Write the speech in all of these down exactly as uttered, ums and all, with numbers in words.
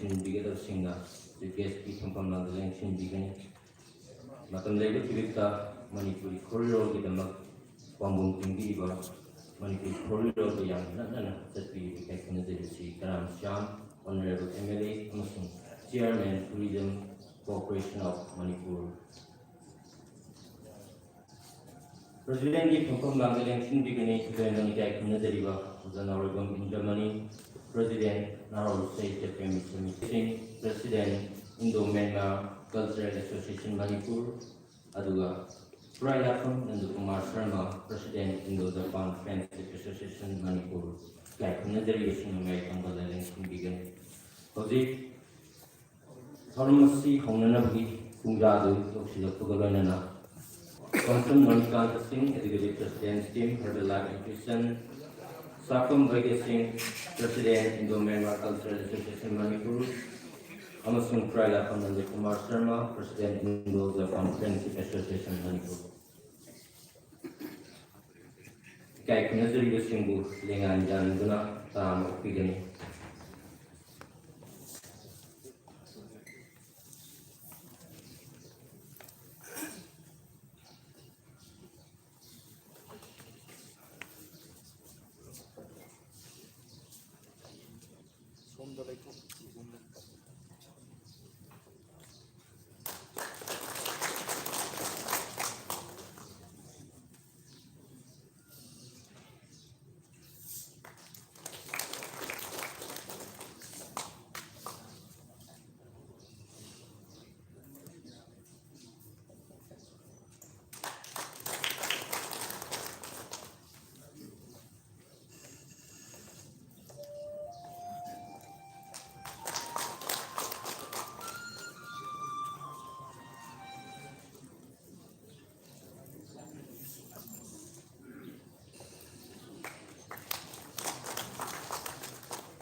ꯂꯦꯡꯁꯤꯟꯕꯤꯒꯗꯕꯁꯤꯡꯅ chief ꯒꯦꯁꯀꯤ ꯐꯝꯐꯝ ꯂꯥꯡꯗ ꯂꯦꯡꯁꯤꯟꯕꯤꯒꯅꯤ꯫ ꯃꯇꯝ ꯂꯩꯕ ꯈꯤꯕꯤꯛꯇ ꯃꯅꯤꯄꯨꯔꯤ ꯈꯣꯔꯤꯂꯣꯟꯒꯤꯗꯃꯛ ꯄꯥꯎꯗꯝ ꯄꯤꯕꯤꯔꯤꯕ ꯃꯅꯤꯄꯨꯔꯤ ꯈꯣꯔꯤꯂꯣꯟꯕꯨ ꯌꯥꯝꯅ ꯅꯛꯅꯅ ꯆꯠꯄꯤꯔꯤꯕ ꯏꯀꯥꯏ ꯈꯨꯝꯅꯖꯔꯤꯕꯁꯤ ꯀꯔꯥꯝ Shyam, Honourable M L A ꯑꯃꯁꯨꯡ Chairman Tourism Corporation of Manipur꯫ ꯄ꯭ꯔꯦꯁꯤꯗꯦꯟꯒꯤ ꯐꯝꯐꯝ ꯂꯥꯡꯗ ꯂꯦꯡꯁꯤꯟꯕꯤꯒꯅꯤ꯫ ꯊꯣꯏꯗꯣꯛꯅ ꯏꯀꯥꯏ ꯈꯨꯝꯅꯖꯔꯤꯕ ꯑꯣꯖꯥ ꯅꯥꯎꯔꯦꯝꯕꯝ ꯏꯟꯗ꯭ꯔꯃꯅꯤ, ꯄ꯭ꯔꯦꯁꯤꯗꯦꯟ ꯅꯥꯎꯔꯦꯝ ꯁꯥꯍꯤꯇ꯭ꯌ ꯄ꯭ꯔꯦꯃꯤ ꯁꯃꯤꯇꯤ ꯁꯤꯡ, president Indo Myanmar Cultural Association Manipur, ꯑꯗꯨꯒ Khurai Lakpham Nandakumar Sharma, president Indo Japan Friendship Association Manipur, ꯏꯀꯥꯏ ꯈꯨꯝꯅꯖꯔꯤꯕꯁꯤꯡꯅ ꯃꯌꯥꯏ ꯊꯪꯕꯗ ꯂꯦꯡꯁꯤꯟꯕꯤꯒꯅꯤ꯫ ꯍꯧꯖꯤꯛ ꯊꯧꯔꯝ ꯑꯁꯤ ꯍꯧꯅꯅꯕꯒꯤ ꯄꯨꯡꯖꯥ ꯑꯗꯨ ꯌꯧꯁꯤꯜꯂꯛꯄꯒ ꯂꯣꯏꯅꯅ ꯀꯣꯟꯁꯝ ꯃꯣꯅꯤꯀꯥꯟꯇ ꯁꯤꯡ, Executive President, Team Herbalife Nutrition, ꯁꯥꯀꯝ ꯕꯩꯗ꯭ꯌ ꯁꯤꯡ, President, Indo Myanmar Cultural Association Manipur, ꯑꯃꯁꯨꯡ ꯈꯨꯔꯥꯏ Lakpham Nandakumar Sharma, President, Indo Japan Friendship Association Manipur꯫ ꯏꯀꯥꯏ ꯈꯨꯝꯅꯖꯔꯤꯕꯁꯤꯡꯕꯨ ꯂꯦꯡꯌꯥꯟ ꯌꯥꯟꯗꯨꯅ ꯇꯔꯥ ꯑꯃ ꯑꯣꯛꯄꯤꯒꯅꯤ꯫ ꯁꯣꯝꯗ ꯂꯩꯊꯣꯛ꯫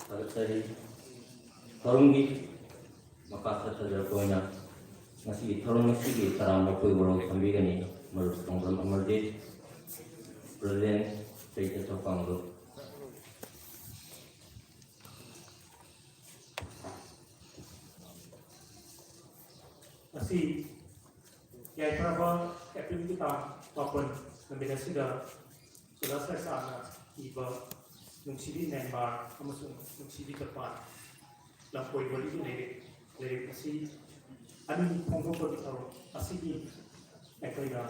ꯊꯥꯒꯠꯆꯔꯤ꯫ ꯊꯧꯔꯝꯒꯤ ꯃꯈꯥ ꯆꯠꯊꯖꯔꯛꯄ ꯑꯣꯏꯅ ꯉꯁꯤꯒꯤ ꯊꯧꯔꯝ ꯑꯁꯤꯒꯤ ꯇꯔꯥꯝꯅ ꯑꯩꯈꯣꯏ ꯋꯥꯔꯣꯜ ꯊꯝꯕꯤꯒꯅꯤ ꯃꯔꯨꯞ ꯇꯣꯡꯕ꯭ꯔꯝ ꯑꯃꯔꯖꯤꯠ, ꯄ꯭ꯔꯦꯁꯤꯗꯦꯟ ꯁꯍꯤꯇ꯭ꯌ ꯆꯧꯀꯥꯡꯂꯨꯞ꯫ ꯑꯁꯤ ꯌꯥꯏꯐꯔꯕ ꯑꯦꯄ꯭ꯔꯤꯜꯒꯤ ꯇꯥꯡ ꯃꯥꯄꯟ ꯅꯨꯃꯤꯠ ꯑꯁꯤꯗ ꯑꯣꯖꯥ ꯁꯔꯁꯥꯅ ꯏꯕ ꯅꯨꯡꯁꯤꯕꯤ ꯃ꯭ꯌꯥꯟꯃꯥꯔ ꯑꯃꯁꯨꯡ ꯅꯨꯡꯁꯤꯕꯤ ꯖꯄꯥꯟ ꯂꯝꯀꯣꯏ ꯋꯥꯔꯤꯒꯤ ꯂꯥꯏꯔꯤꯛ ꯂꯥꯏꯔꯤꯛ ꯑꯁꯤ ꯑꯅꯤ ꯐꯣꯡꯗꯣꯛꯄꯒꯤ ꯊꯧꯔꯝ ꯑꯁꯤꯒꯤ ꯑꯩꯈꯣꯏꯅ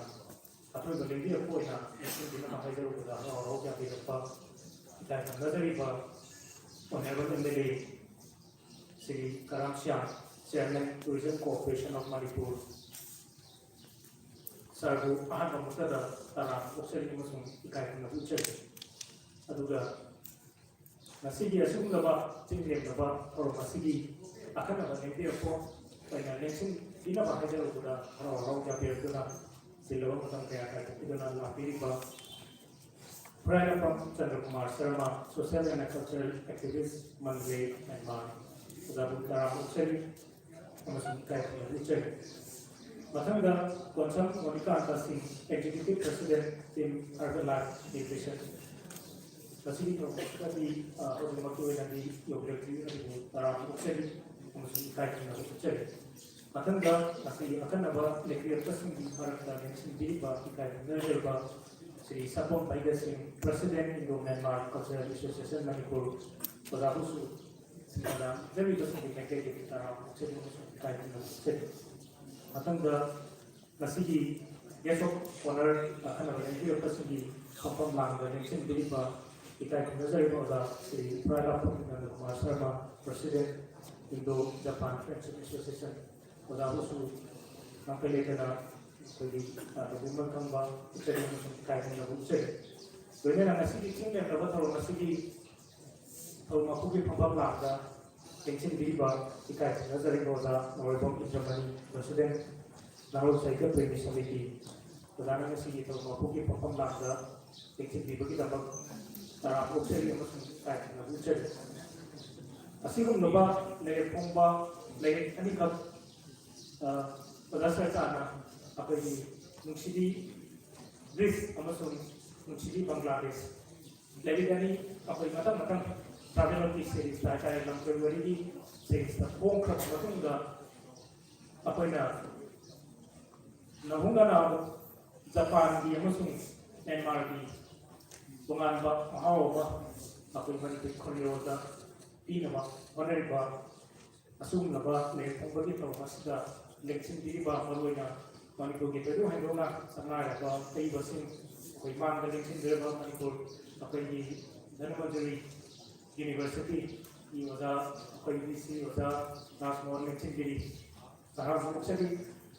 ꯑꯊꯣꯏꯕ ꯂꯦꯡꯕꯤꯔꯛꯄ ꯑꯣꯏꯅ ꯅꯤꯡꯁꯤꯡꯗꯨꯅ ꯍꯥꯏꯖꯔꯨꯕꯗ ꯍꯔꯥꯎ ꯍꯔꯥꯎ ꯌꯥꯕꯤꯔꯛꯄ ꯏꯀꯥꯏ ꯈꯨꯝꯅꯖꯔꯤꯕ Honourable M L A Shri Karam Shyam, Chairman Tourism Corporation of Manipur, ꯁꯥꯔꯕꯨ ꯑꯍꯥꯟꯕ ꯃꯛꯇꯗ ꯇꯔꯥꯝꯅ ꯑꯣꯛꯆꯔꯤ ꯑꯃꯁꯨꯡ ꯏꯀꯥꯏ ꯈꯨꯝꯅꯕ ꯎꯠꯆꯔꯤ꯫ ꯑꯗꯨꯒ ꯉꯁꯤꯒꯤ ꯑꯁꯤꯒꯨꯝꯂꯕ ꯆꯤꯡ ꯂꯦꯝꯅꯕ ꯊꯧꯔꯝ ꯑꯁꯤꯒꯤ ꯑꯈꯟꯅꯕ ꯂꯦꯡꯕꯤꯔꯛꯄ ꯑꯣꯏꯅ ꯂꯦꯡꯁꯤꯟꯕꯤꯅꯕ ꯍꯥꯏꯖꯔꯨꯕꯗ ꯍꯔꯥꯎ ꯍꯔꯥꯎ ꯌꯥꯕꯤꯔꯛꯇꯨꯅ ꯆꯤꯜꯂꯕ ꯃꯇꯝ ꯀꯌꯥ ꯀꯥꯏꯊꯣꯛꯄꯤꯗꯨꯅ ꯂꯥꯛꯄꯤꯔꯤꯕ Khurailakpam Chandrakumar Sharma, Social and Cultural Activist, Mandalay, Myanmar, ꯑꯣꯖꯥꯕꯨ ꯇꯔꯥꯝꯅ ꯑꯣꯛꯆꯔꯤ ꯑꯃꯁꯨꯡ ꯏꯀꯥꯏ ꯈꯨꯝꯅꯕ ꯎꯠꯆꯔꯤ꯫ ꯃꯊꯪꯗ ꯀꯣꯟꯁꯝ ꯃꯣꯅꯤꯀꯥꯟꯇ ꯁꯤꯡ, Executive President, Team Urban Life Nutrition, ꯃꯁꯤꯒꯤ ꯊꯧꯔꯝ ꯑꯁꯤꯗꯗꯤ, ꯑ, ꯍꯧꯖꯤꯛꯃꯛꯀꯤ ꯑꯣꯏꯅꯗꯤ ꯌꯧꯕꯤꯔꯛꯇ꯭ꯔꯤ, ꯑꯗꯨꯕꯨ ꯇꯔꯥꯝꯅ ꯑꯣꯛꯆꯔꯤ ꯑꯃꯁꯨꯡ ꯏꯀꯥꯏ ꯈꯨꯝꯅꯕ ꯎꯠꯆꯔꯤ꯫ ꯃꯊꯪꯗ ꯉꯁꯤꯒꯤ ꯑꯈꯟꯅꯕ ꯂꯦꯡꯕꯤꯔꯛꯄꯁꯤꯡꯒꯤ ꯃꯔꯛꯇ ꯂꯦꯡꯁꯤꯟꯕꯤꯔꯤꯕ ꯏꯀꯥꯏ ꯈꯨꯝꯅꯖꯔꯤꯕ ꯁ꯭ꯔꯤ ꯁꯥꯄꯣꯝ ꯄꯥꯏꯒ ꯁꯤꯡ, President, Indo Myanmar Cultural Association, Manipur, ꯑꯣꯖꯥꯕꯨꯁꯨ ꯁꯤꯡꯅ ꯂꯦꯡꯖꯔꯤꯕꯁꯤꯡꯒꯤ ꯃꯥꯏꯀꯩꯗꯒꯤ ꯇꯔꯥꯝꯅ ꯑꯣꯛꯆꯔꯤ ꯑꯃꯁꯨꯡ ꯏꯀꯥꯏ ꯈꯨꯝꯅꯕ ꯎꯠꯆꯔꯤ꯫ ꯃꯊꯪꯗ ꯉꯁꯤꯒꯤ Guest of Honour ꯑꯈꯟꯅꯕ ꯂꯦꯡꯕꯤꯔꯛꯄꯁꯤꯡꯒꯤ ꯐꯝꯐꯝ ꯂꯥꯡꯗ ꯂꯦꯡꯁꯤꯟꯕꯤꯔꯤꯕ ꯏꯀꯥꯏ ꯈꯨꯝꯅꯖꯔꯤꯕ ꯑꯣꯖꯥ Shri ꯈꯨꯔꯥꯏꯂꯝꯕꯝ ꯅꯟꯗꯀꯨꯃꯥꯔ Sharma, President, Indo Japan Friendship Association, ꯑꯣꯖꯥꯕꯨꯁꯨ ꯉꯝꯈꯩ ꯂꯩꯇꯅ ꯑꯩꯈꯣꯏꯒꯤ, ꯑ, ꯇꯧꯕꯤꯃꯜ ꯈꯪꯕ ꯎꯠꯆꯔꯤ ꯑꯃꯁꯨꯡ ꯏꯀꯥꯏ ꯈꯨꯝꯅꯕ ꯎꯠꯆꯔꯤ꯫ ꯂꯣꯏꯅꯅ ꯉꯁꯤꯒꯤ ꯆꯤꯡ ꯂꯦꯝꯅꯕ ꯊꯧꯔꯝ ꯑꯁꯤꯒꯤ ꯊꯧꯔꯝ ꯃꯄꯨꯒꯤ ꯐꯝꯐꯝ ꯂꯥꯡꯗ ꯂꯦꯡꯁꯤꯟꯕꯤꯔꯤꯕ ꯏꯀꯥꯏ ꯈꯨꯝꯅꯖꯔꯤꯕ ꯑꯣꯖꯥ ꯅꯣꯡꯔꯩꯕꯝ ꯏꯟꯗ꯭ꯔꯃꯅꯤ, President, ꯅꯍꯥꯔꯣꯜ ꯁꯥꯍꯤꯇ꯭ꯌ ꯄ꯭ꯔꯦꯃꯤ ꯁꯃꯤꯇꯤ, ꯑꯣꯖꯥꯅ ꯉꯁꯤꯒꯤ ꯊꯧꯔꯝ ꯃꯄꯨꯒꯤ ꯐꯝꯐꯝ ꯂꯥꯡꯗ ꯂꯦꯡꯁꯤꯟꯕꯤꯕꯒꯤꯗꯃꯛ ꯇꯔꯥꯝꯅ ꯑꯣꯛꯆꯔꯤ ꯑꯃꯁꯨꯡ ꯏꯀꯥꯏ ꯈꯨꯝꯅꯕ ꯎꯠꯆꯔꯤ꯫ ꯑꯁꯤꯒꯨꯝꯂꯕ ꯂꯥꯏꯔꯤꯛ ꯐꯣꯡꯕ ꯂꯥꯏꯔꯤꯛ ꯑꯅꯤꯈꯛ, ꯑ, ꯑꯣꯖꯥ ꯁꯔꯆꯥꯅ ꯑꯩꯈꯣꯏꯒꯤ ꯅꯨꯡꯁꯤꯕꯤ ꯕ꯭ꯔꯤꯖ ꯑꯃꯁꯨꯡ ꯅꯨꯡꯁꯤꯕꯤ ꯕꯪꯒ꯭ꯂꯥꯗꯦꯁ ꯂꯥꯏꯔꯤꯛ ꯑꯅꯤ ꯑꯩꯈꯣꯏ ꯃꯊꯪ ꯃꯊꯪ travelogue ꯀꯤ series ꯇ ꯍꯥꯏꯇꯥꯔꯦ, ꯂꯝꯀꯣꯏ ꯋꯥꯔꯤꯒꯤ series ꯇ ꯐꯣꯡꯈ꯭ꯔꯕ ꯃꯇꯨꯡꯗ, ꯑꯩꯈꯣꯏꯅ ꯅꯧꯍꯧꯅꯅ ꯖꯄꯥꯟꯒꯤ ꯑꯃꯁꯨꯡ ꯃ꯭ꯌꯥꯟꯃꯥꯔꯒꯤ ꯇꯣꯉꯥꯟꯕ ꯃꯍꯥꯎ ꯑꯃ ꯑꯩꯈꯣꯏ ꯃꯅꯤꯄꯨꯔꯤ ꯈꯣꯟꯖꯦꯜꯗ ꯄꯤꯅꯕ ꯍꯣꯠꯅꯔꯤꯕ ꯑꯁꯤꯒꯨꯝꯂꯕ ꯂꯥꯏꯔꯤꯛ ꯐꯣꯡꯕꯒꯤ ꯊꯧꯔꯝ ꯑꯁꯤꯗ ꯂꯦꯡꯁꯤꯟꯕꯤꯔꯤꯕ ꯃꯔꯨꯑꯣꯏꯅ ꯃꯅꯤꯄꯨꯔꯒꯤ ꯊꯣꯏꯗꯣꯛ ꯍꯦꯟꯗꯣꯛꯅ ꯁꯛꯅꯥꯏꯔꯕ ꯑꯏꯕꯁꯤꯡ, ꯑꯩꯈꯣꯏ ꯃꯥꯡꯗ ꯂꯦꯡꯁꯤꯟꯕꯤꯔꯕ ꯃꯅꯤꯄꯨꯔ ꯑꯩꯈꯣꯏꯒꯤ ꯙꯅꯃꯟꯖꯨꯔꯤ ꯌꯨꯅꯤꯚꯔꯁꯤꯇꯤꯒꯤ ꯑꯣꯖꯥ, ꯑꯩꯈꯣꯏ ꯚꯤ ꯁꯤ ꯑꯣꯖꯥ ꯔꯥꯖꯃꯣꯍꯟ ꯂꯦꯡꯁꯤꯟꯕꯤꯔꯤ꯫ ꯆꯍꯥꯛ ꯃꯣꯛꯆꯔꯤ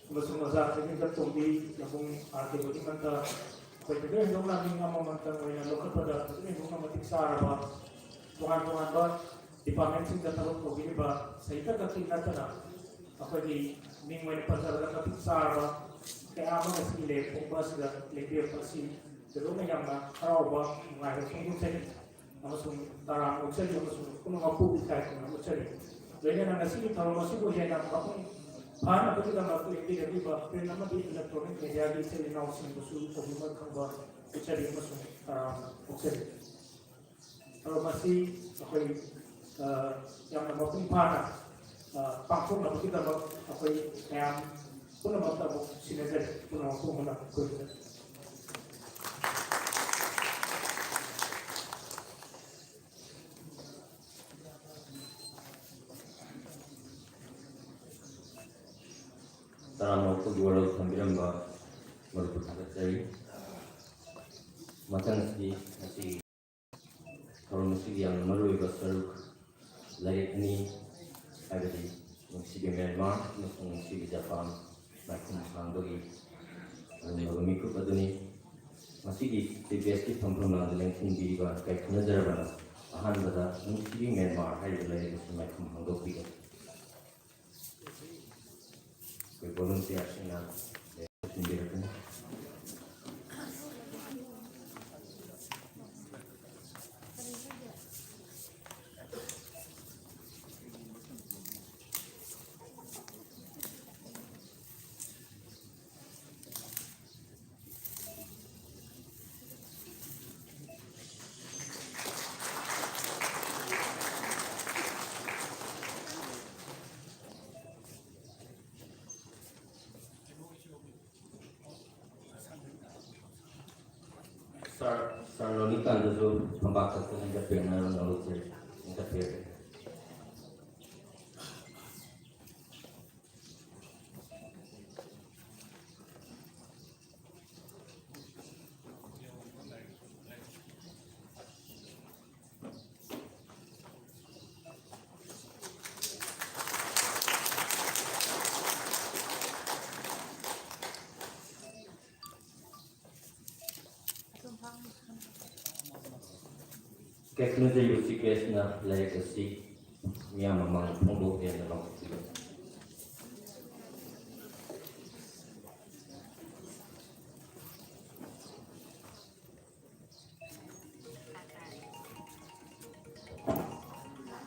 ꯑꯃꯁꯨꯡ ꯑꯣꯖꯥ ꯊꯣꯏꯕꯤꯟ ꯇꯣꯝꯕꯤ, ꯌꯥꯝꯕꯨꯡ ꯑꯥꯔ ꯀꯦ ꯕꯣꯗꯤꯃꯟꯗ ꯑꯩꯈꯣꯏ ꯊꯣꯏꯗꯣꯛ ꯍꯦꯟꯗꯣꯛꯅ ꯃꯤꯡ ꯑꯃꯃꯝꯇꯪ ꯑꯣꯏꯅ ꯂꯧꯈꯠꯄꯗ ꯊꯣꯏꯗꯣꯛ ꯍꯦꯟꯗꯣꯛꯅ ꯃꯇꯤꯛ ꯆꯥꯔꯕ ꯇꯣꯉꯥꯟ ꯇꯣꯉꯥꯟꯕ ꯗꯤꯄꯥꯔꯠꯃꯦꯟꯁꯤꯡꯗ ꯊꯕꯛ ꯇꯧꯕꯤꯔꯤꯕ ꯁꯥꯍꯤꯇ꯭ꯌ ꯈꯛꯀꯤ ꯅꯠꯇꯅ ꯑꯩꯈꯣꯏꯒꯤ ꯃꯤꯡ ꯑꯣꯏꯅ ꯄꯟꯖꯕꯗ ꯃꯇꯤꯛ ꯆꯥꯔꯕ ꯀꯌꯥ ꯑꯃ ꯉꯁꯤꯒꯤ ꯂꯥꯏꯔꯤꯛ ꯐꯣꯡꯕ ꯑꯁꯤꯗ ꯂꯦꯡꯕꯤꯔꯛꯄ ꯑꯁꯤ ꯊꯣꯏꯗꯣꯛꯅ ꯌꯥꯝꯅ ꯍꯔꯥꯎꯕ, ꯅꯨꯡꯉꯥꯏꯕ ꯐꯣꯡꯗꯣꯛꯆꯔꯤ ꯑꯃꯁꯨꯡ ꯇꯔꯥꯝꯅ ꯑꯣꯛꯆꯔꯤ ꯑꯃꯁꯨꯡ ꯄꯨꯝꯅꯃꯛꯄꯨ ꯏꯀꯥꯏ ꯈꯨꯝꯅꯕ ꯎꯠꯆꯔꯤ꯫ ꯂꯣꯏꯅꯅ ꯉꯁꯤꯒꯤ ꯊꯧꯔꯝ ꯑꯁꯤꯕꯨ ꯍꯦꯟꯅ ꯃꯄꯨꯡ ꯐꯥꯅꯕꯒꯤꯗꯃꯛ ꯂꯦꯡꯕꯤꯔꯛꯂꯤꯕ ꯄ꯭ꯔꯤꯟ ꯑꯃꯗꯤ ꯏꯂꯦꯛꯇ꯭ꯔꯣꯅꯤꯛ ꯃꯦꯗꯤꯌꯥꯒꯤ ꯏꯆꯤꯜ ꯏꯅꯥꯎꯁꯤꯡꯕꯨꯁꯨ ꯇꯧꯕꯤꯃꯜ ꯈꯪꯕ ꯎꯠꯆꯔꯤ ꯑꯃꯁꯨꯡ ꯇꯔꯥꯝꯅ ꯑꯣꯛꯆꯔꯤ꯫ ꯊꯧꯔꯝ ꯑꯁꯤ ꯑꯩꯈꯣꯏ, ꯑ, ꯌꯥꯝꯅ ꯃꯄꯨꯡ ꯐꯥꯅ, ꯑ, ꯄꯥꯡꯊꯣꯛꯅꯕꯒꯤꯗꯃꯛ ꯑꯩꯈꯣꯏ ꯃꯌꯥꯝ ꯄꯨꯝꯅꯃꯛꯇ ꯑꯃꯨꯛ ꯁꯤꯟꯅꯖꯔꯤ꯫ ꯄꯨꯝꯅꯃꯛꯄꯨ ꯍꯟꯅ ꯈꯨꯔꯨꯝꯖꯔꯤ꯫ ꯇꯔꯥꯃꯔꯨꯝꯒꯤ ꯋꯥꯔꯣꯜ ꯊꯝꯕꯤꯔꯝꯕ ꯃꯔꯨꯞꯄꯨ ꯊꯥꯒꯠꯆꯔꯤ꯫ ꯃꯊꯪ ꯑꯁꯤꯗꯤ ꯉꯁꯤꯒꯤ ꯊꯧꯔꯝ ꯑꯁꯤꯒꯤ ꯌꯥꯝꯅ ꯃꯔꯨꯑꯣꯏꯕ ꯁꯔꯨꯛ, ꯂꯥꯏꯔꯤꯛ ꯑꯅꯤ, ꯍꯥꯏꯕꯗꯤ ꯅꯨꯡꯁꯤꯕꯤ ꯃ꯭ꯌꯥꯟꯃꯥꯔ ꯑꯃꯁꯨꯡ ꯅꯨꯡꯁꯤꯕꯤ ꯖꯄꯥꯟ, ꯃꯥꯏꯈꯨꯝ ꯍꯥꯡꯕꯒꯤ ꯑꯔꯨꯝꯕ ꯃꯤꯀꯨꯞ ꯑꯗꯨꯅꯤ꯫ ꯃꯁꯤꯒꯤ ꯆꯤꯐ ꯒꯦꯁꯀꯤ ꯐꯝꯐꯝ ꯂꯥꯡꯗ ꯂꯦꯡꯁꯤꯟꯕꯤꯔꯤꯕ ꯏꯀꯥꯏ ꯈꯨꯝꯅꯖꯔꯕꯅ ꯑꯍꯥꯟꯕꯗ ꯅꯨꯡꯁꯤꯕꯤ ꯃ꯭ꯌꯥꯟꯃꯥꯔ ꯍꯥꯏꯔꯤꯕ ꯂꯥꯏꯔꯤꯛ ꯑꯁꯤ ꯃꯥꯏꯈꯨꯝ ꯍꯥꯡꯗꯣꯛꯄꯤꯒꯅꯤ꯫ ꯑꯩꯈꯣꯏ ꯚꯣꯂꯨꯟꯇꯤꯌꯥꯔꯁꯤꯡꯅ ꯂꯦꯡꯁꯤꯟꯕꯤꯔꯛꯀꯅꯤ꯫ ꯂꯣꯜꯂꯤꯀꯥꯟꯗꯁꯨ ꯐꯝꯕꯥꯛ ꯈꯛꯇ ꯂꯦꯡꯈꯠꯄꯤꯔꯛꯅꯕ ꯅꯣꯂꯨꯛꯁꯦ ꯂꯦꯡꯈꯠꯄꯤꯔꯛꯑꯦ꯫ ꯀꯦꯛꯅꯖꯩꯕ ꯆꯤꯐ ꯒꯦꯁꯅ ꯂꯥꯏꯔꯤꯛ ꯑꯁꯤ ꯃꯤꯌꯥꯝ ꯃꯃꯥꯡꯗ ꯐꯣꯡꯗꯣꯛꯀꯦꯅ ꯂꯥꯎꯊꯣꯛꯄꯤꯕ꯫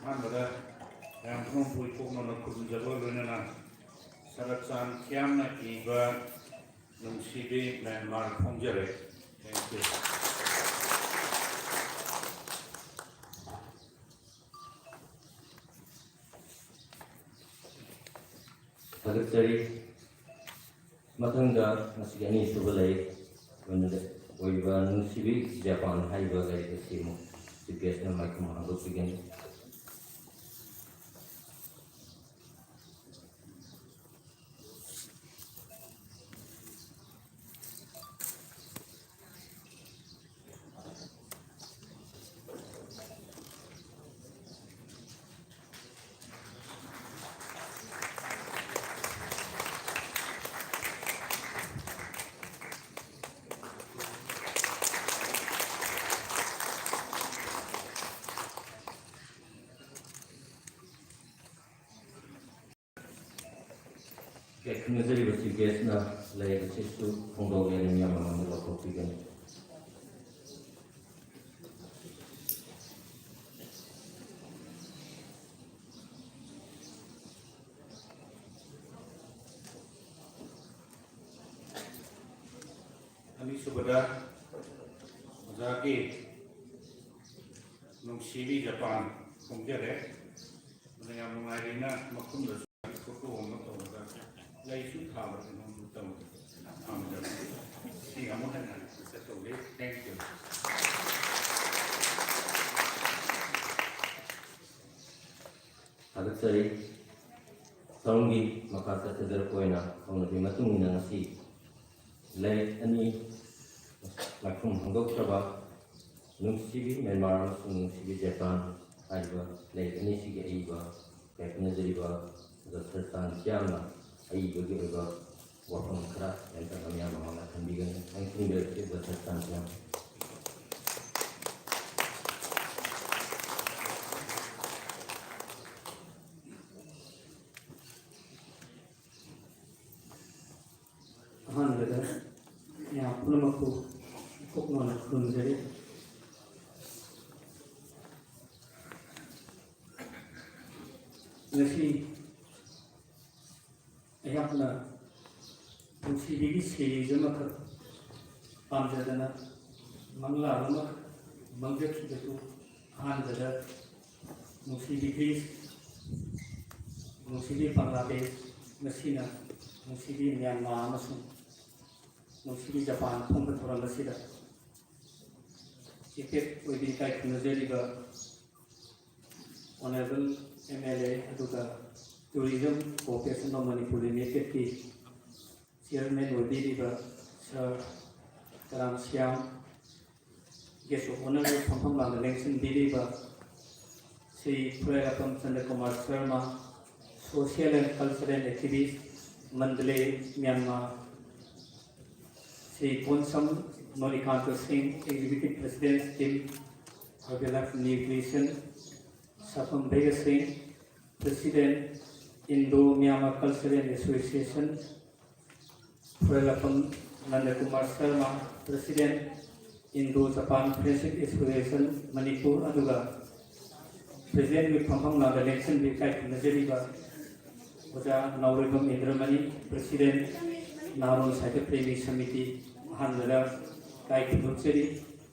ꯑꯍꯥꯟꯕꯗ ꯃꯌꯥꯝ ꯄꯨꯝꯅꯃꯛꯄꯨ ꯏꯀꯣꯛ ꯅꯧꯅ ꯈꯨꯔꯨꯝꯖꯕ ꯂꯣꯏꯅꯅ ꯁꯔꯠꯆꯥꯟ ꯈꯤꯌꯥꯝꯅ ꯏꯕ ꯅꯨꯡꯁꯤꯕꯤ ꯃ꯭ꯌꯥꯟꯃꯥꯔ ꯐꯣꯡꯖꯔꯦ꯫ Thank you꯫ ꯊꯥꯒꯠꯆꯔꯤ꯫ ꯃꯊꯪꯗ ꯉꯁꯤꯒꯤ ꯑꯅꯤꯁꯨꯕ ꯂꯥꯏꯔꯤꯛ ꯑꯣꯏꯅ ꯑꯣꯏꯕ ꯅꯨꯡꯁꯤꯕꯤ ꯖꯄꯥꯟ ꯍꯥꯏꯔꯤꯕ ꯂꯥꯏꯔꯤꯛ ꯑꯁꯤ ꯑꯃꯨꯛ ꯆꯤꯐ ꯒꯦꯁꯅ ꯃꯥꯏꯈꯨꯝ ꯍꯥꯡꯗꯣꯛꯄꯤꯒꯅꯤ꯫ ꯈꯪꯅꯖꯔꯤꯕ ꯆꯤꯐ ꯒꯦꯁꯅ ꯂꯥꯏꯔꯤꯛ ꯑꯁꯤꯁꯨ ꯐꯣꯡꯗꯣꯛꯂꯦꯅ ꯃꯤꯌꯥꯝ ꯃꯃꯥꯡꯗ ꯂꯥꯎꯊꯣꯛꯄꯤꯒꯅꯤ꯫ ꯑꯅꯤꯁꯨꯕꯗ ꯑꯣꯖꯥꯒꯤ ꯅꯨꯡꯁꯤꯕꯤ ꯖꯄꯥꯟ ꯐꯣꯡꯖꯔꯦ꯫ ꯑꯗꯨꯅ ꯌꯥꯝ ꯅꯨꯡꯉꯥꯏꯔꯦꯅ ꯃꯈꯨꯝꯗꯁꯨ ꯐꯣꯇꯣ ꯑꯃ ꯇꯧꯔꯒ ꯂꯩꯁꯨ ꯊꯥꯕ ꯀꯩꯅꯣꯝꯁꯨ ꯇꯧꯔꯦ꯫ ꯁꯤ ꯑꯃꯨꯛ ꯍꯟꯅ Thank you. ꯊꯥꯒꯠꯆꯔꯤ꯫ ꯊꯧꯔꯝꯒꯤ ꯃꯈꯥ ꯆꯠꯊꯖꯔꯛꯄ ꯑꯣꯏꯅ ꯍꯧꯅꯕꯤ ꯃꯇꯨꯡ ꯏꯟꯅ ꯉꯁꯤ ꯂꯥꯏꯔꯤꯛ ꯑꯅꯤ ꯃꯥꯏꯈꯨꯝ ꯍꯥꯡꯗꯣꯛꯆꯕ ꯅꯨꯡꯁꯤꯕꯤ ꯃ꯭ꯌꯥꯟꯃꯥꯔ ꯑꯃꯁꯨꯡ ꯅꯨꯡꯁꯤꯕꯤ ꯖꯄꯥꯟ ꯍꯥꯏꯔꯤꯕ ꯂꯥꯏꯔꯤꯛ ꯑꯅꯤꯁꯤꯒꯤ ꯑꯏꯕ ꯀꯥꯏꯈꯨꯝꯅꯖꯔꯤꯕ ꯗꯣꯛꯇꯔ ꯆꯥꯟ ꯆꯤꯌꯥꯝꯅ ꯑꯏꯕꯒꯤ ꯑꯣꯏꯕ ꯋꯥꯐꯝ ꯈꯔ ꯌꯥꯝꯇꯛꯅ ꯃꯌꯥꯝ ꯃꯃꯥꯡꯗ ꯊꯝꯕꯤꯒꯅꯤ꯫ ꯅꯪ ꯈꯪꯕꯤꯔꯕꯗꯤ ꯗꯣꯛꯇꯔ ꯆꯥꯟ ꯆꯤꯌꯥꯝ꯫ ꯑꯍꯥꯟꯕꯗ ꯃꯌꯥꯝ ꯄꯨꯝꯅꯃꯛꯄꯨ ꯏꯀꯣꯛ ꯅꯧꯅ ꯈꯨꯔꯨꯝꯖꯔꯤ꯫ ꯉꯁꯤ ꯑꯩꯍꯥꯛꯅ ꯅꯨꯡꯁꯤꯕꯤꯒꯤ series ꯑꯃꯈꯛ ꯄꯥꯝꯖꯗꯅ ꯃꯪꯂꯥꯟ ꯑꯃꯈꯛ ꯃꯪꯖꯈꯤꯕꯗꯨ ꯑꯍꯥꯟꯕꯗ ꯅꯨꯡꯁꯤꯕꯤ ꯒ꯭ꯔꯤꯁ, ꯅꯨꯡꯁꯤꯕꯤ ꯕꯪꯒ꯭ꯂꯥꯗꯦꯁ, ꯉꯁꯤꯅ ꯅꯨꯡꯁꯤꯕꯤ ꯃ꯭ꯌꯥꯟꯃꯥꯔ ꯑꯃꯁꯨꯡ ꯅꯨꯡꯁꯤꯕꯤ ꯖꯄꯥꯟ ꯐꯝꯕ ꯊꯧꯔꯝ ꯑꯁꯤꯗ chief guest ꯑꯣꯏꯕꯤ ꯏꯀꯥꯏ ꯈꯨꯝꯅꯖꯔꯤꯕ Honourable M L A ꯑꯗꯨꯒ Tourism Corporation of Manipur Limitedꯀꯤ chairman ꯑꯣꯏꯕꯤꯔꯤꯕ Sir Karam Shyam, guest of honourꯕꯨ ꯐꯝꯐꯝ ꯂꯥꯡꯗ ꯂꯦꯡꯁꯤꯟꯕꯤꯔꯤꯕ Shri Phurailatpam Chandrakumar Sharma, social and cultural activist, Mandalay, Myanmar, Shri Konsam Norikanta Singh, Executive President, Team Herbalife Nutrition, Shapam Bega Singh, President, Indo Myanmar Cultural Association, Phurailatpam Nandakumar Sharma, President, Indo Japan Friendship Association, Manipur, ꯑꯗꯨꯒ Presidentꯀꯤ ꯐꯝꯐꯝ ꯂꯥꯡꯗ ꯂꯦꯡꯁꯤꯟꯕꯤ ꯏꯀꯥꯏ ꯈꯨꯝꯅꯖꯔꯤꯕ ꯑꯣꯖꯥ ꯅꯥꯎꯔꯦꯝꯕꯝ ꯏꯟꯗ꯭ꯔꯃꯅꯤ, President, ꯅꯥꯔꯣꯟ ꯁꯥꯍꯤꯇ꯭ꯌ ꯄ꯭ꯔꯦꯃꯤ ꯁꯃꯤꯇꯤ, ꯑꯍꯥꯟꯕꯗ ꯏꯀꯥꯏ ꯈꯨꯝꯅꯖꯔꯤ꯫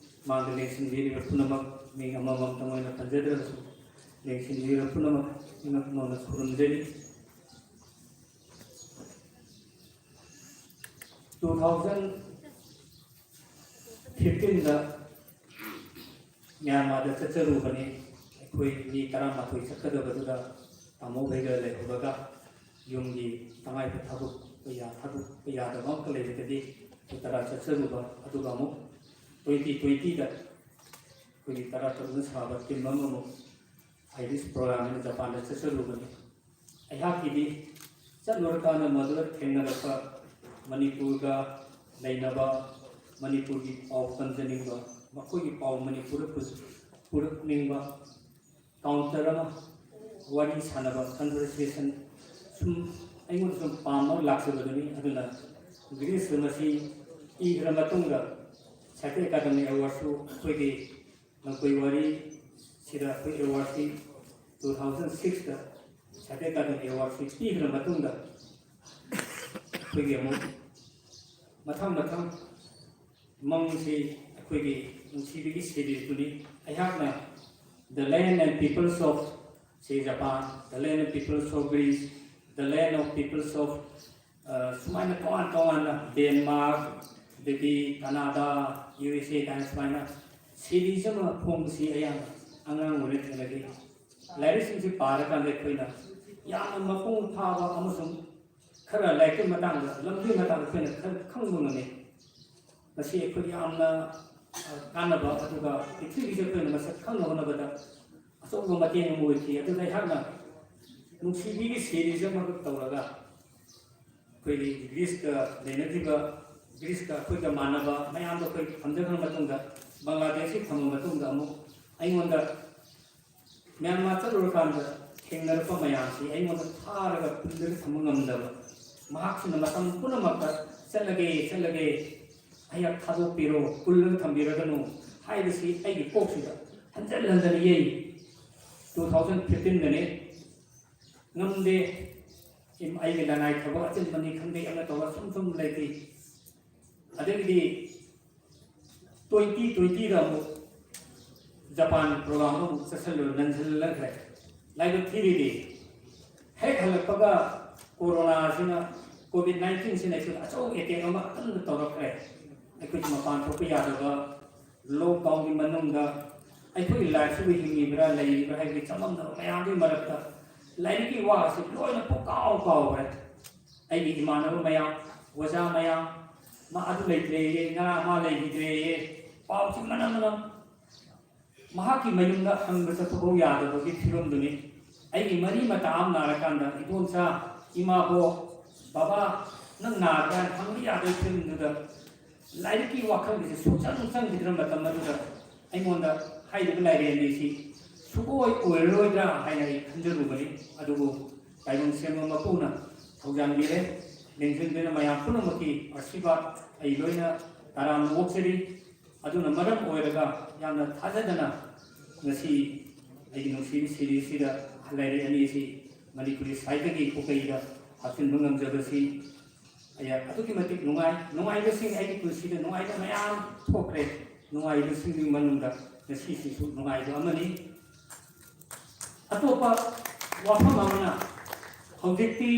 ꯃꯥꯡꯗ ꯂꯦꯡꯁꯤꯟꯕꯤꯔꯤꯕ ꯄꯨꯝꯅꯃꯛ ꯃꯤꯡ ꯑꯃꯃꯝꯇꯪ ꯑꯣꯏꯅ ꯄꯟꯖꯗ꯭ꯔꯒꯁꯨ, ꯂꯦꯡꯁꯤꯟꯕꯤꯔꯤꯕ ꯄꯨꯝꯅꯃꯛ ꯏꯅꯛ ꯅꯧꯅ ꯈꯨꯔꯨꯝꯖꯔꯤ꯫ Two thousand ꯐꯤꯐꯇꯤꯟꯗ ꯃ꯭ꯌꯥꯟꯃꯥꯔꯗ ꯆꯠꯆꯔꯨꯕꯅꯤ꯫ ꯑꯩꯈꯣꯏ ꯃꯤ ꯇꯔꯥꯃꯥꯊꯣꯏ ꯆꯠꯀꯗꯕꯗꯨꯗ ꯇꯥꯃꯣ ꯍꯣꯏꯒ ꯂꯩꯍꯧꯔꯒ ꯌꯨꯝꯒꯤ ꯇꯉꯥꯏꯐ ꯊꯕꯛ ꯀꯌꯥ ꯊꯥꯗꯣꯛꯄ ꯌꯥꯗꯕ ꯑꯃꯈꯛ ꯂꯩꯔꯒꯗꯤ ꯑꯩꯈꯣꯏ ꯇꯔꯥ ꯆꯠꯆꯔꯨꯕ꯫ ꯑꯗꯨꯒ ꯑꯃꯨꯛ ꯇ꯭ꯋꯦꯟꯇꯤ ꯇ꯭ꯋꯦꯟꯇꯤꯗ ꯑꯩꯈꯣꯏꯒꯤ ꯇꯔꯥ ꯇꯔꯨꯛꯅ ꯁꯥꯕ ꯇꯤꯝ ꯑꯃꯃꯨꯛ ꯑꯥꯏꯔꯤꯁ ꯄ꯭ꯔꯣꯒ꯭ꯔꯥꯝ ꯍꯥꯏꯅ ꯖꯄꯥꯟꯗ ꯆꯠꯆꯔꯨꯕꯅꯤ꯫ ꯑꯩꯍꯥꯛꯀꯤꯗꯤ ꯆꯠꯂꯨꯔꯀꯥꯟꯗ ꯃꯗꯨꯗ ꯊꯦꯡꯅꯔꯛꯄ ꯃꯅꯤꯄꯨꯔꯒ ꯂꯩꯅꯕ ꯃꯅꯤꯄꯨꯔꯒꯤ ꯄꯥꯎ ꯇꯝꯖꯅꯤꯡꯕ, ꯃꯈꯣꯏꯒꯤ ꯄꯥꯎ ꯃꯅꯤꯄꯨꯔꯗ ꯄꯨ-, ꯄꯨꯔꯛꯅꯤꯡꯕ, ꯀꯥꯎꯟꯇꯔ ꯑꯃ ꯋꯥꯔꯤ ꯁꯥꯟꯅꯕ, ꯀꯟꯚꯔꯁꯦꯁꯟ ꯁꯨꯝ ꯑꯩꯉꯣꯟꯗ ꯁꯨꯝ ꯄꯥꯝꯕ ꯑꯃ ꯂꯥꯛꯆꯕꯗꯨꯅꯤ꯫ ꯑꯗꯨꯅ ꯒ꯭ꯔꯤꯁꯇ ꯃꯁꯤ ꯏꯈ꯭ꯔ ꯃꯇꯨꯡꯗ ꯁꯥꯍꯤꯇ꯭ꯌ ꯑꯦꯀꯥꯗꯃꯤ ꯑꯦꯋꯥꯔꯗꯁꯨ ꯑꯩꯈꯣꯏꯒꯤ ꯂꯝꯀꯣꯏ ꯋꯥꯔꯤꯁꯤꯗ ꯑꯩꯈꯣꯏ ꯑꯦꯋꯥꯔꯗꯁꯤ ꯇꯨ ꯊꯥꯎꯖꯟ ꯁꯤꯛꯁꯇ ꯁꯥꯍꯤꯇ꯭ꯌ ꯑꯦꯀꯥꯗꯃꯤ ꯑꯦꯋꯥꯔꯗꯁꯤ ꯄꯤꯈ꯭ꯔ ꯃꯇꯨꯡꯗ ꯑꯩꯈꯣꯏꯒꯤ ꯑꯃꯨꯛ ꯃꯊꯪ ꯃꯊꯪ ꯃꯪꯁꯤ ꯑꯩꯈꯣꯏꯒꯤ ꯅꯨꯡꯁꯤꯕꯒꯤ ꯁꯤꯔꯤꯁꯇꯨꯅꯤ꯫ ꯑꯩꯍꯥꯛꯅ The Land and Peoples of, say, Japan, The Land and Peoples of Greece, The Land of Peoples of, ꯑ, ꯁꯨꯃꯥꯏꯅ ꯇꯣꯉꯥꯟ ꯇꯣꯉꯥꯟꯅ ꯗꯦꯟꯃꯥꯔꯛ, ꯑꯗꯒꯤ ꯀꯅꯥꯗꯥ, ꯌꯨ ꯑꯦꯁ ꯑꯦ ꯀꯥꯏꯅ ꯁꯨꯃꯥꯏꯅ ꯁꯤꯔꯤꯁ ꯑꯃ ꯐꯣꯡꯕꯁꯤ ꯑꯩꯍꯥꯛꯅ ꯑꯉꯥꯡ ꯑꯣꯏꯅ ꯊꯦꯡꯅꯈꯤ꯫ ꯂꯥꯏꯔꯤꯛꯁꯤꯡꯁꯤ ꯄꯥꯔꯀꯥꯟꯗ ꯑꯩꯈꯣꯏꯅ ꯌꯥꯝꯅ ꯃꯄꯨꯡ ꯐꯥꯕ ꯑꯃꯁꯨꯡ ꯈꯔ ꯂꯥꯏꯔꯤꯛꯀꯤ ꯃꯇꯥꯡꯗ, ꯂꯝꯒꯤ ꯃꯇꯥꯡꯗ ꯑꯩꯈꯣꯏꯅ ꯈꯔ ꯈꯪꯕ ꯉꯝꯃꯤ꯫ ꯃꯁꯤ ꯑꯩꯈꯣꯏ ꯌꯥꯝꯅ, ꯑ, ꯀꯥꯟꯅꯕ, ꯑꯗꯨꯒ ꯄ꯭ꯔꯤꯊꯤꯕꯤꯁꯦ ꯑꯩꯈꯣꯏꯅ ꯃꯁꯛ ꯈꯪꯅ ꯍꯣꯠꯅꯕꯗ ꯑꯆꯧꯕ ꯃꯇꯦꯡ ꯑꯃ ꯑꯣꯏꯈꯤ꯫ ꯑꯗꯨꯅ ꯑꯩꯍꯥꯛꯅ ꯅꯨꯡꯁꯤꯕꯤꯒꯤ ꯁꯤꯔꯤꯁ ꯑꯃꯈꯛ ꯇꯧꯔꯒ ꯑꯩꯈꯣꯏꯒꯤ ꯒ꯭ꯔꯤꯁꯀ ꯂꯩꯅꯈꯤꯕ, ꯒ꯭ꯔꯤꯁꯀ ꯑꯩꯈꯣꯏꯒ ꯃꯥꯟꯅꯕ ꯃꯌꯥꯝꯗꯣ ꯑꯩꯈꯣꯏ ꯊꯝꯖꯈ꯭ꯔ ꯃꯇꯨꯡꯗ, ꯕꯪꯒ꯭ꯂꯥꯗꯦꯁꯀꯤ ꯊꯝꯃ ꯃꯇꯨꯡꯗ, ꯑꯃꯨꯛ ꯑꯩꯉꯣꯟꯗ ꯃ꯭ꯌꯥꯟꯃꯥꯔ ꯆꯠꯂꯨꯔꯀꯥꯟꯗ ꯊꯦꯡꯅꯔꯛꯄ ꯃꯌꯥꯝꯁꯤ ꯑꯩꯉꯣꯟꯗ ꯊꯥꯔꯒ ꯄꯨꯜꯂꯒ ꯊꯝꯕ ꯉꯝꯗꯕ, ꯃꯍꯥꯛꯁꯤꯅ ꯃꯇꯝ ꯄꯨꯝꯅꯃꯛꯇ "ꯆꯠꯂꯒꯦ, ꯆꯠꯂꯒꯦ, ꯑꯩꯍꯥꯛ ꯊꯥꯗꯣꯛꯄꯤꯔꯣ, ꯄꯨꯜꯂꯒ ꯊꯝꯕꯤꯔꯒꯅꯨ" ꯍꯥꯏꯕꯁꯤ ꯑꯩꯒꯤ ꯀꯣꯛꯁꯤꯗ ꯍꯟꯖꯟ ꯍꯟꯖꯟ ꯌꯩ꯫ Two thousand ꯐꯤꯐꯇꯤꯟꯗꯅꯤ꯫ ꯉꯝꯗꯦ, ꯏꯝ-, ꯑꯩꯒꯤ ꯂꯅꯥꯏ ꯊꯕꯛ ꯑꯆꯤꯟꯕꯅꯤ ꯈꯪꯗꯦ, ꯑꯃ ꯇꯧꯔ ꯁꯨꯝ ꯁꯨꯝ ꯂꯩꯈꯤ꯫ ꯑꯗꯒꯤꯗꯤ ꯇ꯭ꯋꯦꯟꯇꯤ ꯇ꯭ꯋꯦꯟꯇꯤꯗ ꯑꯃꯨꯛ ꯖꯄꯥꯟ ꯄ꯭ꯔꯣꯒ꯭ꯔꯥꯝ ꯑꯃꯨꯛ ꯆꯠꯁꯜꯂꯨꯔꯦ, ꯅꯟꯁꯤꯜꯂꯛꯈ꯭ꯔꯦ꯫ ꯂꯥꯏꯕꯛ ꯊꯤꯔꯤꯗꯤ, ꯍꯦꯛ ꯍꯜꯂꯛꯄꯒ ꯀꯣꯔꯣꯅꯥꯁꯤꯅ, ꯀꯣꯚꯤꯗ ꯅꯥꯏꯟꯇꯤꯟꯁꯤꯅ ꯑꯩꯈꯣꯏꯗ ꯑꯆꯧꯕ ꯑꯦꯇꯦꯛ ꯑꯃ ꯑꯀꯟꯕ ꯇꯧꯔꯛꯈ꯭ꯔꯦ꯫ ꯑꯩꯈꯣꯏꯁꯨ ꯃꯄꯥꯟ ꯊꯣꯛꯄ ꯌꯥꯗꯕ, ꯂꯣꯛꯗꯥꯎꯟꯒꯤ ꯃꯅꯨꯡꯗ ꯑꯩꯈꯣꯏꯒꯤ ꯂꯥꯏꯐꯁꯤꯕꯨ ꯍꯤꯡꯉꯤꯕ꯭ꯔꯥ ꯂꯩꯔꯤꯕ꯭ꯔꯥ ꯍꯥꯏꯕꯒꯤ ꯆꯃꯝꯅꯕ ꯃꯌꯥꯝꯒꯤ ꯃꯔꯛꯇ ꯂꯥꯏꯔꯤꯛꯀꯤ ꯋꯥ ꯑꯁꯤ ꯂꯣꯏꯅ ꯄꯨꯡꯀꯥꯎ ꯀꯥꯎꯈ꯭ꯔꯦ꯫ ꯑꯩꯒꯤ ꯏꯃꯥꯟꯅꯕ ꯃꯌꯥꯝ, ꯑꯣꯖꯥ ꯃꯌꯥꯝ, "ꯃꯥ ꯑꯗꯨ ꯂꯩꯇ꯭ꯔꯦꯌꯦ, ꯉꯔꯥꯡ ꯃꯥ ꯂꯩꯈꯤꯗ꯭ꯔꯦꯌꯦ", ꯄꯥꯎꯁꯤ ꯃꯅꯝ ꯃꯅꯝ꯫ ꯃꯍꯥꯛꯀꯤ ꯃꯌꯨꯝꯗ ꯍꯪꯕ ꯆꯠꯄꯐꯥꯎ ꯌꯥꯗꯕꯒꯤ ꯐꯤꯕꯝꯗꯨꯅꯤ꯫ ꯑꯩꯒꯤ ꯃꯔꯤ ꯃꯇꯥ ꯑꯃ ꯅꯥꯔꯀꯥꯟꯗ, ꯏꯗꯣꯝꯆꯥ, ꯏꯃꯥꯕꯣꯛ, ꯕꯕꯥ, ꯅꯪ ꯅꯥꯔꯕ꯭ꯔꯥ ꯍꯥꯏꯅ ꯍꯪꯕ ꯌꯥꯗꯕꯒꯤ ꯐꯤꯕꯝꯗꯨꯗ, ꯂꯥꯏꯔꯤꯛꯀꯤ ꯋꯥꯈꯜꯒꯤꯁꯦ ꯁꯨꯡꯆꯪ ꯆꯪꯈꯤꯗ꯭ꯔ ꯃꯇꯝ ꯑꯗꯨꯗ ꯑꯩꯉꯣꯟꯗ ꯍꯥꯏꯔꯤꯕ ꯂꯥꯏꯔꯦꯝꯕꯤꯁꯤ ꯁꯨꯡꯑꯣꯏ ꯑꯣꯏꯔꯔꯣꯏꯗ꯭ꯔꯥ ꯍꯥꯏꯅ ꯑꯩ ꯈꯟꯖꯔꯨꯕꯅꯤ꯫ ꯑꯗꯨꯕꯨ ꯇꯥꯏꯕꯪ ꯁꯦꯝꯕ ꯃꯄꯨꯅ ꯊꯧꯖꯥꯟꯕꯤꯔꯦ꯫ ꯂꯦꯡꯖꯤꯟꯕꯤꯔ ꯃꯌꯥꯝ ꯄꯨꯝꯅꯃꯛꯀꯤ ꯑꯁꯤꯕꯥꯗ ꯑꯩ ꯂꯣꯏꯅ ꯇꯔꯥꯝꯅ ꯑꯣꯛꯆꯔꯤ꯫ ꯑꯗꯨꯅ ꯃꯔꯝ ꯑꯣꯏꯔꯒ ꯌꯥꯝꯅ ꯊꯥꯖꯗꯅ ꯉꯁꯤ ꯑꯩꯒꯤ ꯅꯨꯡꯁꯤꯕ ꯁꯤꯔꯤꯁꯤꯗ ꯂꯥꯏꯔꯤꯛ ꯑꯅꯤ ꯑꯁꯤ ꯃꯅꯤꯄꯨꯔꯤ ꯁꯥꯍꯤꯇ꯭ꯌꯒꯤ ꯄꯨꯀꯩꯗ ꯍꯥꯞꯆꯤꯟꯕ ꯉꯝꯖꯕꯁꯤ ꯑꯩ ꯑꯗꯨꯛꯀꯤ ꯃꯇꯤꯛ ꯅꯨꯡꯉꯥꯏ꯫ ꯅꯨꯡꯉꯥꯏꯕꯁꯤꯡ, ꯑꯩꯒꯤ ꯄꯨꯟꯁꯤꯗ ꯅꯨꯡꯉꯥꯏꯕ ꯃꯌꯥꯝ ꯊꯣꯛꯈ꯭ꯔꯦ꯫ ꯅꯨꯡꯉꯥꯏꯕꯁꯤꯡꯒꯤ ꯃꯅꯨꯡꯗ ꯉꯁꯤꯁꯤꯁꯨ ꯅꯨꯡꯉꯥꯏꯕ ꯑꯃꯅꯤ꯫ ꯑꯇꯣꯞꯄ ꯋꯥꯐꯝ ꯑꯃꯅ, ꯍꯧꯖꯤꯛꯇꯤ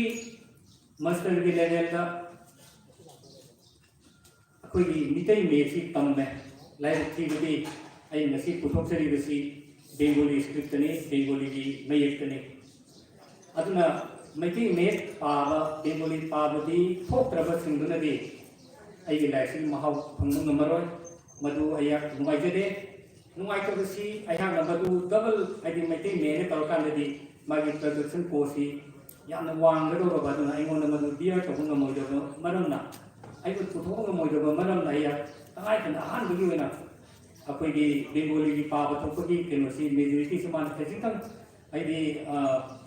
ꯃꯥꯁꯇꯔꯒꯤ ꯂꯦꯚꯦꯜꯗ ꯑꯩꯈꯣꯏꯒꯤ ꯃꯤꯇꯩ ꯃꯌꯦꯛꯁꯤ ꯇꯝꯃꯦ꯫ ꯂꯥꯏꯔꯤꯛ ꯊꯤꯕꯗꯤ ꯑꯩ ꯉꯁꯤ ꯄꯨꯊꯣꯛꯆꯔꯤꯕꯁꯤ ꯕꯦꯡꯒꯣꯂꯤ ꯁ꯭ꯀ꯭ꯔꯤꯞꯇꯅꯤ, ꯕꯦꯡꯒꯣꯂꯤꯒꯤ ꯃꯌꯦꯛꯇꯅꯤ꯫ ꯑꯗꯨꯅ ꯃꯩꯇꯩ ꯃꯌꯦꯛ ꯄꯥꯕ, ꯕꯦꯡꯒꯣꯂꯤ ꯄꯥꯕꯗꯤ ꯊꯣꯛꯇ꯭ꯔꯕꯁꯤꯡꯗꯨꯅꯗꯤ ꯑꯩꯒꯤ ꯂꯥꯏꯔꯤꯛꯁꯤꯒꯤ ꯃꯍꯥꯎ ꯐꯪꯕ ꯉꯝꯃꯔꯣꯏ꯫ ꯃꯗꯨ ꯑꯩꯍꯥꯛ ꯅꯨꯡꯉꯥꯏꯖꯗꯦ꯫ ꯅꯨꯡꯉꯥꯏꯇꯕꯁꯤ ꯑꯩꯍꯥꯛꯅ ꯃꯗꯨ ꯗꯕꯜ, ꯍꯥꯏꯗꯤ ꯃꯩꯇꯩ ꯃꯌꯦꯛꯅ ꯇꯧꯔꯀꯥꯟꯗꯗꯤ ꯃꯥꯒꯤ ꯄ꯭ꯔꯗꯛꯁꯟ ꯀꯣꯁꯁꯤ ꯌꯥꯝꯅ ꯋꯥꯡꯒꯗꯧꯔꯕ, ꯑꯗꯨꯅ ꯑꯩꯉꯣꯟꯗ ꯃꯗꯨ ꯕꯤꯌꯔ ꯇꯧꯕ ꯉꯝꯃꯣꯏꯗꯕ ꯃꯔꯝꯅ, ꯑꯩꯕꯨ ꯄꯨꯊꯣꯛꯄ ꯉꯝꯃꯣꯏꯗꯕ ꯃꯔꯝꯅ ꯑꯩ ꯇꯉꯥꯏ ꯐꯗꯅ ꯑꯍꯥꯟꯕꯒꯤ ꯑꯣꯏꯅ ꯑꯩꯈꯣꯏꯒꯤ ꯕꯦꯡꯒꯣꯂꯤꯒꯤ ꯄꯥꯕ ꯊꯣꯛꯄꯒꯤ ꯀꯩꯅꯣꯁꯤ, ꯃꯦꯖꯣꯔꯤꯇꯤꯁꯤ ꯃꯥꯅ ꯈꯖꯤꯛꯇꯪ, ꯍꯥꯏꯗꯤ, ꯑ,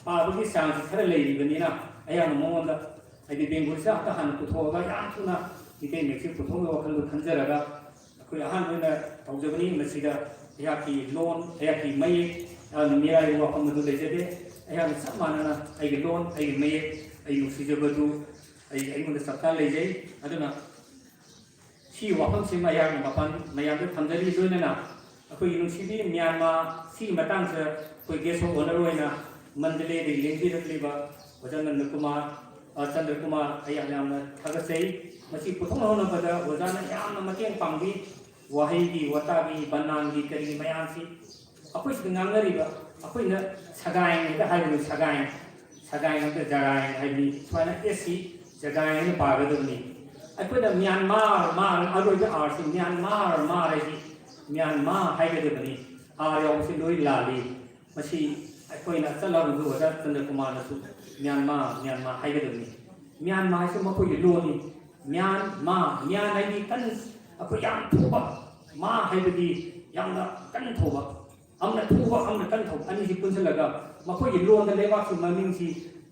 ꯄꯥꯕꯒꯤ ꯆꯥꯡꯁꯤ ꯈꯔ ꯂꯩꯔꯤꯕꯅꯤꯅ ꯑꯩꯍꯥꯛꯅ ꯃꯉꯣꯟꯗ, ꯍꯥꯏꯗꯤ, ꯕꯦꯡꯒꯣꯂꯤꯁꯤ ꯑꯝꯇ ꯍꯥꯟꯅ ꯄꯨꯊꯣꯛꯑꯒ ꯌꯥꯝ ꯊꯨꯅ ꯃꯤꯇꯩ ꯃꯌꯦꯛꯁꯤ ꯄꯨꯊꯣꯛꯅꯕ ꯋꯥꯈꯜꯗꯨ ꯈꯟꯖꯔꯒ ꯑꯩꯈꯣꯏ ꯑꯍꯥꯟꯕ ꯑꯣꯏꯅ ꯇꯧꯖꯕꯅꯤ꯫ ꯃꯁꯤꯗ ꯑꯩꯍꯥꯛꯀꯤ ꯂꯣꯟ, ꯑꯩꯍꯥꯛꯀꯤ ꯃꯌꯦꯛ, ꯑꯩꯍꯥꯛꯅ ꯃꯤꯔꯥꯏꯕ ꯋꯥꯐꯝ ꯑꯗꯨ ꯂꯩꯖꯗꯦ꯫ ꯑꯩꯍꯥꯛꯅ ꯆꯞ ꯃꯥꯟꯅꯅ ꯑꯩꯒꯤ ꯂꯣꯟ, ꯑꯩꯒꯤ ꯃꯌꯦꯛ, ꯑꯩ ꯅꯨꯡꯁꯤꯖꯕꯗꯨ ꯑꯩ, ꯑꯩꯉꯣꯟꯗ ꯆꯞ ꯆꯥꯅ ꯂꯩꯖꯩ꯫ ꯑꯗꯨꯅ ꯁꯤꯒꯤ ꯋꯥꯐꯝꯁꯤꯃ ꯑꯩꯍꯥꯛꯅ ꯃꯄꯥꯟ ꯃꯌꯥꯝꯗ ꯊꯝꯖꯔꯤ꯫ ꯂꯣꯏꯅꯅ ꯑꯩꯈꯣꯏꯒꯤ ꯅꯨꯡꯁꯤꯕꯤ ꯃ꯭ꯌꯥꯟꯃꯥꯔ, ꯁꯤꯒꯤ ꯃꯇꯥꯡꯁꯤꯗ ꯑꯩꯈꯣꯏ guest of honour ꯑꯣꯏꯅ ꯃꯟꯗꯂꯦꯗꯒꯤ ꯂꯦꯡꯕꯤꯔꯛꯂꯤꯕ ꯑꯣꯖꯥ ꯅꯟꯗ ꯀꯨꯃꯥꯔ, ꯑ, ꯆꯟꯗ꯭ꯔꯀꯨꯃꯥꯔ, ꯑꯩ ꯌꯥꯝ ꯌꯥꯝꯅ ꯊꯥꯒꯠꯆꯩ꯫ ꯃꯁꯤ ꯄꯨꯊꯣꯛꯅꯅꯕꯗ ꯑꯣꯖꯥꯅ ꯌꯥꯝꯅ ꯃꯇꯦꯡ ꯄꯥꯡꯕꯤ꯫ ꯋꯥꯍꯩꯒꯤ, ꯋꯥꯇꯥꯒꯤ, ꯕꯅꯥꯟꯒꯤ, ꯀꯔꯤ ꯃꯌꯥꯝꯁꯤ ꯑꯩꯈꯣꯏ ꯁꯤꯗ ꯉꯥꯡꯅꯔꯤꯕ, ꯑꯩꯈꯣꯏꯅ ꯁꯒꯥꯏ ꯍꯦꯛꯇ ꯍꯥꯏꯕꯗꯨ, ꯁꯒꯥꯏ, ꯁꯒꯥꯏ ꯅꯠꯇꯦ, ꯖꯒꯥꯏ ꯍꯥꯏꯕꯅꯤ꯫ ꯁꯨꯃꯥꯏꯅ ꯑꯦꯁ ꯁꯤ ꯖꯒꯥꯏ ꯍꯥꯏꯅ ꯄꯥꯒꯗꯕꯅꯤ꯫ ꯑꯩꯈꯣꯏꯅ ꯃ꯭ꯌꯥꯟꯃꯥꯔ, ꯃꯥꯔ, ꯑꯔꯣꯏꯕ ꯑꯥꯔꯁꯤ ꯃ꯭ꯌꯥꯟꯃꯥꯔ, ꯃꯥꯔ ꯍꯥꯏꯁꯤ ꯃ꯭ꯌꯥꯟꯃꯥ ꯍꯥꯏꯒꯗꯕꯅꯤ꯫ ꯑꯥꯔ ꯌꯥꯎꯕꯁꯤ ꯂꯣꯏ ꯂꯥꯜꯂꯤ꯫ ꯃꯁꯤ ꯑꯩꯈꯣꯏꯅ ꯆꯠꯂꯕꯁꯨ ꯑꯣꯖꯥ ꯆꯟꯗ꯭ꯔꯀꯨꯃꯥꯔꯅꯁꯨ ꯃ꯭ꯌꯥꯟꯃꯥ, ꯃ꯭ꯌꯥꯟꯃꯥ ꯍꯥꯏꯒꯗꯕꯅꯤ꯫ ꯃ꯭ꯌꯥꯟꯃꯥ ꯍꯥꯏꯁꯤ ꯃꯈꯣꯏꯒꯤ ꯂꯣꯟꯅꯤ꯫ ꯃ꯭ꯌꯥꯟ, ꯃꯥ, ꯃ꯭ꯌꯥꯟ ꯍꯥꯏꯗꯤ ꯀꯟ, ꯑꯩꯈꯣꯏ ꯌꯥꯝ ꯊꯨꯕ, ꯃꯥ ꯍꯥꯏꯕꯗꯤ ꯌꯥꯝꯅ ꯀꯟ ꯊꯧꯕ, ꯑꯃꯅ ꯊꯨꯕ, ꯑꯃꯅ ꯀꯟ ꯊꯧꯕ, ꯑꯅꯤꯁꯤ ꯄꯨꯟꯁꯤꯜꯂꯒ ꯃꯈꯣꯏꯒꯤ ꯂꯣꯟꯗ ꯂꯩꯕꯥꯛꯁꯤ ꯃꯃꯤꯡꯁꯤ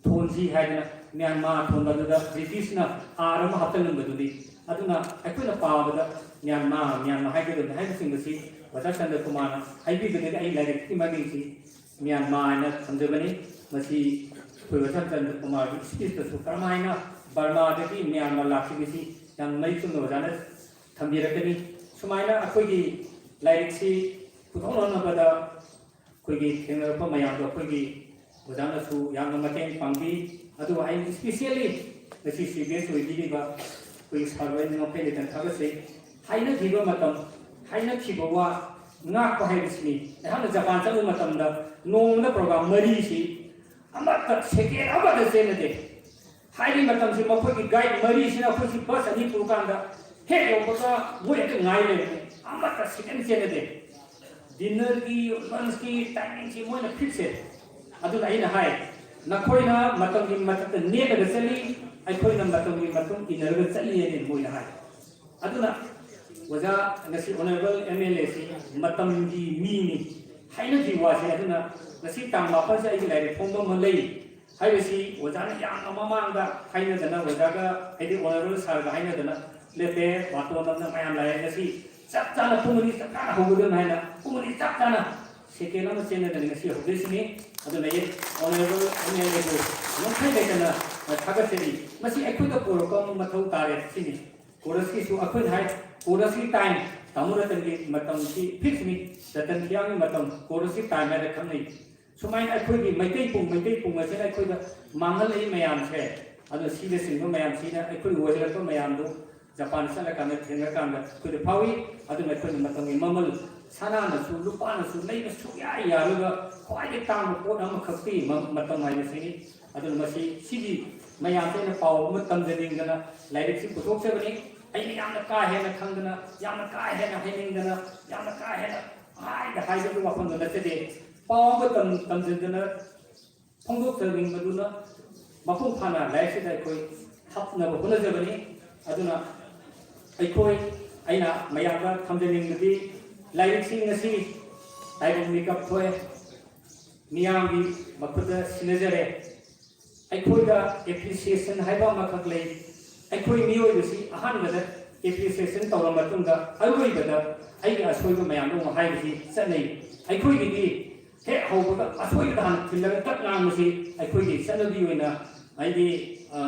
ꯊꯣꯟꯁꯤ ꯍꯥꯏꯗꯅ ꯃ꯭ꯌꯥꯟꯃꯥ ꯊꯣꯟꯕꯗꯨꯗ ꯕ꯭ꯔꯤꯇꯤꯁꯅ ꯑꯥꯔ ꯑꯃ ꯍꯥꯞꯆꯤꯜꯂꯝꯕꯗꯨꯅꯤ꯫ ꯑꯗꯨꯅ ꯑꯩꯈꯣꯏꯅ ꯄꯥꯕꯗ ꯃ꯭ꯌꯥꯟꯃꯥ, ꯃ꯭ꯌꯥꯟꯃꯥ ꯍꯥꯏꯒꯗꯕꯅꯤ ꯍꯥꯏꯕꯁꯤꯡ ꯑꯁꯤ ꯑꯣꯖꯥ ꯆꯟꯗ꯭ꯔꯀꯨꯃꯥꯔꯅ ꯍꯥꯏꯕꯤꯕꯗꯒꯤ ꯑꯩ ꯂꯥꯏꯔꯤꯛꯀꯤ ꯃꯃꯤꯡꯁꯤ ꯃ꯭ꯌꯥꯟꯃꯥ ꯍꯥꯏꯅ ꯊꯝꯖꯕꯅꯤ꯫ ꯃꯁꯤ ꯑꯩꯈꯣꯏ ꯑꯣꯖꯥ ꯆꯟꯗ꯭ꯔꯀꯨꯃꯥꯔꯒꯤ ꯁ꯭ꯄꯤꯁꯇꯁꯨ ꯀꯔꯝꯍꯥꯏꯅ ꯕꯔꯃꯥꯗꯒꯤ ꯃ꯭ꯌꯥꯟꯃꯥ ꯂꯥꯛꯈꯤꯕꯁꯤ ꯌꯥꯝ ꯃꯔꯤꯛ ꯆꯨꯝꯅ ꯑꯣꯖꯥꯅ ꯊꯝꯕꯤꯔꯛꯀꯅꯤ꯫ ꯁꯨꯃꯥꯏꯅ ꯑꯩꯈꯣꯏꯒꯤ ꯂꯥꯏꯔꯤꯛꯁꯤ ꯄꯨꯊꯣꯛꯅꯅꯕꯗ ꯑꯩꯈꯣꯏꯒꯤ ꯊꯦꯡꯅꯔꯛꯄ ꯃꯌꯥꯝꯗꯣ ꯑꯩꯈꯣꯏꯒꯤ ꯑꯣꯖꯥꯅꯁꯨ ꯌꯥꯝꯅ ꯃꯇꯦꯡ ꯄꯥꯡꯕꯤ꯫ ꯑꯗꯨꯒ ꯑꯩꯅ specially ꯉꯁꯤ chief guest ꯑꯣꯏꯕꯤꯔꯤꯕ ꯑꯩꯈꯣꯏꯒꯤ ꯁꯥꯔ ꯋꯥꯏ ꯅꯤꯉꯣꯝ ꯐꯩ ꯂꯩꯇꯅ ꯊꯥꯒꯠꯆꯩ꯫ ꯍꯥꯏꯅꯈꯤꯕ ꯃꯇꯝ, ꯍꯥꯏꯅꯈꯤꯕ ꯋꯥ ꯉꯥꯛꯄ ꯍꯥꯏꯕꯁꯤꯅꯤ꯫ ꯑꯩꯍꯥꯛꯅ ꯖꯄꯥꯟ ꯆꯠꯂꯨꯕ ꯃꯇꯝꯗ ꯅꯣꯡꯃꯗ program ꯃꯔꯤꯁꯤ ꯑꯃꯠꯇ, second ꯑꯃꯠꯇ ꯆꯦꯟꯅꯗꯦ꯫ ꯍꯥꯏꯔꯤꯕ ꯃꯇꯝꯁꯤ ꯃꯈꯣꯏꯒꯤ guide ꯃꯔꯤꯁꯤꯅ ꯑꯩꯈꯣꯏꯁꯤ bus ꯑꯅꯤ ꯄꯨꯔꯀꯥꯟꯗ ꯍꯦꯛ ꯌꯧꯕꯒ ꯃꯣꯏ ꯍꯦꯛꯇ ꯉꯥꯏ ꯂꯩꯔꯝꯃꯦ꯫ ꯑꯃꯠꯇ second ꯆꯦꯟꯅꯗꯦ꯫ Dinnerꯒꯤ, lunchꯀꯤ timingꯁꯤ ꯃꯣꯏꯅ fixꯁꯦ꯫ ꯑꯗꯨꯅ ꯑꯩꯅ ꯍꯥꯏ, "ꯅꯈꯣꯏꯅ ꯃꯇꯝꯒꯤ ꯃꯊꯛꯇ ꯅꯦꯠꯂꯒ ꯆꯠꯂꯤ, ꯑꯩꯈꯣꯏꯅ ꯃꯇꯝꯒꯤ ꯃꯇꯨꯡ ꯏꯟꯅꯔꯒ ꯆꯠꯂꯤ" ꯍꯥꯏꯅ ꯃꯣꯏꯅ ꯍꯥꯏ꯫ ꯑꯗꯨꯅ ꯑꯣꯖꯥ, ꯉꯁꯤ honourable MLAꯁꯤ ꯃꯇꯝꯒꯤ ꯃꯤꯅꯤ ꯍꯥꯏꯅꯈꯤꯕ ꯋꯥꯁꯦ꯫ ꯑꯗꯨꯅ ꯉꯁꯤ ꯇꯥꯡ ꯃꯥꯄꯟꯁꯦ ꯑꯩꯒꯤ ꯂꯥꯏꯔꯤꯛ ꯐꯣꯡꯕ ꯑꯃ ꯂꯩ ꯍꯥꯏꯕꯁꯤ ꯑꯣꯖꯥꯅ ꯌꯥꯝꯅ ꯃꯃꯥꯡꯗ ꯍꯥꯏꯅꯗꯅ, ꯑꯣꯖꯥꯒ ꯍꯥꯏꯗꯤ honourable sirꯒ ꯍꯥꯏꯅꯗꯅ ꯂꯦꯞꯄꯦ, ꯕꯥꯇꯣꯟ ꯑꯃꯅ ꯃꯌꯥꯝ ꯂꯥꯛꯑꯦ꯫ ꯉꯁꯤ ꯆꯞ ꯆꯥꯅ ꯄꯨꯡ ꯑꯅꯤ ꯆꯞ ꯆꯥꯅ ꯍꯧꯒꯗꯕꯅꯤ ꯍꯥꯏꯅ ꯄꯨꯡ ꯑꯅꯤ ꯆꯞ ꯆꯥꯅ second ꯑꯃ ꯆꯦꯟꯅꯗꯅ ꯉꯁꯤ ꯍꯧꯗꯣꯏꯁꯤꯅꯤ꯫ ꯑꯗꯨꯅ ꯑꯩ honourable MLAꯕꯨ ꯉꯝꯈꯩ ꯂꯩꯇꯅ ꯊꯥꯒꯠꯆꯔꯤ꯫ ꯃꯁꯤ ꯑꯩꯈꯣꯏꯗ ꯄꯨꯔꯛꯄ ꯑꯃ ꯃꯊꯧ ꯇꯥꯔꯦ ꯁꯤꯅꯤ꯫ Chorusꯀꯤꯁꯨ ꯑꯩꯈꯣꯏꯅ ꯍꯥꯏ, chorusꯀꯤ time, ꯇꯥꯃꯣ ꯔꯇꯟꯒꯤ ꯃꯇꯝꯁꯤ fixꯅꯤ, ꯔꯇꯟ ꯈꯤꯌꯥꯡꯒꯤ ꯃꯇꯝ, chorusꯀꯤ time ꯍꯥꯏꯅ ꯈꯪꯅꯩ꯫ ꯁꯨꯃꯥꯏꯅ ꯑꯩꯈꯣꯏꯒꯤ ꯃꯩꯇꯩ ꯄꯨꯡ, ꯃꯩꯇꯩ ꯄꯨꯡ ꯑꯁꯤꯅ ꯑꯩꯈꯣꯏꯗ ꯃꯥꯡꯍꯜꯂꯛꯏ ꯃꯌꯥꯝꯁꯦ, ꯑꯗꯨꯅ ꯁꯤꯗ ꯆꯤꯡꯕ ꯃꯌꯥꯝꯁꯤꯅ ꯑꯩꯈꯣꯏ ꯑꯣꯏꯍꯜꯂꯛꯄ ꯃꯌꯥꯝꯗꯨ ꯖꯄꯥꯟ ꯆꯠꯂꯀꯥꯟꯗ ꯊꯦꯡꯅꯔꯀꯥꯟꯗ ꯑꯩꯈꯣꯏꯗ ꯐꯥꯎꯏ꯫ ꯑꯗꯨꯅ ꯑꯩꯈꯣꯏꯅ ꯃꯇꯝꯒꯤ ꯃꯃꯜ ꯁꯅꯥꯅꯁꯨ ꯂꯨꯄꯥꯅꯁꯨ ꯂꯩꯕ ꯁꯨꯡꯌꯥ ꯌꯥꯔꯣꯏꯕ ꯈ꯭ꯋꯥꯏꯗꯒꯤ ꯇꯥꯡꯕ ꯄꯣꯠ ꯑꯃꯈꯛꯇꯤ ꯃ- ꯃꯇꯝ ꯍꯥꯏꯕꯁꯤꯅꯤ꯫ ꯑꯗꯨꯅ ꯃꯁꯤ ꯁꯤꯒꯤ ꯃꯌꯥꯝꯁꯦ ꯑꯩꯅ ꯄꯥꯎ ꯑꯃ ꯇꯝꯖꯅꯤꯡꯗꯅ ꯂꯥꯏꯔꯤꯛꯁꯤ ꯄꯨꯊꯣꯛꯆꯕꯅꯤ꯫ ꯑꯩꯅ ꯌꯥꯝꯅ ꯀꯥ ꯍꯦꯟꯅ ꯈꯪꯗꯅ, ꯌꯥꯝꯅ ꯀꯥ ꯍꯦꯟꯅ ꯍꯩꯅꯤꯡꯗꯅ, ꯌꯥꯝꯅ ꯀꯥ ꯍꯦꯟꯅ ꯍꯥꯏꯗ ꯍꯥꯏꯕꯒꯤ ꯋꯥꯐꯝꯗꯣ ꯅꯠꯆꯗꯦ꯫ ꯄꯥꯎ ꯑꯃ ꯇꯝ- ꯇꯝꯖꯤꯟꯗꯅ ꯐꯣꯡꯗꯣꯛꯆꯅꯤꯡꯕꯗꯨꯅ ꯃꯄꯨꯡ ꯐꯥꯅ ꯂꯥꯏꯔꯤꯛꯁꯤꯗ ꯑꯩꯈꯣꯏ ꯍꯥꯞꯅꯕ ꯍꯣꯠꯅꯖꯕꯅꯤ꯫ ꯑꯗꯨꯅ ꯑꯩꯈꯣꯏ, ꯑꯩꯅ ꯃꯌꯥꯝꯗ ꯊꯝꯖꯅꯤꯡꯕꯗꯤ, ꯂꯥꯏꯔꯤꯛꯁꯤꯡ ꯑꯁꯤ ꯇꯥꯏꯕꯪ ꯃꯤꯀꯞ ꯊꯣꯛꯑꯦ, ꯃꯤꯌꯥꯝꯒꯤ ꯃꯈꯨꯠꯇ ꯁꯤꯟꯅꯖꯔꯦ꯫ ꯑꯩꯈꯣꯏꯗ ꯑꯦꯄ꯭ꯔꯤꯁꯤꯌꯦꯁꯟ ꯍꯥꯏꯕ ꯑꯃꯈꯛ ꯂꯩ꯫ ꯑꯩꯈꯣꯏ ꯃꯤꯑꯣꯏꯕꯁꯤ ꯑꯍꯥꯟꯕꯗ ꯑꯦꯄ꯭ꯔꯤꯁꯤꯌꯦꯁꯟ ꯇꯧꯔ ꯃꯇꯨꯡꯗ ꯑꯔꯣꯏꯕꯗ ꯑꯩꯒꯤ ꯑꯁꯣꯏꯕ ꯃꯌꯥꯝꯗꯣ ꯑꯃꯨꯛ ꯍꯥꯏꯕꯁꯤ ꯆꯠꯅꯩ꯫ ꯑꯩꯈꯣꯏꯒꯤꯗꯤ ꯍꯦꯛ ꯍꯧꯕꯒ ꯑꯁꯣꯏꯕꯗ ꯍꯥꯟꯅ ꯊꯤꯜꯂꯒ ꯇꯛ ꯉꯥꯡꯕꯁꯤ ꯑꯩꯈꯣꯏꯒꯤ ꯆꯠꯅꯕꯤ ꯑꯣꯏꯅ, ꯍꯥꯏꯗꯤ, ꯑ,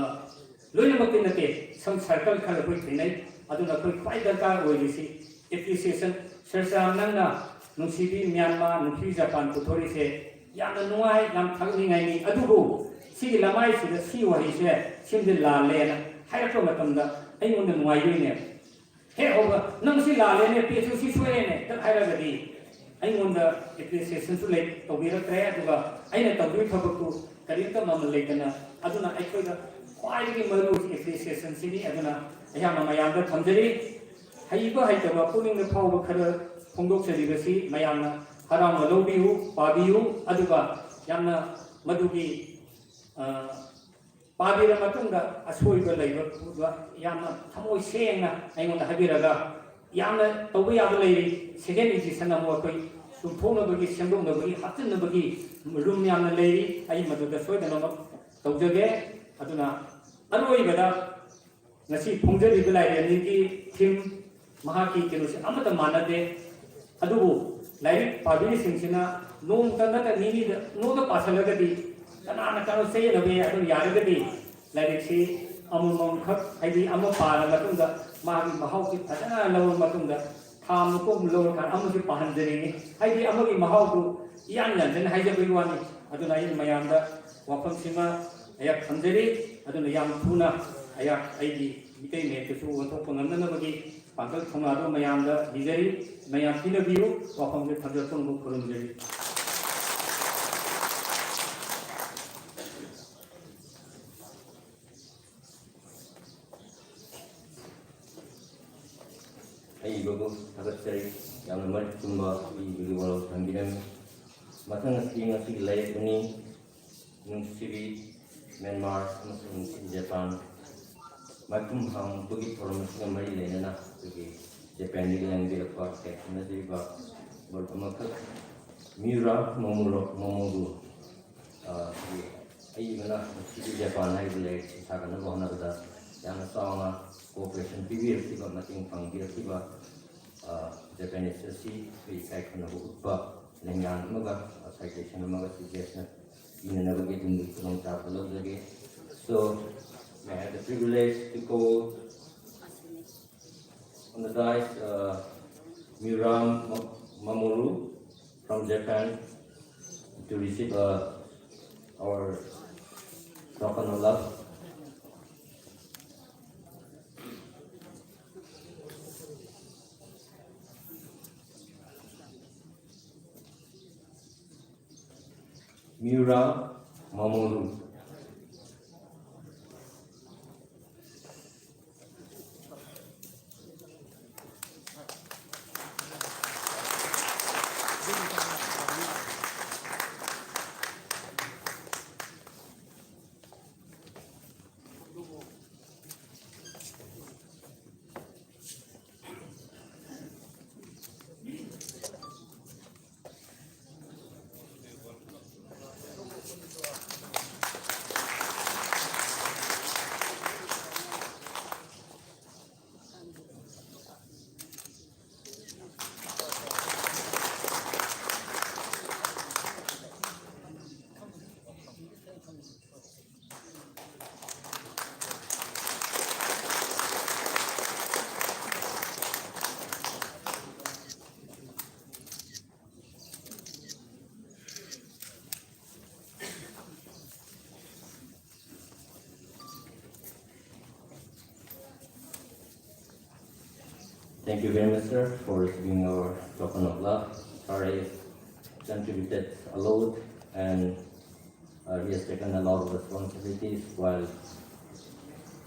ꯂꯣꯏꯅꯃꯛꯇꯤ ꯅꯠꯇꯦ, ꯁꯝ ꯁꯔꯀꯜ ꯈꯔ ꯑꯩꯈꯣꯏ ꯊꯦꯡꯅꯩ꯫ ꯑꯗꯨꯅ ꯑꯩꯈꯣꯏ ꯈ꯭ꯋꯥꯏ ꯗꯔꯀꯥꯔ ꯑꯣꯏꯔꯤꯁꯤ ꯑꯦꯄ꯭ꯔꯤꯁꯤꯌꯦꯁꯟ꯫ ꯁꯔ ꯆꯥꯝ, ꯅꯪꯅ ꯅꯨꯡꯁꯤꯕꯤ ꯃ꯭ꯌꯥꯟꯃꯥꯔ, ꯅꯨꯡꯁꯤꯕꯤ ꯖꯄꯥꯟ ꯄꯨꯊꯣꯔꯛꯏꯁꯦ ꯌꯥꯝꯅ ꯅꯨꯡꯉꯥꯏ, ꯌꯥꯝ ꯊꯥꯒꯠꯅꯤꯡꯉꯥꯏꯅꯤ꯫ ꯑꯗꯨꯕꯨ ꯁꯤꯒꯤ ꯂꯃꯥꯏꯁꯤꯗ ꯁꯤ ꯋꯥꯍꯩꯁꯦ, "ꯁꯤꯃꯗꯤ ꯂꯥꯜꯂꯦꯅ" ꯍꯥꯏꯔꯛꯄ ꯃꯇꯝꯗ ꯑꯩꯉꯣꯟꯗ ꯅꯨꯡꯉꯥꯏꯗꯣꯏꯅꯦꯕ꯫ ꯍꯦꯛ ꯍꯧꯕ, "ꯅꯪ ꯁꯤ ꯂꯥꯜꯂꯦꯅꯦ, ꯄꯦꯖꯇꯨ ꯁꯤ ꯁꯣꯏꯔꯦꯅꯦ" ꯇꯛ ꯍꯥꯏꯔꯒꯗꯤ ꯑꯩꯉꯣꯟꯗ ꯑꯦꯄ꯭ꯔꯤꯁꯤꯌꯦꯁꯟꯁꯨ ꯂꯩ, ꯇꯧꯕꯤꯔꯛꯇ꯭ꯔꯦ, ꯑꯗꯨꯒ ꯑꯩꯅ ꯇꯧꯗꯣꯏ ꯊꯕꯛꯇꯨ ꯀꯔꯤꯝꯇ ꯃꯃꯜ ꯂꯩꯇꯅ꯫ ꯑꯗꯨꯅ ꯑꯩꯈꯣꯏꯗ ꯈ꯭ꯋꯥꯏꯗꯒꯤ ꯃꯔꯨ ꯑꯣꯏꯁꯤ ꯑꯦꯄ꯭ꯔꯤꯁꯤꯌꯦꯁꯟꯁꯤꯅꯤ꯫ ꯑꯗꯨꯅ ꯑꯩꯍꯥꯛꯅ ꯃꯌꯥꯝꯗ ꯊꯝꯖꯔꯤ, ꯍꯩꯕ ꯍꯩꯇꯕ ꯄꯨꯛꯅꯤꯡꯗ ꯐꯥꯎꯕ ꯈꯔ ꯐꯣꯡꯗꯣꯛꯆꯔꯤꯕꯁꯤ ꯃꯌꯥꯝꯅ ꯍꯔꯥꯎꯅ ꯂꯧꯕꯤꯌꯨ, ꯄꯥꯕꯤꯌꯨ, ꯑꯗꯨꯒ ꯌꯥꯝꯅ ꯃꯗꯨꯒꯤ, ꯑ, ꯄꯥꯕꯤꯔ ꯃꯇꯨꯡꯗ ꯑꯁꯣꯏꯕ ꯂꯩꯕ ꯌꯥꯝꯅ ꯊꯃꯣꯏ ꯁꯦꯡꯅ ꯑꯩꯉꯣꯟꯗ ꯍꯥꯏꯕꯤꯔꯒ ꯌꯥꯝꯅ ꯇꯧꯕ ꯌꯥꯕ ꯂꯩꯔꯤ꯫ ꯁꯦꯀꯦꯟ ꯏꯗꯤꯁꯟ ꯑꯃꯨꯛ ꯑꯩꯈꯣꯏ ꯆꯨꯝꯊꯣꯛꯅꯕꯒꯤ, ꯁꯦꯝꯗꯣꯛꯅꯕꯒꯤ, ꯍꯥꯞꯆꯤꯟꯅꯕꯒꯤ ꯔꯨꯝ ꯌꯥꯝꯅ ꯂꯩꯔꯤ꯫ ꯑꯩ ꯃꯗꯨꯗ ꯁꯣꯏꯗꯅꯃꯛ ꯇꯧꯖꯒꯦ꯫ ꯑꯗꯨꯅ ꯑꯔꯣꯏꯕꯗ ꯉꯁꯤ ꯐꯣꯡꯖꯔꯤꯕ ꯂꯥꯏꯔꯦꯝꯕꯤꯒꯤ ꯊꯤꯝ, ꯃꯍꯥꯛꯀꯤ ꯀꯩꯅꯣꯁꯦ ꯑꯃꯠꯇ ꯃꯥꯟꯅꯗꯦ꯫ ꯑꯗꯨꯕꯨ ꯂꯥꯏꯔꯤꯛ ꯄꯥꯕꯤꯔꯤꯁꯤꯡꯁꯤꯅ ꯅꯣꯡꯃꯇ ꯅꯠꯇ꯭ꯔ ꯅꯤꯅꯤꯗ ꯅꯣꯡꯃꯗ ꯄꯥꯁꯤꯜꯂꯒꯗꯤ ꯀꯅꯥꯅ ꯀꯅꯥ ꯆꯌꯦꯠꯅꯕ ꯌꯥꯏ꯫ ꯑꯗꯨ ꯌꯥꯔꯒꯗꯤ ꯂꯥꯏꯔꯤꯛꯁꯤ ꯑꯃꯃꯝꯈꯛ, ꯍꯥꯏꯗꯤ ꯑꯃ ꯄꯥꯔ ꯃꯇꯨꯡꯗ ꯃꯥꯒꯤ ꯃꯍꯥꯎꯁꯤ ꯐꯖꯅ ꯂꯧꯔ ꯃꯇꯨꯡꯗ ꯊꯥ ꯑꯃ ꯀꯣꯛ ꯂꯧꯔꯀꯥꯟꯗ ꯑꯃꯁꯨ ꯄꯥꯍꯟꯖꯅꯤꯡꯉꯤ꯫ ꯍꯥꯏꯗꯤ ꯑꯃꯒꯤ ꯃꯍꯥꯎꯗꯨ ꯏꯌꯥꯟ ꯌꯥꯟꯖꯟ ꯍꯥꯏꯖꯕꯒꯤ ꯋꯥꯅꯤ꯫ ꯑꯗꯨꯅ ꯑꯩꯅ ꯃꯌꯥꯝꯗ ꯋꯥꯐꯝꯁꯤꯃ ꯑꯩꯍꯥꯛ ꯊꯝꯖꯔꯤ꯫ ꯑꯗꯨꯅ ꯌꯥꯝ ꯊꯨꯅ ꯑꯩꯍꯥꯛ ꯑꯩꯒꯤ ꯃꯤꯇꯩ ꯃꯌꯦꯛꯇꯁꯨ ꯑꯣꯟꯊꯣꯛꯄ ꯉꯝꯅꯅꯕꯒꯤ ꯄꯥꯡꯒꯜ ꯊꯧꯅꯥꯗꯣ ꯃꯌꯥꯝꯗ ꯅꯤꯖꯔꯤ꯫ ꯃꯌꯥꯝ ꯄꯤꯅꯕꯤꯌꯨ꯫ ꯋꯥꯐꯝꯁꯦ ꯊꯝꯖꯔꯛꯄ ꯈꯨꯔꯨꯝꯖꯔꯤ꯫ ꯑꯏꯕꯕꯨ ꯊꯥꯒꯠꯆꯔꯤ꯫ ꯌꯥꯝꯅ ꯃꯔꯤꯛ ꯆꯨꯝꯕ ꯑꯏꯕꯒꯤ ꯋꯥꯔꯣꯜ ꯊꯝꯕꯤꯔꯝꯃꯤ꯫ ꯃꯊꯪ ꯑꯁꯤ ꯉꯁꯤꯒꯤ ꯂꯥꯏꯔꯤꯛ ꯑꯅꯤ, ꯅꯨꯡꯁꯤꯕꯤ ꯃ꯭ꯌꯥꯟꯃꯥꯔ ꯑꯃꯁꯨꯡ ꯅꯨꯡꯁꯤꯕꯤ ꯖꯄꯥꯟ ꯃꯥꯏꯈꯨꯝ ꯍꯥꯡꯕꯒꯤ ꯊꯧꯔꯝ ꯑꯁꯤꯒ ꯃꯔꯤ ꯂꯩꯅꯅ ꯑꯩꯈꯣꯏꯒꯤ ꯖꯄꯥꯟꯗꯒꯤ ꯂꯥꯡꯕꯤꯔꯛꯄ ꯀꯌꯥ ꯊꯦꯡꯅꯖꯔꯤꯕ ꯕꯣꯜ ꯑꯃꯈꯛ, ꯃꯤꯌꯨꯔꯥ ꯃꯣꯃꯣꯔꯣ, ꯃꯣꯃꯣꯔꯨ, ꯑ, ꯑꯏꯕꯅ ꯅꯨꯡꯁꯤꯕꯤ ꯖꯄꯥꯟ ꯍꯥꯏꯔꯤꯕ ꯂꯥꯏꯔꯤꯛꯁꯤ ꯁꯥꯒꯠꯅꯕ ꯍꯣꯠꯅꯕꯗ ꯌꯥꯝꯅ ꯆꯥꯎꯅ cooperation ꯄꯤꯕꯤꯔꯛꯈꯤꯕ, ꯃꯇꯦꯡ ꯄꯥꯡꯕꯤꯔꯛꯈꯤꯕ, ꯑ, ꯖꯄꯥꯅꯤꯁ ꯑꯁꯤ ꯑꯩꯈꯣꯏ ꯏꯀꯥꯏ ꯈꯨꯝꯅꯕ ꯎꯠꯄ ꯂꯦꯡꯌꯥꯟ ꯑꯃꯒ, ꯑ, citation ꯑꯃꯒ ꯁꯤꯖꯦꯁꯅ ꯄꯤꯅꯅꯕꯒꯤ ꯑꯗꯨꯝꯒꯤ ꯈꯨꯗꯣꯡꯆꯥꯕ ꯂꯧꯖꯒꯦ꯫ So, may I have the privilege to call on the dais, uh, Miram Ma-, Mamoru from Japan to receive, uh, our token of love. Miura Mamoru. Thank you very much, sir, for receiving our token of love. Sir has contributed a lot and uh, he has taken a lot of responsibilities while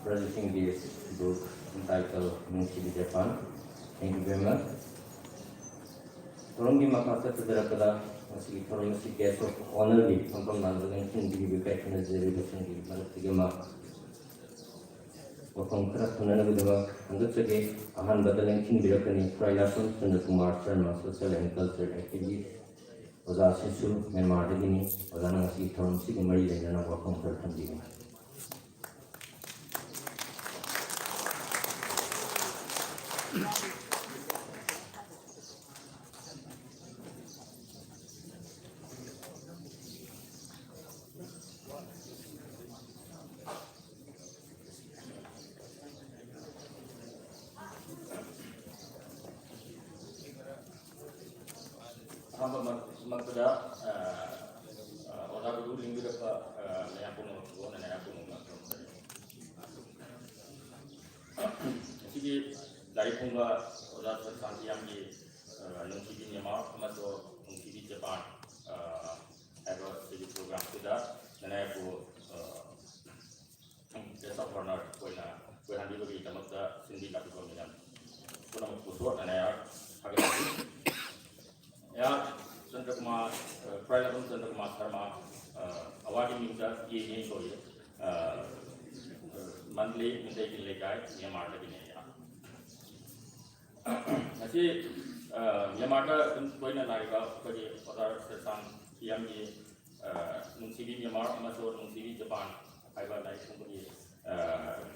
producing this book entitled Nungsibi Japan. Thank you very much. ꯊꯧꯔꯝꯒꯤ ꯃꯈꯥ ꯆꯠꯊꯖꯔꯛꯄꯗ ꯉꯁꯤꯒꯤ ꯊꯧꯔꯝ ꯑꯁꯤ guest of honourꯒꯤ ꯐꯝꯐꯝ ꯂꯥꯡꯗ ꯂꯦꯡꯁꯤꯟꯕꯤꯔꯤꯕ ꯏꯀꯥꯏ ꯈꯨꯝꯅꯖꯔꯤꯕꯁꯤꯡꯒꯤ ꯃꯔꯛꯇꯒꯤ ꯑꯃ ꯋꯥꯐꯝ ꯈꯔ ꯈꯟꯅꯅꯕꯒꯤꯗꯃꯛ ꯍꯪꯒꯠꯆꯒꯦ꯫ ꯑꯍꯥꯟꯕꯗ ꯂꯦꯡꯁꯤꯟꯕꯤꯔꯛꯀꯅꯤ ꯈꯨꯔꯥꯏ ꯂꯥꯁꯣꯟ ꯁꯨꯅ Kumar Sharma, social and cultural activist, ꯑꯣꯖꯥ ꯑꯁꯤꯁꯨ ꯃ꯭ꯌꯥꯟꯃꯥꯔꯗꯒꯤꯅꯤ꯫ ꯑꯣꯖꯥꯅ ꯉꯁꯤꯒꯤ ꯊꯧꯔꯝꯁꯤꯒꯤ ꯃꯔꯤ ꯂꯩꯅꯅ ꯋꯥꯐꯝ ꯈꯔ ꯊꯝꯕꯤꯒꯅꯤ꯫ ꯑꯍꯥꯟꯕꯃꯛꯇꯗ ꯑꯣꯖꯥ ꯒꯨꯔꯨ ꯂꯤꯡꯕꯤꯔꯛꯄ ꯃꯌꯥꯝ ꯄꯨꯝꯅꯃꯛꯄꯨ ꯅꯅꯥꯏ ꯄꯨꯝꯅꯃꯛ ꯈꯨꯔꯨꯝꯖꯔꯤ꯫ ꯉꯁꯤꯒꯤ ꯂꯥꯏꯔꯤꯛ ꯐꯣꯡꯕ ꯑꯣꯖꯥ ꯁꯔ ꯁꯥꯟꯇꯤꯌꯥꯝꯒꯤ ꯅꯨꯡꯁꯤꯕꯤ ꯃ꯭ꯌꯥꯟꯃꯥꯔ ꯑꯃꯁꯨꯡ ꯅꯨꯡꯁꯤꯕꯤ ꯖꯄꯥꯟ ꯍꯥꯏꯕ ꯁꯤꯒꯤ ꯄ꯭ꯔꯣꯒ꯭ꯔꯥꯝꯁꯤꯗ ꯅꯅꯥꯏꯕꯨ ꯒꯦꯁ ꯑꯣꯐ ꯑꯣꯅꯔ ꯑꯣꯏꯅ ꯀꯣꯏꯍꯟꯕꯤꯕꯒꯤꯗꯃꯛꯇ ꯁꯤꯟꯕꯤ ꯂꯥꯛꯄꯤꯕ ꯃꯌꯥꯝ ꯄꯨꯝꯅꯃꯛꯄꯨꯁꯨ ꯅꯅꯥꯏ ꯊꯥꯒꯠꯆꯔꯤ꯫ ꯑꯩꯍꯥꯛ ꯆꯟꯗ꯭ꯔꯀꯨꯃꯥꯔ, ꯈꯨꯔꯥꯏꯂꯥꯛꯄꯝ ꯆꯟꯗ꯭ꯔꯀꯨꯃꯥꯔ ꯁꯔꯃ, ꯑꯋꯥꯒꯤ ꯃꯤꯡꯗ ꯌꯦꯡꯉꯦ ꯀꯧꯏ꯫ ꯃꯟꯗꯂꯤ ꯃꯤꯇꯩꯒꯤ ꯂꯩꯀꯥꯏ, ꯃ꯭ꯌꯥꯟꯃꯥꯔꯗꯒꯤꯅꯦ ꯑꯩꯍꯥꯛ꯫ ꯉꯁꯤ ꯃ꯭ꯌꯥꯟꯃꯥꯔꯗ ꯑꯗꯨꯝ ꯇꯣꯏꯅ ꯂꯥꯛꯏꯕ ꯑꯩꯈꯣꯏꯒꯤ ꯑꯣꯖꯥ ꯁꯦꯁꯥꯟ ꯁꯤꯌꯥꯝꯒꯤ ꯅꯨꯡꯁꯤꯕꯤ ꯃ꯭ꯌꯥꯟꯃꯥꯔ ꯑꯃꯁꯨꯡ ꯅꯨꯡꯁꯤꯕꯤ ꯖꯄꯥꯟ ꯍꯥꯏꯕ ꯂꯥꯏꯔꯤꯛ ꯐꯣꯡꯕꯒꯤ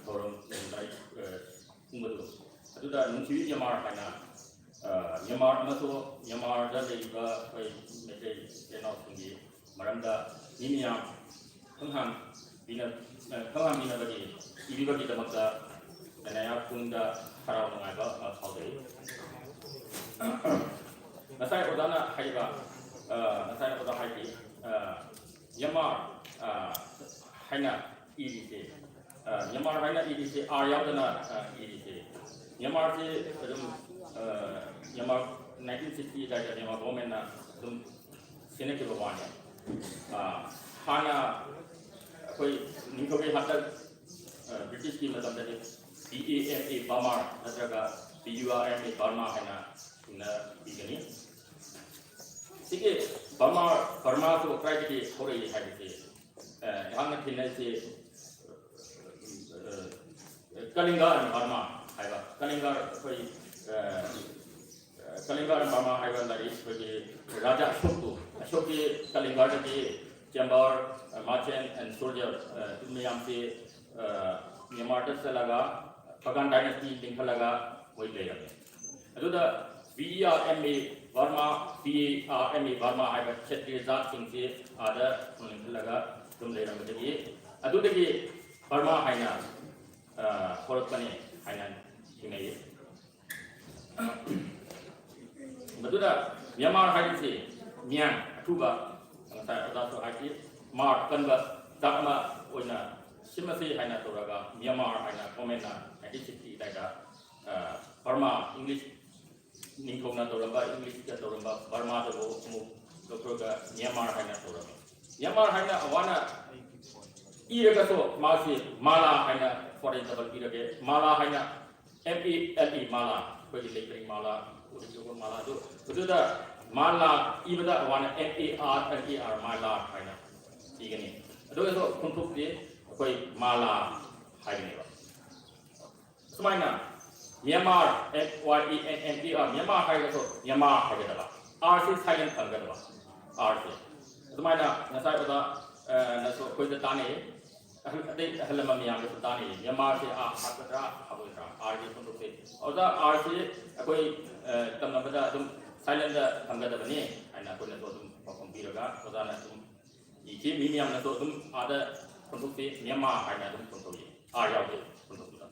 ꯊꯧꯔꯝ, ꯂꯥꯏꯔꯤꯛ ꯐꯣꯡꯕꯗꯨ, ꯑꯗꯨꯗ ꯅꯨꯡꯁꯤꯕꯤ ꯃ꯭ꯌꯥꯟꯃꯥꯔ ꯍꯥꯏꯅ ꯃ꯭ꯌꯥꯟꯃꯥꯔ ꯑꯃꯁꯨꯡ ꯃ꯭ꯌꯥꯟꯃꯥꯔꯗ ꯂꯩꯔꯤꯕ ꯑꯩꯈꯣꯏ ꯃꯩꯇꯩ ꯏꯆꯤꯜ ꯏꯅꯥꯎꯁꯤꯡꯒꯤ ꯃꯔꯝꯗ ꯃꯤ ꯃꯌꯥꯝ ꯈꯪꯍꯥꯟ ꯄꯤꯅ-, ꯈꯪꯍꯥꯟꯕꯤꯅꯕꯒꯤ ꯏꯕꯤꯕꯒꯤꯗꯃꯛꯇ ꯅꯅꯥꯏ ꯄꯨꯛꯅꯤꯡꯗ ꯍꯔꯥꯎ ꯅꯨꯡꯉꯥꯏꯕ ꯑꯃ ꯐꯥꯎꯖꯩ꯫ ꯉꯁꯥꯏ ꯑꯣꯖꯥꯅ ꯍꯥꯏꯔꯤꯕ, ꯉꯁꯥꯏ ꯑꯣꯖꯥ ꯍꯥꯏꯈꯤ, ꯃ꯭ꯌꯥꯟꯃꯥꯔ ꯍꯥꯏꯅ ꯏꯔꯤꯁꯦ, ꯃ꯭ꯌꯥꯟꯃꯥꯔ ꯍꯥꯏꯅ ꯏꯔꯤꯁꯦ ꯑꯥꯔ ꯌꯥꯎꯗꯅ ꯏꯔꯤꯁꯦ ꯃ꯭ꯌꯥꯟꯃꯥꯔꯁꯤ ꯑꯗꯨꯝ, ꯑ, ꯃ꯭ꯌꯥꯟꯃꯥꯔ nineteen sixty ꯑꯗꯨꯋꯥꯏꯗ ꯃ꯭ꯌꯥꯟꯃꯥꯔ ꯒꯣꯚꯔꯟꯃꯦꯟꯠꯅ ꯑꯗꯨꯝ ꯁꯤꯟꯅꯈꯤꯕ ꯋꯥꯅꯤ꯫ ꯑ, ꯍꯥꯟꯅ ꯑꯩꯈꯣꯏ ꯅꯤꯡꯊꯧꯔꯦꯜ ꯍꯟꯗꯛ, ꯑ, ꯕ꯭ꯔꯤꯇꯤꯁꯀꯤ ꯃꯇꯝꯗꯗꯤ B A M A Burma ꯅꯠꯇ꯭ꯔꯒ B U R M A Burma ꯍꯥꯏꯅ ꯁꯤꯡꯅꯈꯤꯒꯅꯤ꯫ ꯁꯤꯒꯤ ꯕꯔꯃꯥ, ꯕꯔꯃꯥꯁꯨ ꯀꯗꯥꯏꯗꯒꯤ ꯍꯧꯔꯛꯏ ꯍꯥꯏꯕꯁꯤ, ꯑ, ꯑꯩꯍꯥꯛꯅ ꯊꯦꯡꯅꯔꯤꯁꯤ, ꯑ, ꯀꯂꯤꯡꯒ ꯑꯦꯟ ꯕꯔꯃꯥ ꯍꯥꯏꯕ, ꯀꯂꯤꯡꯒ ꯑꯩꯈꯣꯏ, ꯑ, ꯀꯂꯤꯡꯒ ꯑꯦꯟ ꯕꯔꯃꯥ ꯍꯥꯏꯕ ꯂꯥꯏꯔꯤꯛ ꯑꯩꯈꯣꯏꯒꯤ ꯔꯥꯖꯥ ꯑꯁꯣꯛꯇꯨ, ꯑꯁꯣꯛꯀꯤ ꯀꯂꯤꯡꯒꯗꯒꯤ chamber, merchant and soldier, ꯑ, ꯃꯌꯥꯝꯁꯤ, ꯑ, ꯃ꯭ꯌꯥꯟꯃꯥꯔꯗ ꯆꯠꯂꯒ Pagan dynasty ꯂꯤꯡꯈꯠꯂꯒ ꯃꯣꯏ ꯂꯩꯔꯝꯃꯤ꯫ ꯑꯗꯨꯗ B E R M A Burma, B A R M A Burma ꯍꯥꯏꯕ ꯈꯦꯇ꯭ꯔꯤꯌ ꯖꯥꯠꯁꯤꯡꯁꯤ ꯑꯥꯗ ꯂꯤꯡꯈꯠꯂꯒ ꯑꯗꯨꯝ ꯂꯩꯔꯝꯕꯗꯒꯤ ꯑꯗꯨꯗꯒꯤ ꯕꯔꯃꯥ ꯍꯥꯏꯅ, ꯑ, ꯍꯧꯔꯛꯄꯅꯤ ꯍꯥꯏꯅ ꯆꯤꯡꯅꯩ꯫ ꯃꯗꯨꯗ ꯃ꯭ꯌꯥꯟꯃꯥꯔ ꯍꯥꯏꯔꯤꯁꯤ ꯃ꯭ꯌꯥꯟ ꯑꯊꯨꯕ, ꯉꯁꯥꯏ ꯑꯣꯖꯥꯁꯨ ꯍꯥꯏꯈꯤ, ꯃꯥꯔ ꯀꯟꯕ ꯖꯥꯠ ꯑꯃ ꯑꯣꯏꯅ ꯁꯤꯃꯁꯤ ꯍꯥꯏꯅ ꯇꯧꯔꯒ ꯃ꯭ꯌꯥꯟꯃꯥꯔ ꯍꯥꯏꯅ ꯒꯣꯔꯃꯦꯟꯅ nineteen sixty ꯑꯗꯨꯋꯥꯏꯗ, ꯑ, ꯕꯔꯃꯥ, ꯏꯪꯂꯤꯁ ꯅꯤꯡꯊꯧꯅ ꯇꯧꯔꯝꯕ, ꯏꯪꯂꯤꯁꯇ ꯇꯧꯔꯝꯕ ꯕꯔꯃꯥꯗꯕꯨ ꯑꯃꯨꯛ ꯂꯧꯊꯣꯛꯑꯒ ꯃ꯭ꯌꯥꯟꯃꯥꯔ ꯍꯥꯏꯅ ꯇꯧꯔꯝꯃꯤ꯫ ꯃ꯭ꯌꯥꯟꯃꯥꯔ ꯍꯥꯏꯅ ꯑꯋꯥꯅ ꯏꯔꯒꯁꯨ ꯃꯥꯁꯤ ꯃꯥꯂꯥ ꯍꯥꯏꯅ foreign double ꯏꯔꯒꯦ, ꯃꯥꯂꯥ ꯍꯥꯏꯅ M A L E malai, ꯑꯩꯈꯣꯏꯒꯤ ꯂꯩ ꯄꯔꯦꯡ ꯃꯥꯂꯥ, ꯎꯔꯤꯕ ꯃꯥꯂꯥ ꯑꯗꯨ, ꯑꯗꯨꯗ malai ꯏꯕꯗ ꯑꯋꯥꯅ M A R L A R malai ꯍꯥꯏꯅ ꯏꯒꯅꯤ꯫ ꯑꯗꯨꯒꯁꯨ ꯈꯣꯟꯊꯣꯛꯇꯤ ꯑꯩꯈꯣꯏ ꯃꯥꯂꯥ ꯍꯥꯏꯒꯅꯦꯕ꯫ ꯁꯨꯃꯥꯏꯅ Myanmar, M Y A N M A R, Myanmar ꯍꯥꯏꯔꯒꯁꯨ ꯃ꯭ꯌꯥꯟꯃꯥꯔ ꯍꯥꯏꯒꯗꯕ, R ꯁꯤ silent ꯊꯝꯒꯗꯕ, R ꯁꯤ꯫ ꯑꯗꯨꯃꯥꯏꯅ ꯉꯁꯥꯏ ꯑꯣꯖꯥ, ꯑ, ꯅꯁꯨ ꯑꯩꯈꯣꯏꯗ ꯇꯥꯟꯅꯩ, ꯑꯍꯜ, ꯑꯇꯩ ꯑꯍꯜ ꯂꯃꯟ ꯃꯌꯥꯝꯗꯁꯨ ꯇꯥꯟꯅꯩ, ꯃ꯭ꯌꯥꯟꯃꯥꯔꯁꯦ ꯑꯥ ꯍꯥꯞꯀꯗ꯭ꯔꯥ ꯍꯥꯞꯄꯣꯏꯗ꯭ꯔꯥ, R ꯒꯤ ꯈꯣꯟꯊꯣꯛꯁꯦ꯫ ꯑꯣꯖꯥ, R ꯁꯤ ꯑꯩꯈꯣꯏ, ꯑ, ꯇꯝꯅꯕꯗ ꯑꯗꯨꯝ silent ꯊꯝꯒꯗꯕꯅꯤ ꯍꯥꯏꯅ ꯑꯩꯈꯣꯏꯅꯁꯨ ꯑꯗꯨꯝ ꯄꯥꯎꯈꯨꯝ ꯄꯤꯔꯒ ꯑꯣꯖꯥꯅ ꯑꯗꯨꯝ ꯏꯈꯤ꯫ ꯃꯤ ꯃꯌꯥꯝꯅꯁꯨ ꯑꯗꯨꯝ ꯑꯥꯗ ꯈꯣꯟꯊꯣꯛꯁꯤ ꯃ꯭ꯌꯥꯟꯃꯥꯔ ꯍꯥꯏꯅ ꯑꯗꯨꯝ ꯈꯣꯟꯊꯣꯛꯏ, R ꯌꯥꯎꯗꯦ ꯈꯣꯟꯊꯣꯛꯇꯨꯗ꯫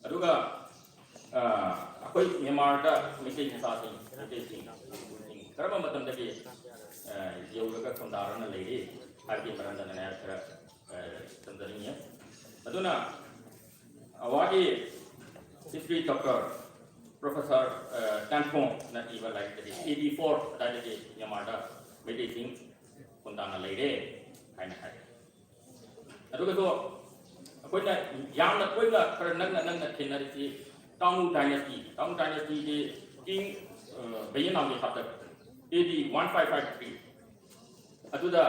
ꯑꯗꯨꯒ, ꯑ, ꯑꯩꯈꯣꯏ ꯃ꯭ꯌꯥꯟꯃꯥꯔꯗ ꯃꯩꯇꯩ ꯃꯆꯥꯁꯤꯡ, ꯃꯩꯇꯩꯁꯤꯡ, ꯃꯅꯤꯄꯨꯔꯁꯤꯡ, ꯀꯔꯝꯕ ꯃꯇꯝꯗꯒꯤ ꯑ, ꯌꯧꯔꯒ ꯈꯨꯟꯗꯥꯔꯅ ꯂꯩꯔꯤ ꯍꯥꯏꯕꯒꯤ ꯃꯔꯝꯗ ꯅꯉꯥꯏ ꯈꯔ ꯑ, ꯊꯝꯖꯅꯤꯡꯉꯤ꯫ ꯑꯗꯨꯅ ꯑꯋꯥꯒꯤ history doctor Professor Tan Phong ꯅ ꯏꯕ ꯂꯥꯏꯔꯤꯛꯇꯗꯤ A D four ꯑꯗꯥꯏꯗꯒꯤ ꯃ꯭ꯌꯥꯟꯃꯥꯔꯗ ꯃꯩꯇꯩꯁꯤꯡ ꯈꯨꯟꯗꯥꯅ ꯂꯩꯔꯦ ꯍꯥꯏꯅ ꯍꯥꯏ꯫ ꯑꯗꯨꯒꯁꯨ ꯑꯩꯈꯣꯏꯅ ꯌꯥꯝꯅ ꯇꯣꯏꯅ ꯈꯔ ꯅꯛꯅ ꯅꯛꯅ ꯊꯦꯡꯅꯔꯤꯁꯤ ꯇꯥꯡꯉꯨ dynasty꯫ ꯇꯥꯡꯉꯨ dynasty D king ꯕꯩꯌꯦꯅꯥꯎꯒꯤ ꯍꯥꯛꯇꯛ A D one five five three ꯑꯗꯨꯗ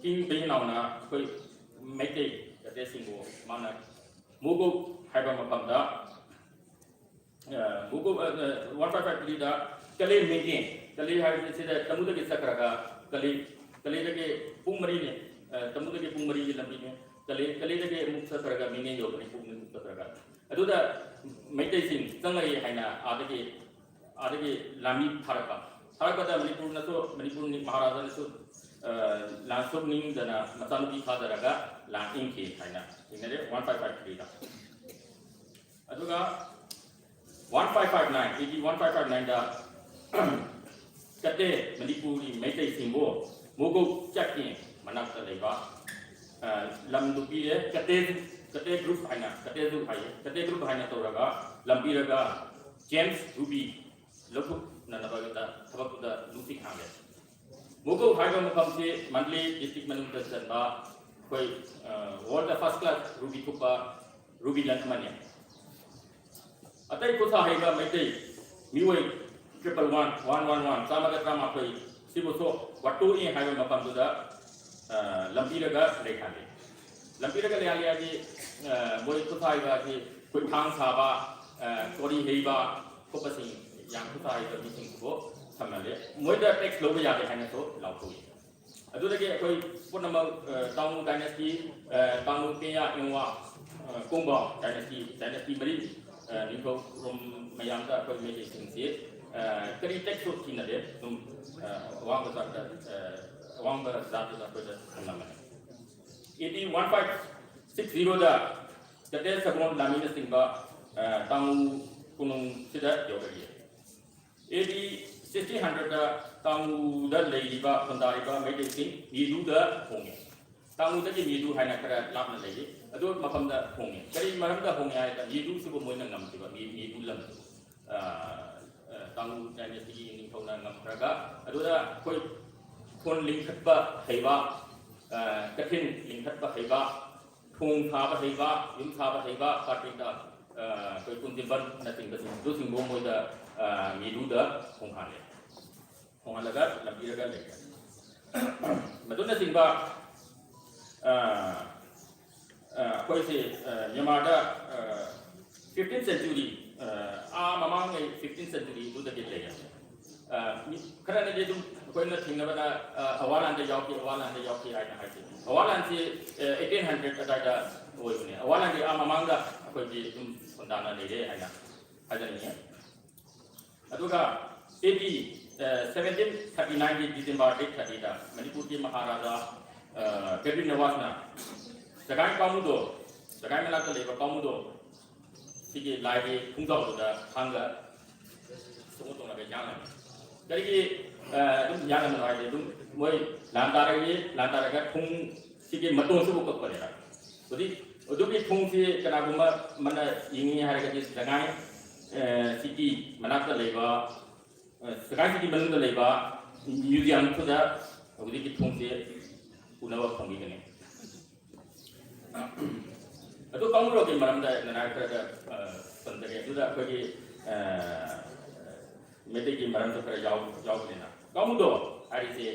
king ꯕꯩꯌꯦꯅꯥꯎꯅ ꯑꯩꯈꯣꯏ ꯃꯩꯇꯩ ꯀꯇꯦꯁꯤꯡꯕꯨ ꯃꯥꯅ ꯃꯣꯒꯣꯛ ꯍꯥꯏꯕ ꯃꯐꯝꯗ ꯃꯣꯒꯣꯛ one five five three ꯗ ꯀꯂꯦ ꯃꯤꯡꯉꯦ꯫ ꯀꯂꯦ ꯍꯥꯏꯕꯁꯤꯗ ꯇꯃꯨꯗꯒꯤ ꯆꯠꯈ꯭ꯔꯒ ꯀꯂꯦ, ꯀꯂꯦꯗꯒꯤ ꯄꯨꯡ ꯃꯔꯤꯅꯤ, ꯇꯃꯨꯗꯒꯤ ꯄꯨꯡ ꯃꯔꯤꯒꯤ ꯂꯝꯕꯤꯅꯤ꯫ ꯀꯂꯦ, ꯀꯂꯦꯗꯒꯤ ꯑꯃꯨꯛ ꯆꯠꯈ꯭ꯔꯒ ꯃꯤꯡꯉꯦ ꯌꯧꯕꯅꯤ ꯄꯨꯡ ꯑꯅꯤꯃꯨꯛ ꯆꯠꯈ꯭ꯔꯒ꯫ ꯑꯗꯨꯗ ꯃꯩꯇꯩꯁꯤꯡ ꯆꯪꯂꯛꯏ ꯍꯥꯏꯅ ꯑꯥꯗꯒꯤ, ꯑꯥꯗꯒꯤ ꯂꯥꯟꯃꯤ ꯊꯥꯔꯛꯄ꯫ ꯊꯥꯔꯛꯄꯗ ꯃꯅꯤꯄꯨꯔꯅꯁꯨ, ꯃꯅꯤꯄꯨꯔ ꯃꯍꯥꯔꯥꯖꯥꯅꯁꯨ ꯂꯥꯟ ꯁꯣꯛꯅꯤꯡꯗꯅ ꯃꯆꯥꯅꯨꯄꯤ ꯊꯥꯗꯔꯒ ꯂꯥꯟ ꯏꯟꯈꯤ ꯍꯥꯏꯅ ꯊꯦꯡꯅꯔꯦ one five five three ꯗ꯫ ꯑꯗꯨꯒ one five five nine, A D one five five nine ꯗ ꯀꯠꯇꯦ ꯃꯅꯤꯄꯨꯔꯤ ꯃꯩꯇꯩꯁꯤꯡꯕꯨ ꯃꯣꯒꯣꯛ ꯆꯠꯀꯤ ꯃꯅꯥꯛꯇ ꯂꯩꯕ ꯂꯝꯗꯨ ꯄꯤꯔꯦ꯫ ꯀꯠꯇꯦ, ꯀꯠꯇꯦ group ꯍꯥꯏꯅ, ꯀꯠꯇꯦ group ꯍꯥꯏꯌꯦ, ꯀꯠꯇꯦ group ꯍꯥꯏꯅ ꯇꯧꯔꯒ ꯂꯝ ꯄꯤꯔꯒ Gems Ruby ꯂꯧꯊꯣꯛꯅꯅꯕꯒꯤꯗ ꯊꯕꯛꯇꯨꯗ ꯅꯨꯡꯁꯤꯠ ꯍꯥꯡꯂꯦ꯫ ꯃꯣꯒꯣꯛ ꯍꯥꯏꯕ ꯃꯐꯝꯁꯤ ꯃꯟꯗꯂꯦ district ꯃꯅꯨꯡꯗ ꯆꯟꯕ ꯑꯩꯈꯣꯏ world first class ruby ꯊꯣꯛꯄ ruby land ꯑꯃꯅꯤ꯫ ꯑꯇꯩ ꯈꯨꯠꯁꯥ ꯍꯩꯕ ꯃꯩꯇꯩ ꯃꯤꯑꯣꯏ triple one, one one one, ꯆꯥꯝꯃꯒ ꯇꯔꯥꯃꯥꯊꯣꯏ ꯁꯤꯕꯨꯁꯨ ꯋꯥꯇꯣꯛꯏ ꯍꯥꯏꯕ ꯃꯐꯝꯗꯨꯗ ꯂꯝꯕꯤꯔꯒ ꯂꯩꯍꯜꯂꯤ꯫ ꯂꯝꯕꯤꯔꯒ ꯂꯩꯍꯜꯂꯤ ꯍꯥꯏꯗꯤ ꯃꯣꯏ ꯈꯨꯠꯁꯥ ꯍꯩꯕ ꯍꯥꯏꯗꯤ ꯑꯩꯈꯣꯏ ꯊꯥꯡ ꯁꯥꯕ, ꯀꯣꯔꯤ ꯍꯩꯕ ꯈꯣꯠꯄꯁꯤꯡ, ꯌꯥꯝ ꯈꯨꯠꯁꯥ ꯍꯩꯕ ꯃꯤꯁꯤꯡꯁꯤꯕꯨ ꯊꯝꯍꯜꯂꯦ꯫ ꯃꯣꯏꯗ tax ꯂꯧꯕ ꯌꯥꯗꯦ ꯍꯥꯏꯅꯁꯨ ꯂꯥꯎꯊꯣꯛꯏ꯫ ꯑꯗꯨꯗꯒꯤ ꯑꯩꯈꯣꯏ ꯄꯨꯝꯅꯃꯛ ꯇꯥꯡꯉꯨ dynasty, ꯇꯥꯡꯉꯨ ꯄꯦꯌꯥ ꯏꯪꯋꯥ, ꯀꯣꯡꯕ dynasty, dynasty ꯃꯔꯤ ꯅꯤꯡꯊꯧꯔꯣꯝ ꯃꯌꯥꯝꯗ ꯑꯩꯈꯣꯏ ꯃꯩꯇꯩꯁꯤꯡꯁꯤ ꯀꯔꯤ tax ꯁꯨ ꯊꯤꯅꯗꯦ꯫ ꯑꯗꯨꯝ ꯑꯋꯥꯡꯕ ꯖꯥꯠꯇ, ꯑꯋꯥꯡꯕ ꯖꯥꯠꯇꯨꯗ ꯑꯩꯈꯣꯏꯗ ꯊꯝꯂꯝꯕꯅꯤ꯫ A D one five six zero ꯗ ꯀꯇꯦ ꯁꯒꯣꯜ ꯂꯥꯟꯃꯤꯅꯆꯤꯡꯕ ꯇꯥꯡꯉꯨ ꯀꯣꯅꯨꯡꯁꯤꯗ ꯌꯧꯔꯛꯏ꯫ A D six ꯁꯤꯛꯁꯇꯤꯟ ꯍꯟꯗ꯭ꯔꯦꯗꯇ ꯇꯥꯡꯉꯨꯗ ꯂꯩꯔꯤꯕ ꯈꯨꯟꯗꯥꯔꯤꯕ ꯃꯩꯇꯩꯁꯤꯡ ꯃꯤꯗꯨꯗ ꯍꯣꯡꯉꯦ꯫ ꯇꯥꯡꯉꯨꯗꯒꯤ ꯃꯤꯗꯨ ꯍꯥꯏꯅ ꯈꯔ ꯂꯥꯞꯅ ꯂꯩꯔꯤ꯫ ꯑꯗꯨ ꯃꯐꯝꯗ ꯍꯣꯡꯉꯦ꯫ ꯀꯔꯤ ꯃꯔꯝꯗ ꯍꯣꯡꯉꯦ ꯍꯥꯏꯕꯗ ꯃꯤꯗꯨꯁꯤꯕꯨ ꯃꯣꯏꯅ ꯉꯝꯈꯤꯕ, ꯃꯤ ꯃꯤꯗꯨ ꯂꯝꯗꯨ꯫ ꯑ, ꯑ, ꯇꯥꯡꯉꯨ ꯗꯥꯏꯅꯦꯁꯇꯤꯒꯤ ꯅꯤꯡꯊꯧꯅ ꯉꯝꯈ꯭ꯔꯒ ꯑꯗꯨꯗ ꯑꯩꯈꯣꯏ ꯈꯨꯟ ꯂꯤꯡꯈꯠꯄ ꯍꯩꯕ, ꯑ, ꯀꯩꯊꯦꯜ ꯂꯤꯡꯈꯠꯄ ꯍꯩꯕ, ꯊꯣꯡ ꯁꯥꯕ ꯍꯩꯕ, ꯌꯨꯝ ꯁꯥꯕ ꯍꯩꯕ, ꯀꯥꯔꯄꯦꯟꯇꯔ, ꯑ, ꯑꯩꯈꯣꯏ ꯀꯨꯟꯖꯤꯝꯕꯟꯅꯆꯤꯡꯕꯁꯤꯡ ꯑꯗꯨꯁꯤꯡꯕꯨ ꯃꯣꯏꯗ, ꯑ, ꯃꯤꯗꯨꯗ ꯍꯣꯡꯍꯜꯂꯦ꯫ ꯍꯣꯡꯍꯜꯂꯒ ꯂꯝꯕꯤꯔꯒ ꯂꯩꯔꯦ꯫ ꯃꯗꯨꯅꯆꯤꯡꯕ, ꯑ, ꯑ, ꯑꯩꯈꯣꯏꯁꯦ, ꯑ, ꯃ꯭ꯌꯥꯟꯃꯥꯔꯗ, ꯑ, ꯐꯤꯐꯇꯤꯟ ꯁꯦꯟꯆꯨꯔꯤ, ꯑ, ꯑꯥ ꯃꯃꯥꯡꯉꯩ ꯐꯤꯐꯇꯤꯟ ꯁꯦꯟꯆꯨꯔꯤꯗꯨꯗꯒꯤ ꯂꯩꯔꯝꯃꯦ꯫ ꯑ, ꯃꯤ ꯈꯔꯅꯗꯤ ꯑꯗꯨꯝ ꯑꯩꯈꯣꯏꯅ ꯊꯦꯡꯅꯕꯗ, ꯑ, ꯑꯋꯥꯂꯥꯟꯗ ꯌꯥꯎꯈꯤ, ꯑꯋꯥꯂꯥꯟꯗ ꯌꯥꯎꯈꯤ ꯍꯥꯏꯅ ꯍꯥꯏꯖꯩ꯫ ꯑꯋꯥꯂꯥꯟꯁꯤ, ꯑ, ꯑꯩꯠꯇꯤꯟ ꯍꯟꯗ꯭ꯔꯦꯗ ꯑꯗꯨꯋꯥꯏꯗ ꯑꯣꯏꯕꯅꯦ꯫ ꯑꯋꯥꯂꯥꯟꯗꯤ ꯑꯥ ꯃꯃꯥꯡꯗ ꯑꯩꯈꯣꯏꯒꯤ ꯑꯗꯨꯝ ꯈꯨꯟꯗꯥꯅ ꯂꯩꯔꯦ ꯍꯥꯏꯅ ꯍꯥꯏꯖꯅꯤꯡꯉꯤ꯫ ꯑꯗꯨꯒ ꯑꯦ ꯗꯤ, ꯑ, ꯁꯕꯦꯟꯇꯤꯟ ꯊꯥꯔꯇꯤ ꯅꯥꯏꯟꯒꯤ ꯗꯤꯁꯦꯝꯕꯔ ꯗꯦꯠ ꯊꯥꯔꯇꯤꯗ ꯃꯅꯤꯄꯨꯔꯒꯤ ꯃꯍꯥꯔꯥꯖꯥ, ꯑ, ꯕꯦꯕꯤꯟ ꯅꯋꯥꯖꯅ ꯖꯒꯥꯏ ꯀꯥꯡꯕꯨꯗꯣ, ꯖꯒꯥꯏ ꯃꯅꯥꯛꯇ ꯂꯩꯕ ꯀꯥꯡꯕꯨꯗꯣ, ꯁꯤꯒꯤ ꯂꯥꯏꯒꯤ ꯈꯣꯡꯖꯥꯎꯗꯨꯗ ꯊꯥꯡꯒ ꯁꯣꯛꯅ ꯇꯣꯡꯅꯒ ꯌꯥꯡꯂꯝꯃꯤ꯫ ꯀꯔꯤꯒꯤ, ꯑ, ꯑꯗꯨꯝ ꯌꯥꯡꯂꯝꯃꯤꯅꯣ ꯍꯥꯏꯗꯤ ꯑꯗꯨꯝ ꯃꯣꯏ ꯂꯥꯟ ꯇꯥꯔꯒꯤ, ꯂꯥꯟ ꯇꯥꯔꯒ ꯈꯣꯡ ꯁꯤꯒꯤ ꯃꯇꯣꯟꯁꯤꯕꯨ ꯀꯛꯄꯅꯦꯕ꯫ ꯍꯧꯖꯤꯛ ꯑꯗꯨꯒꯤ ꯊꯣꯡꯁꯤ ꯀꯅꯥꯒꯨꯝꯕ ꯑꯃꯅ ꯌꯦꯡꯅꯤꯡꯉꯤ ꯍꯥꯏꯔꯒꯗꯤ ꯖꯒꯥꯏ, ꯑ, ꯁꯤꯇꯤ ꯃꯅꯥꯛꯇ ꯂꯩꯕ, ꯑ, ꯖꯒꯥꯏ ꯁꯤꯇꯤ ꯃꯅꯨꯡꯗ ꯂꯩꯕ ꯃ꯭ꯌꯨꯖꯤꯌꯝꯗꯨꯗ ꯍꯧꯖꯤꯛꯀꯤ ꯊꯣꯡꯁꯦ ꯎꯅꯕ ꯐꯪꯕꯤꯒꯅꯤ꯫ ꯑꯗꯨ ꯀꯥꯡꯕꯨꯔꯣꯛꯀꯤ ꯃꯔꯝꯗ ꯅꯅꯥꯏ ꯈꯔꯗ, ꯑ, ꯄꯟꯖꯒꯦ꯫ ꯑꯗꯨꯗ ꯑꯩꯈꯣꯏꯒꯤ, ꯑ, ꯃꯩꯇꯩꯒꯤ ꯃꯔꯝꯁꯨ ꯈꯔ ꯌꯥꯎ-, ꯌꯥꯎꯕꯅꯤꯅ꯫ ꯀꯥꯡꯕꯨꯗꯣ ꯍꯥꯏꯔꯤꯁꯦ,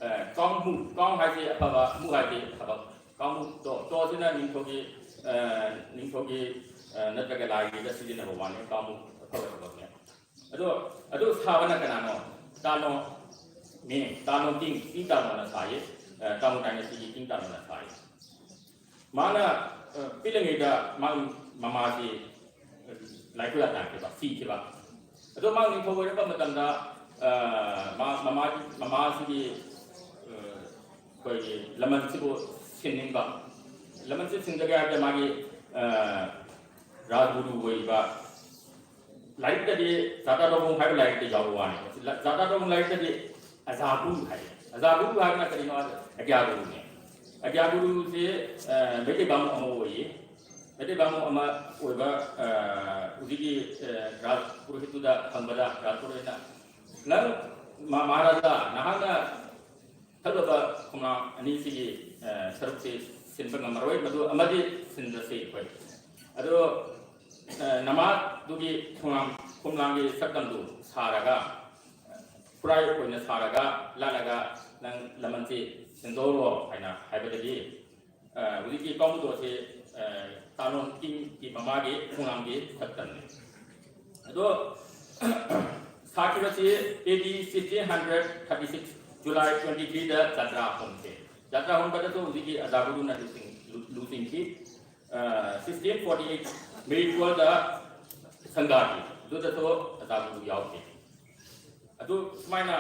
ꯑ, ꯀꯥꯡꯕꯨ, ꯀꯥꯡ ꯍꯥꯏꯁꯦ ꯑꯐꯕ, ꯕꯨ ꯍꯥꯏꯗꯤ ꯊꯕꯛ꯫ ꯀꯥꯡꯕꯨ ꯇꯣ, ꯇꯣꯁꯤꯅ ꯅꯤꯡꯊꯧꯒꯤ, ꯑ, ꯅꯤꯡꯊꯧꯒꯤ, ꯑ, ꯅꯠꯇ꯭ꯔꯒ ꯂꯥꯏꯒꯤꯗ ꯁꯤꯖꯤꯟꯅꯕ ꯋꯥꯅꯤ꯫ ꯀꯥꯡꯕꯨ ꯑꯐꯕ ꯊꯕꯛꯅꯦ꯫ ꯑꯗꯣ, ꯑꯗꯨ ꯁꯥꯕꯅ ꯀꯅꯥꯅꯣ? ꯇꯥꯅꯣ ꯃꯤ, ꯇꯥꯅꯣ ꯀꯤꯡ, ꯀꯤꯡ ꯇꯥꯅꯣꯅ ꯁꯥꯏꯌꯦ꯫ ꯑ, ꯇꯥꯅꯣ ꯗꯥꯏꯅꯦꯁꯇꯤꯒꯤ ꯀꯤꯡ ꯇꯥꯅꯣꯅ ꯁꯥꯏꯌꯦ꯫ ꯃꯥꯅ, ꯑ, ꯄꯤꯛꯂꯤꯉꯩꯗ ꯃꯥ ꯃꯃꯥꯁꯤ, ꯑ, ꯂꯥꯏꯀꯨꯂꯥ ꯇꯥꯈꯤꯕ, ꯁꯤꯈꯤꯕ꯫ ꯑꯗꯣ ꯃꯥ ꯅꯤꯡꯊꯧ ꯑꯣꯏꯔꯛꯄ ꯃꯇꯝꯗ, ꯑ, ꯃꯥ, ꯃꯃꯥ, ꯃꯃꯥꯁꯤꯒꯤ, ꯑ, ꯑꯩꯈꯣꯏꯒꯤ ꯂꯃꯟꯁꯤꯕꯨ ꯁꯤꯟꯅꯤꯡꯕ꯫ ꯂꯃꯟꯁꯤ ꯁꯤꯟꯖꯒꯦ ꯍꯥꯏꯕꯗ ꯃꯥꯒꯤ, ꯑ, ꯔꯥꯖꯒꯨꯔꯨ ꯑꯣꯏꯔꯤꯕ ꯂꯥꯏꯔꯤꯛꯇꯗꯤ ꯖꯥꯇꯥ ꯗꯣꯕꯨꯡ ꯍꯥꯏꯕ ꯂꯥꯏꯔꯤꯛꯇ ꯌꯥꯎꯕ ꯋꯥꯅꯤ꯫ ꯖꯥꯇꯥ ꯗꯣꯕꯨꯡ ꯂꯥꯏꯔꯤꯛꯇꯗꯤ ꯑꯖꯥꯒꯨꯔꯨ ꯍꯥꯏ꯫ ꯑꯖꯥꯒꯨꯔꯨ ꯍꯥꯏꯕꯅ ꯀꯔꯤꯅꯣ ꯍꯥꯏꯕꯗ ꯑꯒ꯭ꯌꯥꯒꯨꯔꯨꯅꯦ꯫ ꯑꯒ꯭ꯌꯥꯒꯨꯔꯨꯁꯦ, ꯑ, ꯃꯩꯇꯩ ꯕꯥꯃꯣꯟ ꯑꯃ ꯑꯣꯏꯌꯦ꯫ ꯃꯩꯇꯩ ꯕꯥꯃꯣꯟ ꯑꯃ ꯑꯣꯏꯕ, ꯑ, ꯍꯧꯖꯤꯛꯀꯤ, ꯑ, ꯔꯥꯖ ꯄꯨꯔꯣꯍꯤꯠꯇꯨꯗ ꯍꯪꯕꯗ, ꯔꯥꯖ ꯄꯨꯔꯣꯍꯤꯠꯅ, "ꯅꯪ ꯃ-, ꯃꯍꯥꯔꯥꯖꯥ, ꯅꯍꯥꯛꯅ ꯈꯜꯂꯕ ꯈꯣꯡꯅꯥꯡ ꯑꯅꯤꯁꯤꯒꯤ, ꯑ, ꯁꯔꯨꯛꯁꯤ ꯁꯤꯟꯕ ꯉꯝꯃꯔꯣꯏ, ꯃꯗꯨ ꯑꯃꯗꯤ ꯁꯤꯟꯗ꯭ꯔꯁꯤ ꯑꯩꯈꯣꯏ꯫ ꯑꯗꯣ, ꯑ, ꯅꯃꯥꯗꯨꯒꯤ ꯈꯣꯡꯅꯥꯡ, ꯈꯣꯡꯅꯥꯡꯒꯤ ꯁꯛꯇꯝꯗꯨ ꯁꯥꯔꯒ, ꯈꯨꯔꯥꯏ ꯑꯣꯏꯅ ꯁꯥꯔꯒ ꯂꯥꯠꯂꯒ ꯅꯪ ꯂꯃꯟꯁꯤ ꯁꯤꯟꯗꯣꯛꯑꯣ" ꯍꯥꯏꯅ ꯍꯥꯏꯕꯗꯒꯤ, ꯑ, ꯍꯧꯖꯤꯛꯀꯤ ꯀꯥꯎꯃꯨꯗꯣꯁꯤ, ꯑ, ꯇꯥꯂꯣꯟ ꯀꯤꯡꯒꯤ ꯃꯃꯥꯒꯤ ꯈꯣꯡꯅꯥꯡꯒꯤ ꯁꯛꯇꯝꯅꯤ꯫ ꯑꯗꯣ ꯁꯥꯈꯤꯕꯁꯤ A D sixteen hundred thirty six July twenty three ꯗ ꯖꯇ꯭ꯔꯥ ꯍꯣꯡꯈꯤ꯫ ꯖꯇ꯭ꯔꯥ ꯍꯣꯡꯕꯗꯁꯨ ꯍꯧꯖꯤꯛꯀꯤ ꯑꯖꯥꯒꯨꯔꯨꯅ ꯂꯨꯆꯤꯡ-, ꯂꯨ-, ꯂꯨꯆꯤꯡꯈꯤ꯫ ꯑ, sixteen forty eight May twelve ꯗ ꯁꯪꯒꯥꯈꯤ꯫ ꯑꯗꯨꯗꯁꯨ ꯑꯖꯥꯒꯨꯔꯨ ꯌꯥꯎꯈꯤ꯫ ꯑꯗꯨ ꯁꯨꯃꯥꯏꯅ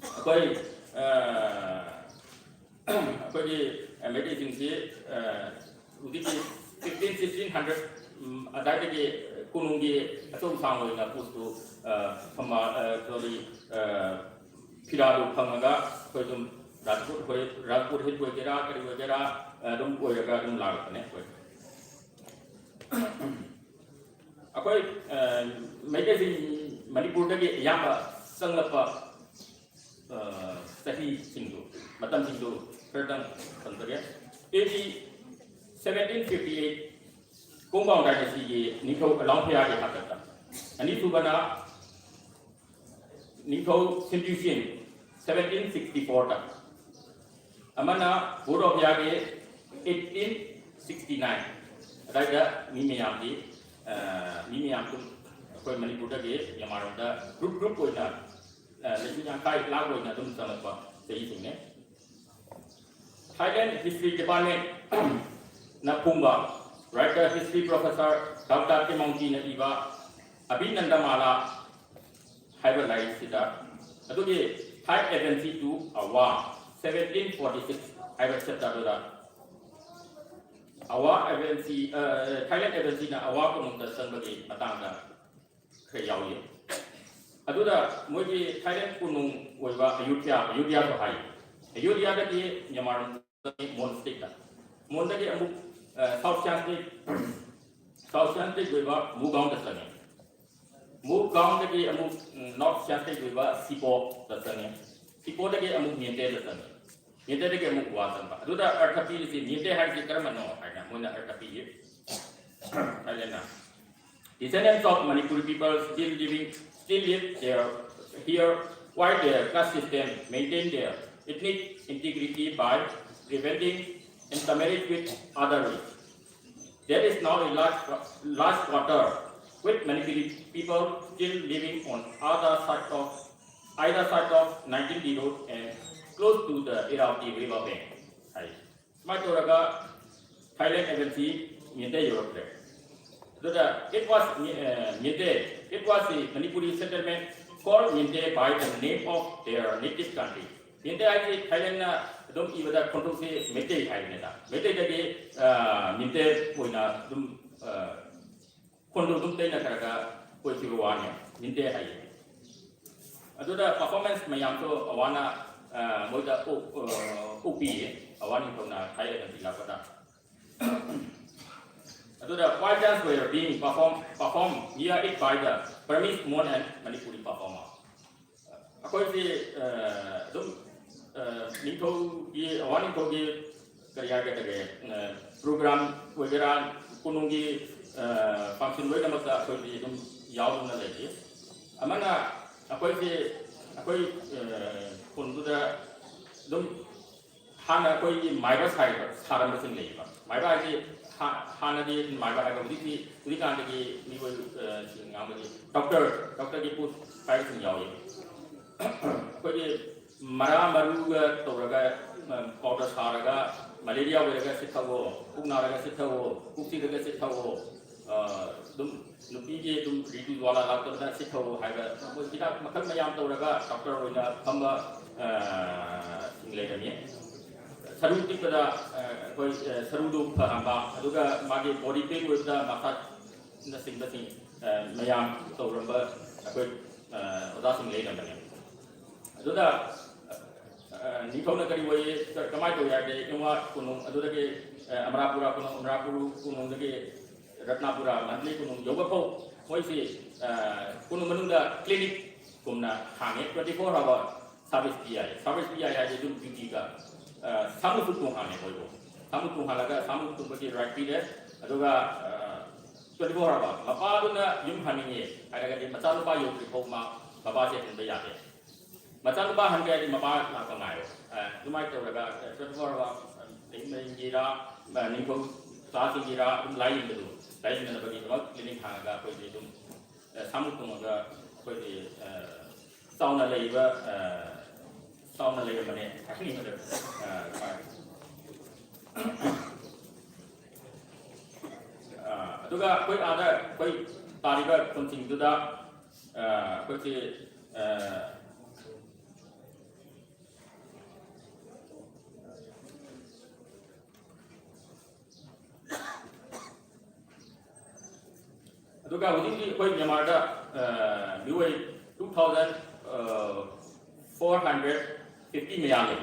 ꯑꯩꯈꯣꯏ, ꯑ, ꯑꯩꯈꯣꯏꯒꯤ ꯃꯩꯇꯩꯁꯤꯡꯁꯤ, ꯑ, ꯍꯧꯖꯤꯛꯀꯤ fifteen, sixteen hundred, ꯎꯝ, ꯑꯗꯥꯏꯗꯒꯤ ꯀꯣꯅꯨꯡꯒꯤ ꯑꯆꯧ ꯑꯁꯥꯡ ꯑꯣꯏꯅ ꯄꯣꯠꯇꯨ, ꯑ, ꯁꯃꯥ-, ꯑ, ꯀꯔꯤ, ꯑ, ꯐꯤꯔꯥꯗꯨ ꯐꯪꯉꯒ ꯑꯩꯈꯣꯏ ꯑꯗꯨꯝ ꯔꯥꯖꯄꯨꯠ ꯑꯩꯈꯣꯏ, ꯔꯥꯖꯄꯨꯠ ꯍꯤꯠ ꯑꯣꯏꯒꯦꯔꯥ, ꯀꯔꯤ ꯑꯣꯏꯒꯦꯔꯥ, ꯑ, ꯑꯗꯨꯝ ꯑꯣꯏꯔꯒ ꯑꯗꯨꯝ ꯂꯥꯛꯄꯅꯦ ꯑꯩꯈꯣꯏ꯫ ꯑꯩꯈꯣꯏ, ꯑ, ꯃꯩꯇꯩꯁꯤꯡ ꯃꯅꯤꯄꯨꯔꯗꯒꯤ ꯑꯌꯥꯝꯕ ꯆꯪꯂꯛꯄ, ꯑ, ꯆꯍꯤꯁꯤꯡꯗꯨ, ꯃꯇꯝꯁꯤꯡꯗꯨ ꯈꯔꯗꯪ ꯊꯝꯖꯒꯦ꯫ A D seventeen fifty eight, ꯀꯣꯡꯕꯥꯎ ꯗꯥꯏꯅꯦꯁꯤꯒꯤ ꯅꯤꯡꯊꯧ ꯑꯂꯥꯎ ꯐꯤꯌꯥꯒꯤ ꯍꯥꯛꯇꯛꯇ꯫ ꯑꯅꯤꯁꯨꯕꯅ ꯅꯤꯡꯊꯧ ꯁꯤꯝꯄ꯭ꯌꯨꯁꯤꯟ, seventeen sixty four ꯗ꯫ ꯑꯃꯅ ꯕꯣꯔꯣꯕꯤꯌꯥꯒꯤ eighteen sixty nine ꯑꯗꯥꯏꯗ꯫ ꯃꯤ ꯃꯌꯥꯝꯒꯤ, ꯑ, ꯃꯤ ꯃꯌꯥꯝ ꯑꯗꯨꯝ ꯑꯩꯈꯣꯏ ꯃꯅꯤꯄꯨꯔꯗꯒꯤ ꯃ꯭ꯌꯥꯟꯃꯥꯔ ꯂꯣꯝꯗ group group ꯑꯣꯏꯅ, ꯑ, ꯂꯤꯁꯤꯡ ꯌꯥꯡꯈꯩ ꯂꯥꯛ ꯑꯣꯏꯅ ꯑꯗꯨꯝ ꯆꯪꯂꯛꯄ ꯆꯍꯤꯁꯤꯡꯅꯦ꯫ Thailand History Department ꯅ ꯐꯣꯡꯕ writer, history professor Doctor Kimongji ꯅ ꯏꯕ ꯑꯚꯤꯅꯟꯗꯃꯥꯂꯥ ꯍꯥꯏꯕ ꯂꯥꯏꯔꯤꯛꯁꯤꯗ ꯑꯗꯨꯒꯤ Five Agency to Awa seventeen forty six ꯍꯥꯏꯕ chapter ꯗꯨꯗ ꯑꯋꯥ agency, ꯑ, Thailand agency ꯅ ꯑꯋꯥ ꯀꯣꯅꯨꯡꯗ ꯆꯪꯕꯒꯤ ꯃꯇꯥꯡꯗ ꯈꯔ ꯌꯥꯎꯏ꯫ ꯑꯗꯨꯗ ꯃꯣꯏꯒꯤ ꯊꯥꯏꯂꯦꯟ ꯀꯣꯅꯨꯡ ꯑꯣꯏꯕ ꯑꯌꯨꯙ꯭ꯌꯥ, ꯑꯌꯨꯙ꯭ꯌꯥꯁꯨ ꯍꯥꯏ꯫ ꯑꯌꯨꯙ꯭ꯌꯥꯗꯒꯤ ꯃ꯭ꯌꯥꯟꯃꯥꯔ ꯃꯣꯟ ꯁ꯭ꯇꯦꯠꯇ, ꯃꯣꯟꯗꯒꯤ ꯑꯃꯨꯛ ꯁꯥꯎꯠ ꯁꯤꯌꯥꯡ ꯁ꯭ꯇꯦꯠ, ꯁꯥꯎꯠ ꯁꯤꯌꯥꯡ ꯁ꯭ꯇꯦꯠ ꯑꯣꯏꯕ ꯃꯨꯒꯥꯎꯟꯗ ꯆꯪꯉꯤ꯫ ꯃꯨꯒꯥꯎꯟꯗꯒꯤ ꯑꯃꯨꯛ ꯅꯣꯔꯠ ꯁꯤꯌꯥꯡ ꯁ꯭ꯇꯦꯠ ꯑꯣꯏꯕ ꯁꯤꯄꯣꯗ ꯆꯪꯉꯤ꯫ ꯁꯤꯄꯣꯗꯒꯤ ꯑꯃꯨꯛ ꯃ꯭ꯌꯦꯟꯇꯦꯗ ꯆꯪꯉꯤ꯫ ꯃ꯭ꯌꯦꯟꯇꯦꯗꯒꯤ ꯑꯃꯨꯛ ꯋꯥ ꯆꯪꯕ꯫ ꯑꯗꯨꯗ ꯑꯔꯊ ꯄꯤꯔꯤꯁꯤ, ꯃ꯭ꯌꯦꯟꯇꯦ ꯍꯥꯏꯔꯤꯁꯤ ꯀꯔꯝꯕꯅꯣ ꯍꯥꯏꯅ ꯃꯣꯏꯅ ꯑꯔꯊ ꯄꯤꯔꯤ꯫ ꯊꯥꯏꯂꯦꯟꯅ, Descendants of Manipuri people still living, still live there, here, while their caste system maintain their ethnic integrity by preventing intermarriage with other race. There is now a large, large quarter with Manipuri people still living on other side of, either side of nineteen road and close to the Irrawaddy river bank. ꯍꯥꯏ꯫ ꯁꯨꯃꯥꯏꯅ ꯇꯧꯔꯒ Thailand agency ꯃ꯭ꯌꯦꯟꯇꯦ ꯌꯧꯔꯛꯈ꯭ꯔꯦ꯫ ꯑꯗꯨꯗ it was, uh, Myeinte, it was the Manipuri settlement called Myeinte by the name of their native country. ꯃ꯭ꯌꯦꯟꯇꯦ ꯍꯥꯏꯁꯤ ꯊꯥꯏꯂꯦꯟꯅ ꯑꯗꯨꯝ ꯏꯕꯗ ꯈꯣꯟꯊꯣꯛꯁꯤ ꯃꯩꯇꯩ ꯍꯥꯏꯕꯅꯤꯗ꯫ ꯃꯩꯇꯩꯗꯒꯤ ꯃ꯭ꯌꯦꯟꯇꯦ ꯑꯣꯏꯅ ꯑꯗꯨꯝ ꯈꯣꯟꯗꯣ ꯑꯗꯨꯝ ꯇꯩꯅ ꯈꯔ ꯈꯔ ꯑꯣꯏꯈꯤꯕ ꯋꯥꯅꯤ, ꯃ꯭ꯌꯦꯟꯇꯦ ꯍꯥꯏꯌꯦ꯫ ꯑꯗꯨꯗ ꯄꯔꯐꯣꯔꯃꯦꯟꯁ ꯃꯌꯥꯝꯁꯨ ꯑꯋꯥꯅ ꯃꯣꯏꯗ ꯎꯠꯄꯤꯌꯦ, ꯑꯋꯥ ꯅꯤꯡꯊꯧꯅ ꯊꯥꯏꯂꯦꯟꯗ ꯂꯥꯛꯄꯗ꯫ ꯑꯗꯨꯗ while dance were being performed, performed near it by the Burmese Mon and Manipuri performer. ꯑꯩꯈꯣꯏꯁꯤ ꯑꯗꯨꯝ ꯅꯤꯡꯊꯧꯒꯤ, ꯑꯋꯥ ꯅꯤꯡꯊꯧꯒꯤ ꯀꯔꯤ ꯍꯥꯏꯒꯗꯒꯦ, ꯄ꯭ꯔꯣꯒ꯭ꯔꯥꯝ ꯑꯣꯏꯒꯦꯔꯥ, ꯀꯣꯅꯨꯡꯒꯤ ꯐꯪꯁꯟ ꯂꯣꯏꯅꯃꯛꯇ ꯑꯩꯈꯣꯏꯗꯤ ꯑꯗꯨꯝ ꯌꯥꯎꯗꯨꯅ ꯂꯩꯔꯤ꯫ ꯑꯃꯅ ꯑꯩꯈꯣꯏꯁꯤ, ꯑꯩꯈꯣꯏ ꯈꯨꯟꯗꯨꯗ ꯑꯗꯨꯝ ꯍꯥꯟꯅ ꯑꯩꯈꯣꯏꯒꯤ ꯃꯥꯏꯕ ꯁꯥꯏꯕ, ꯁꯥꯔꯝꯕꯁꯤꯡ ꯂꯩꯌꯦꯕ꯫ ꯃꯥꯏꯕ ꯍꯥꯏꯁꯤ ꯍꯥꯟꯅꯗꯤ ꯃꯥꯏꯕ ꯍꯥꯏꯕ, ꯍꯧꯖꯤꯛꯇꯤ, ꯍꯧꯖꯤꯛꯀꯥꯟꯗꯒꯤ ꯃꯤꯑꯣꯏꯁꯤꯡ ꯉꯥꯡꯕꯗꯤ ꯗꯣꯛꯇꯔ, ꯗꯣꯛꯇꯔꯒꯤ ꯄꯣꯠ ꯄꯥꯏꯕꯁꯤꯡ ꯌꯥꯎꯏ꯫ ꯑꯩꯈꯣꯏꯒꯤ ꯃꯔꯥ ꯃꯔꯨꯒ ꯇꯧꯔꯒ ꯄꯥꯎꯗꯔ ꯁꯥꯔꯒ, ꯃꯦꯂꯦꯔꯤꯌꯥ ꯑꯣꯏꯔꯒ ꯁꯤ ꯊꯛꯑꯣ, ꯄꯨꯛ ꯅꯥꯔꯒ ꯁꯤ ꯊꯛꯑꯣ, ꯄꯨꯛ ꯆꯤꯛꯂꯒ ꯁꯤ ꯊꯛꯑꯣ, ꯑꯗꯨꯝ ꯅꯨꯄꯤꯒꯤ ꯑꯗꯨꯝ ꯔꯤꯇꯨ ꯖ꯭ꯋꯥꯂꯥ ꯂꯥꯛꯇꯕꯗ ꯁꯤ ꯊꯛꯑꯣ ꯍꯥꯏꯕ ꯃꯣꯏ ꯍꯤꯗꯥꯛ ꯃꯈꯜ ꯃꯌꯥꯝ ꯇꯧꯔꯒ ꯗꯣꯛꯇꯔ ꯑꯣꯏꯅ ꯐꯝꯕ ꯁꯤꯡ ꯂꯩꯔꯝꯃꯤ꯫ ꯁꯔꯨ ꯄꯤꯛꯄꯗ ꯑꯩꯈꯣꯏ ꯁꯔꯨꯗꯨ ꯐꯍꯟꯕ, ꯑꯗꯨꯒ ꯃꯥꯒꯤ ꯕꯣꯗꯤ ꯄꯦꯟ ꯑꯣꯏꯕꯗ ꯃꯁꯥꯖꯅꯆꯤꯡꯕꯁꯤꯡ ꯃꯌꯥꯝ ꯇꯧꯔꯝꯕ ꯑꯩꯈꯣꯏ ꯑꯣꯖꯥꯁꯤꯡ ꯂꯩꯔꯝꯕꯅꯦ꯫ ꯑꯗꯨꯗ ꯅꯤꯡꯊꯧꯅ ꯀꯔꯤ ꯑꯣꯏꯌꯦ, ꯀꯃꯥꯏꯅ ꯇꯧꯏ ꯍꯥꯏꯔꯗꯤ, ꯏꯪꯋꯥ ꯀꯣꯅꯨꯡ, ꯑꯗꯨꯗꯒꯤ ꯑꯃꯔꯥꯄꯨꯔꯥ ꯀꯣꯅꯨꯡ, ꯑꯃꯔꯥꯄꯨꯔ ꯀꯣꯅꯨꯡꯗꯒꯤ ꯔꯠꯅꯥꯄꯨꯔꯥ, ꯃꯟꯗꯂꯤ ꯀꯣꯅꯨꯡ ꯌꯧꯕ ꯐꯥꯎ ꯃꯣꯏꯁꯤ ꯀꯣꯅꯨꯡ ꯃꯅꯨꯡꯗ ꯀ꯭ꯂꯤꯅꯤꯛ ꯀꯨꯝꯅ ꯍꯥꯡꯉꯦ, twenty four hour service ꯄꯤ ꯌꯥꯏ꯫ Service ꯄꯤ ꯌꯥꯏ ꯍꯥꯏꯗꯤ ꯑꯗꯨꯝ ꯗ꯭ꯌꯨꯇꯤꯒ ꯁꯥꯃꯨꯁꯨ ꯇꯣꯡꯍꯜꯂꯦ ꯃꯣꯏꯕꯨ꯫ ꯁꯥꯃꯨ ꯇꯣꯡꯍꯜꯂꯒ ꯁꯥꯃꯨ ꯇꯣꯡꯕꯒꯤ ꯔꯥꯏꯠ ꯄꯤꯔꯦ꯫ ꯑꯗꯨꯒ twenty four hour ꯃꯄꯥꯗꯨꯅ ꯌꯨꯝ ꯍꯟꯅꯤꯡꯉꯦ ꯍꯥꯏꯔꯒꯗꯤ ꯃꯆꯥꯅꯨꯄꯥ ꯌꯧꯗ꯭ꯔꯤ ꯐꯥꯎ ꯃꯥ ꯕꯕꯥꯁꯦ ꯍꯟꯕ ꯌꯥꯗꯦ꯫ ꯃꯆꯥꯅꯨꯄꯥ ꯍꯟꯒꯦ ꯍꯥꯏꯗꯤ ꯃꯄꯥ ꯂꯥꯛꯄ ꯉꯥꯏꯔꯣ꯫ ꯑꯗꯨꯃꯥꯏꯅ ꯇꯧꯔꯒ twenty four hour ꯂꯩꯃꯔꯦꯟꯒꯤꯔꯥ, ꯅꯤꯡꯊꯧ ꯆꯥꯁꯤꯡꯒꯤꯔꯥ ꯑꯗꯨꯝ ꯂꯥꯏꯌꯦꯡꯕꯗꯨ, ꯂꯥꯏꯌꯦꯡꯅꯅꯕꯒꯤꯗꯃꯛ ꯀ꯭ꯂꯤꯅꯤꯛ ꯍꯥꯡꯉꯒ ꯑꯩꯈꯣꯏꯗꯤ ꯑꯗꯨꯝ ꯁꯥꯃꯨ ꯇꯣꯡꯉꯒ ꯑꯩꯈꯣꯏꯒꯤ ꯆꯥꯎꯅ ꯂꯩꯔꯤꯕ, ꯆꯥꯎꯅ ꯂꯩꯔꯝꯕꯅꯦ ꯍꯥꯏꯅꯤꯡꯕꯗ꯫ ꯑꯗꯨꯒ ꯑꯩꯈꯣꯏ ꯑꯥꯗ ꯑꯩꯈꯣꯏ ꯇꯥꯔꯤꯕ ꯈꯨꯟꯁꯤꯡꯗꯨꯗ ꯑꯩꯈꯣꯏꯁꯤ ꯑꯗꯨꯒ ꯍꯧꯖꯤꯛ ꯍꯧꯖꯤꯛ ꯑꯩꯈꯣꯏ ꯃ꯭ꯌꯥꯟꯃꯥꯔꯗ ꯃꯤꯑꯣꯏ two thousand four hundred fifty ꯃꯌꯥ ꯂꯩ꯫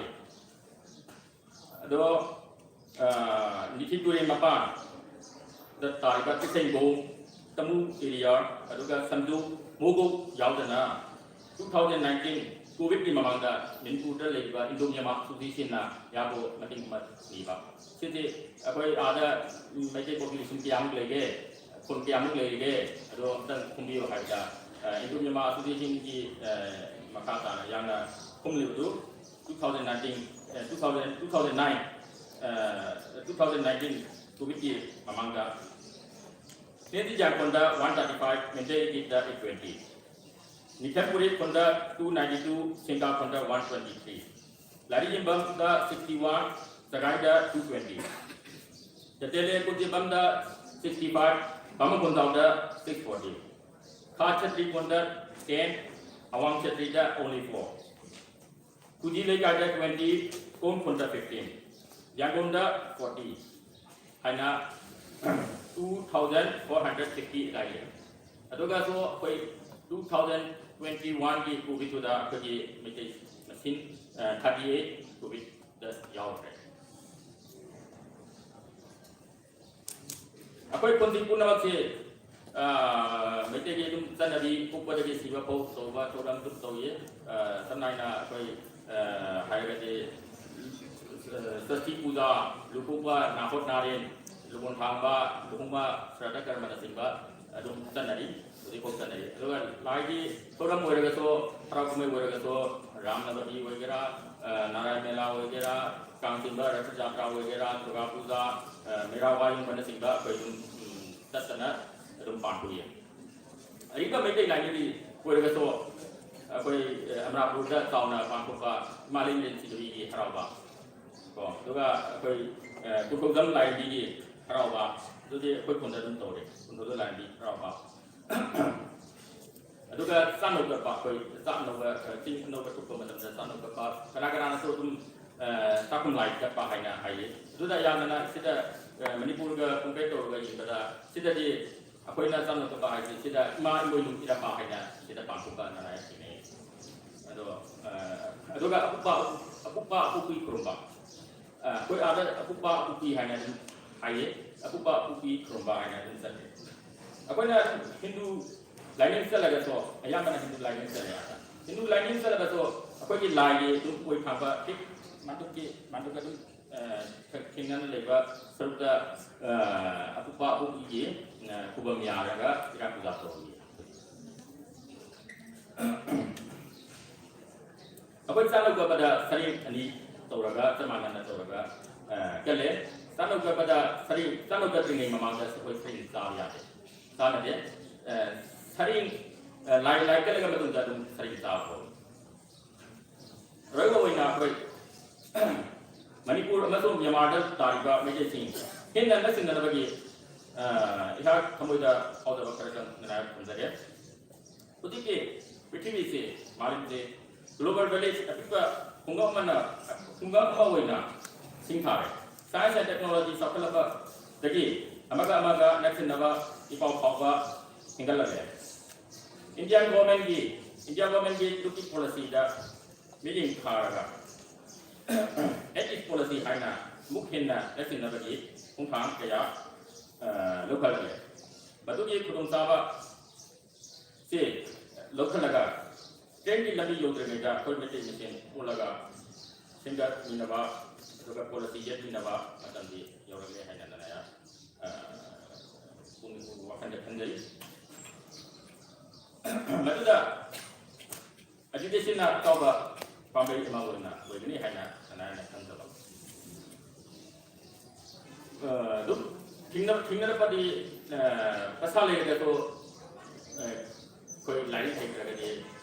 ꯑꯗꯣ ꯅꯤꯊꯤ ꯇꯨꯔꯦꯟ ꯃꯄꯥꯟꯗ ꯇꯥꯔꯤꯕ ꯀꯤꯁꯦꯟꯒꯣꯡ, ꯇꯃꯨ ꯑꯦꯔꯤꯌꯥ, ꯑꯗꯨꯒ ꯁꯝꯖꯨ, ꯃꯣꯒꯣꯛ ꯌꯥꯎꯗꯅ two thousand nineteen ꯀꯣꯚꯤꯗꯀꯤ ꯃꯃꯥꯡꯗ ꯃꯅꯤꯄꯨꯔꯗ ꯂꯩꯔꯤꯕ ꯏꯟꯗꯣ ꯃ꯭ꯌꯥꯟꯃꯥꯔ ꯑꯁꯣꯁꯤꯌꯦꯁꯟꯅ ꯌꯥꯕꯨ ꯃꯇꯦꯡ ꯑꯃ ꯄꯤꯕ꯫ ꯁꯤꯗꯤ ꯑꯩꯈꯣꯏ ꯑꯥꯗ ꯃꯩꯇꯩ ꯄꯣꯄꯨꯂꯦꯁꯟ ꯀꯌꯥꯃꯨꯛ ꯂꯩꯒꯦ, ꯈꯨꯟ ꯀꯌꯥꯃꯨꯛ ꯂꯩꯔꯤꯒꯦ, ꯑꯗꯣ ꯑꯝꯇꯪ ꯈꯨꯝꯕꯤꯌꯨ ꯍꯥꯏꯕꯗ ꯏꯟꯗꯣ ꯃ꯭ꯌꯥꯟꯃꯥꯔ ꯑꯁꯣꯁꯤꯌꯦꯁꯟꯒꯤ ꯃꯈꯥ ꯇꯥꯅ ꯌꯥꯝꯅ ꯈꯨꯝꯂꯤꯕꯗꯨ two thousand nineteen, two thousand, two thousand nine, two thousand nineteen ꯀꯣꯚꯤꯗꯀꯤ ꯃꯃꯥꯡꯗ ꯅꯦꯇꯤ ꯖꯥꯡꯈꯣꯟꯗ one thirty five, ꯃꯦꯟꯗꯦꯒꯤꯗ eight twenty, ꯅꯤꯊꯦꯝ ꯄꯨꯔꯤ ꯈꯨꯟꯗ two ninety two, ꯁꯤꯡꯒꯥ ꯈꯨꯟꯗ one twenty three, ꯂꯥꯏꯔꯤꯌꯦꯝꯕꯝꯗ sixty one, ꯁꯒꯥꯏꯗ two twenty, ꯆꯇꯦꯂꯦ ꯀꯨꯟꯖꯤꯕꯝꯗ sixty five, ꯕꯥꯃꯟ ꯈꯣꯟꯖꯥꯎꯗ six forty, ꯈꯥ ꯁꯇ꯭ꯔꯤ ꯈꯨꯟꯗ ten, ꯑꯋꯥꯡ ꯁꯇ꯭ꯔꯤꯗ only four, ꯀꯨꯖꯤ ꯂꯩꯀꯥꯏꯗ twenty, ꯀꯣꯝ ꯈꯨꯟꯗ fifteen, ꯌꯥꯡꯒꯣꯟꯗ forty ꯍꯥꯏꯅ two thousand four hundred fifty ꯑꯗꯥꯏ ꯂꯩ꯫ ꯑꯗꯨꯒꯁꯨ ꯑꯩꯈꯣꯏ two thousand twenty one ꯒꯤ ꯀꯣꯚꯤꯠꯇꯨꯗ ꯑꯩꯈꯣꯏꯒꯤ ꯃꯩꯇꯩ ꯃꯁꯤꯡ ꯊꯥꯔꯇꯤ ꯑꯩꯠ ꯀꯣꯚꯤꯠꯇ ꯌꯥꯎꯈ꯭ꯔꯦ꯫ ꯑꯩꯈꯣꯏ ꯈꯨꯟꯁꯤ ꯄꯨꯝꯅꯃꯛꯁꯤ, ꯑ, ꯃꯩꯇꯩꯒꯤ ꯑꯗꯨꯝ ꯆꯠꯅꯕꯤ, ꯄꯣꯛꯄꯗꯒꯤ ꯁꯤꯕ ꯐꯥꯎ ꯇꯧꯕ ꯊꯧꯔꯝ ꯑꯗꯨꯝ ꯇꯧꯏ꯫ ꯑ, ꯁꯝꯅ ꯍꯥꯏꯅ ꯑꯩꯈꯣꯏ, ꯑ, ꯍꯥꯏꯔꯒꯗꯤ, ꯑ, ꯁꯁꯇꯤ ꯄꯨꯖꯥ, ꯂꯨꯍꯣꯡꯕ, ꯅꯥꯍꯣꯠ ꯅꯥꯔꯦꯟ, ꯂꯨꯍꯣꯡ ꯊꯥꯡꯕ, ꯂꯨꯍꯣꯡꯕ, ꯁ꯭ꯔꯥꯗ ꯀꯔꯃꯅꯆꯤꯡꯕ ꯑꯗꯨꯝ ꯆꯠꯅꯔꯤ, ꯍꯧꯖꯤꯛꯐꯥꯎ ꯆꯠꯅꯔꯤ꯫ ꯑꯗꯨꯒ ꯂꯥꯏꯒꯤ ꯊꯧꯔꯝ ꯑꯣꯏꯔꯒꯁꯨ, ꯍꯔꯥꯎ ꯀꯨꯝꯍꯩ ꯑꯣꯏꯔꯒꯁꯨ, ꯔꯥꯝ ꯅꯕꯃꯤ ꯑꯣꯏꯒꯦꯔꯥ, ꯑ, ꯅꯥꯔꯥꯌꯟ ꯃꯦꯂꯥ ꯑꯣꯏꯒꯦꯔꯥ, ꯀꯥꯡ ꯆꯤꯡꯕ ꯔꯊ ꯖꯥꯇ꯭ꯔꯥ ꯑꯣꯏꯒꯦꯔꯥ, ꯗꯨꯔꯒꯥ ꯄꯨꯖꯥ, ꯑ, ꯃꯦꯔꯥ ꯋꯥꯌꯨꯡꯕꯅꯆꯤꯡꯕ ꯑꯩꯈꯣꯏ ꯑꯗꯨꯝ, ꯎꯝ, ꯆꯠꯇꯅ ꯑꯗꯨꯝ ꯄꯥꯡꯊꯣꯛꯏ꯫ ꯑꯔꯤꯕ ꯃꯩꯇꯩ ꯂꯥꯏꯅꯤꯡꯒꯤ ꯑꯣꯏꯔꯒꯁꯨ ꯑꯩꯈꯣꯏ, ꯑ, ꯑꯃꯔꯥꯄꯨꯔꯗ ꯆꯥꯎꯅ ꯄꯥꯡꯊꯣꯛꯄ ꯏꯃꯥ ꯂꯦꯡꯂꯦꯟ ꯁꯤꯗꯕꯤꯒꯤ ꯍꯔꯥꯎꯕ ꯀꯣ, ꯑꯗꯨꯒ ꯑꯩꯈꯣꯏ, ꯑ, ꯀꯣꯟꯊꯧꯖꯝ ꯂꯥꯏꯔꯦꯝꯕꯤꯒꯤ ꯍꯔꯥꯎꯕ, ꯑꯗꯨꯗꯤ ꯑꯩꯈꯣꯏ ꯈꯨꯟꯗ ꯑꯗꯨꯝ ꯇꯧꯔꯦ, ꯀꯣꯟꯊꯧꯖꯝ ꯂꯥꯏꯔꯦꯝꯕꯤ ꯍꯔꯥꯎꯕ꯫ ꯑꯗꯨꯒ ꯆꯥꯛꯅꯧ ꯀꯠꯄ, ꯑꯩꯈꯣꯏ ꯆꯥꯛꯅꯧꯕ, ꯑ, ꯆꯤꯡ ꯑꯅꯧꯕ ꯊꯣꯛꯄ ꯃꯇꯝꯗ ꯆꯥꯛꯅꯧ ꯀꯠꯄ, ꯀꯅꯥ ꯀꯅꯥꯅꯁꯨ ꯑꯗꯨꯝ, ꯑ, ꯆꯥꯛꯈꯨꯝ ꯂꯥꯏ ꯀꯠꯄ ꯍꯥꯏꯅ ꯍꯥꯏꯌꯦ꯫ ꯑꯗꯨꯗ ꯑꯌꯥꯝꯕꯅ ꯁꯤꯗ, ꯑ, ꯃꯅꯤꯄꯨꯔꯒ compare ꯇꯧꯔꯒ ꯌꯦꯡꯕꯗ ꯁꯤꯗꯗꯤ ꯑꯩꯈꯣꯏꯅ ꯆꯥꯛꯅꯧ ꯀꯠꯄ ꯍꯥꯏꯁꯦ ꯁꯤꯗ ꯏꯃꯥ ꯏꯃꯣꯏꯅꯨ ꯏꯔꯥꯠꯄ ꯍꯥꯏꯅ ꯁꯤꯗ ꯄꯥꯡꯊꯣꯛꯄ ꯅꯥꯔꯥꯌꯟ ꯆꯤꯡꯅꯩ꯫ ꯑꯗꯣ, ꯑ, ꯑꯗꯨꯒ ꯑꯄꯣꯛꯄ, ꯑꯄꯣꯛꯄ ꯑꯄꯣꯛꯄꯤ ꯈꯨꯔꯨꯝꯕ꯫ ꯑ, ꯑꯩꯈꯣꯏ ꯑꯥꯗ ꯑꯄꯣꯛꯄ ꯑꯄꯣꯛꯄꯤ ꯍꯥꯏꯅ ꯑꯗꯨꯝ ꯍꯥꯏꯌꯦ, ꯑꯄꯣꯛꯄ ꯑꯄꯣꯛꯄꯤ ꯈꯨꯔꯨꯝꯕ ꯍꯥꯏꯅ ꯑꯗꯨꯝ ꯆꯠꯂꯦ꯫ ꯑꯩꯈꯣꯏꯅ ꯍꯤꯟꯗꯨ ꯂꯥꯏꯅꯤꯡ ꯆꯠꯂꯒꯁꯨ, ꯑꯌꯥꯝꯕꯅ ꯍꯤꯟꯗꯨ ꯂꯥꯏꯅꯤꯡ ꯆꯠꯂꯦ ꯑꯥꯗ꯫ ꯍꯤꯟꯗꯨ ꯂꯥꯏꯅꯤꯡ ꯆꯠꯂꯒꯁꯨ ꯑꯩꯈꯣꯏꯒꯤ ꯂꯥꯏꯒꯤ ꯑꯗꯨꯝ ꯑꯣꯏ ꯊꯥꯡꯕ ꯍꯦꯛ ꯃꯥꯟꯗꯨꯛꯀꯤ, ꯃꯥꯟꯗꯨꯛ ꯑꯗꯨꯝ, ꯑ, ꯊꯦꯡꯅꯅ ꯂꯩꯕ ꯁꯔꯨꯛꯇ, ꯑ, ꯑꯄꯣꯛꯄ ꯑꯄꯣꯛꯄꯤꯒꯤ, ꯑ, ꯈꯨꯕꯝ ꯌꯥꯔꯒ ꯏꯔꯥꯠ ꯄꯨꯖꯥ ꯇꯧꯔꯤ꯫ ꯑꯩꯈꯣꯏ ꯆꯥꯛꯅꯧ ꯀꯠꯄꯗ ꯁꯔꯦꯡ ꯑꯅꯤ ꯇꯧꯔꯒ, ꯆꯞ ꯃꯥꯟꯅꯅ ꯇꯧꯔꯒ, ꯑ, ꯀꯠꯂꯦ꯫ ꯆꯥꯛꯅꯧ ꯀꯠꯄꯗ ꯁꯔꯦꯡ, ꯆꯥꯛꯅꯧ ꯀꯠꯇ꯭ꯔꯤꯉꯩ ꯃꯃꯥꯡꯗ ꯑꯩꯈꯣꯏ ꯁꯔꯦꯡ ꯆꯥꯕ ꯌꯥꯗꯦ, ꯆꯥꯅꯗꯦ꯫ ꯑ, ꯁꯔꯦꯡ, ꯑ, ꯂꯥꯏ, ꯂꯥꯏ ꯀꯠꯂꯒ ꯃꯇꯨꯡꯗ ꯑꯗꯨꯝ ꯁꯔꯦꯡ ꯆꯥꯕ ꯍꯧꯏ꯫ ꯑꯔꯣꯏꯕ ꯑꯣꯏꯅ ꯑꯩꯈꯣꯏ ꯃꯅꯤꯄꯨꯔ ꯑꯃꯁꯨꯡ ꯃ꯭ꯌꯥꯟꯃꯥꯔꯗ ꯇꯥꯔꯤꯕ ꯃꯩꯇꯩꯁꯤꯡ ꯍꯦꯟꯅ ꯅꯛꯁꯤꯟꯅꯅꯕꯒꯤ, ꯑ, ꯑꯩꯍꯥꯛ ꯊꯃꯣꯏꯗ ꯐꯥꯎꯖꯕ ꯈꯔꯇꯪ ꯉꯥꯏꯍꯥꯛ ꯊꯝꯖꯒꯦ꯫ ꯍꯧꯖꯤꯛꯀꯤ ꯄ꯭ꯔꯤꯊꯤꯕꯤꯁꯤ, ꯃꯥꯂꯦꯝꯁꯤ global village, ꯑꯄꯤꯛꯄ ꯈꯨꯡꯒꯪ ꯑꯃꯅ, ꯈꯨꯡꯒꯪ ꯑꯃ ꯑꯣꯏꯅ ꯁꯤꯡꯊꯥꯔꯦ꯫ Science and technology ꯆꯥꯎꯈꯠꯂꯛꯄꯗꯒꯤ ꯑꯃꯒ ꯑꯃꯒ ꯅꯛꯁꯤꯟꯅꯕ, ꯏ ꯄꯥꯎ ꯐꯥꯎꯕ, ꯍꯦꯟꯒꯠꯂꯛꯂꯦ꯫ ꯏꯟꯗꯤꯌꯥꯟ ꯒꯣꯔꯃꯦꯟꯒꯤ ꯏꯟꯗꯤꯌꯥ ꯒꯣꯔꯃꯦꯟꯒꯤ ꯇꯨꯀꯤ ꯄꯣꯂꯤꯁꯤꯗ ꯃꯤꯠꯌꯦꯡ ꯊꯥꯔꯒ ꯑꯦꯛ ꯏꯁ ꯄꯣꯂꯤꯁꯤ ꯍꯥꯏꯅ ꯑꯃꯨꯛ ꯍꯦꯟꯅ ꯅꯛꯁꯤꯟꯅꯕꯒꯤ ꯈꯣꯡꯊꯥꯡ ꯀꯌꯥ ꯑ, ꯂꯧꯈꯠꯂꯦ꯫ ꯃꯗꯨꯒꯤ ꯈꯨꯗꯣꯡꯆꯥꯕ ꯁꯤ ꯂꯧꯈꯠꯂꯒ ꯇ꯭ꯔꯦꯟꯒꯤ ꯂꯝꯕꯤ ꯌꯧꯗ꯭ꯔꯤꯉꯩꯗ ꯑꯩꯈꯣꯏ ꯃꯩꯇꯩ ꯃꯁꯦꯟ ꯄꯨꯜꯂꯒ ꯁꯦꯝꯒꯠꯃꯤꯟꯅꯕ ꯑꯗꯨꯒ ꯄꯣꯂꯤꯁꯤ ꯌꯦꯠꯃꯤꯟꯅꯕ ꯃꯇꯝꯗꯤ ꯌꯧꯔꯛꯂꯦ ꯍꯥꯏꯅ ꯅꯅꯥꯌꯥ ꯄꯨꯛꯅꯤꯡ ꯋꯥꯈꯜꯗ ꯈꯟꯖꯩ꯫ ꯃꯗꯨꯗ ꯑꯦꯖꯨꯀꯦꯁꯟꯅ ꯑꯆꯧꯕ ꯄꯥꯝꯕꯩ ꯑꯃ ꯑꯣꯏꯅ ꯑꯣꯏꯒꯅꯤ ꯍꯥꯏꯅ ꯅꯅꯥꯌꯥꯅ ꯈꯟꯖꯕ꯫ ꯑꯗꯨꯝ ꯊꯦꯡꯅ ꯊꯦꯡꯅꯔꯛꯄꯗꯤ ꯄꯩꯁꯥ ꯂꯩꯔꯒꯁꯨ ꯑꯩꯈꯣꯏ ꯂꯥꯏꯔꯤꯛ ꯍꯩꯇ꯭ꯔꯒꯗꯤ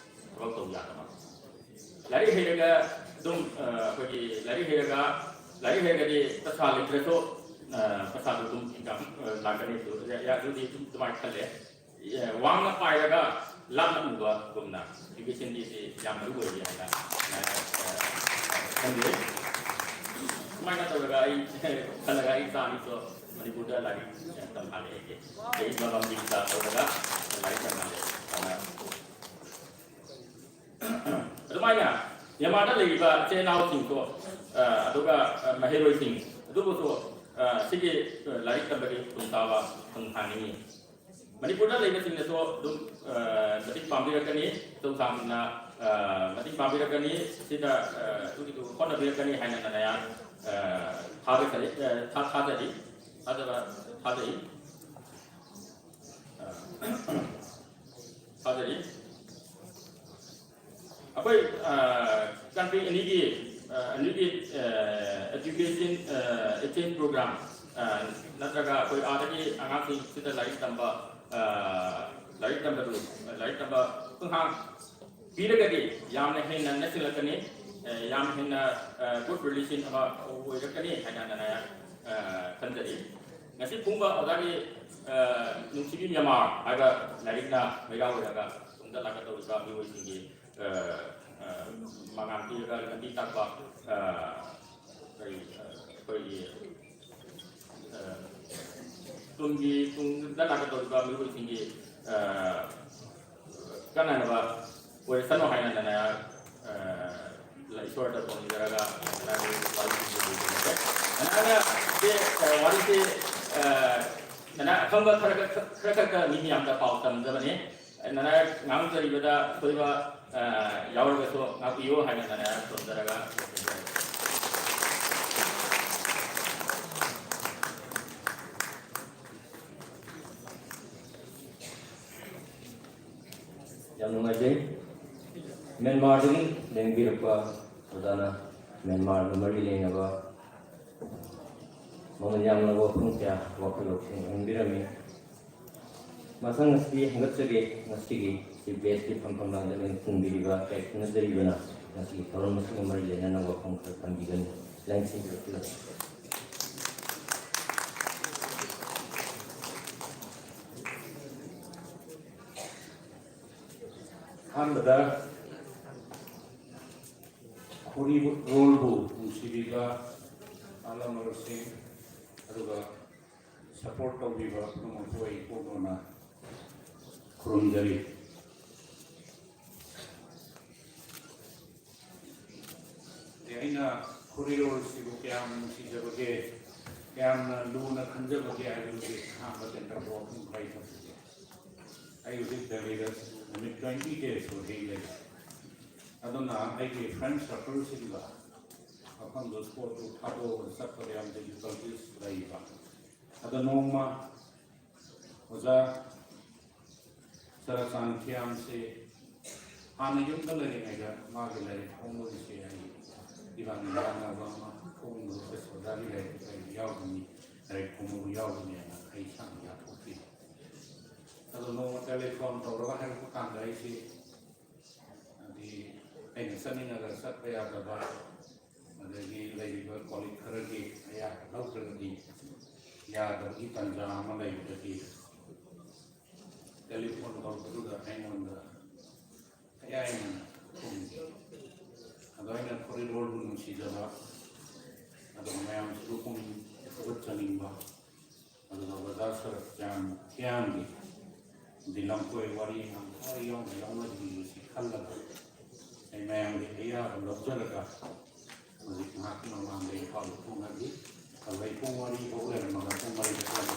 ꯊꯕꯛ ꯇꯧꯕ ꯌꯥꯗꯕ꯫ ꯂꯥꯏꯔꯤꯛ ꯍꯩꯔꯒ ꯑꯗꯨꯝ ꯑꯩꯈꯣꯏꯒꯤ ꯂꯥꯏꯔꯤꯛ ꯍꯩꯔꯒ ꯂꯥꯏꯔꯤꯛ ꯍꯩꯔꯒꯗꯤ ꯄꯩꯁꯥ ꯂꯩꯇ꯭ꯔꯁꯨ ꯄꯩꯁꯥꯗꯨ ꯑꯗꯨꯝ ꯏꯟꯀꯝ ꯂꯥꯛꯀꯅꯤ꯫ ꯑꯗꯨꯗꯤ ꯑꯗꯨꯝ ꯑꯗꯨꯃꯥꯏꯅ ꯈꯜꯂꯦ꯫ ꯋꯥꯡꯅ ꯄꯥꯏꯔꯒ ꯂꯥꯞꯅ ꯎꯕꯒꯨꯝꯅ ꯏꯗꯨꯀꯦꯁꯟꯒꯤꯁꯤ ꯌꯥꯝ ꯃꯔꯨ ꯑꯣꯏꯔꯤ ꯍꯥꯏꯅ ꯈꯟꯖꯩ꯫ ꯁꯨꯃꯥꯏꯅ ꯇꯧꯔꯒ ꯑꯩ ꯈꯜꯂꯒ ꯑꯩ ꯏꯆꯥ ꯑꯅꯤꯁꯨ ꯃꯅꯤꯄꯨꯔꯗ ꯂꯥꯏꯔꯤꯛ ꯇꯝꯍꯜꯂꯦ꯫ ꯑꯩꯒꯤ ꯑꯩ ꯃꯃꯝꯒꯤ ꯏꯆꯥ ꯇꯧꯔꯒ ꯂꯥꯏꯔꯤꯛ ꯇꯝꯍꯜꯂꯦ꯫ ꯑꯗꯨꯅ ꯑꯗꯨꯃꯥꯏꯅ ꯃ꯭ꯌꯥꯟꯃꯥꯔꯗ ꯂꯩꯔꯤꯕ ꯏꯆꯤꯜ ꯏꯅꯥꯎꯁꯤꯡꯁꯨ ꯑꯗꯨꯒ ꯃꯍꯩꯔꯣꯏꯁꯤꯡ ꯑꯗꯨꯕꯨꯁꯨ ꯁꯤꯒꯤ ꯂꯥꯏꯔꯤꯛ ꯇꯝꯕꯒꯤ ꯈꯨꯗꯣꯡꯆꯥꯕ ꯐꯪꯍꯟꯅꯤꯡꯏ꯫ ꯃꯅꯤꯄꯨꯔꯗ ꯂꯩꯕꯁꯤꯡꯅꯁꯨ ꯑꯗꯨꯝ ꯃꯇꯦꯡ ꯄꯥꯡꯕꯤꯔꯛꯀꯅꯤ, ꯑꯆꯧꯁꯥꯡꯁꯤꯡꯅ ꯃꯇꯦꯡ ꯄꯥꯡꯕꯤꯔꯛꯀꯅꯤ, ꯁꯤꯗ ꯑꯗꯨꯒꯤꯗꯨ ꯍꯣꯠꯅꯕꯤꯔꯛꯀꯅꯤ ꯍꯥꯏꯅ ꯅꯅꯥꯌꯥ ꯊꯥꯖꯩ, ꯊꯥꯖꯔꯤ, ꯊꯥꯖꯕ ꯊꯥꯖꯩ꯫ ꯊꯥꯖꯔꯤ꯫ ꯑꯩꯈꯣꯏ ꯀꯟꯇ꯭ꯔꯤ ꯑꯅꯤꯒꯤ ꯑꯅꯤꯒꯤ education exchange program ꯅꯠꯇ꯭ꯔꯒ ꯑꯩꯈꯣꯏ ꯑꯥꯗꯒꯤ ꯑꯉꯥꯡꯁꯤꯡ ꯁꯤꯗ ꯂꯥꯏꯔꯤꯛ ꯇꯝꯕ ꯂꯥꯏꯔꯤꯛ ꯇꯝꯕꯗꯨ ꯂꯥꯏꯔꯤꯛ ꯇꯝꯕ ꯈꯣꯡꯊꯥꯡ ꯄꯤꯔꯒꯗꯤ ꯌꯥꯝꯅ ꯍꯦꯟꯅ ꯅꯛꯁꯤꯜꯂꯛꯀꯅꯤ꯫ ꯌꯥꯝ ꯍꯦꯟꯅ good relation ꯑꯃ ꯑꯣꯏꯔꯛꯀꯅꯤ ꯍꯥꯏꯅ ꯑꯩꯅ ꯈꯟꯖꯔꯤ꯫ ꯉꯁꯤ ꯐꯣꯡꯕ ꯑꯣꯖꯥꯒꯤ ꯅꯨꯡꯁꯤꯕꯤ ꯃ꯭ꯌꯥꯟꯃꯥꯔ ꯍꯥꯏꯕ ꯂꯥꯏꯔꯤꯛꯅ ꯃꯩꯔꯥ ꯑꯣꯏꯔꯒ ꯇꯨꯡꯗ ꯂꯥꯛꯀꯗꯧꯔꯤꯕ ꯃꯤꯑꯣꯏꯁꯤꯡꯒꯤ ꯃꯉꯥꯜ ꯄꯤꯔꯒ ꯂꯝꯕꯤ ꯇꯥꯛꯄ ꯀꯔꯤ ꯑꯩꯈꯣꯏꯒꯤ ꯇꯨꯡꯒꯤ ꯇꯨꯡꯗ ꯂꯥꯛꯀꯗꯧꯔꯤꯕ ꯃꯤꯑꯣꯏꯁꯤꯡꯒꯤ ꯑ, ꯀꯥꯟꯅꯅꯕ ꯑꯣꯏꯔꯁꯅꯨ ꯍꯥꯏꯅ ꯅꯅꯥ, ꯑ, ꯏꯁꯣꯔꯗ ꯊꯧꯅꯤꯖꯔꯒ ꯅꯅꯥꯒꯤ ꯋꯥꯔꯤꯁꯤꯡꯁꯦ ꯂꯣꯏꯁꯤꯟꯖꯔꯦ꯫ ꯅꯅꯥꯅ ꯁꯤ, ꯑ, ꯋꯥꯔꯤꯁꯤ, ꯑ, ꯅꯅꯥ ꯑꯈꯪꯕ ꯈꯔ ꯈꯔ, ꯈꯔ ꯈꯛꯇ ꯃꯤ ꯃꯌꯥꯝꯗ ꯄꯥꯎ ꯇꯝꯖꯕꯅꯤ꯫ ꯅꯅꯥ ꯉꯥꯡꯖꯔꯤꯕꯗ ꯑꯁꯣꯏꯕ, ꯑ, ꯌꯥꯎꯔꯒꯁꯨ ꯉꯥꯛꯄꯤꯌꯨ ꯍꯥꯏꯅ ꯅꯅꯥ ꯊꯝꯖꯔꯒ ꯂꯣꯏꯁꯤꯟꯖꯔꯦ꯫ ꯌꯥꯝ ꯅꯨꯡꯉꯥꯏꯖꯩ꯫ ꯃ꯭ꯌꯥꯟꯃꯥꯔꯗꯒꯤ ꯂꯦꯡꯕꯤꯔꯛꯄ ꯑꯣꯖꯥꯅ ꯃ꯭ꯌꯥꯟꯃꯥꯔꯒ ꯃꯔꯤ ꯂꯩꯅꯕ ꯃꯃꯜ ꯌꯥꯝꯂꯕ ꯋꯥꯐꯝ ꯀꯌꯥ ꯋꯥꯈꯜ ꯂꯧꯁꯤꯡ ꯑꯣꯏꯍꯟꯕꯤꯔꯝꯃꯤ꯫ ꯃꯊꯪ ꯑꯁꯤꯗꯤ ꯍꯪꯒꯠꯆꯒꯦ, ꯉꯁꯤꯒꯤ ꯆꯤꯐ ꯒꯦꯁꯀꯤ ꯐꯝꯐꯝ ꯂꯥꯡꯗ ꯂꯦꯡ ꯊꯨꯡꯕꯤꯔꯤꯕ ꯀꯩ ꯈꯪꯅꯖꯔꯤꯕꯅ ꯉꯁꯤꯒꯤ ꯊꯧꯔꯝ ꯑꯁꯤꯒ ꯃꯔꯤ ꯂꯩꯅꯅ ꯋꯥꯐꯝ ꯈꯔ ꯊꯝꯕꯤꯒꯅꯤ꯫ ꯂꯦꯡꯁꯤꯟꯕꯤꯔꯛꯄꯤꯌꯨ꯫ ꯑꯍꯥꯟꯕꯗ ꯈꯣꯔꯤꯔꯣꯜꯕꯨ ꯅꯨꯡꯁꯤꯕꯤꯕ ꯑꯍꯜ-ꯂꯃꯟꯁꯤꯡ, ꯑꯗꯨꯒ ꯁꯄꯣꯔꯠ ꯇꯧꯕꯤꯕ ꯄꯨꯝꯅꯃꯛꯄꯨ ꯑꯩ ꯏꯄꯣꯛꯅꯨꯅ ꯈꯨꯔꯨꯝꯖꯔꯤ꯫ ꯑꯩꯅ ꯈꯣꯔꯤꯔꯣꯜꯁꯤꯕꯨ ꯀꯌꯥꯝ ꯅꯨꯡꯁꯤꯖꯕꯒꯦ, ꯀꯌꯥꯝꯅ ꯂꯨꯅ ꯈꯟꯖꯕꯒꯦ ꯍꯥꯏꯕꯗꯨꯒꯤ ꯑꯍꯥꯟꯕ ꯇꯦꯟꯇꯛꯄ ꯋꯥꯐꯝ ꯈꯔ ꯑꯩ ꯊꯝꯖꯒꯦ꯫ ꯑꯩ ꯍꯧꯖꯤꯛ ꯗꯦꯜꯂꯤꯗ ꯅꯨꯃꯤꯠ twenty days ꯑꯣꯏꯔꯦ ꯂꯩ꯫ ꯑꯗꯨꯅ ꯑꯩꯒꯤ ꯐ꯭ꯔꯦꯟ ꯁꯔꯀꯜꯁꯤꯡꯒ ꯃꯐꯝꯗꯨ, ꯁ꯭ꯄꯣꯠꯇꯨ ꯊꯥꯗꯣꯛꯑꯒ ꯆꯠꯄꯗ ꯌꯥꯝ ꯗꯤꯐꯤꯀꯜꯇꯤꯁ ꯂꯩꯕ꯫ ꯑꯗꯣ ꯅꯣꯡꯃ ꯑꯣꯖꯥ ꯆꯔꯥꯆꯥꯟ ꯊꯤꯌꯥꯝꯁꯦ ꯍꯥꯟꯅ ꯌꯨꯝꯗ ꯂꯩꯔꯤꯉꯩꯗ ꯃꯥꯒꯤ ꯂꯥꯏꯔꯤꯛ ꯐꯣꯡꯕꯒꯤꯁꯦ ꯑꯩ ꯏꯕꯥꯅꯤ ꯌꯥꯅꯕ ꯑꯃ ꯐꯣꯡꯕꯗ ꯑꯣꯖꯥꯒꯤ ꯂꯥꯏꯔꯤꯛꯇꯨ ꯑꯩ ꯌꯥꯎꯒꯅꯤ, ꯂꯥꯏꯔꯤꯛ ꯐꯣꯡꯕꯕꯨ ꯌꯥꯎꯒꯅꯤ ꯍꯥꯏꯅ ꯑꯩ ꯏꯁꯥꯅ ꯌꯥꯊꯣꯛꯈꯤ꯫ ꯑꯗꯣ ꯅꯣꯡꯃ ꯇꯦꯂꯤꯐꯣꯟ ꯇꯧꯔꯒ ꯍꯥꯏꯔꯛꯄ ꯀꯥꯟꯗ ꯑꯩꯁꯦ, ꯍꯥꯏꯗꯤ, ꯑꯩꯅ ꯆꯠꯅꯤꯡꯉꯒ ꯆꯠꯄ ꯌꯥꯗꯕ, ꯑꯗꯒꯤ ꯂꯩꯔꯤꯕ ꯀꯣꯂꯤꯛ ꯈꯔꯒꯤ ꯑꯌꯥꯕ ꯂꯧꯗ꯭ꯔꯒꯗꯤ ꯌꯥꯗꯕꯒꯤ ꯇꯥꯟꯖꯥ ꯑꯃ ꯂꯩꯕꯗꯒꯤ ꯇꯦꯂꯤꯐꯣꯟ ꯇꯧꯔꯛꯄꯗꯨꯗ ꯑꯩꯉꯣꯟꯗ ꯀꯌꯥ ꯍꯦꯟꯅ ꯈꯨꯝꯈꯤ꯫ ꯑꯗꯣ ꯑꯩꯅ ꯈꯣꯔꯤꯔꯣꯜꯕꯨ ꯅꯨꯡꯁꯤꯖꯕ, ꯑꯗꯨꯒ ꯃꯌꯥꯝꯁꯤꯕꯨ ꯄꯨꯛꯅꯤꯡ ꯊꯧꯒꯠꯆꯅꯤꯡꯕ, ꯑꯗꯨꯒ ꯑꯣꯖꯥ ꯁꯔꯞꯆꯥꯟ ꯊꯤꯌꯥꯝꯒꯤ ꯗꯤ ꯂꯝꯀꯣꯏ ꯋꯥꯔꯤ ꯌꯥꯝ ꯊꯋꯥꯏ ꯌꯥꯎꯅ ꯌꯥꯎꯅꯕꯤꯕꯁꯤ ꯈꯜꯂꯒ ꯑꯩ ꯃꯌꯥꯝꯒꯤ ꯑꯌꯥꯕ ꯂꯧꯖꯔꯒ ꯍꯧꯖꯤꯛ ꯉꯥꯏꯍꯥꯛꯀꯤ ꯃꯃꯥꯡꯗ ꯏꯝꯐꯥꯜꯗ ꯊꯣꯡꯅꯈꯤ꯫ ꯑꯗꯨꯗꯩ ꯄꯨꯡ ꯃꯔꯤ ꯐꯥꯎ ꯂꯩꯔꯝꯃꯒ ꯄꯨꯡ ꯃꯔꯤꯗ ꯊꯣꯡꯉꯦ꯫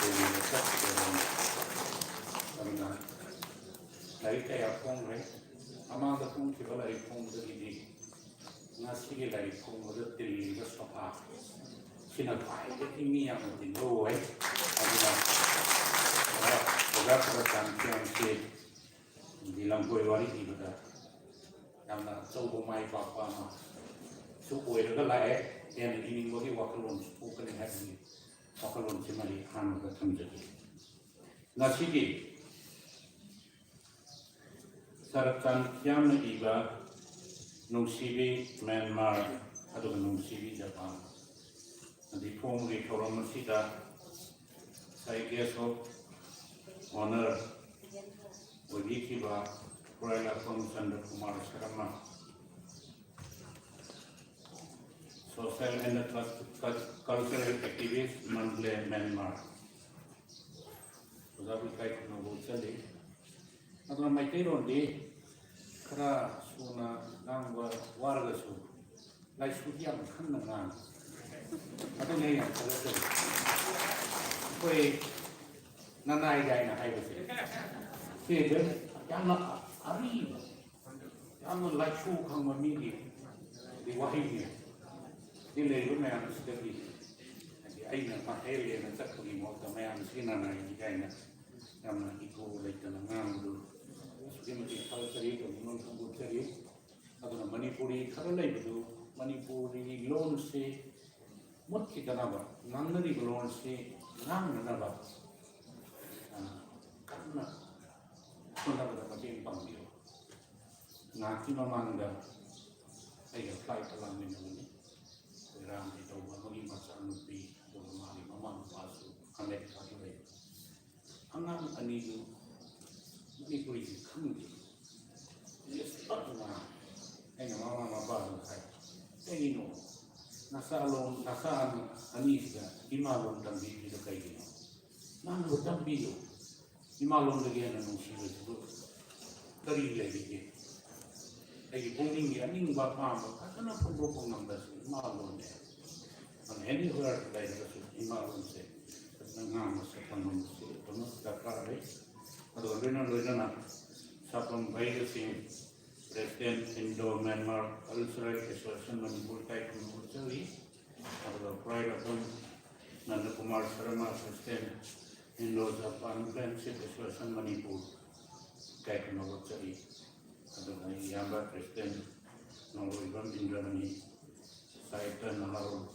ꯗꯦꯜꯂꯤꯗ ꯆꯠꯈꯤꯗꯕꯅꯤ꯫ ꯑꯗꯨꯅ ꯂꯥꯏꯔꯤꯛ ꯀꯌꯥ ꯐꯣꯡꯈ꯭ꯔꯦ꯫ ꯃꯃꯥꯡꯗ ꯐꯣꯡꯈꯤꯕ ꯂꯥꯏꯔꯤꯛ ꯐꯣꯡꯕꯗꯒꯤꯗꯤ ꯉꯁꯤꯒꯤ ꯂꯥꯏꯔꯤꯛ ꯐꯣꯡꯕꯗ ꯇꯤꯜꯂꯤꯕ ꯁꯣꯐꯥ ꯁꯤꯅ ꯈ꯭ꯋꯥꯏꯗꯒꯤ ꯃꯤ ꯌꯥꯝꯅ ꯇꯤꯟꯕ ꯑꯣꯏ꯫ ꯑꯗꯨꯅ ꯑꯣꯖꯥ, ꯑꯣꯖꯥ ꯁꯔꯞꯆꯥꯟ ꯈꯤꯌꯥꯝꯁꯤ ꯗꯤ ꯂꯝꯀꯣꯏ ꯋꯥꯔꯤ ꯏꯕꯗ ꯌꯥꯝꯅ ꯑꯆꯧꯕ ꯃꯥꯏ ꯄꯥꯛꯄ ꯑꯃꯁꯨ ꯑꯣꯏꯔꯒ ꯂꯥꯛꯑꯦ꯫ ꯍꯦꯟꯅ ꯏꯅꯤꯡꯕꯒꯤ ꯋꯥꯈꯜꯂꯣꯟꯁꯨ ꯄꯣꯛꯀꯅꯤ ꯍꯥꯏꯕꯒꯤ ꯋꯥꯈꯜꯂꯣꯟꯁꯤꯃꯗꯤ ꯑꯍꯥꯟꯕꯗ ꯊꯝꯖꯒꯦ꯫ ꯉꯁꯤꯒꯤ ꯁꯔꯞꯆꯥꯟ ꯈꯤꯌꯥꯝꯅ ꯏꯕ ꯅꯨꯡꯁꯤꯕꯤ ꯃ꯭ꯌꯥꯟꯃꯥꯔ ꯑꯗꯨꯒ ꯅꯨꯡꯁꯤꯕꯤ ꯖꯄꯥꯟ ꯑꯗꯤ ꯐꯣꯡꯕꯒꯤ ꯊꯧꯔꯝ ꯑꯁꯤꯗ ꯉꯁꯥꯏ guest of honour ꯑꯣꯏꯕꯤꯈꯤꯕ Khurai Lakpam Chandra Kumar Sharma, social and cultural activist, Mandalay, Myanmar. ꯑꯣꯖꯥꯕꯨ ꯏꯀꯥꯏ ꯈꯨꯝꯅꯕ ꯎꯠꯆꯔꯤ꯫ ꯑꯗꯨꯅ ꯃꯩꯇꯩꯂꯣꯟꯗꯤ ꯈꯔ ꯁꯨꯅ ꯉꯥꯡꯕ ꯋꯥꯔꯒꯁꯨ ꯂꯥꯏꯁꯨꯗꯤ ꯌꯥꯝ ꯈꯪꯅ ꯉꯥꯡꯉꯤ꯫ ꯑꯗꯨꯅ ꯑꯩ ꯌꯥꯝ ꯊꯥꯒꯠꯆꯔꯤ꯫ ꯑꯩꯈꯣꯏ ꯅꯅꯥꯏ ꯀꯥꯏꯅ ꯍꯥꯏꯕꯁꯦ ꯁꯤꯁꯦ ꯌꯥꯝꯅ ꯑꯔꯤꯕ, ꯌꯥꯝꯅ ꯂꯥꯏꯁꯨ ꯈꯪꯕ ꯃꯤꯒꯤ ꯋꯥꯍꯩꯅꯤ꯫ ꯁꯤ ꯂꯩꯔꯤꯕ ꯃꯌꯥꯝꯁꯤꯗꯒꯤ ꯍꯥꯏꯗꯤ ꯑꯩꯅ ꯃꯍꯩꯔꯦꯅ ꯆꯠꯄꯒꯤ ꯃꯍꯨꯠꯇ ꯃꯌꯥꯝꯁꯤꯒꯤ ꯅꯅꯥꯏꯅꯤ ꯀꯥꯏꯅ ꯌꯥꯝꯅ ꯏꯒꯣ ꯂꯩꯇꯅ ꯉꯥꯡꯕꯗꯨ ꯑꯁꯨꯛꯀꯤ ꯃꯇꯤꯛ ꯊꯥꯒꯠꯆꯔꯤ, ꯄꯨꯛꯅꯤꯡ ꯊꯧꯒꯠꯆꯔꯤ꯫ ꯑꯗꯨꯅ ꯃꯅꯤꯄꯨꯔꯤ ꯈꯔ ꯂꯩꯕꯗꯨ ꯃꯅꯤꯄꯨꯔꯤ ꯂꯣꯟꯁꯤ ꯃꯨꯠꯈꯤꯗꯅꯕ, ꯉꯥꯡꯅꯔꯤꯕ ꯂꯣꯟꯁꯤ ꯉꯥꯡꯅꯅꯕ, ꯑ, ꯀꯟꯅ ꯍꯣꯠꯅꯕꯗ ꯃꯇꯦꯡ ꯄꯥꯡꯕꯤꯌꯨ꯫ ꯉꯥꯏꯍꯥꯛꯀꯤ ꯃꯃꯥꯡꯗ ꯑꯩꯒ flight ꯂꯥꯡꯃꯤꯟꯅꯕꯅꯤ꯫ ꯑꯩꯈꯣꯏ ꯔꯥꯝꯒꯤ ꯇꯧꯕ ꯑꯃꯒꯤ ꯃꯆꯥꯅꯨꯄꯤ, ꯑꯗꯨꯒ ꯃꯥꯒꯤ ꯃꯃꯥ ꯃꯄꯥꯁꯨ ꯑꯃꯦꯔꯤꯀꯥꯗ ꯂꯩ꯫ ꯑꯉꯥꯡ ꯑꯅꯤꯗꯨ ꯃꯅꯤꯄꯨꯔꯤꯁꯤ ꯈꯪꯗꯦ꯫ English ꯈꯛꯇ ꯉꯥꯡꯉꯤ꯫ ꯑꯩꯅ ꯃꯃꯥ ꯃꯄꯥꯗꯨꯗ ꯍꯥꯏ, "ꯀꯩꯒꯤꯅꯣ ꯅꯆꯥ ꯂꯣꯟ, ꯅꯆꯥ ꯑꯅꯤꯁꯤꯗ ꯏꯃꯥ ꯂꯣꯟ ꯇꯝꯕꯤꯗ꯭ꯔꯤꯗꯣ ꯀꯩꯒꯤꯅꯣ? ꯉꯥꯡꯅꯕ ꯇꯝꯕꯤꯌꯨ꯫ ꯏꯃꯥ ꯂꯣꯟꯗꯒꯤ ꯍꯦꯟꯅ ꯅꯨꯡꯁꯤꯕꯁꯤꯕꯨ ꯀꯔꯤ ꯂꯩꯔꯤꯒꯦ? ꯑꯩꯒꯤ ꯄꯨꯛꯅꯤꯡꯒꯤ ꯑꯅꯤꯡꯕ ꯑꯄꯥꯝꯕ ꯐꯖꯅ ꯐꯣꯡꯗꯣꯛꯄ ꯉꯝꯕꯁꯤ ꯏꯃꯥ ꯂꯣꯟꯅꯦ꯫ ꯑꯗꯨꯅ anywhere ꯂꯩꯔꯒꯁꯨ ꯏꯃꯥ ꯂꯣꯟꯁꯦ ꯐꯖꯅ ꯉꯥꯡꯕ ꯁꯛꯄ ꯉꯝꯕꯁꯤ ꯑꯗꯨꯃꯛ ꯗꯔꯀꯥꯔ ꯂꯩ꯫ ꯑꯗꯨꯒ ꯂꯣꯏꯅ ꯂꯣꯏꯅꯅ ꯁꯥꯐꯝ ꯚꯩꯔꯁꯤꯡ, President Indo Myanmar Cultural Association Manipur ꯀꯥꯏ ꯈꯨꯝꯅ ꯎꯠꯆꯔꯤ꯫ ꯑꯗꯨꯒ ꯈ꯭ꯋꯥꯏꯔꯥꯛꯄꯝ ꯅꯟꯗꯀꯨꯃꯥꯔ Sharma, President Indo Japan Friendship Association Manipur ꯀꯥꯏ ꯈꯨꯝꯅ ꯎꯠꯆꯔꯤ꯫ ꯑꯗꯨꯒ ꯏꯌꯥꯝꯕ President ꯅꯣꯡꯂꯣꯏꯕꯝ ꯏꯟꯗ꯭ꯔꯃꯅꯤ, ꯁꯥꯍꯤꯇ꯭ꯌ ꯅꯍꯥꯔꯣꯜ,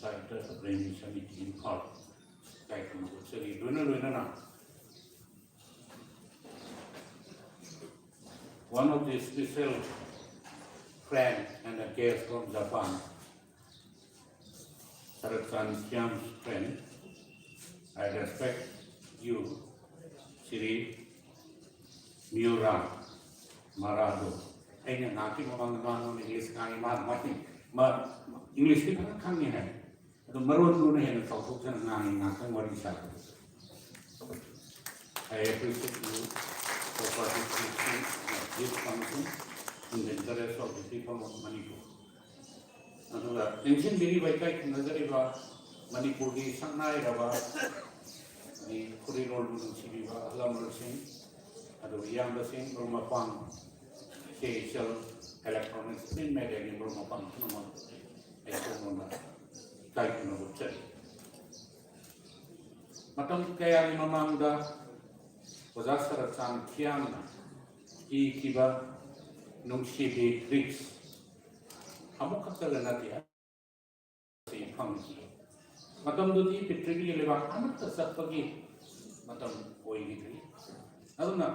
ꯁꯥꯍꯤꯇ꯭ꯌ ꯄ꯭ꯔꯦꯃꯤ ꯁꯃꯤꯇꯤ ꯏꯝꯐꯥꯜ ꯀꯥꯏ ꯈꯨꯝꯅ ꯎꯠꯆꯔꯤ꯫ ꯂꯣꯏꯅ ꯂꯣꯏꯅꯅ one of the special friend and a guest from Japan, Saratsan Khiam's friend. I respect you, Shri Miura Marado. ꯑꯩꯅ ꯉꯥꯏꯍꯥꯛꯀꯤ ꯃꯃꯥꯡꯗ ꯃꯥꯉꯣꯟꯗ ꯏꯪꯂꯤꯁ ꯉꯥꯡꯉꯤ, ꯃꯥ ꯃꯥ ꯏꯪꯂꯤꯁꯇꯤ ꯐꯖꯅ ꯈꯪꯉꯤ ꯍꯥꯏ꯫ ꯑꯗꯨ ꯃꯔꯣꯟꯗꯨꯅ ꯍꯦꯟꯅ ꯆꯥꯎꯊꯣꯛꯆꯅ ꯉꯥꯡꯉꯤ ꯉꯥꯛꯇꯪ ꯋꯥꯔꯤ ꯁꯥꯕꯗ꯫ I appreciate you for participating in this function in the interest of the people of Manipur. ꯑꯗꯨꯒ ꯂꯦꯡꯁꯤꯟꯕꯤꯔꯤꯕ, ꯏꯀꯥꯏ ꯈꯨꯝꯅꯖꯔꯤꯕ ꯃꯅꯤꯄꯨꯔꯒꯤ ꯁꯛꯅꯥꯏꯔꯕ ꯑꯩ ꯐꯨꯔꯤꯠꯂꯣꯟꯕꯨ ꯅꯨꯡꯁꯤꯕꯤꯕ ꯑꯍꯜ ꯂꯃꯟꯁꯤꯡ, ꯑꯗꯨꯒ ꯏꯌꯥꯝꯕꯁꯤꯡ, ꯃꯔꯨꯞ ꯃꯄꯥꯡ, ꯀꯦ ꯑꯦꯁ ꯑꯦꯜ, electronics, print mediaꯒꯤ ꯃꯔꯨꯞ ꯃꯄꯥꯡ ꯄꯨꯝꯅꯃꯛ ꯑꯩ ꯁꯣꯝꯂꯣꯝꯗ ꯏꯀꯥꯏ ꯈꯨꯝꯅꯕ ꯎꯠꯆꯔꯤ꯫ ꯃꯇꯝ ꯀꯌꯥꯒꯤ ꯃꯃꯥꯡꯗ ꯑꯣꯖꯥ ꯁꯔꯠꯆꯥꯟ ꯈꯤꯌꯥꯝꯅ ꯏꯈꯤꯕ ꯅꯨꯡꯁꯤꯕꯤ ꯒ꯭ꯔꯤꯛꯁ ꯑꯃꯨꯛꯈꯛꯇꯒ ꯅꯠꯇꯦ, ꯑꯁꯤ ꯐꯪꯈꯤ꯫ ꯃꯇꯝꯗꯨꯗꯤ ꯄ꯭ꯔꯤꯊꯤꯕꯤꯒꯤ ꯂꯩꯕꯥꯛ ꯑꯃꯠꯇ ꯆꯠꯄꯒꯤ ꯃꯇꯝ ꯑꯣꯏꯈꯤꯗ꯭ꯔꯤ꯫ ꯑꯗꯨꯅ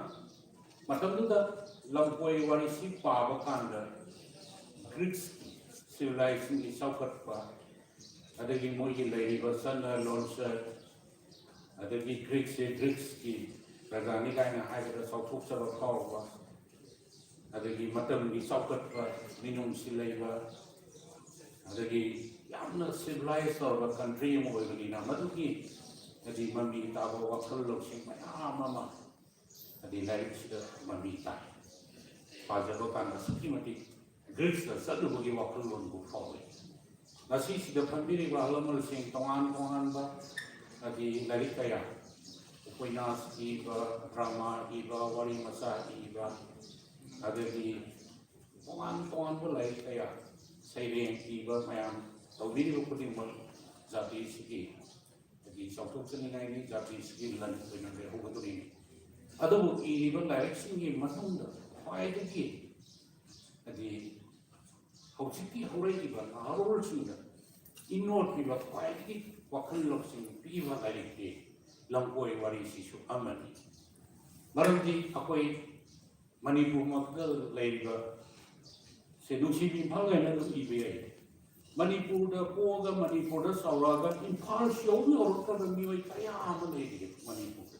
ꯃꯇꯝꯗꯨꯗ ꯂꯝꯀꯣꯏ ꯋꯥꯔꯤꯁꯤ ꯄꯥꯕ ꯀꯥꯟꯗ ꯒ꯭ꯔꯤꯛꯁꯀꯤ ꯁꯤꯚꯤꯂꯥꯏꯖꯦꯁꯟꯒꯤ ꯆꯥꯎꯈꯠꯄ, ꯑꯗꯒꯤ ꯃꯣꯏꯒꯤ ꯂꯩꯔꯤꯕ ꯆꯠꯅ ꯂꯣꯟꯆꯠ, ꯑꯗꯒꯤ ꯒ꯭ꯔꯤꯛꯁꯦ ꯒ꯭ꯔꯤꯛꯁꯀꯤ ꯄ꯭ꯔꯖꯥꯅꯤ ꯀꯥꯏꯅ ꯍꯥꯏꯕꯗ ꯆꯥꯎꯊꯣꯛꯆꯕ ꯐꯥꯎꯕ, ꯑꯗꯒꯤ ꯃꯇꯝꯒꯤ ꯆꯥꯎꯈꯠꯄ, ꯃꯤꯅꯨꯡꯁꯤ ꯂꯩꯕ, ꯑꯗꯒꯤ ꯌꯥꯝꯅ ꯁꯤꯚꯤꯂꯥꯏꯖ ꯇꯧꯔꯕ ꯀꯟꯇ꯭ꯔꯤ ꯑꯃ ꯑꯣꯏꯕꯅꯤꯅ ꯃꯗꯨꯒꯤ ꯍꯥꯏꯗꯤ ꯃꯃꯤ ꯇꯥꯕ ꯋꯥꯈꯜ ꯂꯧꯁꯤꯡ ꯃꯌꯥꯝ ꯑꯃ ꯍꯥꯏꯗꯤ ꯂꯥꯏꯔꯤꯛꯁꯤꯗ ꯃꯃꯤ ꯇꯥꯏ꯫ ꯄꯥꯖꯕ ꯀꯥꯟꯗ ꯑꯁꯨꯛꯀꯤ ꯃꯇꯤꯛ ꯒ꯭ꯔꯤꯛꯁꯇ ꯆꯠꯂꯨꯕꯒꯤ ꯋꯥꯈꯜꯂꯣꯟꯕꯨ ꯐꯥꯎꯏ꯫ ꯉꯁꯤꯁꯤꯗ ꯐꯝꯕꯤꯔꯤꯕ ꯑꯍꯜ ꯂꯃꯟꯁꯤꯡ ꯇꯣꯉꯥꯟ ꯇꯣꯉꯥꯟꯕ ꯍꯥꯏꯗꯤ ꯂꯥꯏꯔꯤꯛ ꯀꯌꯥ, ꯎꯄꯟꯌꯥꯁ ꯏꯕ, ꯗ꯭ꯔꯃꯥ ꯏꯕ, ꯋꯥꯔꯤ ꯃꯆꯥ ꯏꯕ, ꯑꯗꯒꯤ ꯇꯣꯉꯥꯟ ꯇꯣꯉꯥꯟꯕ ꯂꯥꯏꯔꯤꯛ ꯀꯌꯥ, ꯁꯩꯔꯦꯡ ꯏꯕ ꯃꯌꯥꯝ ꯇꯧꯕꯤꯔꯤꯕ ꯈꯨꯗꯤꯡꯃꯛ ꯖꯥꯇꯤꯁꯤꯒꯤ ꯍꯥꯏꯗꯤ ꯆꯥꯎꯊꯣꯛꯆꯅꯤꯡꯉꯥꯏꯅꯤ, ꯖꯥꯇꯤꯁꯤꯒꯤ ꯂꯟ ꯑꯣꯏꯅ ꯂꯩꯍꯧꯒꯗꯧꯔꯤꯅꯤ꯫ ꯑꯗꯨꯕꯨ ꯏꯔꯤꯕ ꯂꯥꯏꯔꯤꯛꯁꯤꯡꯒꯤ ꯃꯅꯨꯡꯗ ꯈ꯭ꯋꯥꯏꯗꯒꯤ ꯍꯥꯏꯗꯤ ꯍꯧꯖꯤꯛꯀꯤ ꯍꯧꯔꯛꯏꯕ ꯅꯍꯥꯔꯣꯜꯁꯤꯡꯗ ꯏꯅꯣꯠ ꯄꯤꯕ ꯈ꯭ꯋꯥꯏꯗꯒꯤ ꯋꯥꯈꯜ ꯂꯧꯁꯤꯡ ꯄꯤꯕ ꯂꯥꯏꯔꯤꯛꯇꯤ ꯂꯝꯀꯣꯏ ꯋꯥꯔꯤꯁꯤꯁꯨ ꯑꯃꯅꯤ꯫ ꯃꯔꯝꯗꯤ ꯑꯩꯈꯣꯏ ꯃꯅꯤꯄꯨꯔꯃꯛꯇ ꯂꯩꯔꯤꯕ ꯁꯦ ꯅꯨꯡꯁꯤꯕꯤ ꯏꯝꯐꯥꯜ ꯍꯥꯏꯅ ꯑꯗꯨꯝ ꯏꯕ ꯌꯥꯏ꯫ ꯃꯅꯤꯄꯨꯔꯗ ꯄꯣꯛꯑꯒ ꯃꯅꯤꯄꯨꯔꯗ ꯆꯥꯎꯔꯛꯑꯒ ꯏꯝꯐꯥꯜ ꯁꯤꯌꯧ ꯌꯧꯔꯛꯇꯕ ꯃꯤꯑꯣꯏ ꯀꯌꯥ ꯑꯃ ꯂꯩꯔꯤ ꯃꯅꯤꯄꯨꯔꯗ꯫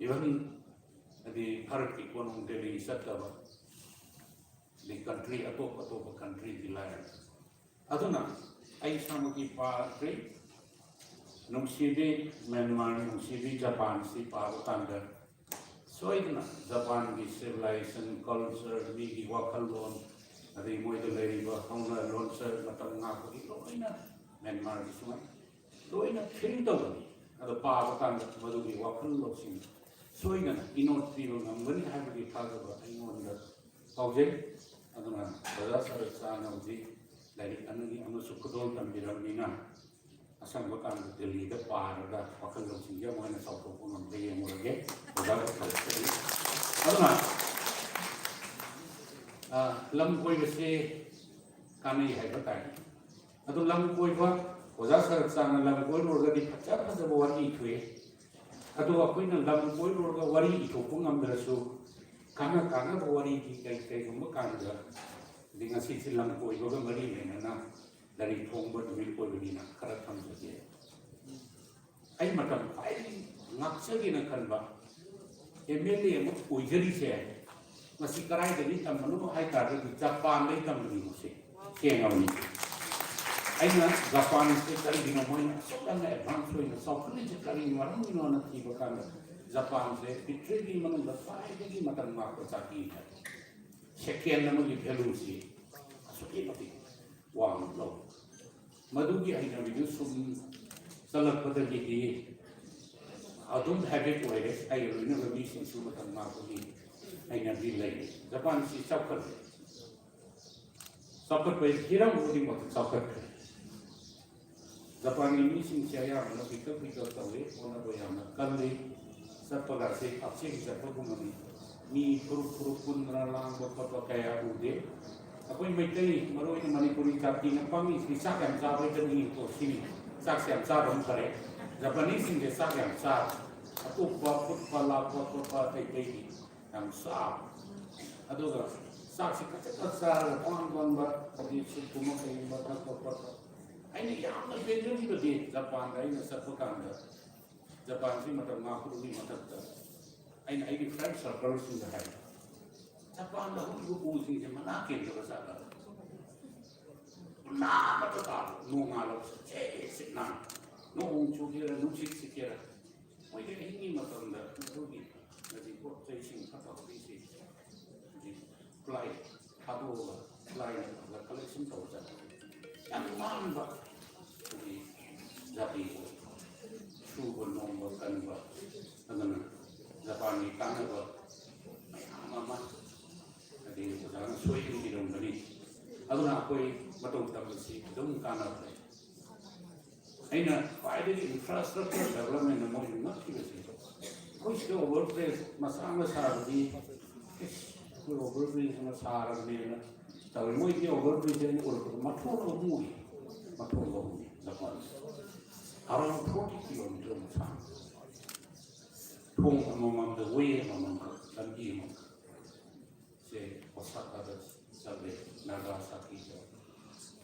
ꯏꯚꯟ ꯍꯥꯏꯗꯤ ꯚꯥꯔꯠꯀꯤ ꯀꯣꯅꯨꯡ ꯗꯦꯜꯂꯤ ꯆꯠꯇꯕ, ꯑꯗꯩ ꯀꯟꯇ꯭ꯔꯤ ꯑꯇꯣꯞ ꯑꯇꯣꯞꯄ ꯀꯟꯇ꯭ꯔꯤꯒꯤ ꯂꯥꯏꯔ꯫ ꯑꯗꯨꯅ ꯑꯩ ꯏꯁꯥꯃꯛꯀꯤ ꯄꯥꯗ꯭ꯔꯤ꯫ ꯅꯨꯡꯁꯤꯕꯤ ꯃ꯭ꯌꯥꯟꯃꯥꯔ, ꯅꯨꯡꯁꯤꯕꯤ ꯖꯄꯥꯟꯁꯤ ꯄꯥꯕ ꯀꯥꯟꯗ ꯁꯣꯏꯗꯅ ꯖꯄꯥꯟꯒꯤ civilization, culture, ꯃꯤꯒꯤ ꯋꯥꯈꯜꯂꯣꯟ, ꯑꯗꯩ ꯃꯣꯏꯗ ꯂꯩꯔꯤꯕ ꯍꯧꯅ ꯂꯣꯟꯆꯠ, ꯃꯇꯝ ꯉꯥꯛꯄꯒꯤ ꯂꯣꯏꯅ ꯃ꯭ꯌꯥꯟꯃꯥꯔꯒꯤ ꯁꯨꯃꯥꯏꯅ ꯂꯣꯏꯅ ꯐꯤꯜ ꯇꯧꯒꯅꯤ꯫ ꯑꯗꯣ ꯄꯥꯕ ꯀꯥꯟꯗ ꯃꯗꯨꯒꯤ ꯋꯥꯈꯜ ꯂꯧꯁꯤꯡ ꯁꯣꯏꯗꯅ ꯏꯅꯣꯠ ꯄꯤꯕ ꯉꯝꯒꯅꯤ ꯍꯥꯏꯕꯒꯤ ꯊꯥꯖꯕ ꯑꯩꯉꯣꯟꯗ ꯐꯥꯎꯖꯩ꯫ ꯑꯗꯨꯅ ꯑꯣꯖꯥ ꯁꯔꯠ ꯁꯥꯅ ꯍꯧꯖꯤꯛ ꯂꯥꯏꯔꯤꯛ ꯑꯅꯤꯒꯤ ꯑꯃꯁꯨ ꯈꯨꯗꯣꯜ ꯇꯝꯕꯤꯔꯕꯅꯤꯅ ꯑꯁꯪꯕ ꯀꯥꯟꯗ ꯗꯦꯜꯂꯤꯗ ꯄꯥꯔꯒ ꯋꯥꯈꯜ ꯂꯧꯁꯤꯡꯁꯦ ꯑꯃꯨꯛ ꯍꯦꯟꯅ ꯆꯥꯎꯊꯣꯛꯄ ꯉꯝꯕ꯭ꯔꯥ ꯌꯦꯡꯉꯨꯔꯒꯦ꯫ ꯑꯣꯖꯥ ꯁꯔꯠꯇꯒꯤ꯫ ꯑꯗꯨꯅ ꯑ, ꯂꯝ ꯀꯣꯏꯕꯁꯦ ꯀꯥꯟꯅꯩ ꯍꯥꯏꯕ ꯇꯥꯏ꯫ ꯑꯗꯨ ꯂꯝ ꯀꯣꯏꯕ, ꯑꯣꯖꯥ ꯁꯔꯠ ꯁꯥꯅ ꯂꯝ ꯀꯣꯏꯔꯨꯔꯒꯗꯤ ꯐꯖ ꯐꯖꯕ ꯋꯥꯔꯤ ꯏꯊꯣꯛꯑꯦ꯫ ꯑꯗꯣ ꯑꯩꯈꯣꯏꯅ ꯂꯝ ꯀꯣꯏꯔꯨꯔꯒ ꯋꯥꯔꯤ ꯏꯊꯣꯛꯄ ꯉꯝꯗ꯭ꯔꯁꯨ ꯀꯥꯟꯅ ꯀꯥꯟꯅꯕ ꯋꯥꯔꯤꯗꯤ ꯀꯩ ꯀꯩꯒꯨꯝꯕ ꯀꯥꯟꯗ ꯍꯥꯏꯗꯤ ꯉꯁꯤꯁꯦ ꯂꯝ ꯀꯣꯏꯕꯒ ꯃꯔꯤ ꯂꯩꯅꯅ ꯂꯥꯏꯔꯤꯛ ꯐꯣꯡꯕ ꯅꯨꯃꯤꯠ ꯑꯣꯏꯕꯅꯤꯅ ꯈꯔ ꯊꯝꯖꯒꯦ꯫ ꯑꯩ ꯃꯇꯝ ꯈ꯭ꯋꯥꯏꯗꯒꯤ ꯉꯥꯛꯆꯒꯦꯅ ꯈꯟꯕ ꯑꯦꯝ ꯑꯦꯜ ꯑꯦ ꯑꯃ ꯑꯣꯏꯖꯔꯤꯁꯦ ꯃꯁꯤ ꯀꯗꯥꯏꯗꯒꯤ ꯇꯝꯕꯅꯣ ꯍꯥꯏ ꯇꯥꯔꯒꯗꯤ ꯖꯄꯥꯟꯗꯒꯤ ꯇꯝꯕꯅꯤ ꯃꯁꯤ꯫ ꯁꯦꯡꯉꯕꯅꯤ꯫ ꯑꯩꯅ ꯖꯄꯥꯟꯁꯦ ꯀꯔꯤꯒꯤꯅꯣ ꯃꯣꯏꯅ ꯑꯁꯨꯛ ꯌꯥꯝꯅ ꯑꯦꯗꯚꯥꯟꯁ ꯑꯣꯏꯅ ꯆꯥꯎꯈꯠꯂꯤꯁꯦ ꯀꯔꯤꯒꯤꯅꯣꯅ ꯊꯤꯕ ꯀꯥꯟꯗ, ꯖꯄꯥꯟꯁꯦ ꯄ꯭ꯔꯤꯊꯤꯕꯤꯒꯤ ꯃꯅꯨꯡꯗ ꯈ꯭ꯋꯥꯏꯗꯒꯤ ꯃꯇꯝ ꯉꯥꯛꯄ ꯖꯥꯇꯤꯅꯦ꯫ ꯁꯦꯀꯦꯟ ꯑꯃꯒꯤ ꯚꯦꯂꯨꯁꯤ ꯑꯁꯨꯛꯀꯤ ꯃꯇꯤꯛ ꯋꯥꯡꯅ ꯂꯧꯏ꯫ ꯃꯗꯨꯒꯤ ꯍꯩꯅꯕꯤꯗꯨ ꯁꯨꯝ ꯆꯠꯂꯛꯄꯗꯒꯤꯗꯤ ꯑꯗꯨꯝ ꯍꯦꯕꯤꯠ ꯑꯣꯏꯔꯦ꯫ ꯑꯩꯒ ꯂꯣꯏꯅꯕ ꯃꯤꯁꯤꯡꯁꯨ ꯃꯇꯝ ꯉꯥꯛꯄꯒꯤ ꯍꯩꯅꯕꯤ ꯂꯩꯔꯦ꯫ ꯖꯄꯥꯟꯁꯤ ꯆꯥꯎꯈꯠꯂꯦ꯫ ꯆꯥꯎꯈꯠꯄ ꯍꯤꯔꯝ ꯈꯨꯗꯤꯡꯃꯛꯇ ꯆꯥꯎꯈꯠꯈ꯭ꯔꯦ꯫ ꯖꯄꯥꯟꯒꯤ ꯃꯤꯁꯤꯡꯁꯦ ꯑꯌꯥꯝꯕꯅ ꯄꯤꯛꯇꯛ ꯄꯤꯛꯇꯛ ꯇꯧꯏ, ꯍꯣꯠꯅꯕ ꯌꯥꯝꯅ ꯀꯜꯂꯤ꯫ ꯆꯠꯄꯒꯁꯦ ꯀꯛꯆꯦꯡ ꯆꯠꯄꯒꯨꯝꯕꯅꯤ꯫ ꯃꯤ ꯐꯨꯔꯨꯞ ꯐꯨꯔꯨꯞ ꯄꯨꯟꯗꯅ ꯂꯥꯡꯕ ꯈꯣꯠꯄ ꯀꯌꯥ ꯎꯗꯦ꯫ ꯑꯩꯈꯣꯏ ꯃꯩꯇꯩ, ꯃꯔꯨ ꯑꯣꯏꯅ ꯃꯅꯤꯄꯨꯔꯤ ꯖꯥꯇꯤꯅ ꯄꯪꯉꯤꯁꯤ ꯆꯥꯛ ꯌꯥꯝ ꯆꯥꯕꯩꯗꯅꯤꯀꯣ ꯁꯤꯅꯤ꯫ ꯆꯥꯛꯁꯦ ꯌꯥꯝ ꯆꯥꯕꯅ ꯐꯔꯦ꯫ ꯖꯄꯥꯅꯤꯁꯁꯤꯡꯁꯦ ꯆꯥꯛ ꯌꯥꯝ ꯆꯥꯕ, ꯑꯇꯣꯞꯄ ꯐꯨꯠꯄ ꯂꯥꯛꯄ ꯈꯣꯠꯄ ꯑꯇꯩ ꯑꯇꯩꯗꯤ ꯌꯥꯝ ꯆꯥꯕ꯫ ꯑꯗꯨꯒ ꯆꯥꯛꯁꯤ ꯈꯖꯤꯛ ꯈꯛ ꯆꯥꯔꯒ ꯇꯣꯉꯥꯟ ꯇꯣꯉꯥꯟꯕ, ꯍꯥꯏꯗꯤ ꯁꯨꯞꯀꯨꯝꯕ ꯀꯩꯒꯨꯝꯕ ꯊꯛꯄ ꯈꯣꯠꯄ꯫ ꯑꯩꯅ ꯌꯥꯝꯅ ꯄꯦꯟꯖꯈꯤꯕꯗꯤ ꯖꯄꯥꯟꯗ ꯑꯩꯅ ꯆꯠꯄ ꯀꯥꯟꯗ, ꯖꯄꯥꯟꯁꯤ ꯃꯇꯝ ꯉꯥꯛꯄꯗꯨꯒꯤ ꯃꯊꯛꯇ ꯑꯩꯅ ꯑꯩꯒꯤ ꯐ꯭ꯔꯦꯟ ꯁꯔꯀꯜꯁꯤꯡꯗ ꯍꯥꯏ, "ꯖꯄꯥꯟꯗ ꯍꯧꯔꯤꯕ ꯎꯁꯤꯡꯁꯦ ꯃꯅꯥ ꯀꯦꯟꯗꯕ ꯖꯥꯠꯂ?" ꯎꯅꯥ ꯑꯃꯠꯇ ꯇꯥꯕ, ꯅꯣꯡꯉꯥꯜꯂꯕꯁꯨ ꯆꯦꯠ ꯆꯦꯠ ꯅꯥꯟ꯫ ꯅꯣꯡ ꯆꯨꯒꯦꯔꯥ, ꯅꯨꯡꯁꯤꯠ ꯁꯤꯠꯀꯦꯔꯥ, ꯃꯣꯏꯗꯤ ꯑꯍꯤꯡꯒꯤ ꯃꯇꯝꯗ ꯃꯗꯨꯒꯤ ꯍꯧꯖꯤꯛ ꯄꯣꯠ ꯆꯩꯁꯤꯡ ꯐꯠꯇ ꯍꯥꯎꯗꯤꯁꯤ ꯍꯧꯖꯤꯛ ꯈꯨꯠꯂꯥꯏ ꯊꯥꯗꯣꯛꯑꯒ ꯈꯨꯠꯂꯥꯏꯅ ꯇꯧꯔꯒ ꯀꯂꯦꯛꯁꯟ ꯇꯧꯕ ꯆꯠꯂꯦ꯫ ꯌꯥꯝ ꯅꯥꯟꯕ ꯑꯩꯈꯣꯏꯒꯤ ꯖꯥꯇꯤ ꯑꯣꯏ꯫ ꯁꯨꯕ ꯅꯣꯝꯕ ꯀꯟꯕ, ꯑꯗꯨꯅ ꯖꯄꯥꯟꯒꯤ ꯀꯥꯟꯅꯕ ꯃꯌꯥꯝ ꯑꯃ ꯍꯥꯏꯗꯤ ꯑꯣꯖꯥꯅ ꯁꯣꯏꯗꯅ ꯏꯔꯝꯒꯅꯤ꯫ ꯑꯗꯨꯅ ꯑꯩꯈꯣꯏ ꯃꯇꯧ ꯇꯝꯕꯁꯤ ꯑꯗꯨꯝ ꯀꯥꯟꯅꯕ ꯂꯩ꯫ ꯑꯩꯅ ꯈ꯭ꯋꯥꯏꯗꯒꯤ ꯏꯟꯐ꯭ꯔꯥꯁ꯭ꯇ꯭ꯔꯛꯆꯔ ꯗꯦꯕꯂꯞꯃꯦꯟꯗ ꯃꯣꯏꯅ ꯉꯛꯈꯤꯕꯁꯦ, ꯑꯩꯈꯣꯏ ꯁꯤꯗ ꯑꯣꯚꯔ ꯕ꯭ꯔꯤꯖ ꯃꯆꯥ ꯑꯃ ꯁꯥꯕꯗꯤ, "ꯑꯦꯁ, ꯑꯩꯈꯣꯏ ꯑꯣꯚꯔ ꯕ꯭ꯔꯤꯖ ꯑꯃ ꯁꯥꯔꯕꯅꯦꯅ" ꯇꯧꯋꯤ꯫ ꯃꯣꯏꯗꯤ ꯑꯣꯚꯔ ꯕ꯭ꯔꯤꯖ ꯑꯩꯅ ꯎꯔꯛꯄꯗ ꯃꯊꯣꯟ ꯑꯍꯨꯝ ꯎꯏ, ꯃꯊꯣꯟ ꯑꯍꯨꯝ ꯎꯏ ꯖꯄꯥꯟꯁꯦ꯫ ꯑꯔꯥꯎꯟ ꯐꯣꯔꯇꯤ ꯀꯤꯂꯣꯃꯤꯇꯔ ꯑꯃ ꯁꯥꯡ, ꯊꯣꯡ ꯑꯃꯃꯝꯗ ꯋꯦ ꯑꯃꯃꯝꯈꯛ, ꯂꯝꯕꯤ ꯑꯃꯈꯛ꯫ ꯁꯦ ꯑꯣꯁꯥꯀꯥꯗ ꯆꯠꯂꯦ, ꯅꯥꯒꯥꯁꯥꯀꯤꯗ,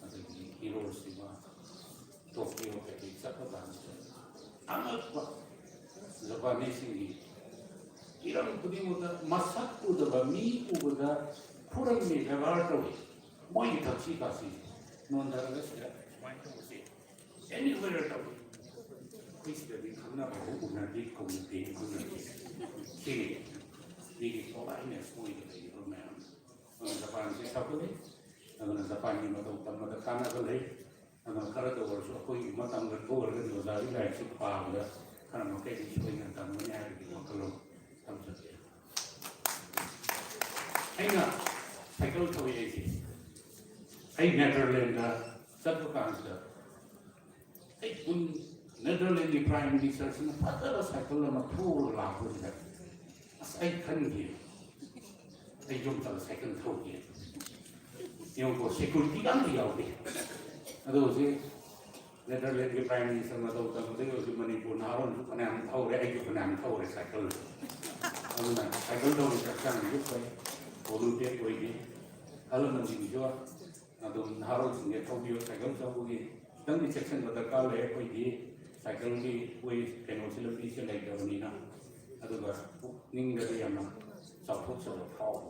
ꯑꯗꯒꯤ ꯍꯤꯔꯣꯁꯤꯃꯥ, ꯇꯣꯀꯤꯌꯣ ꯀꯩꯀꯩ ꯆꯠꯄ ꯀꯥꯟꯁꯤꯗ ꯑꯉꯛꯄ ꯖꯄꯥꯅꯤꯁꯁꯤꯡꯒꯤ ꯍꯤꯔꯝ ꯈꯨꯗꯤꯡꯃꯛꯇ ꯃꯁꯛ ꯎꯗꯕ ꯃꯤ ꯎꯕꯗ ꯈꯨꯔꯝꯃꯤ, ꯕꯦꯕꯥꯔ ꯇꯧꯏ꯫ ꯃꯣꯏꯒꯤ ꯊꯛꯁꯤ ꯈꯥꯁꯤ ꯅꯣꯟꯊꯔꯒ ꯁꯤꯗ ꯁꯨꯃꯥꯏꯅ ꯇꯧꯕꯁꯦ ꯑꯦꯅꯤꯋꯦꯌꯔ ꯇꯧꯏ꯫ ꯑꯩꯈꯣꯏ ꯁꯤꯗꯗꯤ ꯈꯪꯅꯕ ꯎꯅꯗꯦ, ꯀꯧꯅꯗꯦ, ꯈꯪꯅꯗꯦ꯫ ꯁꯤꯅꯤ ꯃꯤꯒꯤ ꯄꯣꯂꯥꯏꯅꯦꯁ ꯑꯣꯏꯅ ꯂꯩꯔꯤꯕ ꯃꯌꯥꯝ꯫ ꯑꯗꯨꯅ ꯖꯄꯥꯟꯁꯦ ꯆꯥꯎꯈꯠꯂꯤ꯫ ꯑꯗꯨꯅ ꯖꯄꯥꯟꯒꯤ ꯃꯇꯧ ꯇꯝꯕꯗ ꯀꯥꯟꯅꯕ ꯂꯩ꯫ ꯑꯗꯨꯅ ꯈꯔꯗ ꯑꯣꯏꯔꯁꯨ ꯑꯩꯈꯣꯏꯒꯤ ꯃꯇꯝꯗ ꯑꯣꯏꯔꯒꯗꯤ ꯑꯣꯖꯥꯒꯤ ꯂꯥꯏꯔꯤꯛꯁꯨ ꯄꯥꯕꯗ ꯈꯔ ꯃꯈꯩꯗꯤ ꯁꯣꯏꯗꯅ ꯇꯝꯒꯅꯤ ꯍꯥꯏꯕꯒꯤ ꯋꯥꯈꯜꯂꯣꯟ ꯊꯝꯖꯒꯦ꯫ ꯑꯩꯅ ꯁꯥꯏꯀꯜ ꯊꯧꯏ ꯑꯩꯁꯦ꯫ ꯑꯩ ꯅꯦꯗꯔꯂꯦꯟꯗ ꯆꯠꯄ ꯀꯥꯟꯁꯤꯗ ꯑꯩ ꯄꯨꯟ ꯅꯦꯗꯔꯂꯦꯟꯒꯤ ꯄ꯭ꯔꯥꯏꯝ ꯃꯤꯅꯤꯁꯇꯔꯁꯤꯅ ꯐꯖꯕ ꯁꯥꯏꯀꯜ ꯑꯃ ꯊꯧꯔꯒ ꯂꯥꯛꯄꯁꯤꯗ ꯑꯁ ꯑꯩ ꯈꯟꯈꯤ, ꯑꯩ ꯌꯨꯝ ꯆꯠꯂ ꯁꯥꯏꯀꯜ ꯊꯧꯒꯦ꯫ ꯌꯦꯡꯉꯨꯀꯣ, ꯁꯦꯀ꯭ꯌꯨꯔꯤꯇꯤꯒ ꯑꯝꯇ ꯌꯥꯎꯗꯦ꯫ ꯑꯗꯣ ꯍꯧꯖꯤꯛ ꯅꯦꯗꯔꯂꯦꯟꯒꯤ ꯄ꯭ꯔꯥꯏꯝ ꯃꯤꯅꯤꯁꯇꯔ ꯃꯇꯧ ꯇꯝꯕꯗꯒꯤ ꯍꯧꯖꯤꯛ ꯃꯅꯤꯄꯨꯔ ꯅꯍꯥꯔꯣꯜꯁꯨ ꯐꯅꯌꯥꯝ ꯊꯧꯔꯦ, ꯑꯩꯁꯨ ꯐꯅꯌꯥꯝ ꯊꯧꯔꯦ ꯁꯥꯏꯀꯜ꯫ ꯑꯗꯨꯅ ꯁꯥꯏꯀꯜ ꯊꯧꯕꯁꯦ ꯍꯛꯆꯥꯡꯁꯨ ꯐꯩ, ꯄꯣꯂꯨꯇꯦꯠ ꯑꯣꯏꯗꯦ꯫ ꯑꯍꯜ ꯂꯃꯟꯁꯤꯡꯁꯨ ꯑꯗꯨꯝ ꯅꯍꯥꯔꯣꯜꯁꯤꯡꯁꯦ ꯊꯧꯕꯤꯌꯨ ꯁꯥꯏꯀꯜ ꯊꯧꯕꯒꯤ꯫ ꯈꯤꯇꯪꯗꯤ ꯆꯦꯛꯁꯤꯟꯕ ꯗꯔꯀꯥꯔ ꯂꯩ꯫ ꯑꯩꯈꯣꯏꯗꯤ ꯁꯥꯏꯀꯜꯒꯤ ꯑꯩꯈꯣꯏ ꯀꯩꯅꯣꯁꯦ ꯂꯝꯕꯤꯁꯦ ꯂꯩꯇꯕꯅꯤꯅ꯫ ꯑꯗꯨꯒ ꯄꯨꯛꯅꯤꯡꯗꯗꯤ ꯌꯥꯝꯅ ꯆꯥꯎꯊꯣꯛꯆꯕ ꯐꯥꯎꯏ꯫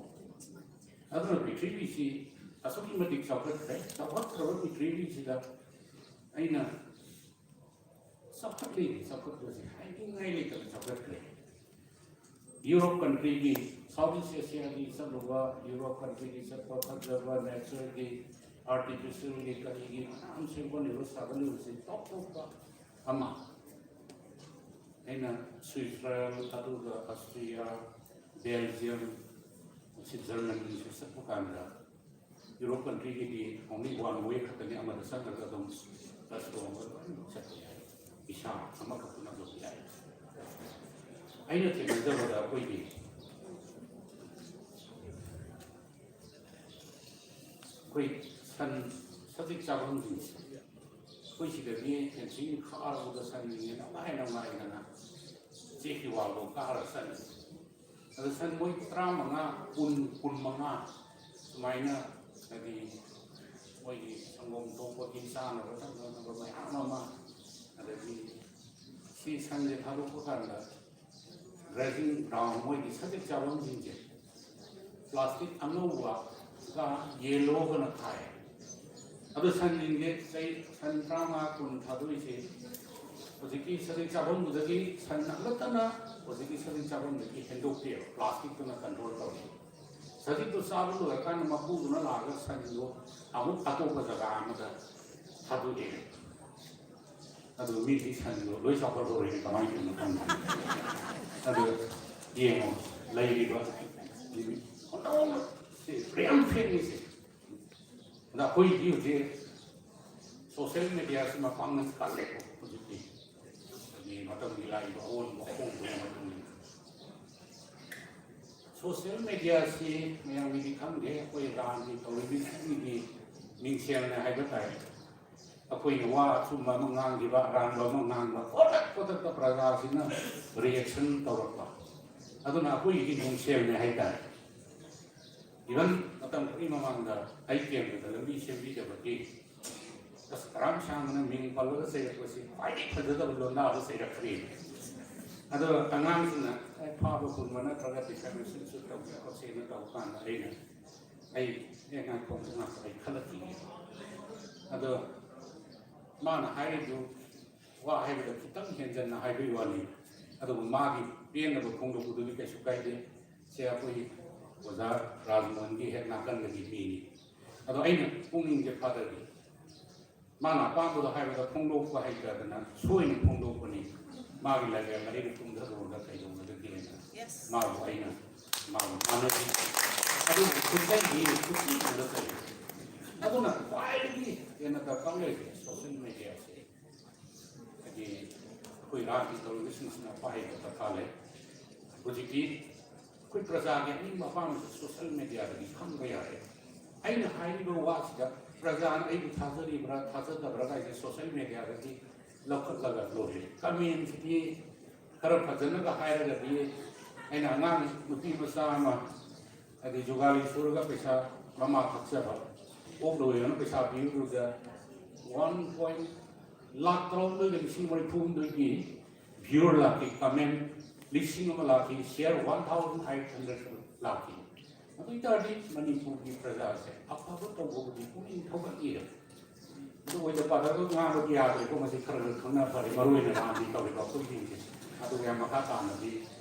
ꯑꯗꯨꯅ ꯄ꯭ꯔꯤꯊꯤꯕꯤꯁꯤ ꯑꯁꯨꯛꯀꯤ ꯃꯇꯤꯛ ꯆꯥꯎꯈꯠꯈ꯭ꯔꯦ꯫ ꯆꯥꯎꯈꯠꯈ꯭ꯔꯕ ꯄ꯭ꯔꯤꯊꯤꯕꯤꯁꯤꯗ ꯑꯩꯅ ꯆꯥꯎꯈꯠꯂꯤ, ꯆꯥꯎꯈꯠꯄꯁꯦ ꯍꯥꯏꯅꯤꯡꯉꯥꯏ ꯂꯩꯇꯅ ꯆꯥꯎꯈꯠꯈ꯭ꯔꯦ꯫ ꯌꯨꯔꯣꯞ ꯀꯟꯇ꯭ꯔꯤꯒꯤ, ꯁꯥꯎꯠ ꯏꯁ ꯑꯦꯁꯤꯌꯥꯒꯤ ꯆꯠꯂꯨꯕ, ꯌꯨꯔꯣꯞ ꯀꯟꯇ꯭ꯔꯤꯒꯤ ꯆꯠꯄ ꯐꯖꯕ ꯅꯦꯆꯔꯒꯤ, ꯑꯥꯔꯇꯤꯐꯤꯁꯤꯌꯦꯜꯒꯤ, ꯀꯔꯤꯒꯤ ꯃꯌꯥꯝ ꯁꯦꯝꯒꯠꯂꯤꯕ, ꯁꯥꯒꯠꯂꯤꯕꯁꯤ ꯇꯣꯞ ꯇꯣꯞꯄ ꯑꯃ꯫ ꯑꯩꯅ ꯁ꯭ꯋꯤꯖꯔꯂꯦꯟ, ꯑꯗꯨꯒ ꯑꯁꯇ꯭ꯔꯤꯌꯥ, ꯕꯦꯜꯖꯤꯌꯝ, ꯁ꯭ꯋꯤꯠꯖꯔꯂꯦꯟꯒꯤꯁꯨ ꯆꯠꯄ ꯀꯥꯟꯗ ꯌꯨꯔꯣꯞ ꯀꯟꯇ꯭ꯔꯤꯒꯤꯗꯤ only one way ꯈꯛꯇꯅꯤ, ꯑꯃꯗ ꯆꯠꯂꯒ ꯑꯗꯨꯝ ꯕꯁ ꯇꯣꯡꯉꯒ ꯂꯣꯏꯅꯃꯛ ꯆꯠꯄ ꯌꯥꯏ, ꯏꯁꯥ ꯑꯃꯈꯛꯇꯅ ꯑꯗꯨꯝ ꯌꯥꯏ꯫ ꯑꯩꯅ ꯊꯦꯡꯅꯖꯕꯗ ꯑꯩꯈꯣꯏꯒꯤ ꯑꯩꯈꯣꯏ ꯁꯟ ꯁꯖꯤꯛ ꯆꯥꯐꯝꯁꯤꯡꯁꯦ ꯑꯩꯈꯣꯏ ꯁꯤꯗꯒꯤ ꯐꯦꯟꯁꯤꯡ ꯈꯥꯔꯕꯗ ꯁꯟꯁꯤꯡꯁꯦ ꯅꯨꯡꯉꯥꯏ ꯅꯨꯡꯉꯥꯏꯗꯅ ꯆꯦꯛꯀꯤ ꯋꯥꯜꯐꯥꯎ ꯀꯥꯔ ꯆꯠꯂꯤ꯫ ꯑꯗ ꯁꯟ ꯃꯣꯏ ꯇꯔꯥꯃꯉꯥ, ꯀꯨꯟ, ꯀꯨꯟꯃꯉꯥ ꯁꯨꯃꯥꯏꯅ, ꯍꯥꯏꯗꯤ ꯃꯣꯏꯒꯤ ꯁꯪꯒꯣꯝ ꯊꯣꯛꯄꯒꯤ ꯆꯥꯅꯕ ꯊꯛꯅꯅꯕ ꯃꯌꯥꯝ ꯑꯃ, ꯑꯗꯒꯤ ꯁꯤ ꯁꯟꯁꯦ ꯊꯥꯗꯣꯛꯄ ꯀꯥꯟꯗ grazing ground, ꯃꯣꯏꯒꯤ ꯁꯖꯤꯛ ꯆꯥꯐꯝꯁꯤꯡꯁꯦ ꯄ꯭ꯂꯥꯁꯇꯤꯛ ꯑꯅꯧꯕꯒ ꯌꯦꯜꯂꯣꯒꯅ ꯊꯥꯏ꯫ ꯑꯗꯨ ꯁꯟꯁꯤꯡꯁꯦ ꯆꯍꯤ ꯁꯟ ꯇꯔꯥꯃꯉꯥ ꯀꯨꯟ ꯊꯥꯗꯣꯛꯏꯁꯦ ꯍꯧꯖꯤꯛꯀꯤ ꯁꯖꯤꯛ ꯆꯥꯐꯝꯗꯨꯗꯒꯤ ꯁꯟ ꯑꯃꯠꯇꯅ ꯍꯧꯖꯤꯛꯀꯤ ꯁꯖꯤꯛ ꯆꯥꯐꯝꯗꯒꯤ ꯍꯦꯟꯗꯣꯛꯇꯦꯕ, ꯄ꯭ꯂꯥꯁꯇꯤꯛꯇꯨꯅ ꯀꯟꯇ꯭ꯔꯣꯜ ꯇꯧꯏ꯫ ꯁꯖꯤꯛꯇꯨ ꯆꯥꯕ ꯂꯣꯏꯔꯀꯥꯟꯗ ꯃꯄꯨꯗꯨꯅ ꯂꯥꯛꯑꯒ ꯁꯟꯗꯣ ꯑꯃꯨꯛ ꯑꯇꯣꯞꯄ ꯖꯒꯥ ꯑꯃꯗ ꯊꯥꯗꯣꯛꯑꯦ꯫ ꯑꯗꯨ ꯃꯤꯗꯤ ꯁꯟꯗꯣ ꯂꯣꯏ ꯆꯥꯎꯈꯠꯍꯧꯔꯦ, ꯀꯃꯥꯏꯅ ꯇꯧꯅꯣ ꯈꯪꯗꯦ꯫ ꯑꯗꯨ ꯌꯦꯡꯉꯣ, ꯂꯩꯔꯤꯕ ꯁꯤ ꯔꯤꯌꯦꯜ ꯐꯦꯛꯅꯤꯁꯦ꯫ ꯑꯗ ꯑꯩꯈꯣꯏꯒꯤ ꯍꯧꯖꯤꯛ ꯁꯣꯁꯤꯌꯦꯜ ꯃꯦꯗꯤꯌꯥꯁꯤ ꯃꯄꯥꯡꯒꯜ ꯀꯜꯂꯦꯀꯣ ꯍꯧꯖꯤꯛꯇꯤ꯫ ꯑꯗꯒꯤ ꯃꯇꯝꯒꯤ ꯂꯥꯛꯏꯕ ꯑꯑꯣꯟꯕ ꯑꯍꯣꯡꯕꯒꯤ ꯃꯇꯨꯡ ꯏꯟꯅ ꯁꯣꯁꯤꯌꯦꯜ ꯃꯦꯗꯤꯌꯥꯁꯤ ꯃꯌꯥꯝꯒꯤꯗꯤ ꯈꯪꯗꯦ, ꯑꯩꯈꯣꯏ ꯔꯥꯝꯒꯤ ꯇꯧꯔꯤꯕꯁꯤꯒꯤꯗꯤ ꯃꯤꯡꯁꯦꯜꯅꯦ ꯍꯥꯏꯕ ꯇꯥꯏ꯫ ꯑꯩꯈꯣꯏꯅ ꯋꯥ ꯑꯆꯨꯝꯕ ꯑꯃ ꯉꯥꯡꯈꯤꯕ, ꯑꯔꯥꯟꯕ ꯑꯃ ꯉꯥꯡꯕ, ꯈꯨꯗꯛ ꯈꯨꯗꯛꯇ ꯄ꯭ꯔꯖꯥꯁꯤꯅ ꯔꯤꯌꯦꯛꯁꯟ ꯇꯧꯔꯛꯄ, ꯑꯗꯨꯅ ꯑꯩꯈꯣꯏꯒꯤꯗꯤ ꯃꯤꯡꯁꯦꯜꯅꯦ ꯍꯥꯏꯇꯥꯔꯦ꯫ ꯏꯚꯟ ꯃꯇꯝ ꯈꯔꯒꯤ ꯃꯃꯥꯡꯗ ꯑꯩ ꯀꯦꯟꯗ꯭ꯔꯗ ꯂꯝꯕꯤ ꯁꯦꯝꯕꯤꯗꯕꯒꯤ ꯑꯁ ꯑꯔꯥꯝ ꯁꯥꯡꯅ ꯃꯤꯡ ꯄꯜꯂꯒ ꯆꯩꯔꯛꯄꯁꯤ ꯈ꯭ꯋꯥꯏꯗꯒꯤ ꯐꯖꯗꯕ ꯂꯣꯟꯗꯥꯗ ꯆꯩꯔꯛꯈ꯭ꯔꯦ꯫ ꯑꯗꯣ ꯑꯉꯥꯡꯁꯤꯡꯅ ꯑꯦ ꯐꯥꯕ ꯄꯨꯟꯕ ꯅꯠꯇ꯭ꯔꯒ ꯗꯤꯐꯦꯃꯦꯁꯟꯁꯨ ꯇꯧꯁꯦ ꯈꯣꯠꯁꯦꯅ ꯇꯧꯕ ꯀꯥꯟꯗ ꯑꯩꯅ ꯑꯩ ꯑꯦ ꯉꯥꯏꯈꯣ ꯉꯥꯏꯈꯣ ꯑꯩ ꯈꯜꯂꯛꯈꯤꯒꯦ꯫ ꯑꯗꯣ ꯃꯥꯅ ꯍꯥꯏꯔꯤꯗꯨ ꯋꯥ ꯍꯥꯏꯕꯗ ꯈꯤꯇꯪ ꯍꯦꯟꯖꯟꯅ ꯍꯥꯏꯕꯒꯤ ꯋꯥꯅꯤ꯫ ꯑꯗꯨꯕꯨ ꯃꯥꯒꯤ ꯄꯦꯟꯗꯕ ꯐꯣꯡꯗꯣꯛꯄꯗꯨꯗꯤ ꯀꯩꯁꯨ ꯀꯥꯏꯗꯦ꯫ ꯁꯦ ꯑꯩꯈꯣꯏ ꯑꯣꯖꯥ ꯔꯥꯖꯃꯣꯍꯟꯒꯤ ꯍꯦꯛ ꯅꯥꯀꯟꯗꯒꯤ ꯃꯤꯅꯤ꯫ ꯑꯗꯣ ꯑꯩꯅ ꯄꯨꯛꯅꯤꯡꯁꯦ ꯐꯥꯗꯈꯤ꯫ ꯃꯥꯅ ꯑꯄꯥꯝꯕꯗꯣ ꯍꯥꯏꯕꯗ ꯐꯣꯡꯗꯣꯛꯄ ꯍꯩꯇꯗꯅ ꯁꯣꯏꯅ ꯐꯣꯡꯗꯣꯛꯄꯅꯤ꯫ ꯃꯥꯒꯤ ꯂꯥꯏꯔꯦꯝ ꯑꯩꯅ ꯇꯨꯝꯊꯔꯨꯔꯒ ꯀꯩꯗꯧꯅꯗꯒꯦꯅ ꯃꯥꯕꯨ ꯑꯩꯅ ꯃꯥꯕꯨ ꯇꯥꯟꯅꯈꯤ꯫ ꯑꯗꯨꯕꯨ ꯈꯨꯠꯆꯩꯒꯤ ꯈꯨꯠꯆꯩꯗꯨꯗ ꯀꯔꯤ? ꯑꯗꯨꯅ ꯈ꯭ꯋꯥꯏꯗꯒꯤ ꯍꯦꯟꯅ ꯗꯔꯀꯥꯔ ꯂꯩꯔꯤꯁꯦ ꯁꯣꯁꯤꯌꯦꯜ ꯃꯦꯗꯤꯌꯥꯁꯦ꯫ ꯍꯥꯏꯗꯤ ꯑꯩꯈꯣꯏ ꯔꯥꯖꯅꯤꯇꯤ ꯇꯧꯔꯤꯕꯁꯤꯡꯁꯤꯅ ꯄꯥꯏꯕ ꯗꯔꯀꯥꯔ ꯂꯩ꯫ ꯍꯧꯖꯤꯛꯇꯤ ꯑꯩꯈꯣꯏ ꯄ꯭ꯔꯖꯥꯒꯤ ꯑꯅꯤꯡꯕ ꯑꯄꯥꯝꯕꯁꯨ ꯁꯣꯁꯤꯌꯦꯜ ꯃꯦꯗꯤꯌꯥꯗꯒꯤ ꯈꯪꯕ ꯌꯥꯔꯦ꯫ ꯑꯩꯅ ꯍꯥꯏꯔꯤꯕ ꯋꯥꯁꯤꯗ ꯄ꯭ꯔꯖꯥꯅ ꯑꯩꯕꯨ ꯊꯥꯖꯔꯤꯕ꯭ꯔꯥ ꯊꯥꯖꯗꯕ꯭ꯔꯥ ꯀꯥꯏꯁꯦ ꯁꯣꯁꯤꯌꯦꯜ ꯃꯦꯗꯤꯌꯥꯗꯒꯤ ꯂꯧꯈꯠꯂꯒ ꯂꯣꯏꯔꯦ꯫ ꯀꯃꯦꯟꯁꯤꯗꯤ ꯈꯔ ꯐꯖꯅꯒ ꯍꯥꯏꯔꯒꯗꯤ ꯑꯩꯅ ꯑꯉꯥꯡ ꯅꯨꯄꯤ ꯃꯆꯥ ꯑꯃ ꯍꯥꯏꯗꯤ ꯖꯨꯒꯥꯂꯤ ꯁꯨꯔꯒ ꯄꯩꯁꯥ ꯃꯃꯥ ꯊꯛꯆꯕ ꯑꯣꯛ ꯂꯣꯏꯔꯒ ꯄꯩꯁꯥ ꯄꯤꯕꯗꯨꯗ ꯋꯥꯟ ꯄꯣꯏꯟ ꯂꯥꯛ ꯇꯔꯥꯍꯨꯝꯗꯣꯏꯒ ꯂꯤꯁꯤꯡ ꯃꯔꯤꯐꯨ ꯍꯨꯝꯗꯣꯏꯒꯤ ꯚ꯭ꯌꯨꯔ ꯂꯥꯛꯈꯤ, ꯀꯃꯦꯟ ꯂꯤꯁꯤꯡ ꯑꯃ ꯂꯥꯛꯈꯤ, share one thousand five hundred ꯂꯥꯛꯈꯤ꯫ ꯑꯗꯨ ꯑꯣꯏꯇꯥꯔꯗꯤ ꯃꯅꯤꯄꯨꯔꯒꯤ ꯄ꯭ꯔꯖꯥꯁꯦ ꯑꯐꯕ ꯇꯧꯕꯕꯨꯗꯤ ꯄꯨꯛꯅꯤꯡ ꯊꯧꯒꯠꯂꯤꯔ ꯑꯣꯏꯗ ꯄꯥꯗꯒ ꯉꯥꯡꯕꯗꯤ ꯌꯥꯗ꯭ꯔꯦꯀꯣ꯫ ꯃꯁꯤ ꯈꯔ ꯈꯔ ꯈꯪꯅ ꯐꯔꯦ, ꯃꯔꯨ ꯑꯣꯏꯅ ꯂꯥꯟꯗꯤ ꯇꯧꯔꯤꯕ ꯑꯩꯈꯣꯏꯁꯤꯡꯁꯦ꯫ ꯑꯗꯨꯒ ꯌꯥꯝ ꯃꯈꯥ ꯇꯥꯅꯗꯤ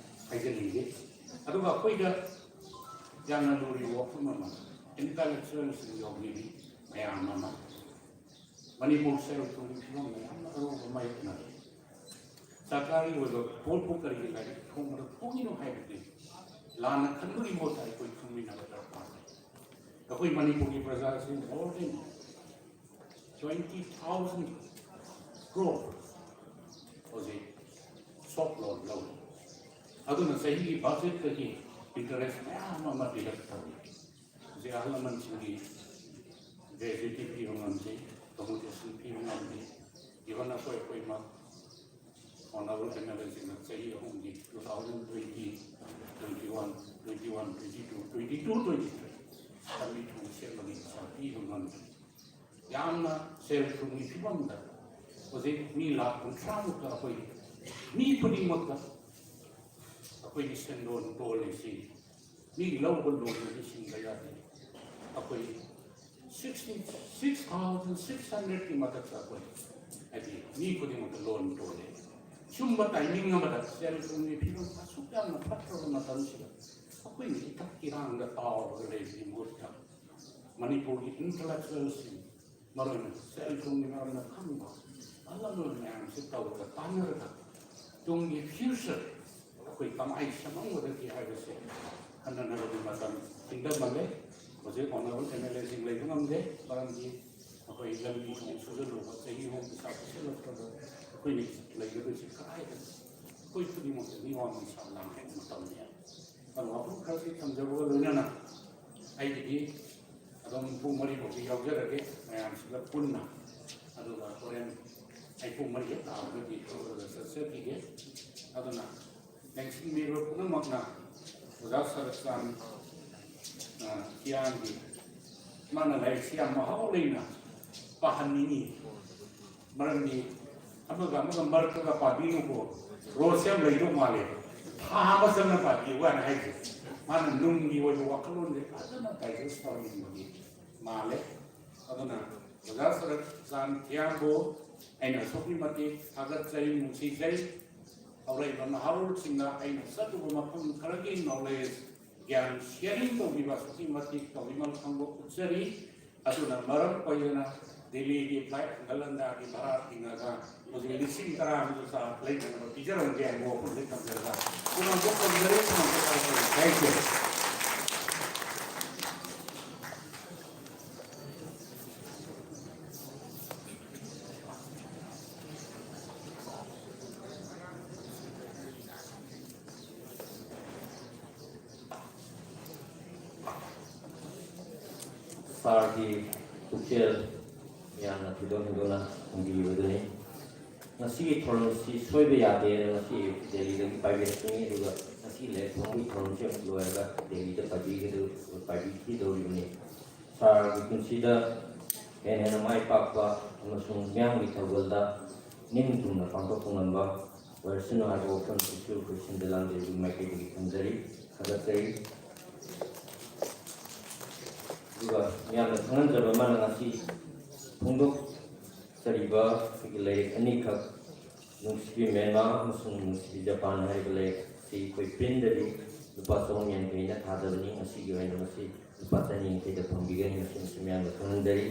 ꯍꯥꯏꯖꯅꯤꯡꯗꯦ꯫ ꯑꯗꯨꯒ ꯑꯩꯈꯣꯏꯗ ꯌꯥꯝꯅ ꯂꯨꯔꯤꯕ ꯋꯥꯐꯝ ꯑꯃ, ꯏꯟꯇꯂꯦꯛꯆꯨꯋꯦꯜꯁꯤꯡ ꯌꯥꯎꯕꯤꯔꯤ ꯃꯌꯥꯝ ꯑꯃ꯫ ꯃꯅꯤꯄꯨꯔ ꯁꯦꯜ ꯊꯨꯝꯒꯤ ꯐꯤꯕꯝꯗ ꯌꯥꯝꯅ ꯑꯔꯨꯕ ꯃꯥꯌꯣꯛꯅꯔꯤ꯫ ꯁꯔꯀꯥꯔꯒꯤ ꯑꯣꯏꯕ ꯄꯣꯠꯄꯨ ꯀꯔꯤꯒꯤ ꯂꯥꯏꯔꯤꯛ ꯐꯣꯡꯕꯗ ꯐꯣꯡꯉꯤꯅꯣ ꯍꯥꯏꯕꯗꯤ ꯂꯥꯟꯅ ꯈꯟꯕꯒꯤ ꯃꯍꯨꯠꯇ ꯑꯩꯈꯣꯏ ꯈꯪꯃꯤꯟꯅꯕ ꯗꯔꯀꯥꯔ ꯂꯩ꯫ ꯑꯩꯈꯣꯏ ꯃꯅꯤꯄꯨꯔꯒꯤ ꯄ꯭ꯔꯖꯥꯁꯤ more than twenty thousand crore ꯍꯧꯖꯤꯛ ꯁꯣꯐ ꯂꯣꯟ ꯂꯧꯔꯤ꯫ ꯑꯗꯨꯅ ꯆꯍꯤꯒꯤ ꯕꯖꯦꯠꯇꯒꯤ ꯏꯟꯇꯔꯦꯁ ꯃꯌꯥꯝ ꯑꯃ ꯄꯤꯔꯛꯇꯧꯔꯤ꯫ ꯍꯧꯖꯤꯛ ꯑꯍꯜ ꯂꯃꯟꯁꯤꯡꯒꯤ ꯒ꯭ꯔꯦꯖꯨꯋꯦꯇꯤ ꯄꯤꯕ ꯉꯝꯗꯦ, ꯀꯃꯨꯅꯤꯀꯦꯁꯟ ꯄꯤꯕ ꯉꯝꯗꯦ꯫ ꯏꯚꯟ ꯑꯩꯈꯣꯏ ꯑꯩꯈꯣꯏꯃꯛ ꯑꯣꯅꯔꯦꯕꯜ ꯑꯦꯝ ꯑꯦꯜ ꯑꯦꯁꯤꯡꯅ ꯆꯍꯤ ꯑꯍꯨꯝꯒꯤ, two thousand twenty, twenty one, twenty one, twenty two, twenty two, twenty three, ꯊꯕꯤ ꯊꯣꯡ ꯁꯦꯝꯕꯒꯤ ꯄꯩꯁꯥ ꯄꯤꯕ ꯉꯝꯗ꯭ꯔꯤ꯫ ꯌꯥꯝꯅ ꯁꯦꯜ ꯊꯨꯝꯒꯤ ꯐꯤꯕꯝꯗ ꯍꯧꯖꯤꯛ ꯃꯤ ꯂꯥꯈ ꯀꯨꯟꯊ꯭ꯔꯥꯃꯨꯛꯇ ꯑꯩꯈꯣꯏ ꯃꯤ ꯈꯨꯗꯤꯡꯃꯛꯇ ꯑꯩꯈꯣꯏꯒꯤ ꯁꯦꯟꯗꯣꯟ ꯇꯣꯜꯂꯤꯁꯤ, ꯃꯤ ꯂꯧꯕ ꯂꯣꯟꯗꯨꯗꯤ ꯁꯤꯡꯕ ꯌꯥꯗꯦ꯫ ꯑꯩꯈꯣꯏ sixty, six thousand six hundred ꯀꯤ ꯃꯊꯛꯇ ꯑꯩꯈꯣꯏ, ꯍꯥꯏꯗꯤ, ꯃꯤ ꯈꯨꯗꯤꯡꯃꯛꯇ ꯂꯣꯟ ꯇꯣꯜꯂꯦ꯫ ꯁꯨꯝꯕ ꯇꯥꯏꯃꯤꯡ ꯑꯃꯗ ꯁꯦꯜ ꯊꯨꯝꯒꯤ ꯐꯤꯕꯝ ꯑꯁꯨꯛ ꯌꯥꯝꯅ ꯐꯠꯇ꯭ꯔꯕ ꯃꯇꯝꯁꯤꯗ ꯑꯩꯈꯣꯏꯅ ꯏꯊꯛ ꯏꯔꯥꯡꯗ ꯇꯥꯎꯔꯒ ꯂꯩꯕꯒꯤ ꯃꯍꯨꯠꯇ ꯃꯅꯤꯄꯨꯔꯒꯤ ꯏꯟꯇꯂꯦꯛꯆꯨꯋꯦꯜꯁꯤꯡ, ꯃꯔꯨꯑꯣꯏꯅ ꯁꯦꯜ ꯊꯨꯝꯒꯤ ꯃꯔꯝꯗ ꯈꯪꯕ ꯑꯍꯜ ꯂꯃꯟ ꯃꯌꯥꯝꯁꯤ ꯇꯧꯔꯒ ꯇꯥꯟꯅꯔꯒ ꯇꯨꯡꯒꯤ ꯐ꯭ꯌꯨꯆꯔ ꯑꯩꯈꯣꯏ ꯀꯃꯥꯏꯅ ꯁꯦꯝꯍꯧꯒꯗꯒꯦ ꯍꯥꯏꯕꯁꯦ ꯈꯟꯅꯅꯕꯒꯤ ꯃꯇꯝ ꯊꯤꯡꯊꯃꯜꯂꯦ꯫ ꯍꯧꯖꯤꯛ ꯑꯣꯅꯔꯦꯕꯜ ꯑꯦꯝ ꯑꯦꯜ ꯑꯦꯁꯤꯡ ꯂꯩꯕ ꯉꯝꯗꯦ, ꯃꯔꯝꯗꯤ ꯑꯩꯈꯣꯏ ꯂꯝꯕꯤ ꯊꯣꯡ ꯁꯨꯖꯜꯂꯨꯕ, ꯆꯍꯤ ꯑꯍꯨꯝ ꯄꯩꯁꯥ ꯄꯤꯁꯜꯂꯛꯇ꯭ꯔꯕ ꯑꯩꯈꯣꯏꯅ ꯂꯩꯒꯗꯣꯏꯁꯦ ꯀꯗꯥꯏꯗ? ꯑꯩꯈꯣꯏ ꯈꯨꯗꯤꯡꯃꯛꯇ ꯃꯤ ꯋꯥ ꯃꯩꯁꯥ ꯂꯥꯡꯕ ꯃꯇꯝꯅꯦ꯫ ꯑꯗꯣ ꯋꯥꯐꯝ ꯈꯔꯁꯤ ꯊꯝꯖꯕꯒ ꯂꯣꯏꯅꯅ ꯑꯩꯒꯤꯗꯤ ꯑꯗꯨꯝ ꯄꯨꯡ ꯃꯔꯤ ꯐꯥꯎꯗꯤ ꯌꯥꯎꯖꯔꯒꯦ ꯃꯌꯥꯝꯁꯤꯒ ꯄꯨꯟꯅ꯫ ꯑꯗꯨꯒ ꯍꯣꯔꯦꯟ ꯑꯩ ꯄꯨꯡ ꯃꯔꯤ ꯍꯦꯛ ꯇꯥꯕꯒꯗꯤ ꯍꯧꯒꯠꯂꯒ ꯆꯠꯆꯈꯤꯒꯦ꯫ ꯑꯗꯨꯅ ꯂꯦꯡꯁꯤꯟꯕꯤꯔꯤꯕ ꯄꯨꯝꯅꯃꯛꯅ ꯑꯣꯖꯥ ꯁꯔꯠꯆꯥꯟ, ꯑ, ꯀꯤꯌꯥꯟꯒꯤ, ꯃꯥꯅ ꯂꯥꯏꯔꯤꯛꯁꯤ ꯌꯥꯝ ꯃꯍꯥꯎ ꯂꯩꯅ ꯄꯥꯍꯟꯅꯤꯡꯉꯤ꯫ ꯃꯔꯝꯗꯤ ꯑꯃꯒ ꯑꯃꯒ ꯃꯔꯛꯇꯒ ꯄꯥꯕꯤꯅꯨꯀꯣ, ꯔꯣꯁ ꯌꯥꯝ ꯂꯩꯗꯧ ꯃꯥꯜꯂꯦ, ꯊꯥ ꯑꯃ ꯆꯪꯅ ꯄꯥꯕꯤꯌꯨ ꯀꯥꯏꯅ ꯍꯥꯏꯁꯦ꯫ ꯃꯥꯅ ꯅꯨꯡꯒꯤ ꯑꯣꯏꯕ ꯋꯥꯈꯜꯂꯣꯟꯁꯦ ꯐꯖꯅ ꯗꯥꯏꯖꯦꯁ ꯇꯧꯍꯟꯅꯤꯡꯕꯒꯤ ꯃꯥꯜꯂꯦ꯫ ꯑꯗꯨꯅ ꯑꯣꯖꯥ ꯁꯔꯠꯆꯥꯟ ꯊꯤꯌꯥꯝꯕꯨ ꯑꯩꯅ ꯑꯁꯨꯛꯀꯤ ꯃꯇꯤꯛ ꯊꯥꯒꯠꯆꯩ, ꯅꯨꯡꯁꯤꯖꯩ꯫ ꯍꯧꯔꯛꯏꯕ ꯅꯍꯥꯔꯣꯜꯁꯤꯡꯅ ꯑꯩꯅ ꯆꯠꯂꯨꯕ ꯃꯐꯝ ꯈꯔꯒꯤ ꯅꯣꯂꯦꯖ, ꯒ꯭ꯌꯥꯟ ꯁꯤꯌꯥꯔꯤꯡ ꯇꯧꯕꯤꯕ ꯑꯁꯨꯛꯀꯤ ꯃꯇꯤꯛ ꯇꯧꯕꯤꯃꯜ ꯈꯪꯕ ꯎꯠꯆꯔꯤ꯫ ꯑꯗꯨꯅ ꯃꯔꯝ ꯑꯣꯏꯗꯨꯅ ꯗꯤꯜꯂꯤꯒꯤ ꯐ꯭ꯂꯥꯏꯠ ꯍꯟꯒꯠ ꯍꯟꯗꯥꯒꯤ ꯚꯔꯥ ꯊꯤꯡꯉꯒ ꯍꯧꯖꯤꯛ ꯂꯤꯁꯤꯡ ꯇꯔꯥ ꯑꯃꯁꯨ ꯆꯥ ꯂꯩꯅꯅꯕ ꯄꯤꯖꯔꯝꯒꯦ ꯍꯥꯏꯕ ꯋꯥꯐꯝꯁꯤ ꯊꯝꯖꯔꯒ ꯈꯨꯃꯥꯡ ꯊꯝꯖꯔꯦ, ꯈꯨꯃꯥꯡ ꯊꯝꯖꯔꯦ꯫ Thank you꯫ ꯁꯥꯔꯒꯤ ꯄꯨꯛꯆꯦꯜ ꯌꯥꯝꯅ ꯊꯣꯏꯗꯣꯛ ꯍꯦꯟꯗꯣꯛꯅ ꯐꯣꯡꯕꯤꯕꯗꯨꯅꯤ꯫ ꯉꯁꯤꯒꯤ ꯊꯧꯔꯝꯁꯤ ꯁꯣꯏꯕ ꯌꯥꯗꯦꯅ ꯉꯁꯤ ꯗꯦꯜꯂꯤꯗꯒꯤ ꯄꯥꯏꯕꯤꯔꯛꯄꯅꯤ, ꯑꯗꯨꯒ ꯉꯁꯤ ꯂꯥꯏꯔꯤꯛ ꯐꯣꯡꯕꯒꯤ ꯊꯧꯔꯝꯁꯤ ꯑꯃꯨꯛ ꯂꯣꯏꯔꯒ ꯗꯦꯜꯂꯤꯗ ꯄꯥꯏꯕꯤꯒꯗꯧ-, ꯄꯥꯏꯕꯤꯈꯤꯗꯧꯔꯤꯕꯅꯤ꯫ ꯁꯥꯔꯒꯤ ꯄꯨꯟꯁꯤꯗ ꯍꯦꯟꯅ ꯍꯦꯟꯅ ꯃꯥꯏ ꯄꯥꯛꯄ ꯑꯃꯁꯨꯡ ꯃꯤꯌꯥꯝꯒꯤ ꯊꯧꯒꯜꯗ ꯅꯤꯡ ꯊꯨꯡꯅ ꯄꯥꯡꯊꯣꯛꯄ ꯉꯝꯕ ꯑꯣꯏꯔꯁꯅꯨ ꯍꯥꯏꯕ ꯋꯥꯐꯝꯁꯤꯁꯨ ꯑꯩꯈꯣꯏ ꯁꯤꯟꯕ ꯂꯥꯡꯕꯒꯤ ꯃꯥꯏꯀꯩꯗꯒꯤ ꯊꯝꯖꯔꯤ, ꯊꯥꯒꯠꯆꯔꯤ꯫ ꯑꯗꯨꯒ ꯃꯤꯌꯥꯝꯅ ꯈꯪꯍꯟꯖꯕ ꯑꯃꯅ, ꯉꯁꯤ ꯐꯣꯡꯗꯣꯛꯆꯔꯤꯕ ꯑꯩꯈꯣꯏꯒꯤ ꯂꯥꯏꯔꯤꯛ ꯑꯅꯤꯈꯛ, ꯅꯨꯡꯁꯤꯕꯤ ꯃ꯭ꯌꯥꯟꯃꯥꯔ ꯑꯃꯁꯨꯡ ꯅꯨꯡꯁꯤꯕꯤ ꯖꯄꯥꯟ ꯍꯥꯏꯔꯤꯕ ꯂꯥꯏꯔꯤꯛ ꯑꯁꯤ ꯑꯩꯈꯣꯏ ꯄ꯭ꯔꯤꯟꯗꯗꯤ ꯂꯨꯄꯥ ꯆꯍꯨꯝ ꯌꯥꯡꯈꯩꯅ ꯊꯥꯗꯕꯅꯤ꯫ ꯉꯁꯤꯒꯤ ꯑꯣꯏꯅ ꯃꯁꯤ ꯂꯨꯄꯥ ꯆꯅꯤ ꯌꯥꯡꯈꯩꯗ ꯐꯪꯕꯤꯒꯅꯤ꯫ ꯃꯁꯤꯃꯁꯨ ꯃꯤꯌꯥꯝꯗ ꯈꯪꯍꯟꯖꯔꯤ꯫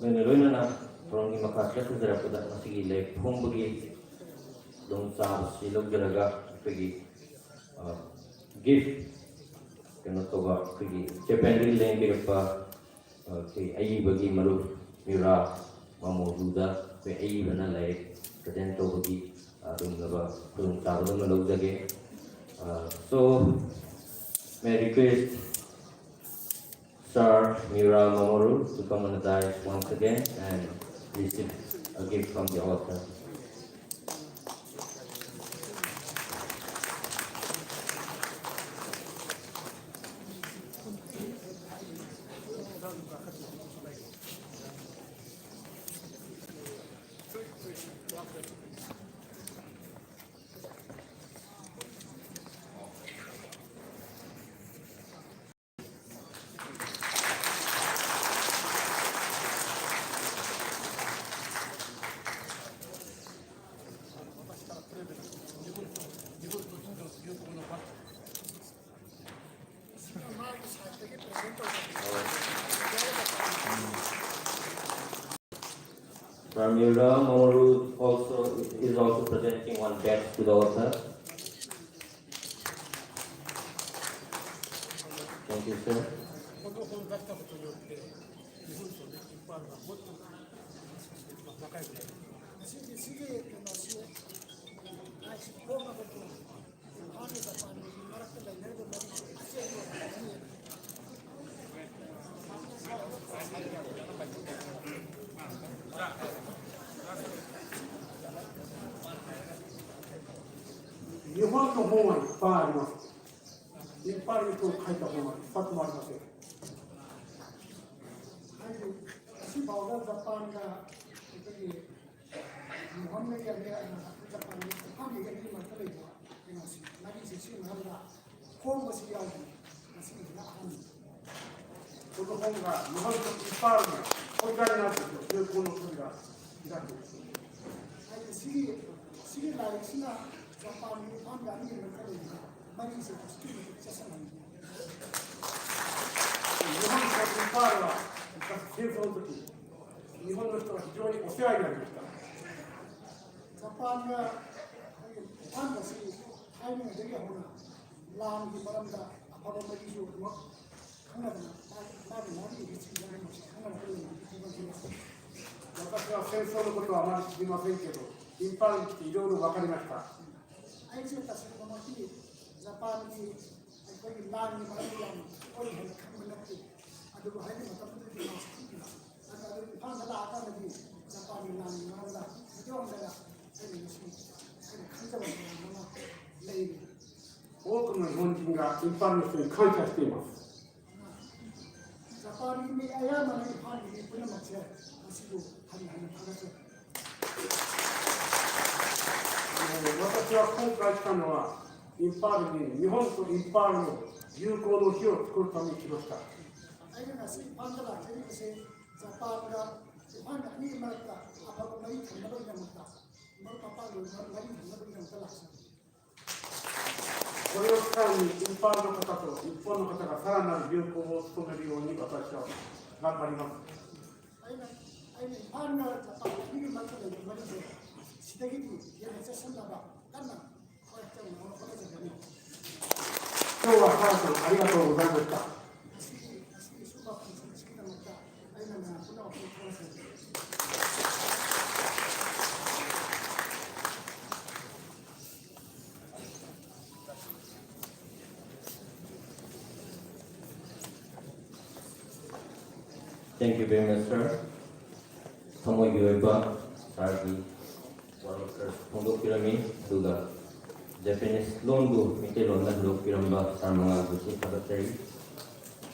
ꯂꯣꯏꯅ ꯂꯣꯏꯅꯅ ꯊꯧꯔꯝꯒꯤ ꯃꯈꯥ ꯆꯠꯊꯖꯔꯛꯄꯗ ꯃꯁꯤꯒꯤ ꯂꯥꯏꯔꯤꯛ ꯐꯣꯡꯕꯒꯤ ꯈꯨꯗꯣꯡꯆꯥꯕꯁꯤ ꯂꯧꯖꯔꯒ ꯑꯩꯈꯣꯏꯒꯤ, ꯑ, ꯒꯤꯐ ꯀꯩꯅꯣ ꯇꯧꯕ, ꯑꯩꯈꯣꯏꯒꯤ ꯖꯄꯥꯟꯗꯒꯤ ꯂꯦꯡꯕꯤꯔꯛꯄ, ꯑ, ꯑꯩꯈꯣꯏ ꯑꯏꯕꯒꯤ ꯃꯔꯨꯞ ꯃꯤꯔꯥ ꯃꯥꯃꯣꯔꯨꯗ ꯑꯩꯈꯣꯏ ꯑꯏꯕꯅ ꯂꯥꯏꯔꯤꯛ ꯄ꯭ꯔꯖꯦꯟ ꯇꯧꯕꯒꯤ ꯑꯗꯨꯒꯨꯝꯂꯕ ꯈꯨꯗꯣꯡꯆꯥꯕꯗꯨ ꯑꯃ ꯂꯧꯖꯒꯦ꯫ Uh, so, may I request Sir Miura Mamoru to come on the dais once again and receive a gift from the author. Ramira Mamoru also is also presenting one badge to the author. Thank you, sir. Nihon no hon wa ippai arimasu. Ippai arimasu, kaita hon wa ippai arimasu. Haidu, asi baoda Japan ga, ippai Nihon ꯒꯤ ꯑꯅꯤ, ꯖꯄꯥꯟꯒꯤ ꯏꯝꯐꯥꯜꯒꯤ ꯑꯅꯤ ꯃꯔꯛꯇ ꯂꯩꯕ ꯀꯩꯅꯣꯁꯤ, ꯃꯔꯤꯁꯦ ꯁꯤ ꯃꯔꯝꯗ ꯈꯣꯝꯕꯁꯤ ꯌꯥꯎꯕꯅꯤ꯫ ꯃꯁꯤꯒꯤꯁꯤꯅ ꯑꯍꯥꯟꯕꯅꯤ꯫ ꯈꯨꯗꯣꯜꯒ ꯃꯍꯥꯛꯀꯤ ꯏꯄꯥꯒꯤ ꯈꯣꯡꯖꯥꯏ ꯅꯥꯁꯤꯡꯗꯣ ꯁꯤꯗ ꯀꯣꯟꯅ ꯈꯨꯟꯗ ꯍꯤꯗꯥꯛꯇꯣ꯫ ꯍꯥꯏꯗꯤ ꯁꯤꯒꯤ, ꯁꯤꯒꯤ ꯂꯥꯏꯔꯤꯛꯁꯤꯅ ꯖꯄꯥꯟꯒꯤ ꯏꯝꯐꯥꯜꯒ ꯑꯅꯤꯒꯤ ꯃꯔꯛꯇ ꯂꯩꯕ ꯃꯔꯤꯁꯦ ꯑꯁꯨꯛꯀꯤ ꯃꯇꯤꯛ ꯆꯦꯁꯤꯟꯍꯟꯕꯅꯤ꯫ ꯃꯍꯥꯛꯀꯤ ꯏꯄꯥꯒ ꯁꯦꯝ ꯁꯥꯕꯗꯤ ꯅꯤꯍꯣꯟ ꯅꯠꯇ꯭ꯔꯒ ꯍꯤꯖꯣꯅꯤ ꯑꯣꯁꯤꯌꯥ ꯌꯥꯝ ꯖꯄꯥꯟꯒ ꯑꯩꯈꯣꯏꯒꯤ ꯏꯝꯐꯥꯜꯒꯁꯤ ꯊꯥꯏꯅꯉꯩꯗꯒꯤ ꯍꯧꯅ ꯂꯥꯟꯒꯤ ꯃꯔꯝꯗ ꯑꯐꯕ ꯃꯔꯤꯁꯨ ꯑꯗꯨꯃꯛ ꯈꯪꯅꯗꯅ ꯃꯥꯒꯤ, ꯃꯥꯒꯤ ꯃꯔꯤ ꯍꯤꯁꯇ꯭ꯔꯤ ꯃꯔꯝ ꯑꯁꯤ ꯈꯪꯅꯔꯛꯄ ꯂꯩꯕ ꯐꯤꯕꯝꯁꯤꯗ ꯋꯥꯇꯥꯁꯤ ꯋꯥ ꯁꯦꯟꯁ ꯇꯧꯕ ꯈꯣꯠꯄ ꯑꯃꯗꯤ ꯁꯤꯗꯤ ꯃꯐꯩ ꯀꯦꯗꯣ ꯏꯝꯐꯥꯜ ꯏꯗꯣ ꯋꯥꯀꯥꯔꯤ ꯃꯥꯁꯤꯇꯥ꯫ ꯑꯩꯁꯦ ꯇꯁꯦꯡꯅꯃꯛꯀꯤ ꯖꯄꯥꯟꯒꯤ ꯑꯩꯈꯣꯏꯒꯤ ꯂꯥꯟꯒꯤ ꯃꯔꯝꯗ ꯌꯥꯝ ꯀꯣꯏꯅ ꯍꯦꯟꯅ ꯈꯪꯕ ꯅꯠꯇꯦ꯫ ꯑꯗꯨꯕꯨ ꯍꯥꯏꯗꯤ ꯃꯇꯝꯗꯨꯗꯗꯤ ꯃꯥꯁ ꯄꯤꯛꯏꯕ꯫ ꯑꯗꯨ, ꯑꯗꯨ ꯏꯝꯐꯥꯜꯗ ꯂꯥꯛꯑꯀꯥꯟꯗꯗꯤ ꯖꯄꯥꯟꯒꯤ ꯂꯥꯟꯒꯤ ꯃꯔꯝꯗ ꯍꯧꯖꯤꯛ ꯍꯧꯖꯤꯛ ꯑꯩꯅ ꯉꯁꯤ ꯑꯩꯅ ꯈꯪꯖꯕ ꯃꯌꯥꯝ ꯑꯃ ꯂꯩꯔꯤ꯫ 多くの日本人が一般の人に感謝しています。 ꯖꯄꯥꯟꯒꯤ ꯃꯤ ꯑꯌꯥꯝꯕꯅ ꯏꯝꯐꯥꯜꯒꯤ ꯃꯤ ꯄꯨꯝꯅꯃꯛꯁꯦ ꯃꯁꯤꯕꯨ ꯍꯟꯅ ꯍꯟꯅ ꯊꯥꯒꯠꯆꯔꯤ꯫ 私は今回来たのは、インパールに日本とインパールの友好の日を作るために来ました。 ꯑꯩꯅ ꯉꯁꯤ ꯏꯝꯐꯥꯜꯗ ꯂꯥꯛꯆꯔꯤꯕꯁꯦ ꯖꯄꯥꯟꯒ ꯏꯝꯐꯥꯜ ꯑꯅꯤꯒꯤ ꯃꯔꯛꯇ ꯑꯐꯕ ꯃꯔꯤ ꯊꯝꯅꯕꯒꯤꯗꯃꯛꯇ, ꯃꯔꯨꯞ ꯃꯄꯥꯡꯒꯤ ꯃꯔꯤ ꯊꯝꯅꯕꯒꯤꯗꯃꯛꯇ ꯂꯥꯛꯆꯕꯅꯤ꯫ これを機会に、インパールの方と日本の方がさらなる友好を努めるように私は頑張ります。 ꯑꯩꯅ, ꯑꯩꯅ ꯏꯝꯐꯥꯜꯒ ꯂꯝꯄꯥꯛ ꯑꯅꯤꯒꯤ ꯃꯔꯛꯇ ꯂꯩꯕ ꯃꯔꯤꯁꯦ ꯁꯤꯗꯒꯤꯗꯤ ꯍꯦꯟꯅ ꯆꯦꯛꯁꯤꯟꯅꯕ ꯀꯟꯅ ꯍꯣꯠꯅꯖꯒꯅꯤ꯫ 今日は感謝ありがとうございました。 ꯉꯁꯤꯒꯤ ꯉꯁꯤꯒꯤ ꯁꯨꯝꯕ ꯐꯪꯁꯟ ꯑꯁꯤꯒꯤꯗꯃꯛꯇ ꯑꯩꯅ ꯃꯌꯥꯝ ꯄꯨꯝꯅꯃꯛꯄꯨ ꯊꯥꯒꯠꯆꯔꯤ꯫ Thank you very much, sir. ꯊꯃꯣꯏꯒꯤ ꯑꯣꯏꯕ ꯁꯥꯔꯒꯤ ꯋꯥꯔꯣꯜ ꯈꯔꯁꯨ ꯐꯣꯡꯗꯣꯛꯄꯤꯔꯝꯃꯤ, ꯑꯗꯨꯒ ꯖꯄꯦꯅꯤꯁ ꯂꯣꯟꯕꯨ ꯃꯩꯇꯩꯂꯣꯟꯗ ꯍꯟꯗꯣꯛꯄꯤꯔꯝꯕ ꯁꯥꯔ ꯃꯉꯥꯜꯕꯨꯁꯨ ꯊꯥꯒꯠꯆꯔꯤ꯫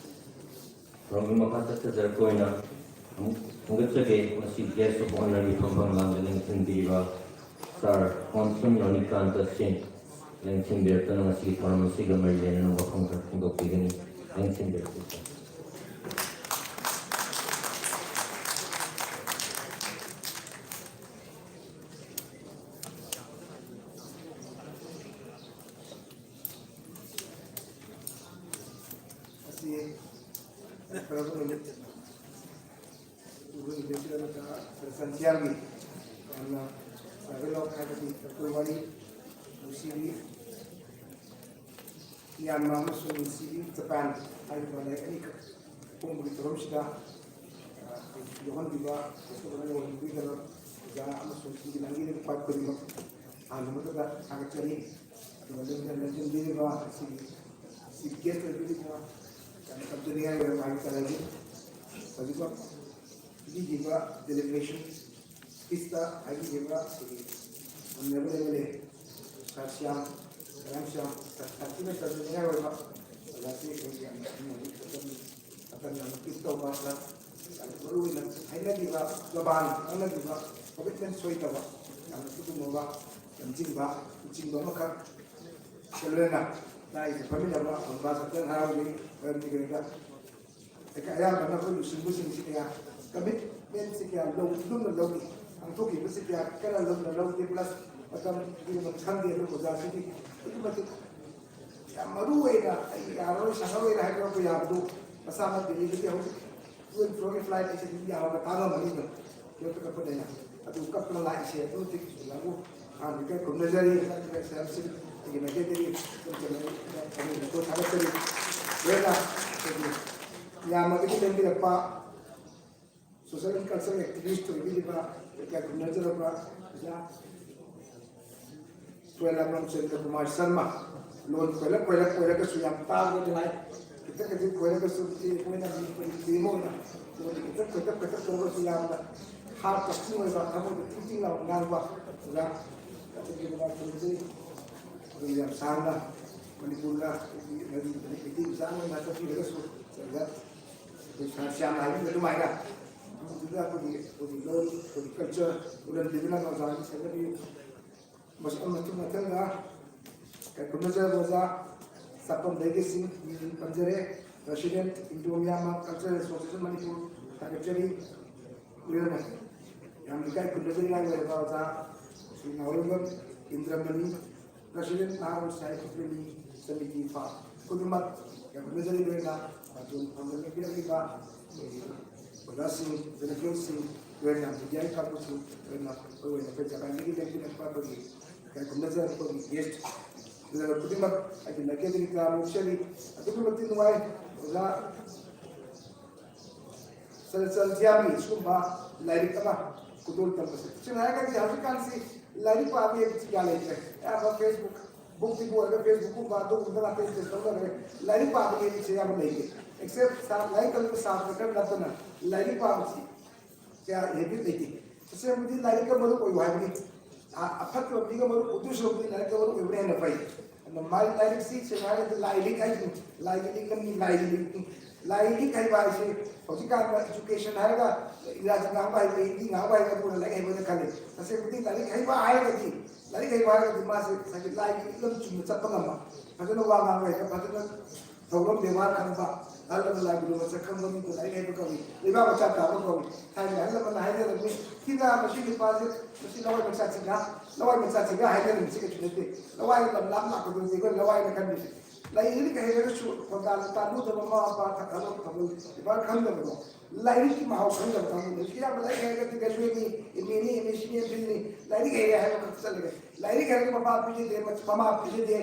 ꯊꯧꯔꯝꯒꯤ ꯃꯈꯥ ꯆꯠꯊꯖꯔꯛꯄ ꯑꯣꯏꯅ ꯑꯃꯨꯛ ꯈꯣꯝꯒꯠꯆꯒꯦ꯫ ꯉꯁꯤ Guest of Honourꯒꯤ ꯐꯝꯐꯝ ꯂꯥꯡꯗ ꯂꯦꯡꯁꯤꯟꯕꯤꯔꯤꯕ ꯁꯥꯔ ꯀꯣꯟꯁꯝ ꯔꯣꯅꯤꯀꯥꯟꯇ ꯁꯤꯡ ꯂꯦꯡꯁꯤꯟꯕꯤꯔꯛꯇꯨꯅ ꯉꯁꯤꯒꯤ ꯊꯧꯔꯝ ꯑꯁꯤꯒ ꯃꯔꯤ ꯂꯩꯅꯅ ꯋꯥꯐꯝ ꯈꯔ ꯐꯣꯡꯗꯣꯛꯄꯤꯒꯅꯤ꯫ ꯂꯦꯡꯁꯤꯟꯕꯤꯔꯛꯄꯤꯌꯨ, ꯁꯥꯔ꯫ ꯑꯁꯤ ꯐꯔꯕ ꯅꯨꯃꯤꯠ, ꯑꯩꯈꯣꯏ ꯅꯨꯃꯤꯠꯁꯤꯗ ꯅꯠꯇ꯭ꯔꯒ ꯁꯟꯁꯤꯌꯥꯔꯒꯤ ꯌꯥꯝꯅ ꯇ꯭ꯔꯥꯏꯕꯦꯜ ꯂꯥꯎ ꯍꯥꯏꯕꯗꯤ ꯑꯩꯈꯣꯏ ꯋꯥꯔꯤ ꯅꯨꯡꯁꯤꯕꯤ ꯃ꯭ꯌꯥꯟꯃꯥꯔ ꯑꯃꯁꯨꯡ ꯅꯨꯡꯁꯤꯕꯤ ꯖꯄꯥꯟ ꯍꯥꯏꯔꯤꯕ ꯂꯥꯏꯔꯤꯛ ꯑꯅꯤꯈꯛ ꯐꯣꯡꯕꯒꯤ ꯊꯧꯔꯝꯁꯤꯗ, ꯑ, ꯌꯥꯎꯍꯟꯕꯤꯕ, ꯌꯥꯎꯍꯟꯕꯤꯗꯕ ꯑꯣꯖꯥ ꯑꯃꯁꯨꯡ ꯁꯤꯒꯤ ꯂꯝꯕꯤꯗ ꯄꯥꯏ ꯈꯨꯗꯤꯡꯃꯛ ꯑꯍꯥꯟꯕ ꯃꯛꯇꯗ ꯊꯥꯒꯠꯆꯔꯤ꯫ ꯑꯗꯨꯒ ꯂꯝꯖꯤꯡ-, ꯂꯝꯖꯤꯡꯕꯤꯔꯤꯕ ꯑꯁꯤꯒꯤ chief guest ꯑꯣꯏꯕꯤꯔꯤꯕ ꯌꯥꯝꯅ ꯇꯝꯖꯅꯤꯡꯉꯥꯏ ꯑꯣꯏꯕ ꯃꯍꯥꯛꯀꯤ ꯀꯂꯥꯏꯕꯨ ꯍꯧꯖꯤꯛꯃꯛ ꯄꯤꯕꯤꯈꯤꯕ delegation speechꯇ ꯍꯥꯏꯕꯤꯈꯤꯕ ꯑꯩꯈꯣꯏꯒꯤ honourable MLA ꯁꯥꯔ ꯁ꯭ꯌꯥꯝ, ꯁꯥꯔ ꯁ꯭ꯌꯥꯝ, ꯁꯥꯔ ꯁꯥꯊꯤꯅ ꯇꯝꯖꯅꯤꯡꯉꯥꯏ ꯑꯣꯏꯕ ꯑꯣꯖꯥꯁꯤ ꯑꯩꯈꯣꯏꯒꯤ ꯌꯥꯝꯅ ꯃꯇꯝ ꯃꯇꯝ ꯌꯥꯝꯅ keep ꯇꯧꯕ, plus ꯌꯥꯝꯅ ꯃꯔꯨ ꯑꯣꯏꯅ ꯍꯥꯏꯅꯕꯤꯕ, ꯂꯕꯥꯟ ꯉꯥꯡꯅꯕꯤꯕ, commitment ꯁꯣꯏꯗꯕ, ꯌꯥꯝꯅ ꯈꯨꯗꯨꯝꯃꯕ, ꯂꯝꯖꯤꯡꯕ, ꯂꯨꯆꯤꯡꯕ ꯑꯃꯈꯛ, ꯂꯣꯏꯅꯅ ꯂꯥꯏꯁꯦ ꯐꯝꯃꯤꯟꯅꯕ ꯑꯣꯖꯥ ꯁꯛꯇꯟ ꯍꯔꯥꯎꯒꯤ ꯃꯔꯝꯗꯤ ꯀꯩꯅꯣꯗ ꯑꯌꯥꯝꯕꯅ ꯑꯩꯈꯣꯏ ꯂꯨꯆꯤꯡꯕꯁꯤꯡꯁꯤ ꯀꯌꯥ commitmentꯁꯤ ꯀꯌꯥ ꯂꯧ-, ꯂꯨꯝꯅ ꯂꯧꯏ, ꯄꯥꯡꯊꯣꯛꯈꯤꯕꯁꯤ ꯀꯌꯥ ꯀꯟꯅ ꯂꯨꯝꯅ ꯂꯧꯗꯦ, plus ꯃꯇꯝ ꯈꯨꯗꯤꯡꯃꯛ ꯁꯪꯗꯦ꯫ ꯑꯗꯨ ꯑꯣꯖꯥꯁꯤꯡꯒꯤ ꯑꯗꯨꯛꯀꯤ ꯃꯇꯤꯛ ꯌꯥꯝ ꯃꯔꯨ ꯑꯣꯏꯅ ꯑꯩ ꯌꯥꯔꯔꯣꯏ, ꯁꯪꯉꯔꯣꯏꯅ ꯍꯥꯏꯗꯣꯔꯛꯄ ꯌꯥꯕꯗꯨ ꯃꯁꯥꯃꯛ ꯗꯦꯜꯂꯤꯗꯒꯤ ꯍꯧꯖꯤꯛ ꯐ꯭ꯂꯣꯒꯤ ꯐ꯭ꯂꯥꯏꯠ ꯑꯁꯤ ꯑꯗꯨꯝ ꯌꯥꯎꯔꯒ ꯇꯥꯔꯝꯃꯅꯤꯅ ꯌꯣꯠꯇ ꯀꯛꯄꯗꯩꯅ ꯑꯗꯨ ꯀꯛꯄ ꯂꯥꯛꯏꯁꯦ ꯑꯗꯨ ꯇꯤꯛꯁꯤꯜꯂꯕꯨ ꯑꯍꯥꯟꯕꯗ ꯈꯨꯝꯅꯖꯔꯤ꯫ ꯃꯌꯥꯝꯁꯤꯡ ꯑꯩꯒꯤ ꯃꯥꯏꯀꯩꯗꯒꯤ ꯊꯥꯒꯠꯆꯔꯤ꯫ ꯂꯣꯏꯅ ꯑꯩꯈꯣꯏꯒꯤ ꯌꯥꯝꯃꯒꯗꯤ ꯂꯦꯡꯕꯤꯔꯛꯄ ꯁꯣꯁꯤꯌꯦꯜ ꯀꯜꯆꯔꯦꯜ ꯑꯦꯛꯇꯤꯚꯤꯁ꯭ꯠ ꯑꯣꯏꯕꯤꯔꯤꯕ ꯂꯩꯀꯥꯏ ꯈꯨꯝꯅꯖꯔꯕ ꯑꯣꯖꯥ ꯈꯣꯏꯂꯥ ꯔꯥꯝꯆꯟꯗ꯭ꯔ ꯀꯨꯃꯥꯔ ꯁꯔꯃ꯫ ꯂꯣꯟ ꯈꯣꯏꯔ ꯈꯣꯏꯔ ꯈꯣꯏꯔꯒꯁꯨ ꯌꯥꯝ ꯇꯥꯕ ꯅꯨꯡꯉꯥꯏ꯫ ꯈꯤꯇꯪ ꯈꯖꯤꯛ ꯈꯣꯏꯔꯒꯁꯨ ꯃꯁꯤ ꯑꯩꯈꯣꯏꯅ ꯃꯅꯤꯄꯨꯔꯤ ꯐꯤꯂꯝ ꯑꯣꯏꯅ ꯂꯣꯟꯁꯦ ꯈꯤꯇꯪ ꯈꯣꯏꯇꯛ ꯈꯣꯏꯇꯛ ꯇꯧꯔꯒꯁꯨ ꯌꯥꯝꯅ ꯍꯥꯔꯠ ꯇꯆꯤꯡ ꯑꯣꯏꯕ, ꯊꯃꯣꯏꯗ ꯇꯤꯡ ꯇꯤꯡ ꯂꯥꯎꯅ ꯉꯥꯡꯕ ꯑꯣꯖꯥ ꯈꯨꯝꯅꯖꯩ꯫ ꯑꯗꯨ ꯌꯥꯝ ꯁꯥꯡꯅ ꯃꯅꯤꯄꯨꯔꯒ ꯃꯔꯤ ꯃꯩꯇꯩ ꯃꯆꯥ ꯑꯃ ꯆꯠꯄꯤꯔꯒꯁꯨ ꯑꯣꯖꯥ ꯁ꯭ꯌꯥꯝꯅ ꯍꯥꯏꯕꯤꯕ ꯑꯗꯨꯃꯥꯏꯅ ꯃꯐꯝꯗꯨꯗ ꯑꯩꯈꯣꯏꯒꯤ, ꯑꯩꯈꯣꯏꯒꯤ ꯂꯣꯟ, ꯑꯩꯈꯣꯏꯒꯤ ꯀꯜꯆꯔ ꯎꯠꯍꯟꯕꯤꯗꯨꯅ ꯑꯣꯖꯥꯒꯤ ꯁꯦꯟꯅꯕꯤꯌꯨ꯫ ꯃꯁꯤ ꯃꯊꯪ ꯃꯊꯪꯗ ꯈꯨꯝꯅꯖꯔꯕ ꯑꯣꯖꯥ ꯆꯥꯛꯄꯝ ꯂꯩꯒꯦꯁꯤꯡ ꯃꯤꯡ ꯄꯟꯖꯔꯦ꯫ President, Indo Myanmar cultural association Manipur ꯊꯥꯒꯠꯆꯔꯤ꯫ ꯂꯣꯏꯅꯅ ꯌꯥꯝ ꯏꯀꯥꯏ ꯈꯨꯝꯅꯖꯅꯤꯡꯉꯥꯏ ꯑꯣꯏꯔꯕ ꯑꯣꯖꯥ ꯁ꯭ꯔꯤ ꯅꯥꯎꯔꯦꯝꯕꯝ ꯏꯟꯗ꯭ꯔꯃꯅꯤ, ꯄ꯭ꯔꯁꯤꯗꯦꯟꯠ ꯅꯍꯥꯔꯣꯜ ꯁꯥꯍꯤꯇ꯭ꯌ ꯄ꯭ꯔꯦꯃꯤ ꯁꯃꯤꯇꯤ, ꯏꯝꯐꯥꯜ꯫ ꯈꯨꯗꯤꯡꯃꯛ ꯌꯥꯝ ꯈꯨꯝꯅꯖꯔꯤ꯫ ꯂꯣꯏꯅ ꯕꯥꯇꯣꯟ ꯐꯪꯕ ꯂꯦꯞꯄꯤꯔꯛꯂꯤꯕ ꯑꯩꯈꯣꯏꯒꯤ ꯑꯣꯖꯥꯁꯤꯡ, ꯏꯟꯇꯦꯂꯦꯛꯆꯨꯋꯦꯜꯁꯤꯡ, ꯂꯣꯏꯅ ꯃꯤꯗꯤꯌꯥꯒꯤ ꯀꯥꯡꯕꯨꯁꯤꯡ, ꯂꯣꯏꯅ ꯑꯩꯈꯣꯏ ꯑꯣꯏꯅ ꯑꯩꯈꯣꯏ ꯖꯒꯥꯗꯒꯤ ꯂꯦꯞꯄꯤꯔꯛꯄ ꯑꯩꯈꯣꯏꯒꯤ ꯏꯀꯥꯏ ꯈꯨꯝꯅꯖꯔꯛꯄ ꯑꯩꯈꯣꯏꯒꯤ ꯒꯦꯁ꯭ꯠ ꯈꯨꯗꯤꯡꯃꯛ ꯑꯩꯒꯤ ꯃꯥꯏꯀꯩꯗꯒꯤ ꯇꯔꯥꯝꯅ ꯑꯣꯛꯆꯔꯤ꯫ ꯑꯗꯨꯛꯀꯤ ꯃꯇꯤꯛ ꯅꯨꯡꯉꯥꯏ ꯑꯣꯖꯥ ꯁꯔꯆꯟ ꯖꯤꯌꯥꯃꯤ ꯁꯤꯒꯨꯝꯕ ꯂꯥꯏꯔꯤꯛ ꯑꯃ ꯈꯨꯗꯣꯜ ꯇꯝꯕꯁꯦ꯫ ꯁꯦꯡꯅ ꯍꯥꯏꯔꯒꯗꯤ ꯍꯧꯖꯤꯛꯀꯥꯟꯁꯤ ꯂꯥꯏꯔꯤꯛ ꯄꯥꯕꯒꯤ ꯍꯦꯕꯤꯠꯁꯤ ꯀꯌꯥ ꯂꯩꯇ꯭ꯔꯦ꯫ ꯑꯌꯥꯝꯕ Facebook, ꯕꯨꯛ ꯗꯤꯄꯣ ꯑꯣꯏꯔꯒ Facebook ꯀꯨꯝꯕ ꯑꯗꯨꯒꯨꯝꯕ ꯉꯥꯛꯇ ꯏꯟꯇꯔꯦꯁ ꯂꯧꯅꯈ꯭ꯔꯦ꯫ ꯂꯥꯏꯔꯤꯛ ꯄꯥꯕꯒꯤ ꯍꯦꯕꯤꯠꯁꯦ ꯑꯌꯥꯝꯕ ꯂꯩꯇꯦ꯫ ꯑꯦꯛꯁꯦꯞ ꯁꯥ-, ꯂꯥꯏꯔꯤꯛ ꯇꯝꯕ ꯁꯥꯇ꯭ꯔ ꯈꯔ ꯅꯠꯇꯅ ꯂꯥꯏꯔꯤꯛ ꯄꯥꯕꯁꯤ ꯀꯌꯥ ꯍꯦꯕꯤꯠ ꯂꯩꯇꯦ꯫ ꯇꯁꯦꯡꯕꯗꯤ ꯂꯥꯏꯔꯤꯛꯀ ꯃꯔꯨꯞ ꯑꯣꯏꯌꯨ ꯍꯥꯏꯕꯅꯤ꯫ ꯑ-, ꯑꯐꯠꯇꯕ ꯃꯤꯒ ꯃꯔꯨꯞ ꯑꯣꯏꯗꯣꯏ ꯁꯔꯨꯛꯄꯨꯗꯤ ꯂꯥꯏꯔꯤꯛꯀ ꯃꯔꯨꯞ ꯑꯣꯏꯕꯅ ꯍꯦꯟꯅ ꯐꯩ꯫ ꯑꯗꯣ ꯃꯥꯒꯤ ꯂꯥꯏꯔꯤꯛꯁꯤ ꯁꯦꯡꯅ ꯍꯥꯏꯔꯒꯗꯤ ꯂꯥꯏ ꯂꯤꯛ ꯍꯥꯏꯁꯤꯅꯤ꯫ ꯂꯥꯏꯒꯤ ꯂꯤꯛꯂꯝꯅꯤ, ꯂꯥꯏꯒꯤ ꯂꯤꯛ꯫ ꯂꯥꯏ ꯂꯤꯛ ꯍꯥꯏꯕ ꯍꯥꯏꯁꯤ ꯍꯧꯖꯤꯛꯀꯥꯟꯗ ꯏꯖꯨꯀꯦꯁꯟ ꯍꯥꯏꯔꯒ ꯏꯪꯒ꯭ꯔꯥꯖꯤ ꯉꯥꯡꯕ ꯍꯩꯕ, ꯍꯤꯟꯗꯤ ꯉꯥꯡꯕ ꯍꯩꯕ ꯑꯗꯨꯅ ꯂꯥꯏꯔꯤꯛ ꯍꯩꯕꯅ ꯈꯜꯂꯤ꯫ ꯇꯁꯦꯡꯕꯗꯤ ꯂꯥꯏꯔꯤꯛ ꯍꯩꯕ ꯍꯥꯏꯔꯒꯗꯤ, ꯂꯥꯏꯔꯤꯛ ꯍꯩꯕ ꯍꯥꯏꯔꯒꯗꯤ ꯃꯥꯁꯦ ꯉꯁꯥꯏꯒꯤ ꯂꯥꯏꯒꯤ ꯂꯤꯛꯂꯝ ꯆꯨꯝꯅ ꯆꯠꯄ ꯉꯝꯕ, ꯐꯖꯅ ꯋꯥ ꯉꯥꯡꯕ ꯍꯩꯕ, ꯐꯖꯅ ꯊꯧꯔꯝ ꯕꯦꯕꯥꯔ ꯈꯪꯕ, ꯑꯍꯜ ꯂꯃꯟ ꯂꯥꯏ ꯒꯨꯔꯨ ꯃꯁꯛ ꯈꯪꯕ ꯃꯤꯕꯨ ꯂꯥꯏꯔꯤꯛ ꯍꯩꯕ ꯀꯧꯏ, ꯂꯩꯕꯥꯛ ꯃꯆꯥ ꯇꯥꯕ ꯀꯧꯏ꯫ ꯊꯥꯏꯅ ꯑꯍꯜ ꯂꯃꯟꯅ ꯍꯥꯏꯅꯔꯝꯃꯤ, "ꯊꯤꯅ ꯃꯁꯤ ꯅꯨꯄꯥꯁꯦ, ꯃꯁꯤ ꯂꯋꯥꯏ ꯃꯆꯥ ꯊꯤꯒ, ꯂꯋꯥꯏ ꯃꯆꯥ ꯊꯤꯒ" ꯍꯥꯏꯅꯔꯝꯃꯤꯁꯦ ꯀꯩꯁꯨ ꯅꯠꯇꯦ꯫ ꯂꯋꯥꯏ ꯂꯝ ꯂꯥꯞ ꯂꯥꯛꯄꯗꯨꯗꯤ ꯑꯩꯈꯣꯏ ꯂꯋꯥꯏꯅ ꯈꯟꯕꯤꯁꯦ꯫ ꯂꯥꯏꯔꯤꯛ ꯍꯩꯔꯒꯁꯨ ꯈꯣꯟꯗꯥꯅ ꯇꯥꯟꯅꯗꯕ ꯃꯃꯥ ꯃꯄꯥ ꯊꯛ-, ꯊꯕꯛ ꯊꯧꯕ ꯏꯕꯥ ꯈꯪꯗꯕꯗꯣ, ꯂꯥꯏꯔꯤꯛꯀꯤ ꯃꯍꯥꯎ ꯈꯪꯗꯕ ꯀꯥꯡꯕꯨꯅꯤ꯫ ꯍꯧꯖꯤꯛ ꯑꯌꯥꯝꯕ ꯂꯥꯏꯔꯤꯛ ꯍꯩꯔꯒꯗꯤ ꯒ꯭ꯔꯦꯖꯨꯋꯦꯠꯅꯤ, ꯑꯦꯝ ꯑꯦꯅꯤ, ꯑꯦꯝ ꯑꯦꯁꯤꯅꯤ, ꯑꯦꯝ ꯐꯤꯜꯅꯤ꯫ ꯂꯥꯏꯔꯤꯛ ꯍꯩꯔꯦ ꯍꯥꯏꯕ ꯈꯛꯇ ꯆꯠꯂꯒ, ꯂꯥꯏꯔꯤꯛ ꯍꯩꯔꯒ ꯃꯄꯥ ꯄꯤꯖꯗꯦ, ꯃꯆ-, ꯃꯃꯥ ꯄꯤꯖꯗꯦ,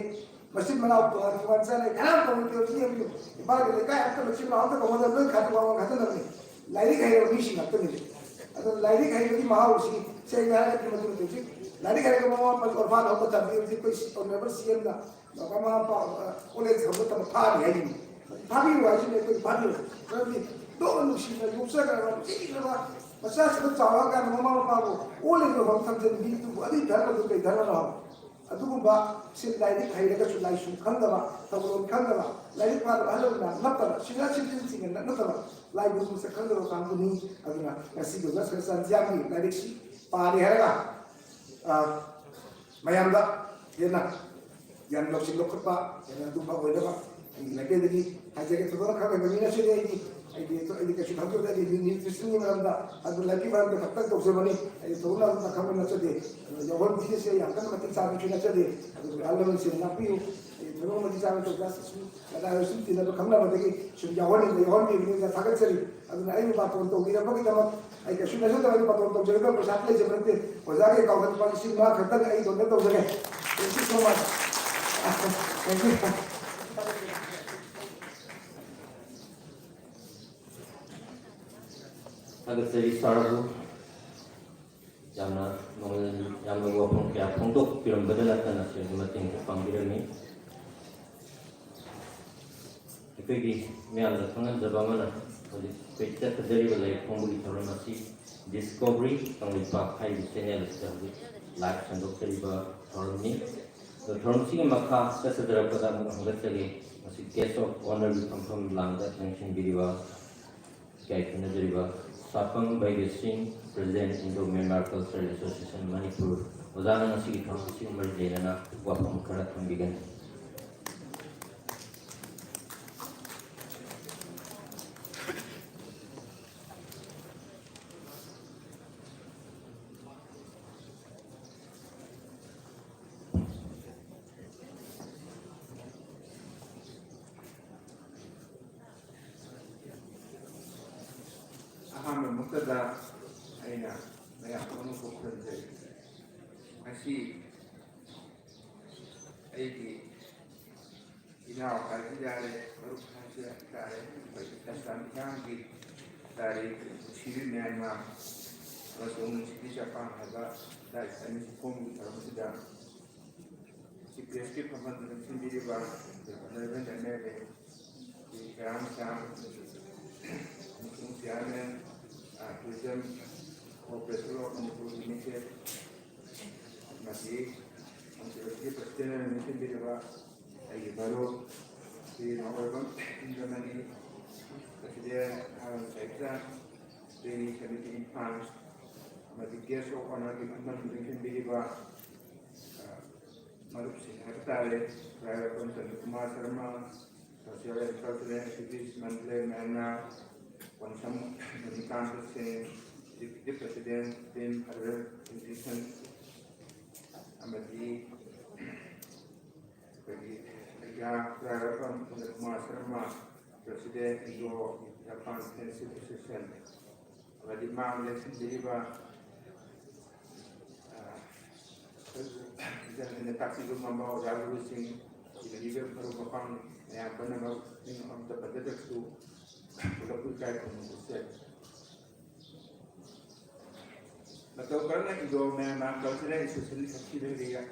ꯃꯆꯤꯟ ꯃꯅꯥꯎ ꯇꯣꯉꯥꯟ ꯇꯣꯉꯥꯟ ꯆꯠꯂꯦ꯫ ꯀꯅꯥꯝ ꯇꯧꯅꯗꯦ꯫ ꯍꯧꯖꯤꯛ ꯌꯦꯡꯕꯤꯌꯨ, ꯏꯝꯐꯥꯜꯒꯤ ꯂꯩꯀꯥꯏ ꯑꯃꯠꯇ ꯃꯆꯤꯟ ꯃꯅꯥꯎ ꯑꯝꯇ ꯀꯧꯅꯗꯕ, ꯂꯣꯏ ꯈꯥꯏꯗꯣꯛ ꯋꯥꯋꯥ ꯈꯥꯏꯗꯣꯛꯅꯕꯅꯤ꯫ ꯂꯥꯏꯔꯤꯛ ꯍꯩꯔꯕ ꯃꯤꯁꯤꯡ ꯉꯥꯛꯇꯅꯤ꯫ ꯑꯗꯣ ꯂꯥꯏꯔꯤꯛ ꯍꯩꯕꯒꯤ ꯃꯍꯥꯎꯁꯤ ꯁꯦꯡꯅ ꯍꯥꯏꯔꯒꯗꯤ ꯃꯗꯨ ꯍꯧꯖꯤꯛ ꯂꯥꯏꯔꯤꯛ ꯍꯩꯔꯒ ꯃꯃꯥ ꯃꯄꯥꯁꯨ ꯑꯣꯔꯐꯥꯟ ꯍꯧꯕ ꯇꯝꯕꯤ꯫ ꯍꯧꯖꯤꯛ ꯑꯩꯈꯣꯏ ꯁꯤ ꯑꯣꯅꯔꯦꯕꯜ ꯁꯤ ꯑꯦꯝꯅ ꯃꯃꯥ ꯃꯄꯥ, ꯑ, ꯑꯣꯜ ꯑꯦꯖ ꯍꯣꯝꯗ ꯊꯝꯕ ꯐꯥꯔꯤ ꯍꯥꯏꯔꯤꯅꯤ꯫ ꯐꯥꯕꯤꯌꯨ ꯍꯥꯏꯁꯤꯅꯤ ꯑꯩꯈꯣꯏ ꯐꯥꯕꯤꯌꯨ꯫ ꯃꯔꯝꯗꯤ ꯗꯣꯛꯅ ꯅꯨꯡꯁꯤꯅ ꯌꯣꯛꯆꯈ꯭ꯔꯕ ꯅꯨꯡꯁꯤꯈ꯭ꯔꯕ ꯃꯆꯥꯁꯤꯡꯗꯣ ꯆꯥꯎꯔꯛꯑꯀꯥꯟꯗ ꯃꯃꯥ ꯃꯄꯥꯕꯨ ꯑꯣꯜ ꯑꯦꯖ ꯍꯣꯝ ꯊꯝꯖꯤꯟꯕꯤꯗꯨꯕꯨ ꯑꯗꯨꯒꯤ ꯙꯔꯃꯗꯨ ꯀꯩ ꯙꯔꯃꯅꯣ? ꯑꯗꯨꯒꯨꯝꯕ ꯁꯤ ꯂꯥꯏꯔꯤꯛ ꯍꯩꯔꯒꯁꯨ ꯂꯥꯏꯁꯨ ꯈꯪꯗꯕ, ꯊꯧꯒꯜꯂꯣꯟ ꯈꯪꯗꯕ, ꯂꯥꯏꯔꯤꯛ ꯄꯥꯗꯕ ꯑꯍꯜ ꯂꯃꯟꯅ ꯅꯠꯇꯕ, ꯁꯤꯅꯤꯌꯔ ꯁꯤꯇꯤꯖꯦꯟꯁꯤꯡꯅ ꯅꯠꯅꯗꯕ, ꯂꯥꯏ ꯒꯨꯔꯨ ꯃꯁꯛ ꯈꯪꯗꯕ ꯀꯥꯡꯕꯨꯅꯤ꯫ ꯑꯗꯨꯅ ꯉꯁꯤꯒꯤ ꯑꯣꯖꯥ ꯁꯔꯆꯥꯟꯖꯤꯌꯥꯝꯒꯤ ꯂꯥꯏꯔꯤꯛꯁꯤ ꯄꯥꯔꯦ ꯍꯥꯏꯔꯒ, ꯑ, ꯃꯌꯥꯝꯗ ꯍꯦꯟꯅ ꯒ꯭ꯌꯥꯟ ꯂꯧꯁꯤꯡ ꯂꯧꯈꯠꯄ, ꯍꯦꯟꯅ ꯑꯗꯨꯝꯕ ꯑꯣꯏꯅꯕ ꯑꯩꯒꯤ ꯃꯥꯏꯀꯩꯗꯒꯤ ꯍꯥꯏꯖꯒꯦ꯫ ꯊꯣꯏꯗꯣꯛꯅ ꯈꯪꯕ ꯃꯤ ꯅꯠꯆꯗꯦ꯫ ꯑꯩꯗꯤ, ꯑꯩꯗꯤ, ꯑꯩꯗꯤ ꯀꯩꯁꯨ ꯈꯪꯖꯗꯦ꯫ ꯑꯩꯗꯤ ꯅ꯭ꯌꯨ-, ꯅ꯭ꯌꯨꯇ꯭ꯔꯤꯁꯟꯒꯤ ꯃꯔꯝꯗ, ꯑꯗꯨ ꯂꯥꯏꯔꯤꯛꯀꯤ ꯃꯔꯝꯗ ꯈꯛꯇꯪ ꯇꯧꯖꯕꯅꯤ꯫ ꯑꯩꯗꯤ ꯊꯣꯏꯗꯣꯛꯅ ꯑꯗꯨꯝ ꯈꯪꯕ ꯅꯠꯆꯗꯦ꯫ ꯑꯗꯨ ꯌꯥꯎꯍꯟꯕꯤꯔꯤꯁꯦ ꯌꯥꯝ ꯀꯟꯅ ꯃꯇꯤꯛ ꯆꯥꯕꯁꯨ ꯅꯠꯆꯗꯦ꯫ ꯑꯗꯨ ꯑꯍꯜ ꯂꯃꯟꯁꯤꯡꯅ ꯉꯥꯛꯄꯤꯌꯨ꯫ ꯑꯩ ꯊꯣꯏꯗꯣꯛꯅ ꯃꯇꯤꯛ ꯆꯥꯕ ꯇꯧꯖ-, ꯁꯨꯝ ꯀꯗꯥꯏꯗ ꯁꯨꯝ ꯇꯤꯟꯅꯕ ꯈꯪꯅꯕꯗꯒꯤ ꯁꯨꯝ ꯌꯥꯎꯍꯟꯅꯤꯡꯕ ꯌꯥꯎꯍꯟꯕꯤꯕꯅꯤꯅ ꯊꯥꯒꯠꯆꯔꯤ꯫ ꯑꯗꯨꯅ ꯑꯩꯕꯨ ꯕꯥꯇꯣꯟ ꯇꯧꯕꯤꯔꯝꯕꯒꯤꯗꯃꯛ ꯑꯩ ꯀꯩꯁꯨ ꯅꯠꯆꯗꯕ, ꯑꯩꯅ ꯕꯥꯇꯣꯟ ꯇꯧꯖꯒꯗꯕ ꯄꯩꯁꯥ ꯂꯩꯖꯕ ꯅꯠꯇꯦ꯫ ꯑꯣꯖꯥꯒꯤ ꯑꯦꯀꯥꯎꯟꯗ ꯂꯨꯄꯥ ꯂꯤꯁꯤꯡ ꯃꯉꯥ ꯈꯛꯇꯪ ꯑꯩ ꯗꯣꯅꯦꯠ ꯇꯧꯖꯒꯦ꯫ Thank you so much. Thank you. ꯊꯥꯒꯠꯆꯔꯤ ꯁꯥꯔꯕꯨ꯫ ꯌꯥꯝꯅ ꯃꯃꯜ ꯌꯥꯝꯂꯕ ꯋꯥꯐꯝ ꯀꯌꯥ ꯐꯣꯡꯗꯣꯛꯄꯤꯔꯝꯕꯗ ꯅꯠꯇꯅ ꯁꯤꯒꯤ ꯃꯇꯦꯡꯁꯨ ꯄꯥꯡꯕꯤꯔꯝꯃꯤ꯫ ꯑꯩꯈꯣꯏꯒꯤ ꯃꯌꯥꯝꯅ ꯈꯪꯍꯟꯖꯕ ꯑꯃꯅ, ꯍꯧꯖꯤꯛ ꯑꯩꯈꯣꯏ ꯆꯠꯊꯖꯔꯤꯕ ꯂꯥꯏꯔꯤꯛ ꯐꯣꯡꯕꯒꯤ ꯊꯧꯔꯝ ꯑꯁꯤ ꯗꯤꯁꯀꯣꯚꯔꯤ ꯀꯪꯂꯩꯄꯥꯛ ꯍꯥꯏꯔꯤꯕ ꯆꯦꯅꯦꯜ ꯑꯁꯤꯗ ꯍꯧꯖꯤꯛ ꯂꯥꯏꯚ ꯁꯟꯗꯣꯛꯆꯔꯤꯕ ꯊꯧꯔꯝꯅꯤ꯫ ꯑꯗꯣ ꯊꯧꯔꯝꯁꯤꯒꯤ ꯃꯈꯥ ꯆꯠꯊꯖꯔꯛꯄꯗ ꯑꯃꯨꯛ ꯍꯪꯒꯠꯆꯒꯦ꯫ ꯃꯁꯤ ꯒꯦꯁ ꯑꯣꯐ ꯑꯣꯅꯔꯒꯤ ꯐꯝꯐꯝ ꯂꯥꯡꯗ ꯂꯦꯡꯁꯤꯟꯕꯤꯔꯤꯕ ꯏꯀꯥꯏ ꯈꯨꯝꯅꯖꯔꯤꯕ ꯁꯥꯄꯝ ꯕꯩꯕꯤꯁꯤꯡ, President, Indo Myanmar Cultural Association Manipur, ꯑꯣꯖꯥꯅ ꯉꯁꯤꯒꯤ ꯊꯧꯔꯝ ꯑꯁꯤꯒ ꯃꯔꯤ ꯂꯩꯅꯅ ꯋꯥꯐꯝ ꯈꯔ ꯊꯝꯕꯤꯒꯅꯤ꯫ ꯑꯍꯥꯟꯕꯃꯛꯇꯗ ꯑꯩꯅ ꯃꯌꯥꯝ ꯄꯨꯝꯅꯃꯛꯄꯨ ꯈꯨꯔꯨꯝꯖꯔꯤ꯫ ꯉꯁꯤ ꯑꯩꯒꯤ ꯏꯅꯥꯎ ꯍꯥꯏꯕ ꯌꯥꯔꯦ, ꯃꯔꯨꯞ ꯍꯥꯏꯕ ꯇꯥꯔꯦ, ꯑꯩꯈꯣꯏꯒꯤ ꯇꯁꯥꯝ ꯏꯔꯥꯡꯒꯤ ꯇꯥꯔꯤꯛ ꯅꯨꯡꯁꯤꯕꯤ ꯃꯌꯥꯝꯃ ꯑꯃꯁꯨꯡ ꯅꯨꯡꯁꯤꯕꯤ ꯖꯄꯥꯟ ꯍꯥꯏꯕ ꯂꯥꯏꯔꯤꯛ ꯑꯅꯤꯁꯤ ꯐꯣꯡꯕꯒꯤ ꯊꯧꯔꯝꯁꯤꯗ ꯆꯤꯐ ꯒꯦꯁꯀꯤ ꯐꯝꯐꯝꯗ ꯂꯦꯡꯁꯤꯟꯕꯤꯔꯤꯕ honourable M L A Karam ꯁꯥ ꯑꯃꯁꯨꯡ chairman, tourism corporation of Manipur limited ꯑꯃꯗꯤ ꯀꯥꯎꯟꯁꯤꯜꯒꯤ ꯄ꯭ꯔꯁꯤꯗꯦꯟ ꯑꯣꯏꯅ ꯂꯦꯡꯁꯤꯟꯕꯤꯔꯤꯕ ꯑꯩꯒꯤ ꯃꯔꯨꯞ ꯁ꯭ꯔꯤ ꯅꯥꯎꯔꯦꯝꯕꯝ ꯏꯟꯗ꯭ꯔꯃꯅꯤ, ꯄ꯭ꯔꯁꯤꯗꯦꯟ ꯑꯍꯜ ꯁꯥꯍꯤꯇ꯭ꯌ ꯇ꯭ꯔꯦꯅꯤꯡ ꯁꯃꯤꯇꯤ ꯏꯝꯐꯥꯜ ꯑꯃꯗꯤ ꯒꯦꯁ ꯑꯣꯐ ꯑꯣꯅꯔꯒꯤ ꯐꯝꯐꯝ ꯂꯦꯡꯁꯤꯟꯕꯤꯔꯤꯕ, ꯑ, ꯃꯔꯨꯞꯁꯤꯡ ꯍꯥꯏꯕ ꯇꯥꯔꯦ, Rairopam Chandrakumar Sharma, social and cultural activist Mandalay ꯃꯌꯥꯝꯅ, Konsam Manikanta Singh, executive president, team ꯑꯔꯕꯤꯟ ꯏꯟꯇ꯭ꯔꯤꯁꯟ, ꯑꯃꯗꯤ ꯑꯩꯈꯣꯏꯒꯤ ꯑꯩꯒꯥ Rairopam Kumar Sharma, president, Indo Japan friendship association, ꯑꯃꯗꯤ ꯃꯥꯡꯗ ꯂꯦꯡꯁꯤꯟꯕꯤꯔꯤꯕ, ꯑ, ꯏꯆꯟ ꯑꯩꯅ ꯇꯥꯛꯄꯤꯕ ꯉꯝꯕ ꯑꯣꯖꯥ ꯒꯨꯔꯨꯁꯤꯡ, ꯏꯕꯤꯔꯤꯕ ꯃꯔꯨꯞ ꯃꯄꯥꯡ ꯃꯌꯥꯝ ꯄꯨꯝꯅꯃꯛ ꯃꯤꯡ ꯑꯃꯠꯇ ꯄꯟꯖꯗ꯭ꯔꯁꯨ ꯄꯨꯂꯞꯄꯨ ꯏꯀꯥꯏ ꯈꯨꯝꯅꯕ ꯎꯠꯆꯔꯤ꯫ ꯃꯇꯧ ꯀꯔꯝꯅ ꯏꯟꯗꯣ ꯃꯌꯥꯟꯃꯥꯔ ꯀꯜꯆꯔꯦꯜ ꯑꯦꯁꯣꯁꯤꯌꯦꯁꯟ ꯁꯛꯇꯤ ꯂꯩꯔꯤ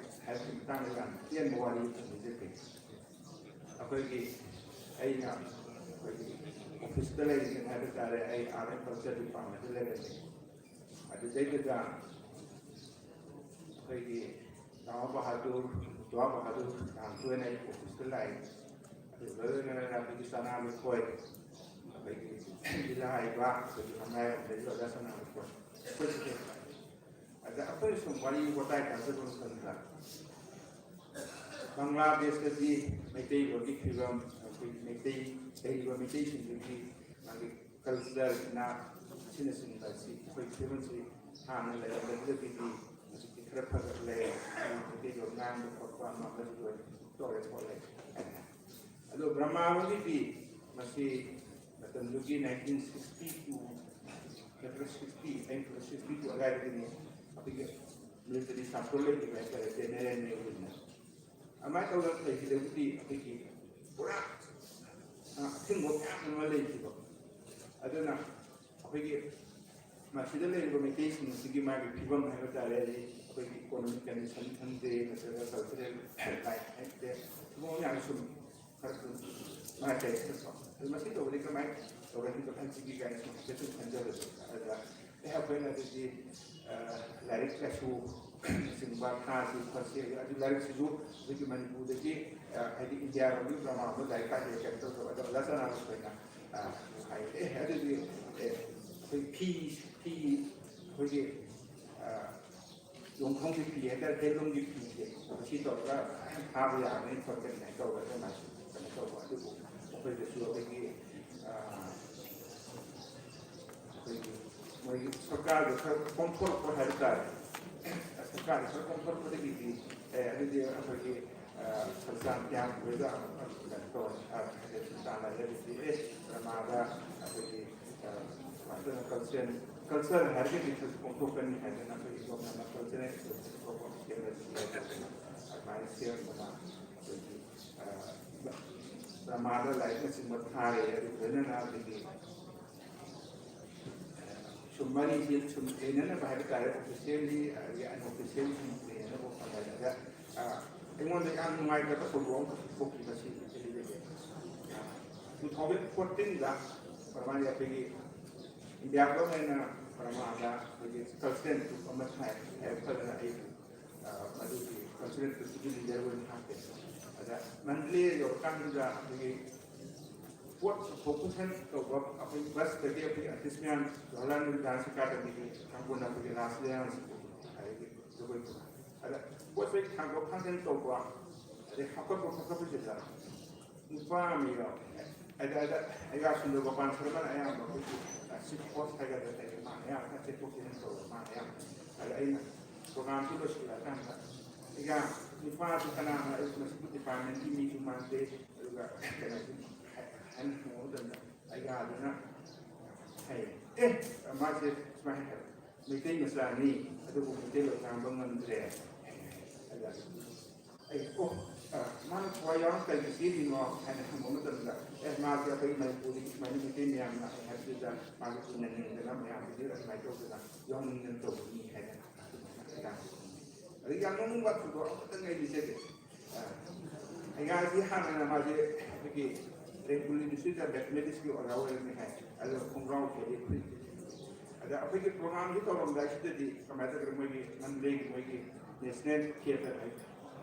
ꯍꯥꯏꯕꯒꯤ ꯃꯇꯥꯡꯗ ꯌꯥꯝ ꯇꯦꯟꯕ ꯋꯥꯔꯤ ꯑꯃ ꯊꯝꯖꯒꯦ꯫ ꯑꯩꯈꯣꯏꯒꯤ, ꯑꯩꯅ ꯑꯩꯈꯣꯏꯒꯤ ꯑꯣꯐꯤꯁꯇ ꯂꯩꯔꯤꯉꯩ ꯍꯥꯏꯕ ꯇꯥꯔꯦ, ꯑꯩ ꯑꯥꯔꯠ ꯑꯦꯟ ꯀꯜꯆꯔ ꯗꯤꯄꯥꯔꯠꯃꯦꯟꯇ ꯂꯩꯔꯝꯃꯤ꯫ ꯑꯗꯨꯗꯩꯗꯨꯗ ꯑꯩꯈꯣꯏꯒꯤ ꯖꯋꯥꯍꯔ ꯕꯍꯥꯗꯨꯔ, ꯖꯋꯥꯍꯔ ꯕꯍꯥꯗꯨꯔ ꯌꯥꯝ ꯇꯣꯏꯅ ꯑꯩ ꯑꯣꯐꯤꯁꯇ ꯂꯥꯛꯏ꯫ ꯑꯗꯨ ꯂꯣꯏꯅ ꯑꯩꯈꯣꯏꯒꯤ ꯁꯅꯥ ꯂꯨꯈꯣꯏ, ꯑꯩꯈꯣꯏꯒꯤ ꯂꯤꯂꯥ ꯍꯩꯕ, ꯑꯩꯈꯣꯏꯒꯤ ꯍꯪꯉꯥꯏꯔꯣꯝꯗꯒꯤ ꯑꯣꯖꯥ ꯁꯅꯥ ꯂꯨꯈꯣꯏ, ꯑꯩꯈꯣꯏꯁꯤꯗꯤ꯫ ꯑꯗ ꯑꯩꯈꯣꯏꯅ ꯁꯨꯝ ꯋꯥꯔꯤ ꯋꯥꯇꯥꯏ ꯇꯥꯟꯅꯕ ꯃꯇꯝꯗ ꯕꯪꯒ꯭ꯂꯥꯗꯦꯁꯇꯗꯤ ꯃꯩꯇꯩꯂꯣꯟꯒꯤ ꯐꯤꯕꯝ, ꯑꯩꯈꯣꯏꯒꯤ ꯃꯩꯇꯩ, ꯂꯩꯔꯤꯕ ꯃꯩꯇꯩꯁꯤꯡꯗꯨꯒꯤ ꯃꯥꯒꯤ ꯀꯜꯆꯔ, ꯏꯅꯥꯠ ꯑꯁꯤꯅꯆꯤꯡꯕ ꯑꯁꯤ ꯑꯩꯈꯣꯏ ꯐꯤꯕꯝꯁꯤ ꯍꯥꯟꯅ ꯂꯩꯔꯝꯕꯗꯨꯗꯒꯤꯗꯤ ꯍꯧꯖꯤꯛꯇꯤ ꯈꯔ ꯐꯒꯠꯂꯦ, ꯃꯩꯇꯩꯂꯣꯟ ꯉꯥꯡꯕ ꯈꯣꯠꯄ ꯑꯃ ꯑꯃꯁꯨ ꯂꯣꯏ ꯇꯧꯔꯦ ꯈꯣꯠꯂꯦ꯫ ꯑꯗꯣ ꯕ꯭ꯔꯍꯃꯥꯔꯣꯝꯒꯤꯗꯤ ꯃꯁꯤ ꯃꯇꯝꯗꯨꯒꯤ ꯅꯥꯏꯟꯇꯤꯟ ꯁꯤꯛꯁꯇꯤ ꯇꯨ ꯅꯠꯇ꯭ꯔꯒ ꯁꯤꯛꯁꯇꯤ, ꯑꯩꯅ ꯈꯟꯕ ꯁꯤꯛꯁꯇꯤ ꯇꯨ ꯑꯗꯨꯋꯥꯏꯗꯒꯤꯅꯤ ꯑꯩꯈꯣꯏꯒꯤ ꯃꯤꯂꯤꯇꯔꯤ ꯁꯥꯟꯇꯣ ꯂꯩꯈꯤꯕ ꯍꯥꯏꯇꯥꯔꯦ, ꯖꯦꯅꯔꯦꯜ ꯃꯦꯌꯔ ꯑꯣꯏꯅ꯫ ꯑꯗꯨꯃꯥꯏꯅ ꯇꯧꯗꯅ ꯂꯩꯈꯤꯗꯕꯨꯗꯤ ꯑꯩꯈꯣꯏꯒꯤ ꯄꯨꯔꯥ, ꯑ, ꯑꯊꯤꯡꯕ ꯃꯌꯥꯝ ꯑꯃ ꯂꯩꯈꯤꯕ꯫ ꯑꯗꯨꯅ ꯑꯩꯈꯣꯏꯒꯤ ꯃꯁꯤꯗ ꯂꯩꯔꯤꯕ ꯃꯩꯇꯩꯁꯤꯡ ꯑꯁꯤꯒꯤ ꯃꯥꯒꯤ ꯐꯤꯕꯝ ꯍꯥꯏꯕ ꯇꯥꯔꯦ, ꯑꯗꯩ ꯑꯩꯈꯣꯏꯒꯤ ꯏꯀꯣꯅꯣꯃꯤꯛ ꯀꯟꯗꯤꯁꯟ ꯈꯪꯗꯦ, ꯅꯠꯇ꯭ꯔꯒ ꯀꯜꯆꯔꯦꯜ ꯂꯥꯏꯐ ꯍꯥꯏꯗꯦ, ꯁꯤꯒꯨꯝꯕ ꯃꯌꯥꯝ ꯁꯨꯝ ꯈꯔ ꯁꯨꯝ ꯅꯨꯡꯉꯥꯏꯇꯦ꯫ ꯑꯗꯣ ꯃꯁꯤ ꯇꯧꯕꯗꯤ ꯀꯃꯥꯏꯅ ꯇꯧꯔꯒ ꯍꯦꯟꯒꯠꯍꯟꯁꯤꯒꯦ ꯀꯥꯏꯅ ꯁꯨꯝ ꯍꯥꯏꯐꯦꯠ ꯁꯨꯝ ꯈꯟꯖꯕꯗꯣ꯫ ꯑꯗꯨꯗ ꯑꯦ, ꯑꯩꯈꯣꯏꯅ ꯑꯗꯨꯗꯤ, ꯑ, ꯂꯥꯏꯔꯤꯛ ꯂꯥꯏꯁꯨ ꯆꯤꯡꯕ ꯊꯥꯁꯤ ꯈꯣꯠꯁꯤ, ꯑꯗꯨ ꯂꯥꯏꯔꯤꯛꯁꯤꯁꯨ ꯑꯩꯈꯣꯏꯒꯤ ꯃꯅꯤꯄꯨꯔꯗꯒꯤ, ꯑ, ꯍꯥꯏꯗꯤ ꯏꯟꯗꯤꯌꯥꯔꯣꯝꯒꯤ ꯒ꯭ꯔꯥꯃꯥꯔꯗ ꯂꯥꯏꯔꯤꯛ ꯀꯥꯏꯗꯦ ꯀꯩꯅꯣ ꯇꯧꯗꯕ꯫ ꯑꯗꯣ ꯑꯣꯖꯥ ꯆꯅꯥ ꯑꯩꯈꯣꯏꯅ, ꯑ, ꯍꯥꯏ, "ꯑꯦ, ꯑꯗꯨꯗꯤ, ꯑꯦ, ꯑꯩꯈꯣꯏ ꯐꯤ, ꯐꯤ, ꯑꯩꯈꯣꯏꯒꯤ, ꯑ, ꯌꯣꯡꯈꯣꯡꯒꯤ ꯐꯤ ꯍꯥꯏꯇꯥꯔꯦ, ꯍꯦꯟꯂꯨꯝꯒꯤ ꯐꯤꯁꯦ, ꯃꯁꯤ ꯇꯧꯔꯒ ꯊꯥꯕ ꯌꯥꯒꯅꯤ ꯈꯣꯠꯀꯅꯤ" ꯍꯥꯏꯅ ꯇꯧꯔꯒ ꯑꯗꯨꯃꯥꯏꯅ ꯀꯩꯅꯣ ꯇꯧꯕ꯫ ꯑꯗꯨꯕꯨ ꯑꯩꯈꯣꯏꯗꯁꯨ ꯑꯩꯈꯣꯏꯒꯤ, ꯑ, ꯑꯩꯈꯣꯏꯒꯤ ꯃꯣꯏꯒꯤ ꯁꯔꯀꯥꯔꯗ ꯈꯔ ꯀꯣꯝꯊꯣꯔꯛꯄ ꯍꯥꯏꯕ ꯇꯥꯔꯦ꯫ ꯁꯔꯀꯥꯔꯗ ꯈꯔ ꯀꯣꯝꯊꯣꯔꯛꯄꯗꯒꯤꯗꯤ, ꯑꯦ, ꯑꯗꯨꯗꯤ ꯑꯩꯈꯣꯏꯒꯤ, ꯑ, ꯈꯔꯆꯥꯡ ꯀꯌꯥꯝ ꯑꯣꯏꯔꯒ ꯑꯃꯨꯛ ꯀꯩꯅꯣ ꯇꯧꯔꯦ, ꯑ, ꯍꯥꯏꯗꯤ ꯁꯨꯝ ꯇꯥꯟꯅꯔꯒꯗꯤ, ꯑꯦ, ꯗ꯭ꯔꯃꯥꯗ ꯑꯩꯈꯣꯏꯒꯤ, ꯑ, ꯁꯨꯃꯥꯏꯅ ꯇꯧꯗꯅ ꯀꯜꯆꯔꯦꯜ, ꯀꯜꯆꯔ ꯍꯥꯏꯔꯒꯗꯤ ꯈꯔꯁꯨ ꯀꯣꯝꯊꯣꯛꯀꯅꯤ ꯍꯥꯏꯗꯅ ꯑꯩꯈꯣꯏꯒꯤ ꯒꯣꯔꯃꯦꯟꯅ ꯀꯜꯆꯔꯦꯜ ꯏꯟꯁꯇꯤꯇ꯭ꯌꯨꯁꯟ ꯀꯧꯕ ꯑꯃ ꯁꯦꯝꯕꯁꯤ ꯌꯥꯏ ꯈꯣꯠꯇꯅ ꯑꯗꯨꯃꯥꯏꯅ ꯁꯦꯝꯗꯅ ꯑꯩꯈꯣꯏꯒꯤ, ꯑ, ꯗ꯭ꯔꯃꯥꯗ ꯂꯥꯏꯔꯤꯛꯅꯆꯤꯡꯕ ꯊꯥꯔꯦ꯫ ꯑꯗꯨ ꯂꯣꯏꯅꯅ ꯑꯩꯈꯣꯏꯒꯤ ꯁꯨꯝ ꯃꯔꯤꯁꯦ ꯁꯨꯝ ꯂꯩꯅꯅꯕ ꯍꯥꯏꯕ ꯇꯥꯔꯦ, ꯑꯣꯐꯤꯁꯤꯌꯦꯜꯂꯤ ꯑꯗꯒꯤ ꯑꯟꯑꯣꯐꯤꯁꯤꯌꯦꯜ ꯁꯨꯝ ꯂꯩꯅꯅꯕ ꯍꯣꯠꯅꯔꯦ꯫ ꯑꯗ, ꯑ, ꯑꯩꯉꯣꯟꯗ ꯌꯥꯝ ꯅꯨꯡꯉꯥꯏꯇꯕ ꯊꯧꯗꯣꯛ ꯑꯃꯈꯛ ꯊꯣꯛꯈꯤ ꯉꯁꯤ ꯗꯦꯜꯂꯤꯗꯒꯤ꯫ ꯑ, ꯇꯨ ꯊꯥꯎꯖꯟ ꯐꯣꯔꯇꯤꯟꯗ ꯄ꯭ꯔꯃꯥꯟ ꯑꯩꯈꯣꯏꯒꯤ ꯏꯟꯗꯤꯌꯥ ꯒꯣꯔꯃꯦꯟꯅ ꯄ꯭ꯔꯃꯥꯟꯗ ꯑꯩꯈꯣꯏꯒꯤ ꯀꯜꯆꯔꯦꯜ ꯇ꯭ꯔꯨꯞ ꯑꯃ ꯊꯥꯏ ꯍꯥꯏꯕ ꯈꯛꯇꯅ ꯑꯩ, ꯑ, ꯃꯗꯨꯒꯤ ꯀꯜꯆꯔꯦꯜ ꯇ꯭ꯔꯨꯞꯇꯨꯒꯤ ꯂꯤꯗꯔ ꯑꯣꯏꯅ ꯍꯥꯞꯄꯦ꯫ ꯑꯗ ꯃꯟꯗꯂꯦ ꯌꯧꯔꯀꯥꯟꯗꯨꯗ ꯑꯩꯈꯣꯏꯒꯤ ꯄꯣꯠ ꯄ꯭ꯔꯣꯄꯣꯖꯤꯁꯟ ꯇꯧꯕ ꯑꯩꯈꯣꯏ ꯕꯁꯇꯒꯤ ꯑꯩꯈꯣꯏ ꯑꯥꯔꯇꯤꯁ ꯃꯌꯥꯝ ꯖꯋꯥꯍꯔꯂꯥꯜ ꯅꯦꯍꯔꯨ ꯗꯥꯟꯁ ꯑꯦꯀꯥꯗꯃꯤꯒꯤ ꯊꯥꯡꯒꯣꯟ ꯑꯩꯈꯣꯏꯒꯤ ꯂꯥꯁ ꯗꯥꯟꯁ ꯍꯥꯏꯗꯤ ꯖꯒꯣꯏ ꯄꯨꯔꯥ꯫ ꯑꯗ ꯄꯣꯠ ꯆꯩ ꯊꯥꯡꯗꯣꯛ ꯊꯥꯡꯖꯤꯟ ꯇꯧꯕ, ꯑꯗꯩ ꯍꯥꯞꯀꯠꯄ ꯈꯣꯠꯀꯠꯄꯁꯤꯗ ꯅꯨꯄꯥ ꯑꯃ ꯌꯥꯎꯔꯦ꯫ ꯑꯗ, ꯑꯗ ꯑꯩꯒ ꯁꯨꯟꯗꯔ ꯒꯣꯄꯥꯜ ꯁꯔꯃꯅ ꯑꯌꯥꯝꯕ ꯑꯩꯈꯣꯏꯒꯤ, ꯑ, ꯆꯤꯐ ꯍꯣꯁ ꯍꯥꯏꯒꯗ꯭ꯔꯥ ꯀꯩꯅꯣ, ꯃꯥꯅ ꯑꯌꯥꯝꯕ ꯈꯔ ꯆꯦꯟꯊꯣꯛ ꯆꯦꯟꯁꯤꯟ ꯇꯧꯕ, ꯃꯥꯅ ꯑꯌꯥꯝꯕ꯫ ꯑꯗ ꯑꯩꯅ ꯄ꯭ꯔꯣꯒꯥꯝꯁꯤ ꯂꯣꯏꯁꯤꯜꯂꯀꯥꯟꯗ ꯑꯩꯒ ꯅꯨꯄꯥꯁꯤ ꯀꯅꯥꯅꯣ, ꯑꯩ ꯃꯁꯤꯒꯤ ꯗꯤꯄꯥꯔꯠꯃꯦꯟꯒꯤ ꯃꯤꯁꯨ ꯃꯥꯟꯗꯦ, ꯑꯗꯨꯒ ꯀꯩꯅꯣꯁꯨ ꯍꯥꯏꯅ ꯍꯪꯕ ꯃꯇꯝꯗ ꯑꯩꯒ ꯑꯗꯨꯅ ꯍꯥꯏꯌꯦ꯫ ꯑꯦ, ꯃꯥꯁꯦ ꯁꯨꯃꯥꯏꯅ ꯍꯥꯏ, "ꯃꯩꯇꯩ ꯃꯆꯥꯅꯤ, ꯑꯗꯨꯕꯨ ꯃꯩꯇꯩꯂꯣꯟ ꯉꯥꯡꯕ ꯉꯝꯗ꯭ꯔꯦ" ꯍꯥꯏꯅ꯫ ꯑꯗ ꯑꯩ, "ꯑꯣ, ꯑ, ꯃꯥꯅ ꯊꯋꯥꯏ ꯌꯥꯎꯅ ꯀꯔꯤꯒꯤ ꯆꯦꯜꯂꯤꯅꯣ?" ꯍꯥꯏꯅ ꯍꯪꯕ ꯃꯇꯝꯗ, "ꯑꯦ, ꯃꯥꯁꯦ ꯑꯩꯈꯣꯏ ꯃꯅꯤꯄꯨꯔꯗꯒꯤ ꯁꯨꯃꯥꯏꯅ ꯃꯩꯇꯩ ꯃꯌꯥꯝꯅ ꯍꯥꯏꯕꯗꯨꯗ ꯃꯥꯁꯦ ꯇꯤꯟꯅꯅꯤꯡꯗꯅ ꯃꯌꯥꯝꯗꯒꯤ ꯑꯗꯨꯃꯥꯏꯅ ꯇꯧꯗꯅ ꯌꯥꯎꯅꯤꯡꯗꯅ ꯇꯧꯕꯅꯤ" ꯍꯥꯏꯅ ꯑꯗꯨꯃꯥꯏꯅ ꯑꯩꯅ ꯑꯗꯒꯤ ꯌꯥꯝ ꯅꯣꯛꯅꯤꯡꯕ ꯊꯧꯗꯣꯛ ꯑꯃꯈꯛꯇꯪ ꯑꯩ ꯂꯤꯖꯒꯦ꯫ ꯑ, ꯑꯩꯒꯥꯁꯤ ꯍꯥꯟꯅꯅ ꯃꯥꯁꯦ ꯑꯩꯈꯣꯏꯒꯤ ꯔꯦꯡꯒꯨꯂꯤ ꯏꯟꯁꯇꯤꯇ꯭ꯌꯨꯠꯇ ꯃꯦꯊꯃꯦꯇꯤꯛꯁꯀꯤ ꯑꯣꯖꯥ ꯑꯣꯏꯔꯝꯃꯦ ꯍꯥꯏ꯫ ꯑꯗꯨꯒ ꯈꯣꯡꯒ꯭ꯔꯥꯎ ꯁꯦꯠꯂꯤ, ꯐꯨꯔꯤꯠ ꯂꯤꯠꯂꯤ꯫ ꯑꯗ ꯑꯩꯈꯣꯏꯒꯤ ꯄ꯭ꯔꯣꯒ꯭ꯔꯥꯝꯁꯤ ꯇꯧꯔꯝꯗꯥꯏꯁꯤꯗꯗꯤ ꯀꯃꯥꯏꯅ ꯇꯧꯒꯦ, ꯃꯣꯏꯒꯤ ꯃꯟꯗꯂꯦꯒꯤ ꯃꯣꯏꯒꯤ ꯅꯦꯁꯅꯦꯜ ꯊꯤꯌꯦꯇꯔ ꯍꯥꯏ,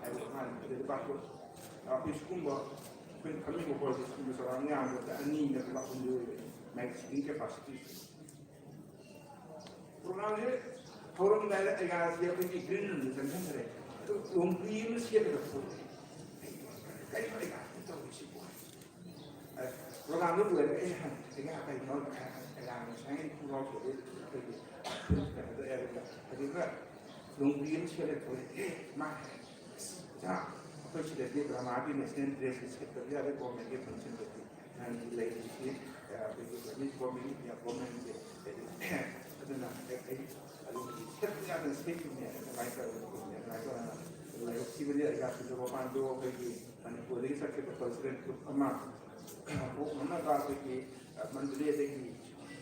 ꯍꯥꯏꯕ ꯑꯉꯥꯡ ꯑꯗꯨꯗ ꯄꯥꯡꯊꯣꯛ-, ꯑꯩꯈꯣꯏ ꯁꯤꯒꯨꯝꯕ ꯑꯩꯈꯣꯏꯅ ꯐꯝꯃꯤꯕ ꯍꯣꯜꯁꯦ ꯁꯤꯒꯨꯝꯕ ꯆꯥꯎꯔꯥꯛꯅ ꯌꯥꯝꯗ꯭ꯔꯕꯗ ꯑꯅꯤ ꯅꯠꯇ꯭ꯔꯒ ꯑꯍꯨꯝꯗꯤ ꯑꯣꯏꯒꯅꯤ, ꯃꯥꯒꯤ ꯁꯤꯇꯤꯡ ꯀꯦꯄꯥꯁꯤꯇꯤꯁꯦ꯫ ꯄ꯭ꯔꯣꯒ꯭ꯔꯥꯝꯁꯦ ꯍꯧꯔꯝꯗꯥꯏꯗ ꯑꯩꯒꯥꯁꯤ ꯑꯩꯈꯣꯏꯒꯤ ꯒ꯭ꯔꯤꯟ ꯔꯨꯝꯗ ꯆꯪꯁꯤꯟꯈ꯭ꯔꯦ꯫ ꯑꯗꯨ ꯂꯣꯡꯄꯤ ꯑꯃ ꯁꯦꯠꯂꯒ ꯊꯣꯛꯂꯛꯑꯦ꯫ ꯑꯩ, "ꯀꯩꯅꯣ ꯑꯩꯒꯥꯁꯤ ꯇꯧꯔꯤꯁꯤꯕꯣ?" ꯑ, ꯄ꯭ꯔꯣꯒ꯭ꯔꯥꯝꯗꯣ ꯂꯣꯏꯔꯒ ꯑꯩꯅ ꯍꯪꯉꯦ, "ꯑꯩꯒꯥ ꯀꯩꯅꯣ?" ꯑꯩꯒꯥ ꯉꯁꯥꯏ ꯈꯣꯡꯒ꯭ꯔꯥꯎ ꯁꯦꯠꯂꯦ, ꯑꯩꯈꯣꯏꯒꯤ ꯀꯩꯅꯣꯗꯣ ꯑꯦꯔꯦꯗ꯫ ꯑꯗꯨꯒ ꯂꯣꯡꯄꯤ ꯑꯃ ꯁꯦꯠꯂꯒ ꯊꯣꯛꯂꯛꯑꯦ꯫ "ꯑꯦ," ꯃꯥ ꯍꯥꯏ, "ꯑꯁ, ꯑꯣꯖꯥ, ꯑꯩꯈꯣꯏ ꯁꯤꯗꯗꯤ ꯗ꯭ꯔꯃꯥꯒꯤ ꯅꯦꯁꯅꯦꯜ ꯗ꯭ꯔꯦꯁꯁꯦ ꯁꯦꯠꯇꯕ ꯌꯥꯗꯦ ꯒꯣꯔꯃꯦꯟꯒꯤ ꯐꯪꯁꯟꯗꯗꯤ꯫ ꯅꯪꯒꯤ ꯂꯩꯔꯤꯁꯤ, ꯑ, ꯑꯩꯈꯣꯏꯒꯤ ꯄ꯭ꯔꯥꯏꯚꯦꯠ ꯒꯣꯔꯃꯦꯟꯒꯤ, ꯒꯣꯔꯃꯦꯟꯒꯤ ꯂꯩꯔꯤ꯫ ꯑꯗꯨꯅ ꯑꯩ, ꯑꯩ ꯑꯗꯨꯒꯤ ꯁꯦꯠꯄ ꯌꯥꯗꯅ ꯁꯦꯠꯈꯤꯕꯅꯦ꯫ ꯑꯗꯨꯃꯥꯏꯅ ꯇꯧꯔꯒ ꯇꯧꯕꯅꯦ꯫ ꯑꯗꯨꯃꯥꯏꯅ ꯇꯧꯗꯅ ꯂꯥꯏꯕꯛ ꯊꯤꯕꯗꯤ ꯑꯩꯒꯥ ꯁꯤꯡꯖꯃꯄꯥꯟꯗꯣ ꯑꯩꯈꯣꯏꯒꯤ ꯃꯅꯤꯄꯨꯔꯗꯒꯤ ꯆꯠꯈꯤꯕ ꯀꯜꯆꯔꯦꯜ ꯒ꯭ꯔꯨꯞ ꯑꯃ ꯍꯧꯗꯣꯛꯅꯅꯕ ꯑꯩꯈꯣꯏꯒꯤ, ꯑ, ꯃꯟꯗꯂꯦꯗꯒꯤ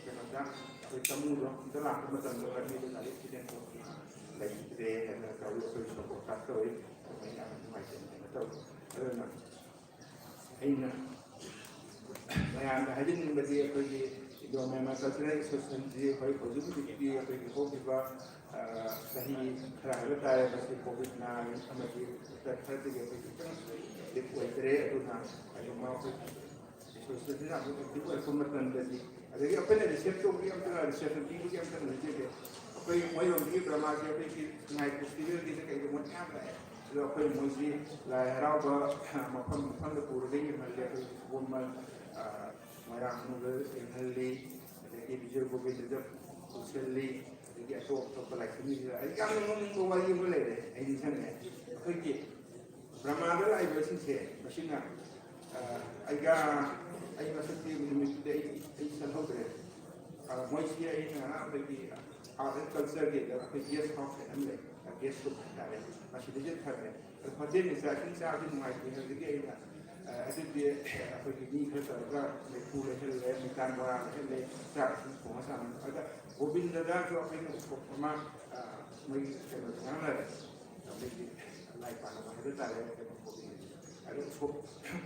ꯀꯩꯅꯣꯗ ꯑꯩꯈꯣꯏ ꯇꯥꯃꯨꯗ ꯑꯝꯇ ꯂꯥꯛꯄ ꯃꯇꯝꯗ ꯂꯝꯕꯤꯗ ꯒꯥꯔꯤ ꯑꯦꯛꯁꯤꯗꯦꯟ ꯊꯣꯛꯇꯅ ꯂꯩꯈꯤꯗ꯭ꯔꯦ ꯍꯥꯏꯗꯅ ꯇꯧꯋꯤ꯫ ꯑꯩꯈꯣꯏ ꯁꯣꯛ ꯇꯧꯋꯤ꯫ ꯑꯗꯨꯃꯥꯏꯅ ꯌꯥꯝꯅ ꯅꯨꯡꯉꯥꯏꯇꯅ ꯀꯩꯅꯣ ꯇꯧꯋꯤ꯫ ꯑꯗꯨꯅ ꯑꯩꯅ ꯃꯌꯥꯝꯗ ꯍꯥꯏꯖꯅꯤꯡꯕꯗꯤ ꯑꯩꯈꯣꯏꯒꯤ ꯏꯟꯗꯣ ꯃꯌꯥꯟꯃꯥꯔ ꯀꯜꯆꯔꯦꯜ ꯑꯦꯁꯣꯁꯤꯌꯦꯁꯟꯁꯤ ꯍꯧꯖꯤꯛ ꯍꯧꯖꯤꯛ ꯍꯧꯖꯤꯛꯇꯤ ꯑꯩꯈꯣꯏꯒꯤ ꯍꯧꯈꯤꯕ, ꯑ, ꯆꯍꯤ ꯈꯔ ꯍꯥꯏꯕ ꯇꯥꯔꯦ, ꯃꯁꯤ ꯀꯣꯚꯤꯗ ꯅꯥꯏꯟ ꯑꯃꯗꯤ ꯈꯔꯗꯒꯤ ꯑꯩꯈꯣꯏ ꯈꯤꯇꯪ ꯑꯦꯛꯇꯤꯚ ꯑꯣꯏꯗ꯭ꯔꯦ꯫ ꯑꯗꯨꯅ ꯀꯩꯒꯨꯝꯕ ꯑꯩꯈꯣꯏ ꯑꯦꯁꯣꯁꯤꯌꯦꯁꯟ ꯑꯃꯨꯛ ꯑꯦꯛꯇꯤꯚ ꯑꯣꯏꯔꯛꯄ ꯃꯇꯝꯗꯗꯤ, ꯑꯗꯒꯤ ꯑꯩꯈꯣꯏꯅ ꯔꯤꯁꯦꯞ ꯇꯧꯕꯒꯤ ꯑꯝꯇ, ꯔꯤꯁꯦꯞꯁꯟ ꯄꯤꯕꯒꯤ ꯑꯝꯇ ꯂꯩꯖꯗꯦ꯫ ꯑꯩꯈꯣꯏ ꯃꯣꯏꯔꯣꯝꯗꯒꯤ ꯗ꯭ꯔꯃꯥꯒꯤ ꯑꯩꯈꯣꯏꯒꯤ ꯁꯉꯥꯏ ꯐꯦꯁꯇꯤꯚꯦꯜꯒꯤꯗ ꯀꯩꯗꯧꯕ ꯃꯌꯥꯝ ꯂꯥꯛꯑꯦ꯫ ꯑꯗꯣ ꯑꯩꯈꯣꯏ ꯃꯣꯏꯁꯤ ꯂꯥꯏ ꯍꯔꯥꯎꯕ ꯃꯐꯝ ꯃꯐꯝꯗ ꯄꯨꯔꯒ ꯌꯦꯡꯍꯜꯂꯦ꯫ ꯑꯩꯈꯣꯏ ꯁꯒꯣꯜꯕꯟ, ꯑ, ꯃꯣꯏꯔꯥꯡ ꯈꯨꯅꯧꯗ ꯌꯦꯡꯍꯜꯂꯤ, ꯑꯗꯒꯤ ꯕꯤꯖꯣꯏ ꯒꯣꯕꯤꯟꯗꯗ ꯄꯨꯁꯤꯜꯂꯤ, ꯑꯗꯒꯤ ꯑꯇꯣꯞ ꯑꯇꯣꯞꯄ ꯂꯥꯏꯁꯪꯁꯤꯡꯁꯤꯗ꯫ ꯑꯩ ꯌꯥꯝꯅ ꯅꯣꯛꯅꯤꯡꯕ ꯋꯥꯔꯤ ꯑꯃ ꯂꯩꯔꯦ, ꯑꯩ ꯅꯤꯡꯁꯤꯡꯉꯦ꯫ ꯑꯩꯈꯣꯏꯒꯤ ꯕ꯭ꯔꯍꯃꯥꯗ ꯂꯥꯛꯏꯕꯁꯤꯡꯁꯦ, ꯃꯁꯤꯅ, ꯑ, ꯑꯩꯒ, ꯑꯩ ꯃꯁꯛꯇꯤ ꯅꯨꯃꯤꯠꯇꯨꯗꯤ ꯑꯩ, ꯑꯩ ꯆꯠꯍꯧꯗ꯭ꯔꯦ꯫ ꯃꯣꯏꯁꯤ ꯑꯩꯅ ꯑꯩꯈꯣꯏꯒꯤ ꯑꯥꯔꯠ ꯑꯦꯟ ꯀꯜꯆꯔꯒꯤꯗ ꯑꯩꯈꯣꯏ ꯒꯦꯁ ꯍꯥꯎꯁ ꯍꯥꯏꯅ ꯑꯃ ꯂꯩ, ꯒꯦꯁ ꯔꯨꯝ ꯍꯥꯏꯇꯥꯔꯦ, ꯃꯁꯤꯗꯒꯤ ꯊꯝꯃꯦ꯫ ꯑꯗꯣ ꯍꯣꯇꯦꯜꯒꯤ ꯆꯥꯛ ꯏꯁꯤꯡ ꯆꯥꯕꯗꯤ ꯅꯨꯡꯉꯥꯏꯇꯦ ꯍꯥꯏꯕꯗꯒꯤ ꯑꯩꯅ ꯑꯗꯨꯗꯤ ꯑꯩꯈꯣꯏꯒꯤ ꯃꯤ ꯈꯔ ꯇꯧꯔꯒ ꯂꯩꯐꯨ ꯂꯩꯍꯜꯂꯦ, ꯃꯩꯇꯥꯟ ꯕꯣꯔꯥ ꯂꯩꯍꯜꯂꯦ, ꯆꯥꯛ ꯏꯁꯤꯡ ꯊꯣꯡꯉ ꯆꯥꯅꯕ꯫ ꯑꯗ ꯒꯣꯕꯤꯟꯗꯗꯁꯨ ꯑꯩꯈꯣꯏꯅ ꯎꯁꯣꯞ ꯑꯃ ꯃꯣꯏꯒꯤ ꯀꯩꯅꯣꯗ ꯉꯥꯡꯅꯔꯦ, ꯑꯩꯈꯣꯏꯒꯤ ꯂꯥꯏ ꯄꯥꯟꯅꯕ ꯍꯥꯏꯕ ꯇꯥꯔꯦ, ꯀꯩꯅꯣ ꯒꯣꯕꯤꯟꯗ꯫ ꯑꯗ ꯎꯁꯣꯞ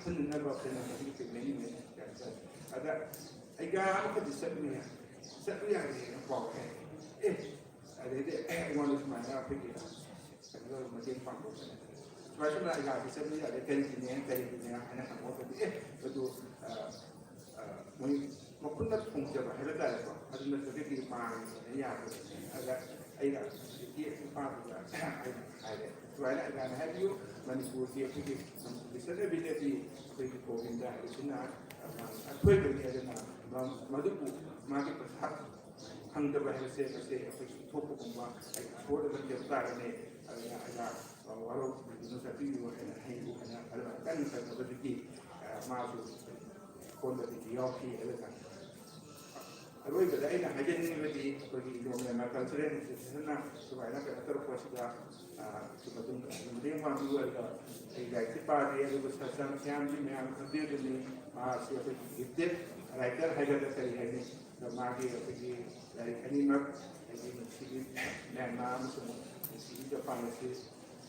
ꯐꯨꯟꯅꯅꯕ ꯑꯩꯈꯣꯏꯅ ꯃꯁꯤꯒꯤ ꯄꯦꯃꯦꯟ ꯅꯨꯃꯤꯠ ꯀꯩꯅꯣ ꯇꯧꯔꯦ꯫ ꯑꯗ ꯑꯩꯒ ꯑꯃꯈꯛꯇꯤ ꯆꯠꯂꯨꯏ, ꯆꯠꯂꯨ ꯌꯥꯗꯦꯅ ꯄꯥꯎ ꯍꯥꯏ꯫ ꯑꯦ, ꯑꯗꯩꯗꯤ ꯑꯩꯉꯣꯟꯗ ꯁꯨꯃꯥꯏꯅ ꯑꯩꯈꯣꯏꯒꯤ ꯀꯩꯅꯣ ꯇꯧꯔꯒ ꯃꯇꯦꯡ ꯄꯥꯡꯕ ꯁꯨꯃꯥꯏꯅ ꯁꯨꯃꯥꯏꯅ ꯑꯩꯒꯥꯁꯤ ꯆꯠꯂꯨ ꯌꯥꯗꯦ, ꯀꯔꯤꯒꯤꯅꯦ ꯀꯔꯤꯒꯤꯅꯦ ꯍꯥꯏꯅ ꯍꯪꯉꯛꯑꯒꯗꯤ, ꯑꯦ, ꯑꯗꯨ ꯃꯣꯏ ꯃꯈꯨꯠꯅ ꯊꯣꯡꯖꯕ ꯍꯥꯏꯕ ꯇꯥꯔꯦꯀꯣ, ꯑꯗꯨ ꯅꯠꯇ꯭ꯔꯒꯗꯤ ꯃꯥꯡꯉꯦꯅ ꯌꯥꯗꯕꯅꯦ꯫ ꯑꯗ ꯑꯩꯅ ꯍꯧꯖꯤꯛꯀꯤ ꯅꯨꯄꯥꯗꯨꯗ ꯑꯩꯅ ꯍꯥꯏꯔꯦ, ꯁꯨꯃꯥꯏꯅ ꯑꯩꯒꯥꯅ ꯍꯥꯏꯕꯤꯌꯨ, ꯃꯅꯤꯄꯨꯔꯒꯤ ꯑꯩꯈꯣꯏꯒꯤ ꯃꯅꯤꯄꯨꯔꯒꯤ ꯆꯠꯅꯕꯤꯗꯗꯤ ꯑꯩꯈꯣꯏꯒꯤ ꯒꯣꯕꯤꯟꯗ ꯍꯥꯏꯕꯁꯤꯅ ꯑꯁꯣꯏꯕꯅꯤ, ꯑꯗꯨꯅ ꯃꯗꯨꯕꯨ ꯃꯥꯒꯤ ꯄ꯭ꯔꯁꯥꯗ ꯐꯪꯗꯕ ꯍꯥꯏꯕꯁꯦ ꯃꯁꯦ ꯑꯩꯈꯣꯏꯒꯤ ꯊꯣꯛꯄꯒꯨꯝꯕ ꯍꯥꯏꯗꯤ ꯁꯣꯏꯗꯅ ꯂꯩꯕ ꯇꯥꯔꯒꯅꯤ꯫ ꯑꯗꯨꯅ ꯑꯩꯅ ꯋꯥꯔꯧꯕꯤꯗꯨꯅ ꯆꯠꯄꯤꯌꯨ ꯍꯥꯏꯅ ꯍꯥꯏꯌꯨ ꯍꯥꯏꯅ ꯑꯗꯨꯃꯥꯏꯅ ꯀꯟꯅ ꯇꯛꯅꯕꯗꯒꯤ ꯃꯥꯁꯨ ꯀꯣꯟꯕꯗꯒꯤ ꯌꯥꯎꯈꯤ꯫ ꯑꯗꯨꯅ ꯑꯔꯣꯏꯕꯗ ꯑꯩꯅ ꯍꯥꯏꯖꯅꯤꯡꯉꯤꯕꯗꯤ ꯑꯩꯈꯣꯏꯒꯤ ꯏꯟꯗꯣ ꯃ꯭ꯌꯥꯟꯃꯥꯔ ꯀꯜꯆꯔꯦꯜ ꯏꯟꯁꯇꯤꯇ꯭ꯌꯨꯁꯟꯅ ꯁꯨꯃꯥꯏꯅ ꯀꯩꯅꯣ ꯇꯧꯔꯛꯄꯁꯤꯗ ꯃꯇꯨꯡ ꯃꯇꯦꯡ ꯄꯥꯡꯕꯤꯌꯨ꯫ ꯑꯗꯨꯒ ꯑꯩ ꯂꯥꯏꯔꯤꯛꯁꯤ ꯄꯥꯔꯤ, ꯑꯗꯨꯒ ꯁꯔ ꯁ꯭ꯌꯥꯝꯁꯤ ꯃꯌꯥꯝ ꯈꯪꯕꯤꯔꯒꯅꯤ, ꯃꯍꯥꯛꯁꯤ ꯑꯩꯈꯣꯏꯒꯤ ꯒꯤꯐꯇꯦꯠ ꯔꯥꯏꯇꯔ ꯍꯥꯏꯒꯗ꯭ꯔꯥ ꯀꯔꯤ ꯍꯥꯏꯅꯤ, ꯑꯗ ꯃꯥꯒꯤ ꯑꯩꯈꯣꯏꯒꯤ ꯂꯥꯏꯔꯤꯛ ꯑꯅꯤꯃꯛ, ꯍꯥꯏꯗꯤ ꯅꯨꯡꯁꯤꯕꯤ ꯃꯌꯥꯝ ꯑꯃꯁꯨꯡ ꯅꯨꯡꯁꯤꯕꯤ ꯖꯄꯥꯟ ꯑꯁꯤ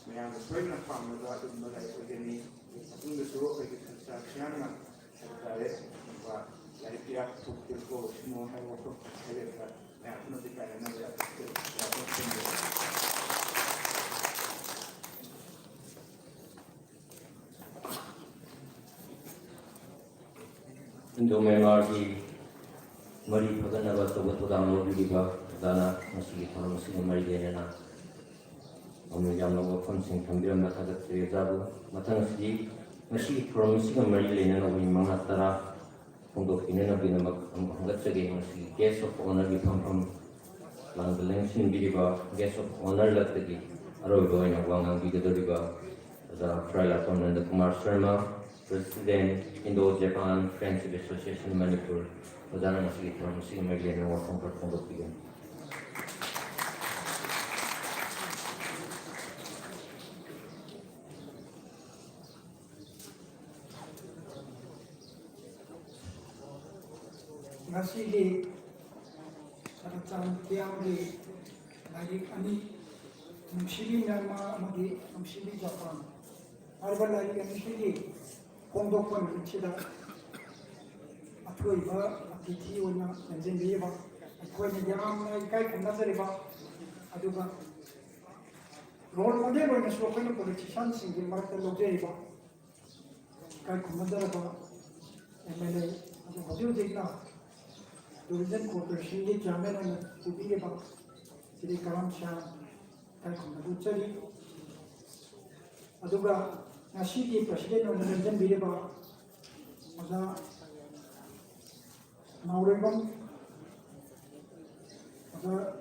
ꯃꯌꯥꯝꯅ ꯁꯣꯏꯗꯅ ꯄꯥꯝꯅꯕ ꯑꯗꯨꯒꯨꯝꯕ ꯂꯥꯏꯔꯤꯛ ꯑꯣꯏꯒꯅꯤ꯫ ꯃꯇꯨꯡꯗꯁꯨ ꯑꯩꯈꯣꯏꯒꯤ ꯁꯪꯁꯥꯔꯁꯤ ꯌꯥꯝꯅ ꯍꯥꯏꯕ ꯇꯥꯔꯦ, ꯑꯗꯨꯒꯨꯝꯕ ꯂꯥꯏꯔꯤꯛ ꯀꯌꯥ ꯄꯨꯊꯣꯛꯄꯤꯔꯛꯄ ꯑꯣꯏꯁꯅꯨ ꯍꯥꯏꯕ ꯋꯥꯐꯝ ꯍꯥꯏꯖꯔꯒ ꯃꯌꯥꯝ ꯄꯨꯝꯅꯃꯛꯀꯤ ꯀꯥꯏꯅꯅꯕ ꯌꯥꯊꯪ ꯅꯤꯖꯔꯤ꯫ ꯏꯟꯗꯣ ꯃ꯭ꯌꯥꯟꯃꯥꯔꯒꯤ ꯃꯔꯤ ꯐꯒꯠꯅꯕ ꯑꯆꯧꯕ ꯊꯧꯗꯥꯡ ꯂꯧꯕꯤꯔꯤꯕ ꯑꯣꯖꯥꯅ ꯉꯁꯤꯒꯤ ꯊꯧꯔꯝ ꯑꯁꯤꯒ ꯃꯔꯤ ꯂꯩꯅꯅ ꯃꯃꯜ ꯌꯥꯝꯂꯕ ꯋꯥꯐꯝꯁꯤꯡ ꯊꯝꯕꯤꯔꯝꯕ ꯊꯥꯒꯠꯆꯔꯤ ꯑꯣꯖꯥꯕꯨ꯫ ꯃꯊꯪꯁꯤꯗꯤ ꯉꯁꯤꯒꯤ ꯊꯧꯔꯝ ꯑꯁꯤꯒ ꯃꯔꯤ ꯂꯩꯅꯅ ꯋꯥꯍꯩ ꯃꯉꯥ ꯇꯔꯥ ꯐꯣꯡꯗꯣꯛꯄꯤꯅꯅꯕꯒꯤꯗꯃꯛ ꯑꯃꯨꯛ ꯍꯟꯒꯠꯆꯒꯦ꯫ ꯉꯁꯤꯒꯤ guest of honourꯒꯤ ꯐꯝꯐꯝ ꯂꯥꯡꯗ ꯂꯦꯡꯁꯤꯟꯕꯤꯔꯤꯕ guest of honour ꯂꯛꯇꯒꯤ ꯑꯔꯣꯏꯕ ꯑꯣꯏꯅ ꯋꯥ ꯉꯥꯡꯕꯤꯒꯗꯧꯔꯤꯕ ꯑꯣꯖꯥ ꯈꯨꯔꯥꯏ ꯂꯥꯛꯄꯝ Nanda Kumar Sharma, President, Indo-Japan Friendship Association, Manipur, ꯑꯣꯖꯥꯅ ꯉꯁꯤꯒꯤ ꯊꯧꯔꯝ ꯑꯁꯤꯒꯤ ꯃꯔꯤ ꯂꯩꯅꯕ ꯋꯥꯐꯝ ꯈꯔ ꯐꯣꯡꯗꯣꯛꯄꯤꯒꯅꯤ꯫ ꯉꯁꯤꯒꯤ ꯀꯔꯆꯥꯟ ꯀꯤꯌꯥꯝꯒꯤ ꯂꯥꯏꯔꯤꯛ ꯑꯅꯤ, ꯅꯨꯡꯁꯤꯕꯤ ꯃ꯭ꯌꯥꯟꯃꯥꯔ ꯑꯃꯗꯤ ꯅꯨꯡꯁꯤꯕꯤ ꯖꯄꯥꯟ ꯍꯥꯏꯔꯤꯕ ꯂꯥꯏꯔꯤꯛ ꯑꯅꯤꯁꯤꯒꯤ ꯐꯣꯡꯗꯣꯛꯄ ꯅꯨꯃꯤꯠꯁꯤꯗ ꯑꯊꯣꯏꯕ ꯑꯇꯤꯊꯤ ꯑꯣꯏꯅ ꯂꯦꯡꯁꯤꯟꯕꯤꯔꯤꯕ ꯑꯩꯈꯣꯏꯅ ꯌꯥꯝꯅ ꯏꯀꯥꯏ ꯈꯨꯝꯅꯖꯔꯤꯕ, ꯑꯗꯨꯒ ꯔꯣꯜ ꯃꯣꯗꯦꯜ ꯑꯣꯏꯅꯁꯨ ꯑꯩꯈꯣꯏꯅ ꯄꯣꯂꯤꯇꯤꯁꯤꯌꯥꯟꯁꯤꯡꯒꯤ ꯃꯔꯛꯇ ꯂꯧꯖꯔꯤꯕ ꯏꯀꯥꯏ ꯈꯨꯝꯅꯖꯔꯕ ꯑꯦꯝ ꯑꯦꯜ ꯑꯦ, ꯑꯗꯨ ꯍꯧꯖꯤꯛ ꯍꯧꯖꯤꯛꯅ ꯇꯨꯔꯤꯖꯝ ꯀꯣꯔꯄꯣꯔꯦꯁꯟꯒꯤ ꯆꯤꯌꯥꯔꯃꯦꯟ ꯑꯣꯏꯅ ꯄꯨꯕꯤꯔꯤꯕ ꯁ꯭ꯔꯤ ꯀꯔꯝ ꯁ꯭ꯌꯥꯝ ꯏꯀꯥꯏ ꯈꯨꯝꯅꯕ ꯎꯠꯆꯔꯤ꯫ ꯑꯗꯨꯒ ꯉꯁꯤꯒꯤ ꯄ꯭ꯔꯁꯤꯗꯦꯟ ꯑꯣꯏꯅ ꯂꯦꯡꯁꯤꯟꯕꯤꯔꯤꯕ ꯑꯣꯖꯥ ꯅꯥꯎꯔꯦꯝꯕꯝ, ꯑꯣꯖꯥ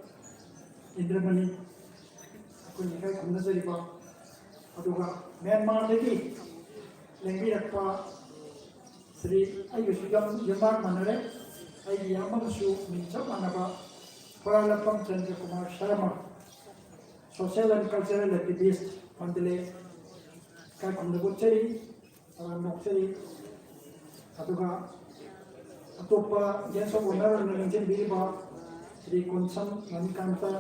ꯏꯟꯗ꯭ꯔꯃꯅꯤ, ꯑꯩꯈꯣꯏꯅ ꯏꯀꯥꯏ ꯈꯨꯝꯅꯖꯔꯤꯕ, ꯑꯗꯨꯒ ꯃ꯭ꯌꯥꯟꯃꯥꯔꯗꯒꯤ ꯂꯦꯡꯕꯤꯔꯛꯄ ꯁ꯭ꯔꯤ, ꯑꯩꯒꯁꯨ ꯌꯥꯝ ꯌꯨꯝꯕꯥꯛ ꯃꯥꯟꯅꯔꯦ, ꯑꯩꯒꯤ ꯏꯌꯥꯝꯕꯒꯁꯨ ꯃꯤꯡ ꯆꯞ ꯃꯥꯟꯅꯕ ꯈꯣꯔꯥꯂꯞꯄꯝ Chandra Kumar Sharma, social and cultural activist, Mandalay, ꯏꯀꯥꯏ ꯈꯨꯝꯅꯕ ꯎꯠꯆꯔꯤ꯫ ꯇꯔꯥꯝꯅ ꯑꯣꯛꯆꯔꯤ꯫ ꯑꯗꯨꯒ ꯑꯇꯣꯞꯄ guest of honour ꯑꯣꯏꯅ ꯂꯦꯡꯁꯤꯟꯕꯤꯔꯤꯕ ꯁ꯭ꯔꯤ ꯀꯣꯟꯁꯝ ꯔꯥꯅꯤꯀꯥꯟꯇ,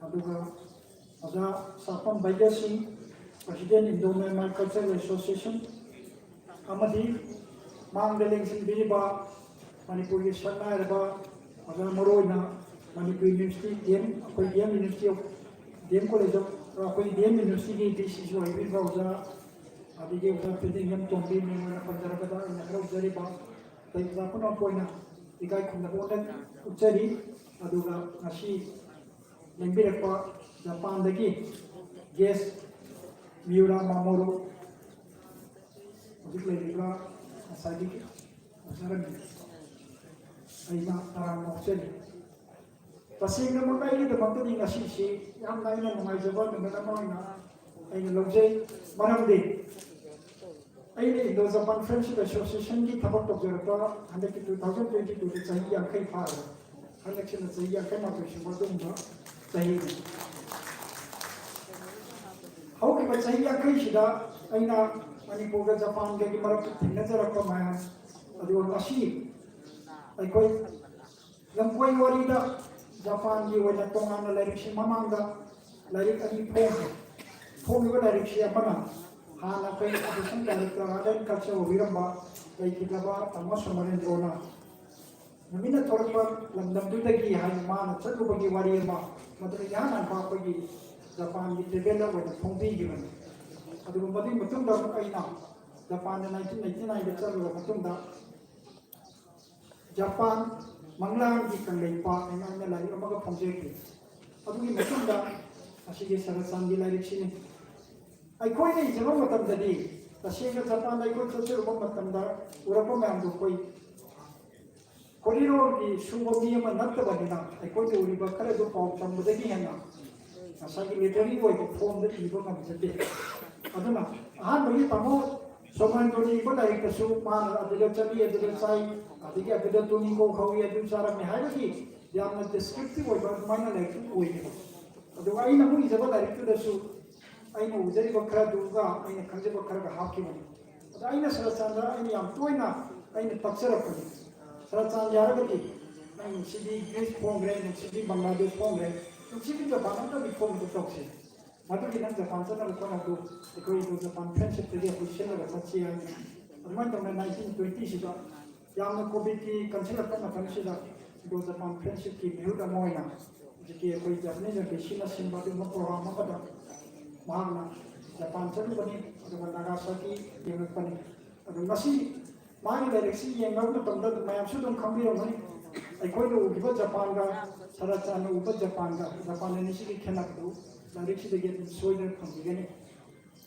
ꯑꯗꯨꯒ ꯑꯣꯖꯥ ꯁꯥꯄꯝ ꯕꯩꯖꯁꯤꯡ, President Indo Myanmar Cultural Association, ꯑꯃꯗꯤ ꯃꯥꯡꯗ ꯂꯦꯡꯁꯤꯟꯕꯤꯔꯤꯕ ꯃꯅꯤꯄꯨꯔꯒꯤ ꯁꯛꯅꯥꯏꯔꯕ ꯑꯣꯖꯥ, ꯃꯔꯨꯑꯣꯏꯅ ꯃꯅꯤꯄꯨꯔ ꯌꯨꯅꯤꯚꯔꯁꯤꯇꯤ, ꯗꯤ ꯑꯦꯝ, ꯑꯩꯈꯣꯏ D M university of, D M college of, ꯑꯩꯈꯣꯏ ꯗꯤ ꯑꯦꯝ ꯌꯨꯅꯤꯚꯔꯁꯤꯇꯤꯒꯤ ꯗꯤ ꯁꯤꯁꯨ ꯑꯣꯏꯕꯤꯔꯤꯕ ꯑꯣꯖꯥ, ꯑꯗꯒꯤ ꯑꯣꯖꯥ ꯐꯤꯗꯤꯡꯒꯝ ꯇꯣꯝꯕꯤ, ꯃꯤꯡ ꯑꯣꯏꯅ ꯄꯟꯖꯔꯕꯗ ꯑꯩꯅ ꯈꯔ ꯎꯠꯆꯔꯤꯕ ꯑꯇꯩ ꯑꯣꯖꯥ ꯄꯨꯝꯅꯃꯛꯄꯨ ꯑꯩꯅ ꯏꯀꯥꯏ ꯈꯨꯝꯅꯕ ꯎꯠꯆꯔꯤ꯫ ꯑꯗꯨꯒ ꯉꯁꯤ ꯂꯦꯡꯕꯤꯔꯛꯄ ꯖꯄꯥꯟꯗꯒꯤ guest ꯃꯤꯌꯨꯔꯥ ꯃꯥꯃꯣꯔꯨ, ꯍꯧꯖꯤꯛ ꯂꯩꯔꯤꯕ ꯉꯁꯥꯏꯒꯤ ꯑꯣꯖꯥ ꯔꯃꯦꯁ, ꯑꯩꯅ ꯇꯔꯥꯝꯅ ꯑꯣꯛꯆꯔꯤ꯫ ꯇꯁꯦꯡꯅꯃꯛ ꯑꯩꯒꯤꯗꯃꯛꯇꯗꯤ ꯉꯁꯤꯁꯤ ꯌꯥꯝꯅ ꯑꯩꯅ ꯅꯨꯡꯉꯥꯏꯖꯕ ꯅꯨꯃꯤꯠ ꯑꯃ ꯑꯣꯏꯅ ꯑꯩꯅ ꯂꯧꯖꯩ꯫ ꯃꯔꯝꯗꯤ ꯑꯩꯅ ꯏꯟꯗꯣ ꯖꯄꯥꯟ ꯐ꯭ꯔꯦꯟꯁꯤꯞ ꯑꯦꯁꯣꯁꯤꯌꯦꯁꯟꯒꯤ ꯊꯕꯛ ꯇꯧꯖꯔꯛꯄ ꯍꯟꯗꯛꯀꯤ ꯇꯨ ꯊꯥꯎꯖꯟ ꯇ꯭ꯋꯦꯟꯇꯤ ꯇꯨꯗ ꯆꯍꯤ ꯌꯥꯡꯈꯩ ꯐꯥꯔꯦ꯫ ꯍꯟꯗꯛꯁꯤꯅ ꯆꯍꯤ ꯌꯥꯡꯈꯩ ꯃꯥꯊꯣꯏ ꯁꯨꯕ ꯑꯗꯨꯒꯨꯝꯕ ꯆꯍꯤꯅꯤ꯫ ꯍꯧꯈꯤꯕ ꯆꯍꯤ ꯌꯥꯡꯈꯩꯁꯤꯗ ꯑꯩꯅ ꯃꯅꯤꯄꯨꯔꯒ ꯖꯄꯥꯟꯒꯒꯤ ꯃꯔꯛꯇ ꯊꯦꯡꯅꯖꯔꯛꯄ ꯃꯌꯥꯝ, ꯑꯗꯨꯒ ꯉꯁꯤ ꯑꯩꯈꯣꯏ ꯂꯝꯀꯣꯏ ꯋꯥꯔꯤꯗ ꯖꯄꯥꯟꯒꯤ ꯑꯣꯏꯅ ꯇꯣꯉꯥꯟꯅ ꯂꯥꯏꯔꯤꯛꯁꯤ ꯃꯃꯥꯡꯗ ꯂꯥꯏꯔꯤꯛ ꯑꯅꯤ ꯐꯣꯡꯈ꯭ꯔꯦ꯫ ꯐꯣꯡꯉꯤꯕ ꯂꯥꯏꯔꯤꯛꯁꯤ ꯑꯃꯅ ꯍꯥꯟꯅ ꯑꯩꯈꯣꯏ assistant director art and culture ꯑꯣꯏꯕꯤꯔꯝꯕ ꯂꯩꯈꯤꯗ꯭ꯔꯕ ꯇꯥꯃꯣ ꯁꯣꯃꯣꯔꯦꯟꯗ꯭ꯔꯣꯅ ꯅꯨꯃꯤꯠꯅ ꯊꯣꯔꯛꯄ ꯂꯝꯗꯝꯗꯨꯗꯒꯤ ꯍꯥꯏꯅ ꯃꯥꯅ ꯆꯠꯂꯨꯕꯒꯤ ꯋꯥꯔꯤ ꯑꯃ, ꯃꯗꯨꯗ ꯏꯍꯥꯟ ꯍꯥꯟꯕ ꯑꯩꯈꯣꯏꯒꯤ ꯖꯄꯥꯟꯒꯤ ꯇ꯭ꯔꯦꯚꯦꯂꯔ ꯑꯣꯏꯅ ꯐꯣꯡꯕꯤꯈꯤꯕꯅꯤ꯫ ꯑꯗꯨꯒ ꯃꯗꯨꯒꯤ ꯃꯇꯨꯡꯗ ꯑꯃꯨꯛ ꯑꯩꯅ ꯖꯄꯥꯟꯗ ꯅꯥꯏꯟꯇꯤꯟ ꯑꯩꯠꯇꯤ ꯅꯥꯏꯟꯗ ꯆꯠꯂꯨꯔꯕ ꯃꯇꯨꯡꯗ ꯖꯄꯥꯟ ꯃꯪꯂꯥꯟꯒꯤ ꯀꯪꯂꯩꯄꯥꯛ ꯍꯥꯏꯅ ꯑꯩꯅ ꯂꯥꯏꯔꯤꯛ ꯑꯃꯒ ꯐꯣꯡꯖꯈꯤ꯫ ꯑꯗꯨꯒꯤ ꯃꯇꯨꯡꯗ ꯑꯁꯤꯒꯤ ꯁꯔꯠꯆꯥꯟꯒꯤ ꯂꯥꯏꯔꯤꯛꯁꯤꯅꯤ꯫ ꯑꯩꯈꯣꯏꯅ ꯏꯖꯕ ꯃꯇꯝꯗꯗꯤ ꯇꯁꯦꯡꯅ ꯖꯄꯥꯟꯗ ꯑꯩꯈꯣꯏ ꯆꯠꯆꯔꯨꯕ ꯃꯇꯝꯗ ꯎꯔꯛꯄ ꯃꯌꯥꯝꯗꯣ ꯑꯩꯈꯣꯏ ꯀꯣꯔꯤꯗꯣꯔꯒꯤ ꯁꯨꯕ ꯃꯤ ꯑꯃ ꯅꯠꯇꯕꯅꯤꯅ ꯑꯩꯈꯣꯏꯅ ꯎꯔꯤꯕ ꯈꯔꯗꯨ ꯄꯥꯎ ꯆꯪꯕꯗꯒꯤ ꯍꯦꯟꯅ ꯉꯁꯥꯏꯒꯤ ꯂꯤꯇꯔꯦꯔꯤ ꯑꯣꯏꯕ ꯐꯣꯝꯗ ꯏꯕ ꯉꯝꯖꯗꯦ꯫ ꯑꯗꯨꯅ ꯑꯍꯥꯟꯕꯒꯤ ꯇꯥꯃꯣ ꯁꯣꯃꯣꯔꯦꯟꯗ꯭ꯔꯣꯅ ꯏꯕ ꯂꯥꯏꯔꯤꯛꯇꯁꯨ ꯃꯥꯅ ꯑꯗꯨꯗ ꯆꯠꯂꯤ, ꯑꯗꯨꯗ ꯆꯥꯏ, ꯑꯗꯒꯤ ꯑꯗꯨꯗ ꯇꯨꯅꯤꯡꯈꯣꯛ ꯍꯧꯏ, ꯑꯗꯨ ꯆꯥꯔꯝꯃꯤ ꯍꯥꯏꯕꯒꯤ ꯌꯥꯝꯅ ꯗꯤꯁꯀ꯭ꯔꯤꯞꯇꯤꯚ ꯑꯣꯏꯕ ꯑꯗꯨꯃꯥꯏꯅ ꯂꯥꯏꯔꯤꯛꯇꯨ ꯑꯣꯏꯌꯦꯕ꯫ ꯑꯗꯨꯒ ꯑꯩꯅ ꯑꯃꯨꯛ ꯏꯖꯕ ꯂꯥꯏꯔꯤꯛꯇꯨꯗꯁꯨ ꯑꯩꯅ ꯎꯖꯔꯤꯕ ꯈꯔꯗꯨꯒ ꯑꯩꯅ ꯈꯪꯖꯕ ꯈꯔꯒ ꯍꯥꯞꯈꯤꯕꯅꯤ꯫ ꯑꯗ ꯑꯩꯅ ꯁꯔꯠꯆꯥꯟꯗ ꯑꯩꯅ ꯌꯥꯝ ꯇꯣꯏꯅ ꯑꯩꯅ ꯇꯥꯛꯆꯔꯛꯄꯅꯤ꯫ ꯁꯔꯠꯆꯥꯟ ꯌꯥꯔꯒꯗꯤ ꯅꯪ ꯁꯤꯗꯤ ꯒ꯭ꯔꯤꯁ ꯐꯣꯡꯈ꯭ꯔꯦ, ꯅꯪ ꯁꯤꯗꯤ ꯕꯪꯒ꯭ꯂꯥꯗꯦꯁ ꯐꯣꯡꯈ꯭ꯔꯦ, ꯅꯪ ꯁꯤꯗꯤ ꯖꯄꯥꯟ ꯑꯝꯇꯗꯤ ꯐꯣꯡꯅꯕ ꯇꯧꯁꯦ꯫ ꯃꯗꯨꯒꯤ ꯅꯪ ꯖꯄꯥꯟ ꯆꯠꯅꯕ ꯈꯣꯠꯅꯕꯗꯨ ꯑꯩꯈꯣꯏ ꯏꯟꯗꯣ ꯖꯄꯥꯟ ꯐ꯭ꯔꯦꯟꯁꯤꯞꯇꯒꯤ ꯑꯩꯈꯣꯏ ꯁꯤꯜꯂꯒ ꯆꯠꯁꯤ ꯍꯥꯏꯅ꯫ ꯑꯗꯨꯃꯥꯏꯅ ꯇꯧꯅ ꯅꯥꯏꯟꯇꯤꯟ ꯇ꯭ꯋꯦꯟꯇꯤꯁꯤꯗ ꯌꯥꯝꯅ ꯀꯣꯚꯤꯗꯀꯤ ꯀꯟꯁꯤꯜꯂꯛꯄ ꯃꯇꯝꯁꯤꯗ ꯏꯟꯗꯣ ꯖꯄꯥꯟ ꯐ꯭ꯔꯦꯟꯁꯤꯞꯀꯤ ꯃꯤꯍꯨꯠ ꯑꯃ ꯑꯣꯏꯅ ꯍꯧꯖꯤꯛꯀꯤ ꯑꯩꯈꯣꯏ ꯖꯄꯥꯅꯤꯁ ꯑꯦꯝꯕꯦꯁꯤꯅ ꯁꯤꯟꯕ ꯑꯗꯨꯒꯨꯝꯕ ꯄ꯭ꯔꯣꯒ꯭ꯔꯥꯝ ꯑꯃꯗ ꯃꯍꯥꯛꯅ ꯖꯄꯥꯟ ꯆꯠꯂꯨꯕꯅꯤ, ꯑꯗꯨꯒ ꯅꯥꯒꯥꯁꯥꯀꯤ ꯌꯦꯡꯂꯛꯄꯅꯤ꯫ ꯑꯗꯨ ꯉꯁꯤ ꯃꯥꯒꯤ ꯂꯥꯏꯔꯤꯛꯁꯤ ꯌꯦꯡꯂꯕ ꯃꯇꯝꯗ ꯑꯗꯨꯝ ꯃꯌꯥꯝꯁꯨ ꯑꯗꯨꯝ ꯈꯪꯕꯤꯔꯝꯒꯅꯤ꯫ ꯑꯩꯈꯣꯏꯅ ꯎꯈꯤꯕ ꯖꯄꯥꯟꯒ ꯁꯔꯠꯆꯥꯟꯅ ꯎꯕ ꯖꯄꯥꯟꯒ ꯖꯄꯥꯟ ꯑꯅꯤꯁꯤꯒꯤ ꯈꯦꯠꯅꯕꯗꯨ ꯂꯥꯏꯔꯤꯛꯁꯤꯗꯒꯤ ꯑꯗꯨꯝ ꯁꯣꯏꯗꯅ ꯐꯪꯕꯤꯒꯅꯤ꯫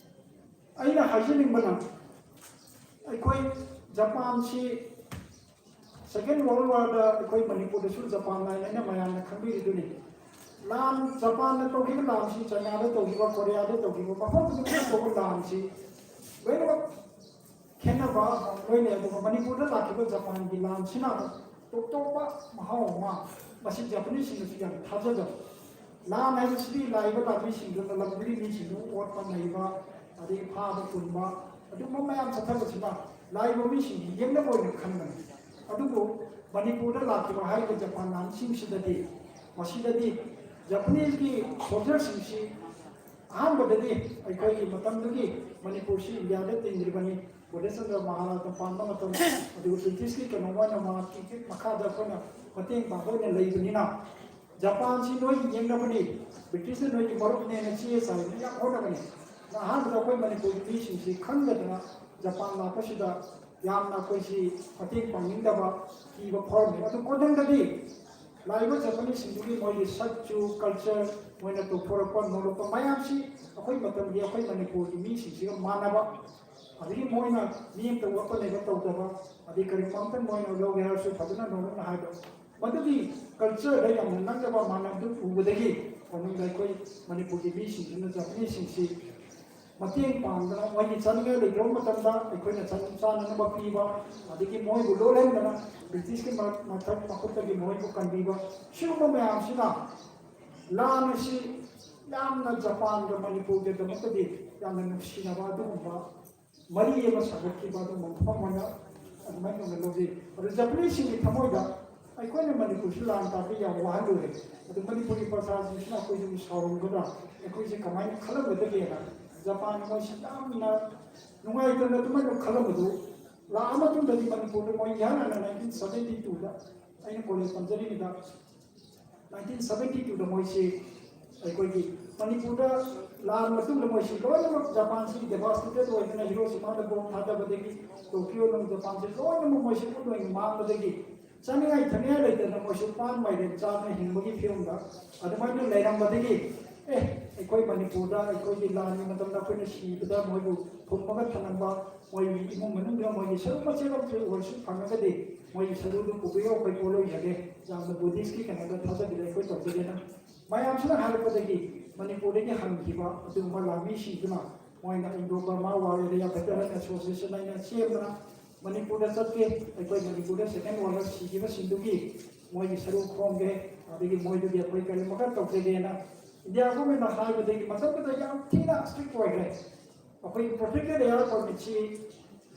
ꯑꯩꯅ ꯍꯥꯏꯖꯅꯤꯡꯕꯅ ꯑꯩꯈꯣꯏ ꯖꯄꯥꯟꯁꯤ ꯁꯦꯀꯦꯟ ꯋꯥꯔꯜ ꯋꯥꯔꯗ ꯑꯩꯈꯣꯏ ꯃꯅꯤꯄꯨꯔꯗꯁꯨ ꯖꯄꯥꯟ ꯍꯥꯏꯅ ꯑꯩꯅ ꯃꯌꯥꯝꯅ ꯈꯪꯕꯤꯔꯤꯗꯨꯅꯤ꯫ ꯂꯥꯟ, ꯖꯄꯥꯟꯅ ꯇꯧꯈꯤꯕ ꯂꯥꯟꯁꯤ, ꯆꯥꯏꯅꯥꯗ ꯇꯧꯈꯤꯕ, ꯀꯣꯔꯤꯌꯥꯗ ꯇꯧꯈꯤꯕ, ꯃꯐꯝ ꯈꯨꯗꯤꯡꯃꯛꯇ ꯇꯧꯕ ꯂꯥꯟꯁꯤ ꯂꯣꯏꯅꯃꯛ ꯈꯦꯠꯅꯕ ꯂꯣꯏꯅꯩ꯫ ꯑꯗꯨꯒ ꯃꯅꯤꯄꯨꯔꯗ ꯂꯥꯛꯈꯤꯕ ꯖꯄꯥꯟꯒꯤ ꯂꯥꯟꯁꯤꯅ ꯇꯣꯞ ꯇꯣꯞꯄ ꯃꯍꯥꯎ ꯑꯃ, ꯃꯁꯤ ꯖꯄꯥꯅꯤꯁꯁꯤꯡꯅꯁꯨ ꯌꯥꯝ ꯊꯥꯖꯗꯕ꯫ ꯂꯥꯟ ꯍꯥꯏꯕꯁꯤꯗꯤ ꯂꯥꯛꯏꯕ ꯂꯥꯟꯃꯤꯁꯤꯡꯗꯨꯅ ꯂꯝꯗꯨꯒꯤ ꯃꯤꯁꯤꯡꯗꯨ ꯑꯣꯠꯄ ꯅꯩꯕ, ꯑꯗꯒꯤ ꯐꯥꯕ ꯄꯨꯟꯕ, ꯑꯗꯨꯒꯨꯝꯕ ꯃꯌꯥꯝ ꯆꯠꯊꯕꯁꯤꯅ ꯂꯥꯛꯏꯕ ꯃꯤꯁꯤꯡꯒꯤ ꯌꯦꯛꯅꯕ ꯑꯣꯏꯅ ꯈꯟꯕꯅꯤ꯫ ꯑꯗꯨꯕꯨ ꯃꯅꯤꯄꯨꯔꯗ ꯂꯥꯛꯈꯤꯕ ꯍꯥꯏꯔꯤꯕ ꯖꯄꯥꯟ ꯂꯥꯟꯃꯤꯁꯤꯡꯁꯤꯗꯗꯤ, ꯃꯁꯤꯗꯗꯤ ꯖꯄꯥꯅꯤꯁꯀꯤ ꯁꯣꯜꯖꯔꯁꯤꯡꯁꯤ ꯑꯍꯥꯟꯕꯗꯗꯤ ꯑꯩꯈꯣꯏꯒꯤ ꯃꯇꯝꯗꯨꯒꯤ ꯃꯅꯤꯄꯨꯔꯁꯤ ꯏꯟꯗꯤꯌꯥꯗ ꯇꯤꯟꯗ꯭ꯔꯤꯕꯅꯤ꯫ ꯕꯣꯙꯦꯆꯟꯗ꯭ꯔ ꯃꯍꯥꯔꯥꯖꯅ ꯄꯥꯟꯕ ꯃꯇꯝ, ꯑꯗꯨꯒ ꯕ꯭ꯔꯤꯇꯤꯁꯀꯤ ꯀꯩꯅꯣ ꯑꯣꯏꯅ ꯃꯍꯥꯛꯀꯤ ꯃꯈꯥꯗ ꯑꯩꯈꯣꯏꯅ ꯃꯇꯦꯡ ꯄꯥꯡꯕ ꯑꯣꯏꯅ ꯂꯩꯕꯅꯤꯅ, ꯖꯄꯥꯟꯁꯤ ꯅꯣꯏꯒꯤ ꯌꯦꯛꯅꯕꯅꯤ, ꯕ꯭ꯔꯤꯇꯤꯁꯅ ꯅꯣꯏꯒꯤ ꯃꯔꯨꯞꯅꯦꯅ ꯆꯦ ꯆꯥꯏꯕꯅ ꯌꯥꯝ ꯍꯣꯠꯅꯕꯅꯤ꯫ ꯑꯍꯥꯟꯕꯗ ꯑꯩꯈꯣꯏ ꯃꯅꯤꯄꯨꯔꯒꯤ ꯃꯤꯁꯤꯡꯁꯤ ꯈꯪꯗꯗꯅ ꯖꯄꯥꯟ ꯂꯥꯛꯄꯁꯤꯗ ꯌꯥꯝꯅ ꯑꯩꯈꯣꯏꯁꯤ ꯃꯇꯦꯡ ꯄꯥꯡꯅꯤꯡꯗꯕ, ꯀꯤꯕ ꯐꯥꯎꯔꯝꯃꯤ꯫ ꯑꯗꯨ ꯀꯣꯟꯊꯪꯗꯗꯤ ꯂꯥꯛꯏꯕ ꯖꯄꯥꯅꯤꯁꯁꯤꯡꯗꯨꯒꯤ ꯃꯣꯏꯒꯤ ꯁꯛꯆꯨ, ꯀꯜꯆꯔ, ꯃꯣꯏꯅ ꯇꯧꯊꯣꯔꯛꯄ, ꯅꯣꯂꯛꯄ ꯃꯌꯥꯝꯁꯤ ꯑꯩꯈꯣꯏ ꯃꯇꯝꯒꯤ ꯑꯩꯈꯣꯏ ꯃꯅꯤꯄꯨꯔꯒꯤ ꯃꯤꯁꯤꯡꯁꯤꯒ ꯃꯥꯟꯅꯕ, ꯑꯗꯒꯤ ꯃꯣꯏꯅ ꯃꯤ ꯑꯃꯇ ꯑꯣꯠꯄ ꯅꯩꯕ ꯇꯧꯗꯕ, ꯑꯗꯩ ꯀꯔꯤꯒꯨꯝꯕ ꯑꯃꯇꯪ ꯃꯣꯏꯅ ꯂꯧꯒꯦ ꯍꯥꯏꯔꯁꯨ ꯐꯖꯅ ꯅꯣꯂꯛꯅ ꯍꯥꯏꯕ, ꯃꯗꯨꯒꯤ ꯀꯜꯆꯔꯗ ꯌꯥꯝꯅ ꯅꯛꯅꯕ ꯃꯥꯟꯅꯕꯗꯨ ꯎꯕꯗꯒꯤ ꯃꯅꯨꯡꯗ ꯑꯩꯈꯣꯏ ꯃꯅꯤꯄꯨꯔꯒꯤ ꯃꯤꯁꯤꯡꯁꯤꯅ ꯖꯄꯥꯅꯤꯁꯁꯤꯡꯁꯤ ꯃꯇꯦꯡ ꯄꯥꯡꯗꯅ, ꯃꯣꯏꯒꯤ ꯆꯥꯅꯤꯡꯉꯥꯏ ꯂꯩꯇ꯭ꯔꯕ ꯃꯇꯝꯗ ꯑꯩꯈꯣꯏꯅ ꯆꯥꯅ-, ꯆꯥꯅꯅꯕ ꯄꯤꯕ, ꯑꯗꯒꯤ ꯃꯣꯏꯕꯨ ꯂꯣꯠꯍꯟꯗꯅ ꯕ꯭ꯔꯤꯇꯤꯁꯀꯤ ꯃ-, ꯃꯊꯛ ꯃꯈꯨꯠꯇꯒꯤ ꯃꯣꯏꯕꯨ ꯀꯟꯕꯤꯕ, ꯁꯤꯒꯨꯝꯕ ꯃꯌꯥꯝꯁꯤꯅ ꯂꯥꯟ ꯑꯁꯤ ꯌꯥꯝꯅ ꯖꯄꯥꯟꯒ ꯃꯅꯤꯄꯨꯔꯒꯤꯗꯃꯛꯇꯗꯤ ꯌꯥꯝꯅ ꯅꯨꯡꯁꯤꯅꯕ ꯑꯗꯨꯒꯨꯝꯕ ꯃꯔꯤ ꯑꯃ ꯁꯥꯒꯠꯈꯤꯕ ꯑꯗꯨꯒꯨꯝꯕ ꯃꯐꯝ ꯑꯣꯏꯅ ꯑꯗꯨꯃꯥꯏꯅ ꯑꯣꯏꯅ ꯂꯧꯖꯩ꯫ ꯑꯗꯨ ꯖꯄꯥꯅꯤꯁꯁꯤꯡꯒꯤ ꯊꯃꯣꯏꯗ ꯑꯩꯈꯣꯏꯅ ꯃꯅꯤꯄꯨꯔꯁꯤ ꯂꯥꯟ ꯇꯥꯕ ꯌꯥꯝ ꯋꯥꯍꯜꯂꯨꯔꯦ, ꯑꯗꯨ ꯃꯅꯤꯄꯨꯔꯒꯤ ꯄ꯭ꯔꯖꯥꯁꯤꯡꯁꯤꯅ ꯑꯩꯈꯣꯏꯁꯨ ꯁꯥꯎꯔꯝꯒꯗ꯭ꯔꯥ, ꯑꯩꯈꯣꯏꯁꯦ ꯀꯃꯥꯏꯅ ꯈꯜꯂꯝꯒꯗꯒꯦꯅ ꯖꯄꯥꯟ ꯃꯣꯏꯁꯤ ꯌꯥꯝꯅ ꯅꯨꯡꯉꯥꯏꯇꯅ ꯑꯗꯨꯃꯥꯏꯅ ꯈꯜꯂꯝꯕꯗꯨ ꯂꯥꯛꯑ ꯃꯇꯨꯡꯗꯗꯤ ꯃꯅꯤꯄꯨꯔꯗ ꯃꯣꯏ ꯏꯍꯥꯟ ꯍꯥꯟꯅ ꯅꯥꯏꯟꯇꯤꯟ ꯁꯕꯦꯟꯇꯤ ꯇꯨꯗ, ꯑꯩꯅ ꯀꯣꯂꯦꯖ ꯇꯝꯖꯔꯤꯉꯩꯗ ꯅꯥꯏꯟꯇꯤꯟ ꯁꯕꯦꯟꯇꯤ ꯇꯨꯗ ꯃꯣꯏꯁꯤ ꯑꯩꯈꯣꯏꯒꯤ ꯃꯅꯤꯄꯨꯔꯗ ꯂꯥꯟ ꯃꯇꯨꯡꯗ ꯃꯣꯏꯁꯤ ꯂꯣꯏꯅꯃꯛ ꯖꯄꯥꯟꯁꯤ ꯗꯦꯚꯥꯁꯇꯦꯇꯦꯠ ꯑꯣꯏꯗꯅ ꯍꯤꯔꯣꯁꯤꯃꯥꯗ ꯕꯣꯝ ꯊꯥꯗꯕꯗꯒꯤ ꯇꯣꯀꯤꯌꯣ ꯅꯨꯡ ꯖꯄꯥꯟꯁꯤ ꯂꯣꯏꯅꯃꯛ ꯃꯣꯏꯁꯤ ꯎꯠ ꯑꯣꯏꯅ ꯃꯥꯡꯕꯗꯒꯤ ꯆꯥꯅꯤꯡꯉꯥꯏ ꯊꯛꯅꯤꯡꯉꯥꯏ ꯂꯩꯇꯗꯅ ꯃꯣꯏꯁꯨ ꯄꯥꯟ ꯃꯥꯏꯔꯦꯟ ꯆꯥꯗꯅ ꯍꯤꯡꯕꯒꯤ ꯐꯤꯕꯝꯗ ꯑꯗꯨꯃꯥꯏꯅ ꯂꯩꯔꯝꯕꯗꯒꯤ, ꯑꯦ, ꯑꯩꯈꯣꯏ ꯃꯅꯤꯄꯨꯔꯗ ꯑꯩꯈꯣꯏꯒꯤ ꯂꯥꯟꯒꯤ ꯃꯇꯝꯗ ꯑꯩꯈꯣꯏꯅ ꯁꯤꯕꯗ ꯃꯣꯏꯕꯨ ꯐꯨꯝꯃꯒ ꯊꯝꯂꯝꯕ, ꯃꯣꯏꯒꯤ ꯏꯃꯨꯡ ꯃꯅꯨꯡꯗ ꯃꯣꯏꯒꯤ ꯁꯔꯨꯛ ꯃꯆꯦꯠ ꯑꯃꯁꯨ ꯑꯣꯏꯔꯁꯨ ꯐꯪꯉꯒꯗꯤ ꯃꯣꯏꯒꯤ ꯁꯔꯨꯗꯨ ꯄꯨꯕꯤꯌꯣ, ꯑꯩꯈꯣꯏ ꯄꯣꯠꯂꯣꯏꯖꯒꯦ, ꯌꯥꯝꯅ ꯕꯨꯙꯤꯁꯀꯤ ꯀꯩꯅꯣꯗ ꯊꯥꯖꯕꯤꯗ ꯑꯩꯈꯣꯏ ꯇꯧꯖꯒꯦꯅ ꯃꯌꯥꯝꯁꯤꯅ ꯍꯥꯏꯔꯛꯄꯗꯒꯤ ꯃꯅꯤꯄꯨꯔꯗꯒꯤ ꯍꯟꯈꯤꯕ ꯑꯗꯨꯒꯨꯝꯕ ꯂꯥꯟꯃꯤꯁꯤꯡꯗꯨꯅ ꯃꯣꯏꯅ Indo Burma War Area Veteran Association ꯍꯥꯏꯅ ꯁꯦꯝꯗꯅ ꯃꯅꯤꯄꯨꯔꯗ ꯆꯠꯀꯦ, ꯑꯩꯈꯣꯏ ꯃꯅꯤꯄꯨꯔꯗ Second World War ꯁꯤꯈꯤꯕꯁꯤꯡꯗꯨꯒꯤ ꯃꯣꯏꯒꯤ ꯁꯔꯨꯛ ꯈꯣꯝꯒꯦ, ꯑꯗꯒꯤ ꯃꯣꯏꯗꯨꯒꯤ ꯑꯩꯈꯣꯏ ꯀꯔꯤ ꯃꯈꯜ ꯇꯧꯖꯒꯦꯅ India government ꯍꯥꯏꯕꯗꯒꯤ ꯃꯇꯝꯗꯨꯗ ꯌꯥꯝ ꯊꯤꯅ strict ꯑꯣꯏꯈ꯭ꯔꯦ꯫ ꯑꯩꯈꯣꯏꯒꯤ protected air permit ꯁꯤ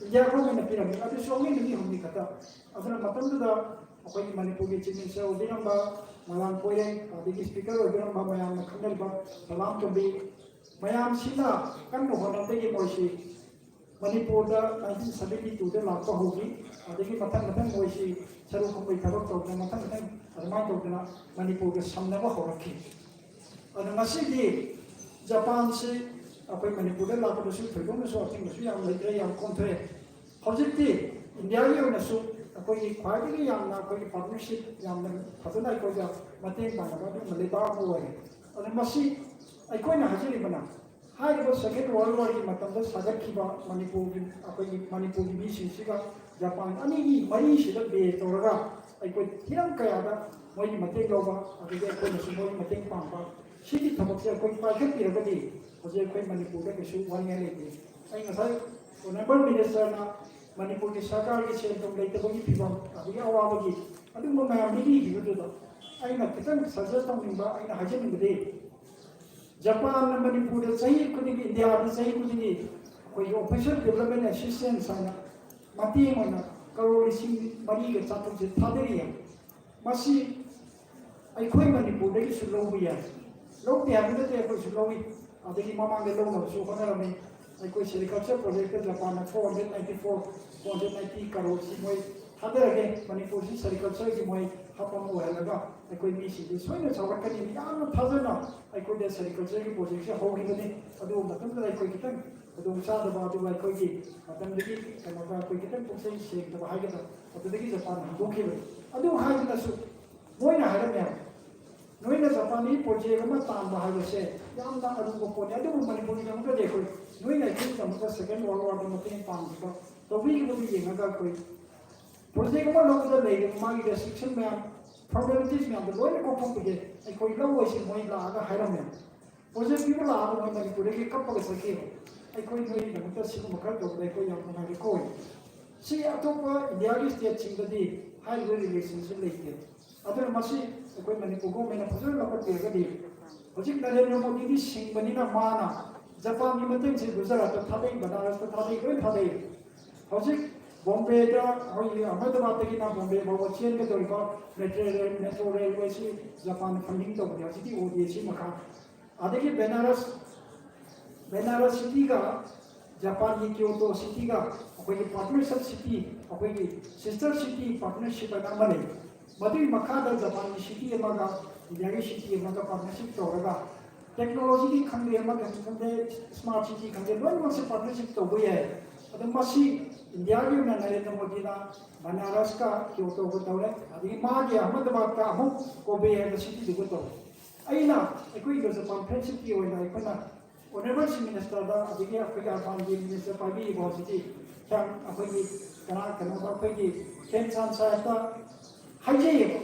India government ꯄꯤꯔꯝꯃꯤ, ꯑꯗꯨꯁꯨ only ꯅꯨꯃꯤꯠ ꯍꯨꯝꯅꯤ ꯈꯛꯇ꯫ ꯑꯗꯨꯅ ꯃꯇꯝꯗꯨꯗ ꯑꯩꯈꯣꯏꯒꯤ ꯃꯅꯤꯄꯨꯔꯒꯤ Chief Minister ꯑꯣꯏꯕꯤꯔꯝꯕ ꯃꯂꯥꯡ ꯀꯣꯏꯔꯦꯡ, ꯑꯗꯒꯤ Speaker ꯑꯣꯏꯕꯤꯔꯝꯕ ꯃꯌꯥꯝꯅ ꯈꯪꯅꯔꯤꯕ ꯁꯂꯥꯝ ꯇꯣꯝꯕꯤ, ꯃꯌꯥꯝꯁꯤꯅ ꯀꯟꯅ ꯍꯣꯠꯅꯕꯗꯒꯤ ꯃꯣꯏꯁꯤ ꯃꯅꯤꯄꯨꯔꯗ nineteen seventy two ꯗ ꯂꯥꯛꯄ ꯍꯧꯈꯤ꯫ ꯑꯗꯒꯤ ꯃꯊꯪ ꯃꯊꯪ ꯃꯣꯏꯁꯤ ꯁꯔꯨ ꯈꯣꯡꯕꯩ ꯊꯕꯛ ꯇꯧꯗꯅ ꯃꯊꯪ ꯃꯊꯪ ꯑꯗꯨꯃꯥꯏꯅ ꯇꯧꯗꯅ ꯃꯅꯤꯄꯨꯔꯒ ꯁꯝꯅꯕ ꯍꯧꯔꯛꯈꯤ꯫ ꯑꯗꯣ ꯉꯁꯤꯗꯤ ꯖꯄꯥꯟꯁꯤ ꯑꯩꯈꯣꯏ ꯃꯅꯤꯄꯨꯔꯗ ꯂꯥꯛꯄꯗꯁꯨ ꯊꯣꯏꯗꯣꯛꯅꯁꯨ ꯑꯊꯤꯡꯕꯁꯨ ꯌꯥꯝ ꯂꯩꯇ꯭ꯔꯦ, ꯌꯥꯝ ꯀꯣꯝꯊꯣꯛꯑꯦ꯫ ꯍꯧꯖꯤꯛꯇꯤ ꯏꯟꯗꯤꯌꯥꯒꯤ ꯑꯣꯏꯅꯁꯨ ꯑꯩꯈꯣꯏꯒꯤ ꯈ꯭ꯋꯥꯏꯗꯒꯤ ꯌꯥꯝꯅ ꯑꯩꯈꯣꯏꯒꯤ partnership ꯌꯥꯝꯅ ꯐꯖꯅ ꯑꯩꯈꯣꯏꯗ ꯃꯇꯦꯡ ꯄꯥꯡꯅꯕ ꯑꯗꯨꯒꯨꯝꯕ ꯂꯩꯕꯥꯛ ꯑꯃ ꯑꯣꯏꯔꯦ꯫ ꯑꯗꯣ ꯃꯁꯤ ꯑꯩꯈꯣꯏꯅ ꯍꯥꯏꯖꯔꯤꯕꯅ ꯍꯥꯏꯔꯤꯕ Second World War ꯒꯤ ꯃꯇꯝꯗ ꯁꯥꯒꯠꯈꯤꯕ ꯃꯅꯤꯄꯨꯔꯒꯤ, ꯑꯩꯈꯣꯏꯒꯤ ꯃꯅꯤꯄꯨꯔꯒꯤ ꯃꯤꯁꯤꯡꯁꯤꯒ ꯖꯄꯥꯟ ꯑꯅꯤꯒꯤ ꯃꯔꯤꯁꯤꯗ base ꯇꯧꯔꯒ ꯑꯩꯈꯣꯏ ꯍꯤꯔꯝ ꯀꯌꯥꯗ ꯃꯣꯏꯒꯤ ꯃꯇꯦꯡ ꯂꯧꯕ, ꯑꯗꯒꯤ ꯑꯩꯈꯣꯏꯅꯁꯨ ꯃꯣꯏꯒꯤ ꯃꯇꯦꯡ ꯄꯥꯡꯕ, ꯁꯤꯒꯤ ꯊꯕꯛꯁꯦ ꯑꯩꯈꯣꯏ ꯄꯥꯏꯈꯠꯄꯤꯔꯒꯗꯤ ꯍꯧꯖꯤꯛ ꯑꯩꯈꯣꯏ ꯃꯅꯤꯄꯨꯔꯗ ꯀꯩꯁꯨ ꯋꯥꯅꯤꯡꯉꯥꯏ ꯂꯩꯇꯦ꯫ ꯑꯩ ꯉꯁꯥꯏ Honourable Minister ꯅ ꯃꯅꯤꯄꯨꯔꯒꯤ ꯁꯔꯀꯥꯔꯒꯤ ꯁꯦꯟ ꯊꯨꯝ ꯂꯩꯇꯕꯒꯤ ꯐꯤꯕꯝ, ꯑꯗꯒꯤ ꯑꯋꯥꯕꯒꯤ ꯑꯗꯨꯒꯨꯝꯕ ꯃꯌꯥꯝ ꯂꯤꯕꯤꯈꯤꯕꯗꯨꯗ ꯑꯩꯅ ꯈꯤꯇꯪ suggest ꯇꯧꯅꯤꯡꯕ, ꯑꯩꯅ ꯍꯥꯏꯖꯅꯤꯡꯕꯗꯤ, ꯖꯄꯥꯟꯅ ꯃꯅꯤꯄꯨꯔꯗ ꯆꯍꯤ ꯈꯨꯗꯤꯡꯒꯤ, ꯏꯟꯗꯤꯌꯥꯗ ꯆꯍꯤ ꯈꯨꯗꯤꯡꯒꯤ ꯑꯩꯈꯣꯏꯒꯤ official development assistance ꯍꯥꯏꯅ ꯃꯇꯦꯡ ꯑꯣꯏꯅ ꯀꯔꯣꯔ ꯂꯤꯁꯤꯡ ꯃꯔꯤꯒ ꯆꯥꯇ꯭ꯔꯨꯛꯁꯦ ꯊꯥꯗꯔꯤꯌꯦ꯫ ꯃꯁꯤ ꯑꯩꯈꯣꯏ ꯃꯅꯤꯄꯨꯔꯗꯒꯤꯁꯨ ꯂꯧꯕ ꯌꯥꯏ꯫ ꯂꯧꯗꯦ ꯍꯥꯏꯕ ꯅꯠꯇꯦ, ꯑꯩꯈꯣꯏꯁꯨ ꯂꯧꯏ꯫ ꯑꯗꯒꯤ ꯃꯃꯥꯡꯗ ꯂꯧꯅꯕꯁꯨ ꯍꯣꯠꯅꯔꯝꯃꯤ꯫ ꯑꯩꯈꯣꯏ sericulture project ꯇ ꯖꯄꯥꯟꯅ four hundred ninety four, four hundred ninety ꯀꯔꯣꯔꯁꯤ ꯃꯣꯏ ꯊꯥꯗꯔꯒꯦ, ꯃꯅꯤꯄꯨꯔꯁꯤ sericulture ꯒꯤ ꯃꯣꯏ hub ꯑꯃ ꯑꯣꯏꯍꯜꯂꯒ ꯑꯩꯈꯣꯏ ꯃꯤꯁꯤꯡꯁꯤ ꯁꯣꯏꯗꯅ ꯆꯥꯎꯈꯠꯀꯅꯤ꯫ ꯌꯥꯝꯅ ꯊꯥꯖꯅ ꯑꯩꯈꯣꯏꯗ sericulture ꯒꯤ project ꯁꯦ ꯍꯧꯈꯤꯕꯅꯤ꯫ ꯑꯗꯨꯕꯨ ꯃꯇꯝꯗꯨꯗ ꯑꯩꯈꯣꯏ ꯈꯤꯇꯪ ꯈꯨꯗꯣꯡ ꯆꯥꯗꯕ, ꯑꯗꯨꯒ ꯑꯩꯈꯣꯏꯒꯤ ꯃꯇꯝꯗꯨꯒꯤ ꯀꯩꯅꯣꯗ ꯑꯩꯈꯣꯏ ꯈꯤꯇꯪ ꯄꯨꯛꯆꯦꯜ ꯁꯦꯡꯗꯕ ꯍꯥꯏꯒꯗ꯭ꯔꯥ, ꯑꯗꯨꯗꯒꯤ ꯖꯄꯥꯟꯅ ꯍꯟꯗꯣꯛꯈꯤꯕꯅꯤ꯫ ꯑꯗꯨ ꯍꯥꯏꯗꯨꯅꯁꯨ ꯃꯣꯏꯅ ꯍꯥꯏꯔꯝꯃꯦ, ꯅꯣꯏꯅ ꯖꯄꯥꯟꯒꯤ project ꯑꯃ ꯇꯥꯟꯕ ꯍꯥꯏꯕꯁꯦ ꯌꯥꯝꯅ ꯑꯔꯨꯕ ꯄꯣꯠꯅꯤ, ꯑꯗꯨꯕꯨ ꯃꯅꯤꯄꯨꯔꯒꯤꯗꯃꯛꯇꯗꯤ ꯑꯩꯈꯣꯏ, ꯅꯣꯏꯅ ꯑꯩꯈꯣꯏꯒꯤꯗꯃꯛꯇ Second World War ꯗ ꯃꯇꯦꯡ ꯄꯥꯡꯈꯤꯕ, ꯇꯧꯕꯤꯈꯤꯕꯗꯨ ꯌꯦꯡꯉꯒ ꯑꯩꯈꯣꯏ project ꯑꯃ ꯂꯧꯕꯗ ꯂꯩꯔꯤꯕ ꯃꯥꯒꯤ restriction ꯃꯌꯥꯝ, formalities ꯃꯌꯥꯝꯗꯣ ꯂꯣꯏꯅ ꯀꯣꯛꯊꯣꯛꯄꯤꯒꯦ, ꯑꯩꯈꯣꯏ ꯂꯧꯔꯣꯏꯁꯦ ꯃꯣꯏ ꯂꯥꯛꯑꯒ ꯍꯥꯏꯔꯝꯃꯦ꯫ Project ꯄꯤꯕ ꯂꯥꯛꯑꯒ ꯃꯣꯏ ꯃꯅꯤꯄꯨꯔꯗꯒꯤ ꯀꯞꯄꯒ ꯆꯠꯈꯤꯕ꯫ ꯑꯩꯈꯣꯏ ꯅꯣꯏꯒꯤꯗꯃꯛꯇ ꯁꯤꯒꯨꯝꯕ ꯈꯔ ꯇꯧꯕꯗ ꯑꯩꯈꯣꯏ ꯌꯥꯝ ꯅꯨꯡꯉꯥꯏꯔꯦꯀꯣ꯫ ꯁꯤ ꯑꯇꯣꯞꯄ ꯏꯟꯗꯤꯌꯥꯒꯤ ꯁ꯭ꯇꯦꯠꯁꯤꯡꯗꯗꯤ ꯍꯥꯏꯔꯤꯕ ꯔꯤꯂꯦꯁꯟꯁꯤꯞ ꯂꯩꯇꯦ꯫ ꯑꯗꯨꯅ ꯃꯁꯤ ꯑꯩꯈꯣꯏ ꯃꯅꯤꯄꯨꯔ ꯒꯣꯔꯃꯦꯟꯅ ꯐꯖꯅ ꯂꯧꯈꯠꯄꯤꯔꯒꯗꯤ, ꯍꯧꯖꯤꯛ ꯅꯔꯦꯟꯗ꯭ꯔ ꯃꯣꯗꯤꯗꯤ ꯁꯤꯡꯕꯅꯤꯅ ꯃꯥꯅ ꯖꯄꯥꯟꯒꯤ ꯃꯇꯦꯡꯁꯦ ꯒꯨꯖꯔꯥꯠꯇ ꯊꯥꯗꯩ, ꯕꯅꯥꯔꯁꯇ ꯊꯥꯗꯩ, ꯂꯣꯏ ꯊꯥꯗꯩ꯫ ꯍꯧꯖꯤꯛ ꯕꯣꯝꯕꯦꯗ, ꯑꯩꯈꯣꯏꯒꯤ ꯑꯍꯃꯗꯕꯥꯗꯇꯒꯤꯅ ꯕꯣꯝꯕꯦ ꯐꯥꯎꯕ ꯆꯦꯟꯒꯗꯧꯔꯤꯕ ꯃꯦꯇ꯭ꯔꯣ ꯔꯦꯜ, ꯃꯦꯇ꯭ꯔꯣ ꯔꯦꯜꯋꯦꯁꯤ ꯖꯄꯥꯟꯅ ꯐꯟꯗꯤꯡ ꯇꯧꯕꯅꯤ꯫ ꯍꯧꯖꯤꯛꯇꯤ ꯑꯣ ꯗꯤ ꯑꯦ ꯁꯤ ꯃꯈꯥ꯫ ꯑꯗꯒꯤ ꯕꯦꯅꯥꯔꯁ, ꯕꯦꯅꯥꯔꯁ ꯁꯤꯇꯤꯒ ꯖꯄꯥꯟꯒꯤ ꯀ꯭ꯌꯣꯇꯣ ꯁꯤꯇꯤꯒ ꯑꯩꯈꯣꯏꯒꯤ ꯄꯥꯔꯠꯅꯔꯁꯤꯞ ꯁꯤꯇꯤ, ꯑꯩꯈꯣꯏꯒꯤ ꯁꯤꯁꯇꯔ ꯁꯤꯇꯤ ꯄꯥꯔꯠꯅꯔꯁꯤꯞ ꯍꯥꯏꯅ ꯑꯃ ꯂꯩ꯫ ꯃꯗꯨꯒꯤ ꯃꯈꯥꯗ ꯖꯄꯥꯟꯒꯤ ꯁꯤꯇꯤ ꯑꯃꯒ ꯏꯟꯗꯤꯌꯥꯒꯤ ꯁꯤꯇꯤ ꯑꯃꯒ ꯄꯥꯔꯠꯅꯔꯁꯤꯞ ꯇꯧꯔꯒ ꯇꯦꯛꯅꯣꯂꯣꯖꯤꯒꯤ ꯈꯪꯗꯦ, ꯑꯃꯒꯤ ꯈꯪꯗꯦ, ꯁ꯭ꯃꯥꯔꯠ ꯁꯤꯇꯤ ꯈꯪꯗꯦ, ꯂꯣꯏꯅꯃꯛꯁꯦ ꯄꯥꯔꯠꯅꯔꯁꯤꯞ ꯇꯧꯕ ꯌꯥꯏ꯫ ꯑꯗꯣ ꯃꯁꯤ ꯏꯟꯗꯤꯌꯥꯒꯤ ꯑꯣꯏꯅ ꯅꯔꯦꯟꯗ꯭ꯔ ꯃꯣꯗꯤꯅ ꯕꯅꯥꯔꯁꯀ ꯀ꯭ꯌꯣꯇꯣꯒ ꯇꯧꯔꯦ, ꯑꯗꯒꯤ ꯃꯥꯒꯤ ꯑꯍꯃꯗꯕꯥꯗꯀ ꯑꯃꯨꯛ ꯀꯣꯕꯦ ꯍꯥꯏꯕ ꯁꯤꯇꯤꯗꯨꯒ ꯇꯧꯔꯦ꯫ ꯑꯩꯅ ꯑꯩꯈꯣꯏ ꯏꯟꯗꯣ ꯖꯄꯥꯟ ꯐ꯭ꯔꯦꯟꯁꯤꯞꯀꯤ ꯑꯣꯏꯅ ꯑꯩꯈꯣꯏꯅ ꯑꯣꯅꯔꯦꯕꯜ ꯆꯤꯐ ꯃꯤꯅꯤꯁꯇꯔꯗ, ꯑꯗꯒꯤ ꯑꯩꯈꯣꯏꯒꯤ ꯑꯔꯕꯥꯟꯒꯤ ꯃꯤꯅꯤꯁꯇꯔ ꯄꯥꯏꯕꯤꯔꯤꯕ ꯍꯧꯖꯤꯛꯀꯤ ꯀꯌꯥꯝ ꯑꯩꯈꯣꯏꯒꯤ ꯀꯅꯥ ꯀꯩꯅꯣꯗ ꯑꯩꯈꯣꯏꯒꯤ ꯈꯦꯝꯆꯥꯟ ꯁꯥꯍꯦꯕꯇ ꯍꯥꯏꯖꯩꯌꯦꯕ꯫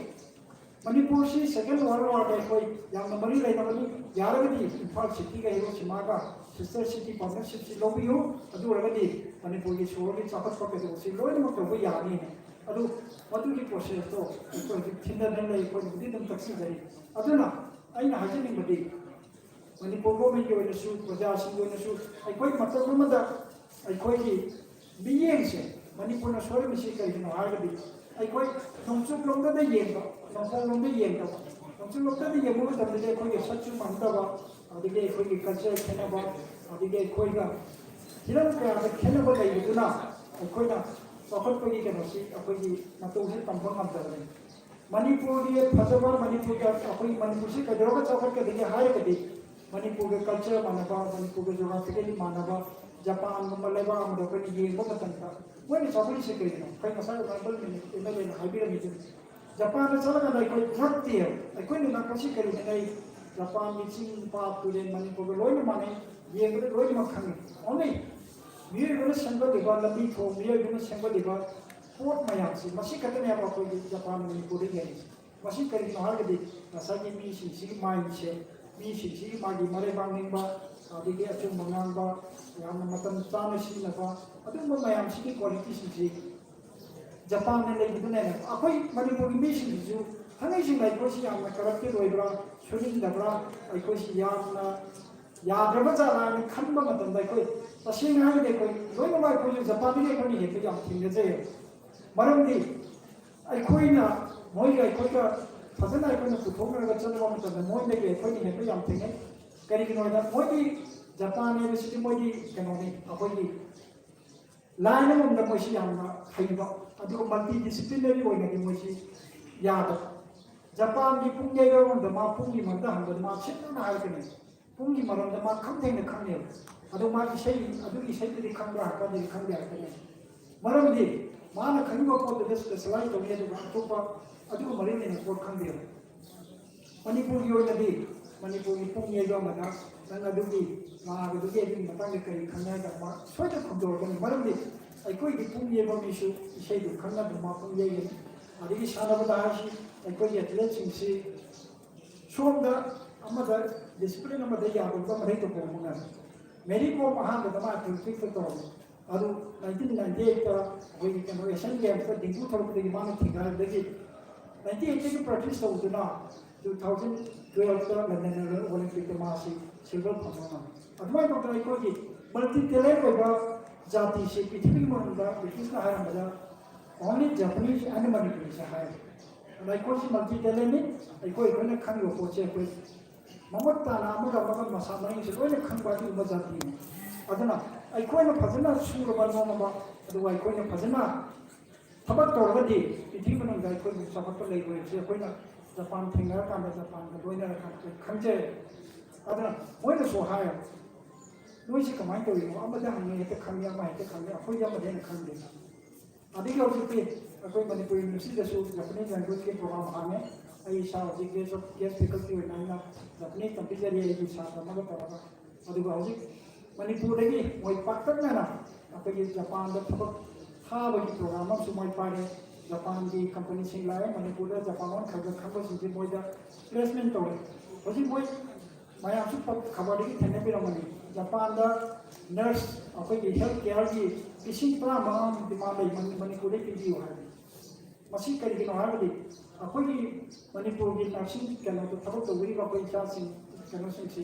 ꯃꯅꯤꯄꯨꯔꯁꯤ ꯁꯦꯀꯦꯟ ꯋꯥꯔꯜ ꯋꯥꯔꯗ ꯑꯩꯈꯣꯏ ꯌꯥꯝꯅ ꯃꯔꯤ ꯂꯩꯅꯕꯅꯤ, ꯌꯥꯔꯒꯗꯤ ꯏꯝꯐꯥꯜ ꯁꯤꯇꯤꯒ ꯍꯤꯔꯣꯁꯤꯃꯥꯒ ꯁꯤꯁꯇꯔ ꯁꯤꯇꯤ ꯄꯥꯔꯠꯅꯔꯁꯤꯞꯁꯤ ꯂꯧꯕꯤꯌꯨ, ꯑꯗꯨ ꯑꯣꯏꯔꯒꯗꯤ ꯃꯅꯤꯄꯨꯔꯒꯤ ꯁꯣꯍꯣꯔꯒꯤ ꯆꯥꯎꯈꯠꯄ ꯀꯩꯗꯧꯕꯁꯤ ꯂꯣꯏꯅꯃꯛ ꯇꯧꯕ ꯌꯥꯅꯤ꯫ ꯑꯗꯨ ꯃꯗꯨꯒꯤ ꯄ꯭ꯔꯣꯁꯦꯁꯇꯣ ꯑꯩꯈꯣꯏ ꯍꯧꯖꯤꯛ ꯊꯤꯟꯊꯗꯅ ꯂꯩ, ꯑꯩꯈꯣꯏꯅꯕꯨꯗꯤ ꯑꯗꯨꯝ ꯇꯛꯁꯤꯟꯖꯔꯤ꯫ ꯑꯗꯨꯅ ꯑꯩꯅ ꯍꯥꯏꯖꯅꯤꯡꯕꯗꯤ, ꯃꯅꯤꯄꯨꯔ ꯒꯣꯔꯃꯦꯟꯒꯤ ꯑꯣꯏꯅꯁꯨ, ꯄ꯭ꯔꯖꯥꯁꯤꯡꯒꯤ ꯑꯣꯏꯅꯁꯨ ꯑꯩꯈꯣꯏ ꯃꯇꯝ ꯑꯃꯗ ꯑꯩꯈꯣꯏꯒꯤ ꯃꯤꯠꯌꯦꯡꯁꯦ ꯃꯅꯤꯄꯨꯔꯅ ꯁꯣꯏꯔꯝꯃꯤꯁꯤ ꯀꯔꯤꯒꯤꯅꯣ ꯍꯥꯏꯔꯒꯗꯤ, ꯑꯩꯈꯣꯏ ꯅꯣꯡꯆꯨꯞ ꯂꯣꯝꯗꯗ ꯌꯦꯡꯕ, ꯅꯣꯡꯄꯣꯛ ꯂꯣꯝꯗ ꯌꯦꯡꯗꯕ, ꯅꯣꯡꯆꯨꯞ ꯂꯣꯝꯗꯗ ꯌꯦꯡꯕ ꯃꯇꯝꯗꯗꯤ ꯑꯩꯈꯣꯏꯒꯤ ꯁꯛꯁꯨ ꯃꯥꯟꯅꯗꯕ, ꯑꯗꯒꯤ ꯑꯩꯈꯣꯏꯒꯤ ꯀꯜꯆꯔ ꯈꯦꯠꯅꯕ, ꯑꯗꯒꯤ ꯑꯩꯈꯣꯏꯒ ꯍꯤꯔꯝ ꯀꯌꯥꯗ ꯈꯦꯠꯅꯕ ꯂꯩꯕꯗꯨꯅ ꯑꯩꯈꯣꯏꯅ ꯆꯥꯎꯈꯠꯄꯒꯤ ꯀꯩꯅꯣꯁꯤ ꯑꯩꯈꯣꯏꯒꯤ ꯃꯇꯧꯁꯤ ꯇꯝꯕ ꯉꯝꯗꯕꯅꯤ꯫ ꯃꯅꯤꯄꯨꯔꯒꯤ ꯐꯖꯕ, ꯃꯅꯤꯄꯨꯔꯒꯤ, ꯑꯩꯈꯣꯏ ꯃꯅꯤꯄꯨꯔꯁꯤ ꯀꯩꯗꯧꯔꯒ ꯆꯥꯎꯈꯠꯀꯗꯒꯦ ꯍꯥꯏꯔꯒꯗꯤ, ꯃꯅꯤꯄꯨꯔꯒ ꯀꯜꯆꯔ ꯃꯥꯟꯅꯕ, ꯃꯅꯤꯄꯨꯔꯒ ꯖꯣꯒ꯭ꯔꯥꯐꯤꯀꯦꯜꯂꯤ ꯃꯥꯟꯅꯕ, ꯖꯄꯥꯟꯒꯨꯝꯕ ꯂꯩꯕꯥꯛ ꯑꯃꯗ ꯑꯩꯈꯣꯏꯅ ꯌꯦꯡꯕ ꯃꯇꯝꯗ ꯃꯣꯏꯅ ꯆꯥꯎꯈꯠꯂꯤꯁꯦ ꯀꯔꯤꯒꯤꯅꯣ? ꯑꯩꯈꯣꯏ ꯉꯁꯥꯏ ꯑꯣꯅꯔꯦꯕꯜ ꯑꯦꯝ ꯑꯦꯜ ꯑꯦꯅ ꯍꯥꯏꯕꯤꯔꯝꯃꯤꯗꯨꯅꯤ꯫ ꯖꯄꯥꯟꯗ ꯆꯠꯂꯀꯥꯟꯗ ꯑꯩꯈꯣꯏ ꯉꯛꯇꯦꯕ꯫ ꯑꯩꯈꯣꯏꯅ ꯉꯛꯄꯁꯤ ꯀꯔꯤꯒꯤꯅꯣ? ꯖꯄꯥꯟꯒꯤ ꯆꯤꯡ, ꯄꯥꯠ, ꯇꯨꯔꯦꯜ ꯃꯅꯤꯄꯨꯔꯒ ꯂꯣꯏꯅ ꯃꯥꯟꯅꯩ, ꯌꯦꯡꯕꯗ ꯂꯣꯏꯅꯃꯛ ꯈꯪꯉꯤ꯫ Only ꯃꯤꯑꯣꯏꯕꯅ ꯁꯦꯝꯒꯠꯂꯤꯕ ꯂꯝꯕꯤ ꯊꯣꯡ, ꯃꯤꯑꯣꯏꯕꯅ ꯁꯦꯝꯒꯠꯂꯤꯕ ꯄꯣꯠ ꯃꯌꯥꯝꯁꯤ, ꯃꯁꯤ ꯈꯛꯇꯅꯦꯕ ꯑꯩꯈꯣꯏꯒꯤ ꯖꯄꯥꯟ ꯃꯅꯤꯄꯨꯔꯗ ꯌꯦꯡꯉꯤꯁꯦ꯫ ꯃꯁꯤ ꯀꯔꯤꯒꯤꯅꯣ ꯍꯥꯏꯔꯒꯗꯤ ꯉꯁꯥꯏꯒꯤ ꯃꯤꯁꯤꯡꯁꯤꯒꯤ ꯃꯥꯏꯟꯁꯦ, ꯃꯤꯁꯤꯡꯁꯤꯒꯤ ꯃꯥꯒꯤ ꯃꯔꯩꯕꯥꯛ ꯅꯤꯡꯕ, ꯑꯗꯒꯤ ꯑꯆꯨꯝꯕ ꯉꯥꯡꯕ, ꯌꯥꯝꯅ ꯃꯇꯝ ꯆꯥꯅ ꯁꯤꯖꯤꯟꯅꯕ, ꯑꯗꯨꯒꯨꯝꯕ ꯃꯌꯥꯝꯁꯤꯒꯤ ꯀ꯭ꯋꯥꯂꯤꯇꯤꯁꯤꯡꯁꯤ ꯖꯄꯥꯟꯗ ꯂꯩꯕꯗꯨꯅ ꯍꯦꯟꯅ ꯑꯩꯈꯣꯏ ꯃꯅꯤꯄꯨꯔꯒꯤ ꯃꯤꯁꯤꯡꯁꯤꯁꯨ ꯊꯥꯡꯉꯩꯁꯦꯡꯅ ꯑꯩꯈꯣꯏꯁꯤ ꯌꯥꯝꯅ ꯀꯔꯞꯇꯦꯠ ꯑꯣꯏꯕ꯭ꯔꯥ, ꯁꯨꯅꯤꯡꯗꯕ꯭ꯔꯥ, ꯑꯩꯈꯣꯏꯁꯤ ꯌꯥꯝꯅ ꯌꯥꯗ꯭ꯔꯕ ꯖꯥꯠꯂꯥ ꯍꯥꯏꯅ ꯈꯟꯕ ꯃꯇꯝꯗ ꯑꯩꯈꯣꯏ ꯇꯁꯦꯡꯅ ꯍꯥꯏꯔꯒꯗꯤ ꯑꯩꯈꯣꯏ ꯂꯣꯏꯅꯃꯛ ꯑꯩꯈꯣꯏꯁꯨ ꯖꯄꯥꯟꯗꯒꯤ ꯑꯩꯈꯣꯏꯅ ꯍꯦꯟꯕ ꯌꯥꯝ ꯊꯦꯡꯅꯖꯩ꯫ ꯃꯔꯝꯗꯤ ꯑꯩꯈꯣꯏꯅ ꯃꯣꯏꯒ ꯑꯩꯈꯣꯏꯒ ꯐꯖꯅ ꯑꯩꯈꯣꯏꯅ ꯄꯨꯊꯣꯛꯅꯔꯒ ꯆꯠꯅꯕ ꯃꯇꯝꯗ ꯃꯣꯏꯗꯒꯤ ꯑꯩꯈꯣꯏꯅ ꯍꯦꯟꯕ ꯌꯥꯝ ꯊꯦꯡꯅꯩ꯫ ꯀꯔꯤꯒꯤꯅꯣ ꯍꯥꯏꯕꯗ ꯃꯣꯏꯗꯤ ꯖꯄꯥꯟ ꯍꯥꯏꯕꯁꯤꯗꯤ ꯃꯣꯏꯗꯤ ꯀꯩꯅꯣꯅꯤ, ꯑꯩꯈꯣꯏꯒꯤ ꯂꯥꯏꯟ ꯑꯃꯃꯝꯗ ꯃꯣꯏꯁꯤ ꯌꯥꯝꯅ ꯍꯩꯕ, ꯑꯗꯨꯒ ꯃꯜꯇꯤ ꯗꯤꯁꯤꯄ꯭ꯂꯤꯅꯔꯤ ꯑꯣꯏꯅꯗꯤ ꯃꯣꯏꯁꯤ ꯌꯥꯗꯕ꯫ ꯖꯄꯥꯟꯒꯤ ꯄꯨꯡ ꯌꯩꯕ ꯑꯃꯗ ꯃꯥ ꯄꯨꯡꯒꯤ ꯃꯔꯝꯗ ꯍꯪꯕꯗ ꯃꯥ ꯁꯤꯟꯅꯅ ꯍꯥꯏꯔꯛꯀꯅꯤ꯫ ꯄꯨꯡꯒꯤ ꯃꯔꯝꯗ ꯃꯥ ꯈꯪꯊꯦꯡꯅ ꯈꯪꯉꯦꯕ꯫ ꯑꯗꯣ ꯃꯥ ꯏꯁꯩ, ꯑꯗꯨꯒꯤ ꯏꯁꯩꯗꯨꯗꯤ ꯈꯪꯕ꯭ꯔꯥ ꯍꯥꯏꯔꯀꯥꯟꯗꯗꯤ ꯈꯪꯗꯦ ꯍꯥꯏꯔꯛꯀꯅꯤ꯫ ꯃꯔꯝꯗꯤ ꯃꯥꯅ ꯈꯪꯉꯤꯕ ꯄꯣꯠꯇꯨꯗ ꯁ꯭ꯄꯦꯁꯦꯂꯥꯏꯖ ꯇꯧꯅꯤ, ꯑꯗꯨꯒ ꯑꯇꯣꯞꯄ ꯑꯗꯨꯒ ꯃꯔꯤ ꯂꯩꯅꯕ ꯄꯣꯠ ꯈꯪꯗꯦꯕ꯫ ꯃꯅꯤꯄꯨꯔꯒꯤ ꯑꯣꯏꯅꯗꯤ ꯃꯅꯤꯄꯨꯔꯒꯤ ꯄꯨꯡ ꯌꯩꯕ ꯑꯃꯗ ꯅꯪ ꯑꯗꯨꯒꯤ ꯂꯥꯛꯑꯒꯗꯨꯒꯤ ꯑꯗꯨꯒꯤ ꯃꯇꯥꯡꯗ ꯀꯔꯤ ꯈꯪꯉꯦ ꯍꯥꯏ ꯀꯥꯟꯗ ꯃꯥ ꯁꯣꯏꯗꯅ ꯈꯨꯝꯗꯣꯔꯛꯀꯅꯤ꯫ ꯃꯔꯝꯗꯤ ꯑꯩꯈꯣꯏꯒꯤ ꯄꯨꯡ ꯌꯩꯕ ꯃꯤꯁꯨ ꯏꯁꯩꯗꯨ ꯈꯪꯅ ꯑꯗꯨꯝ ꯃꯥ ꯄꯨꯡ ꯌꯩꯒꯅꯤ꯫ ꯑꯗꯒꯤ ꯁꯥꯟꯅꯕꯗ ꯍꯥꯏꯔꯁꯤ, ꯑꯩꯈꯣꯏꯒꯤ ꯑꯦꯊꯂꯦꯠꯁꯤꯡꯁꯤ ꯁꯣꯝꯗ ꯑꯃꯗ ꯗꯤꯁꯤꯄ꯭ꯂꯤꯟ ꯑꯃꯗ ꯌꯥꯗꯕꯗ ꯃꯔꯩ ꯇꯧꯕ ꯉꯝꯃꯤ꯫ ꯃꯦꯔꯤ ꯀꯣꯝ ꯑꯍꯥꯟꯕꯗ ꯃꯥ ꯑꯦꯊꯂꯦꯇꯤꯛꯁꯇ ꯇꯧꯔꯝꯃꯤ꯫ ꯑꯗꯨ ꯅꯥꯏꯟꯇꯤꯟ ꯅꯥꯏꯟꯇꯤ ꯑꯩꯠꯇ ꯑꯩꯈꯣꯏꯒꯤ ꯀꯩꯅꯣ ꯑꯦꯁꯤꯌꯥꯟ ꯒꯦꯝꯁꯇ ꯗꯦꯡꯒꯨ ꯊꯣꯛꯂꯛꯄꯗꯒꯤ ꯃꯥꯅ ꯊꯤꯡꯒꯥꯏꯕꯗꯒꯤ ꯅꯥꯏꯟꯇꯤꯟ ꯑꯩꯠꯇꯒꯤ ꯄ꯭ꯔꯦꯛꯇꯤꯁ ꯇꯧꯗꯨꯅ ꯇꯨ ꯊꯥꯎꯖꯟ ꯇꯨꯌꯦꯜꯐꯇ ꯂꯟꯗꯟ ꯑꯣꯂꯤꯝꯄꯤꯛꯇ ꯃꯥꯁꯤ ꯁꯤꯜꯚꯔ ꯐꯪꯕ ꯉꯝꯃꯤ꯫ ꯑꯗꯨꯃꯥꯏꯅ ꯇꯧꯗꯅ ꯑꯩꯈꯣꯏꯒꯤ ꯃꯜꯇꯤ ꯇꯦꯂꯦꯟ ꯑꯣꯏꯕ ꯖꯥꯇꯤꯁꯤ ꯄ꯭ꯔꯤꯊꯤꯕꯤꯒꯤ ꯃꯅꯨꯡꯗ ꯕ꯭ꯔꯤꯇꯤꯁꯅ ꯍꯥꯏꯔꯝꯕꯗ only Japanese and Manipuri ꯍꯥꯏ꯫ ꯑꯗ ꯑꯩꯈꯣꯏꯁꯤ ꯃꯜꯇꯤ ꯇꯦꯂꯦꯟꯅꯤ꯫ ꯑꯩꯈꯣꯏ ꯑꯩꯈꯣꯏꯅ ꯈꯪꯉꯤꯕ ꯄꯣꯠꯁꯦ ꯑꯩꯈꯣꯏ ꯃꯃꯨꯠ ꯇꯥꯅ ꯑꯃꯒ ꯑꯃꯒ ꯃꯁꯥ ꯃꯔꯤꯁꯦ ꯂꯣꯏꯅ ꯈꯪꯕ ꯑꯗꯨꯒꯨꯝꯕ ꯖꯥꯇꯤꯅꯤ꯫ ꯑꯗꯨꯅ ꯑꯩꯈꯣꯏꯅ ꯐꯖꯅ ꯁꯨꯔꯕ ꯅꯣꯝꯃꯕ, ꯑꯗꯨꯒ ꯑꯩꯈꯣꯏꯅ ꯐꯖꯅ ꯊꯕꯛ ꯇꯧꯔꯒꯗꯤ ꯄ꯭ꯔꯤꯊꯤꯕꯤ ꯃꯅꯨꯡꯗ ꯑꯩꯈꯣꯏꯕꯨ ꯆꯥꯎꯈꯠꯄ ꯂꯩꯔꯣꯏ ꯍꯥꯏꯕꯁꯤ ꯑꯩꯈꯣꯏꯅ ꯖꯄꯥꯟ ꯊꯦꯡꯅꯔꯀꯥꯟꯗ, ꯖꯄꯥꯟꯒ ꯂꯣꯏꯅꯔꯀꯥꯟꯗ ꯑꯩꯈꯣꯏ ꯈꯪꯖꯔꯦ꯫ ꯑꯗꯨꯅ ꯃꯣꯏꯅꯁꯨ ꯍꯥꯏ, "ꯅꯣꯏꯁꯤ ꯀꯃꯥꯏꯅ ꯇꯧꯔꯤꯅꯣ? ꯑꯃꯗ ꯍꯪꯉꯦ ꯍꯦꯛꯇ ꯈꯪꯉꯦ, ꯑꯃ ꯍꯦꯛꯇ ꯈꯪꯉꯦ, ꯑꯩꯈꯣꯏꯗꯤ ꯑꯃꯗ ꯍꯦꯟꯅ ꯈꯪꯗꯦ"꯫ ꯑꯗꯒꯤ ꯍꯧꯖꯤꯛꯇꯤ ꯑꯩꯈꯣꯏ ꯃꯅꯤꯄꯨꯔ ꯌꯨꯅꯤꯚꯔꯁꯤꯇꯤꯗꯁꯨ Japanese language ꯀꯤ program ꯍꯥꯡꯉꯦ꯫ ꯑꯩ ꯏꯁꯥ ꯍꯧꯖꯤꯛ guest of, guest faculty ꯑꯣꯏꯅ ꯑꯩꯅ Japanese ꯇꯝꯕꯤꯖꯔꯤ, ꯑꯩꯒꯤ ꯁꯥꯇ꯭ꯔ ꯑꯃꯒ ꯇꯧꯔꯒ꯫ ꯑꯗꯨꯒ ꯍꯧꯖꯤꯛ ꯃꯅꯤꯄꯨꯔꯗꯒꯤ ꯃꯣꯏ ꯄꯥꯛꯇꯛꯅꯅ ꯑꯩꯈꯣꯏꯒꯤ ꯖꯄꯥꯟꯗ ꯊꯕꯛ ꯊꯥꯕꯒꯤ program ꯑꯃꯁꯨ ꯃꯣꯏ ꯄꯥꯏꯔꯦ꯫ ꯖꯄꯥꯟꯒꯤ ꯀꯝꯄꯅꯤꯁꯤꯡ ꯂꯥꯛꯑꯦ ꯃꯅꯤꯄꯨꯔꯗ, ꯖꯄꯥꯟ ꯂꯣꯟ ꯈꯔ ꯈꯔ ꯈꯪꯕꯁꯤꯡꯁꯦ ꯃꯣꯏꯗ placement ꯇꯧꯔꯦ꯫ ꯍꯧꯖꯤꯛ ꯃꯣꯏ ꯃꯌꯥꯝꯁꯨ ꯈꯕꯔꯗꯒꯤ ꯊꯦꯡꯅꯕꯤꯔꯝꯒꯅꯤ, ꯖꯄꯥꯟꯗ ꯅꯔꯁ, ꯑꯩꯈꯣꯏꯒꯤ ꯍꯦꯜꯊ ꯀꯦꯌꯔꯒꯤ ꯂꯤꯁꯤꯡ ꯇꯔꯥꯃꯉꯥꯃꯨꯛꯇꯤ ꯃꯥ ꯂꯩ, ꯃꯅꯤꯄꯨꯔꯗ ꯄꯤꯕꯤꯌꯨ ꯍꯥꯏꯕꯅꯤ꯫ ꯃꯁꯤ ꯀꯔꯤꯒꯤꯅꯣ ꯍꯥꯏꯔꯕꯗꯤ, ꯑꯩꯈꯣꯏꯒꯤ ꯃꯅꯤꯄꯨꯔꯒꯤ ꯅꯔꯁꯤꯡ ꯀꯩꯅꯣꯗ ꯊꯕꯛ ꯇꯧꯕꯤꯔꯤꯕ ꯑꯩꯈꯣꯏ ꯏꯆꯥꯁꯤꯡ, ꯀꯩꯅꯣꯁꯤꯡꯁꯤ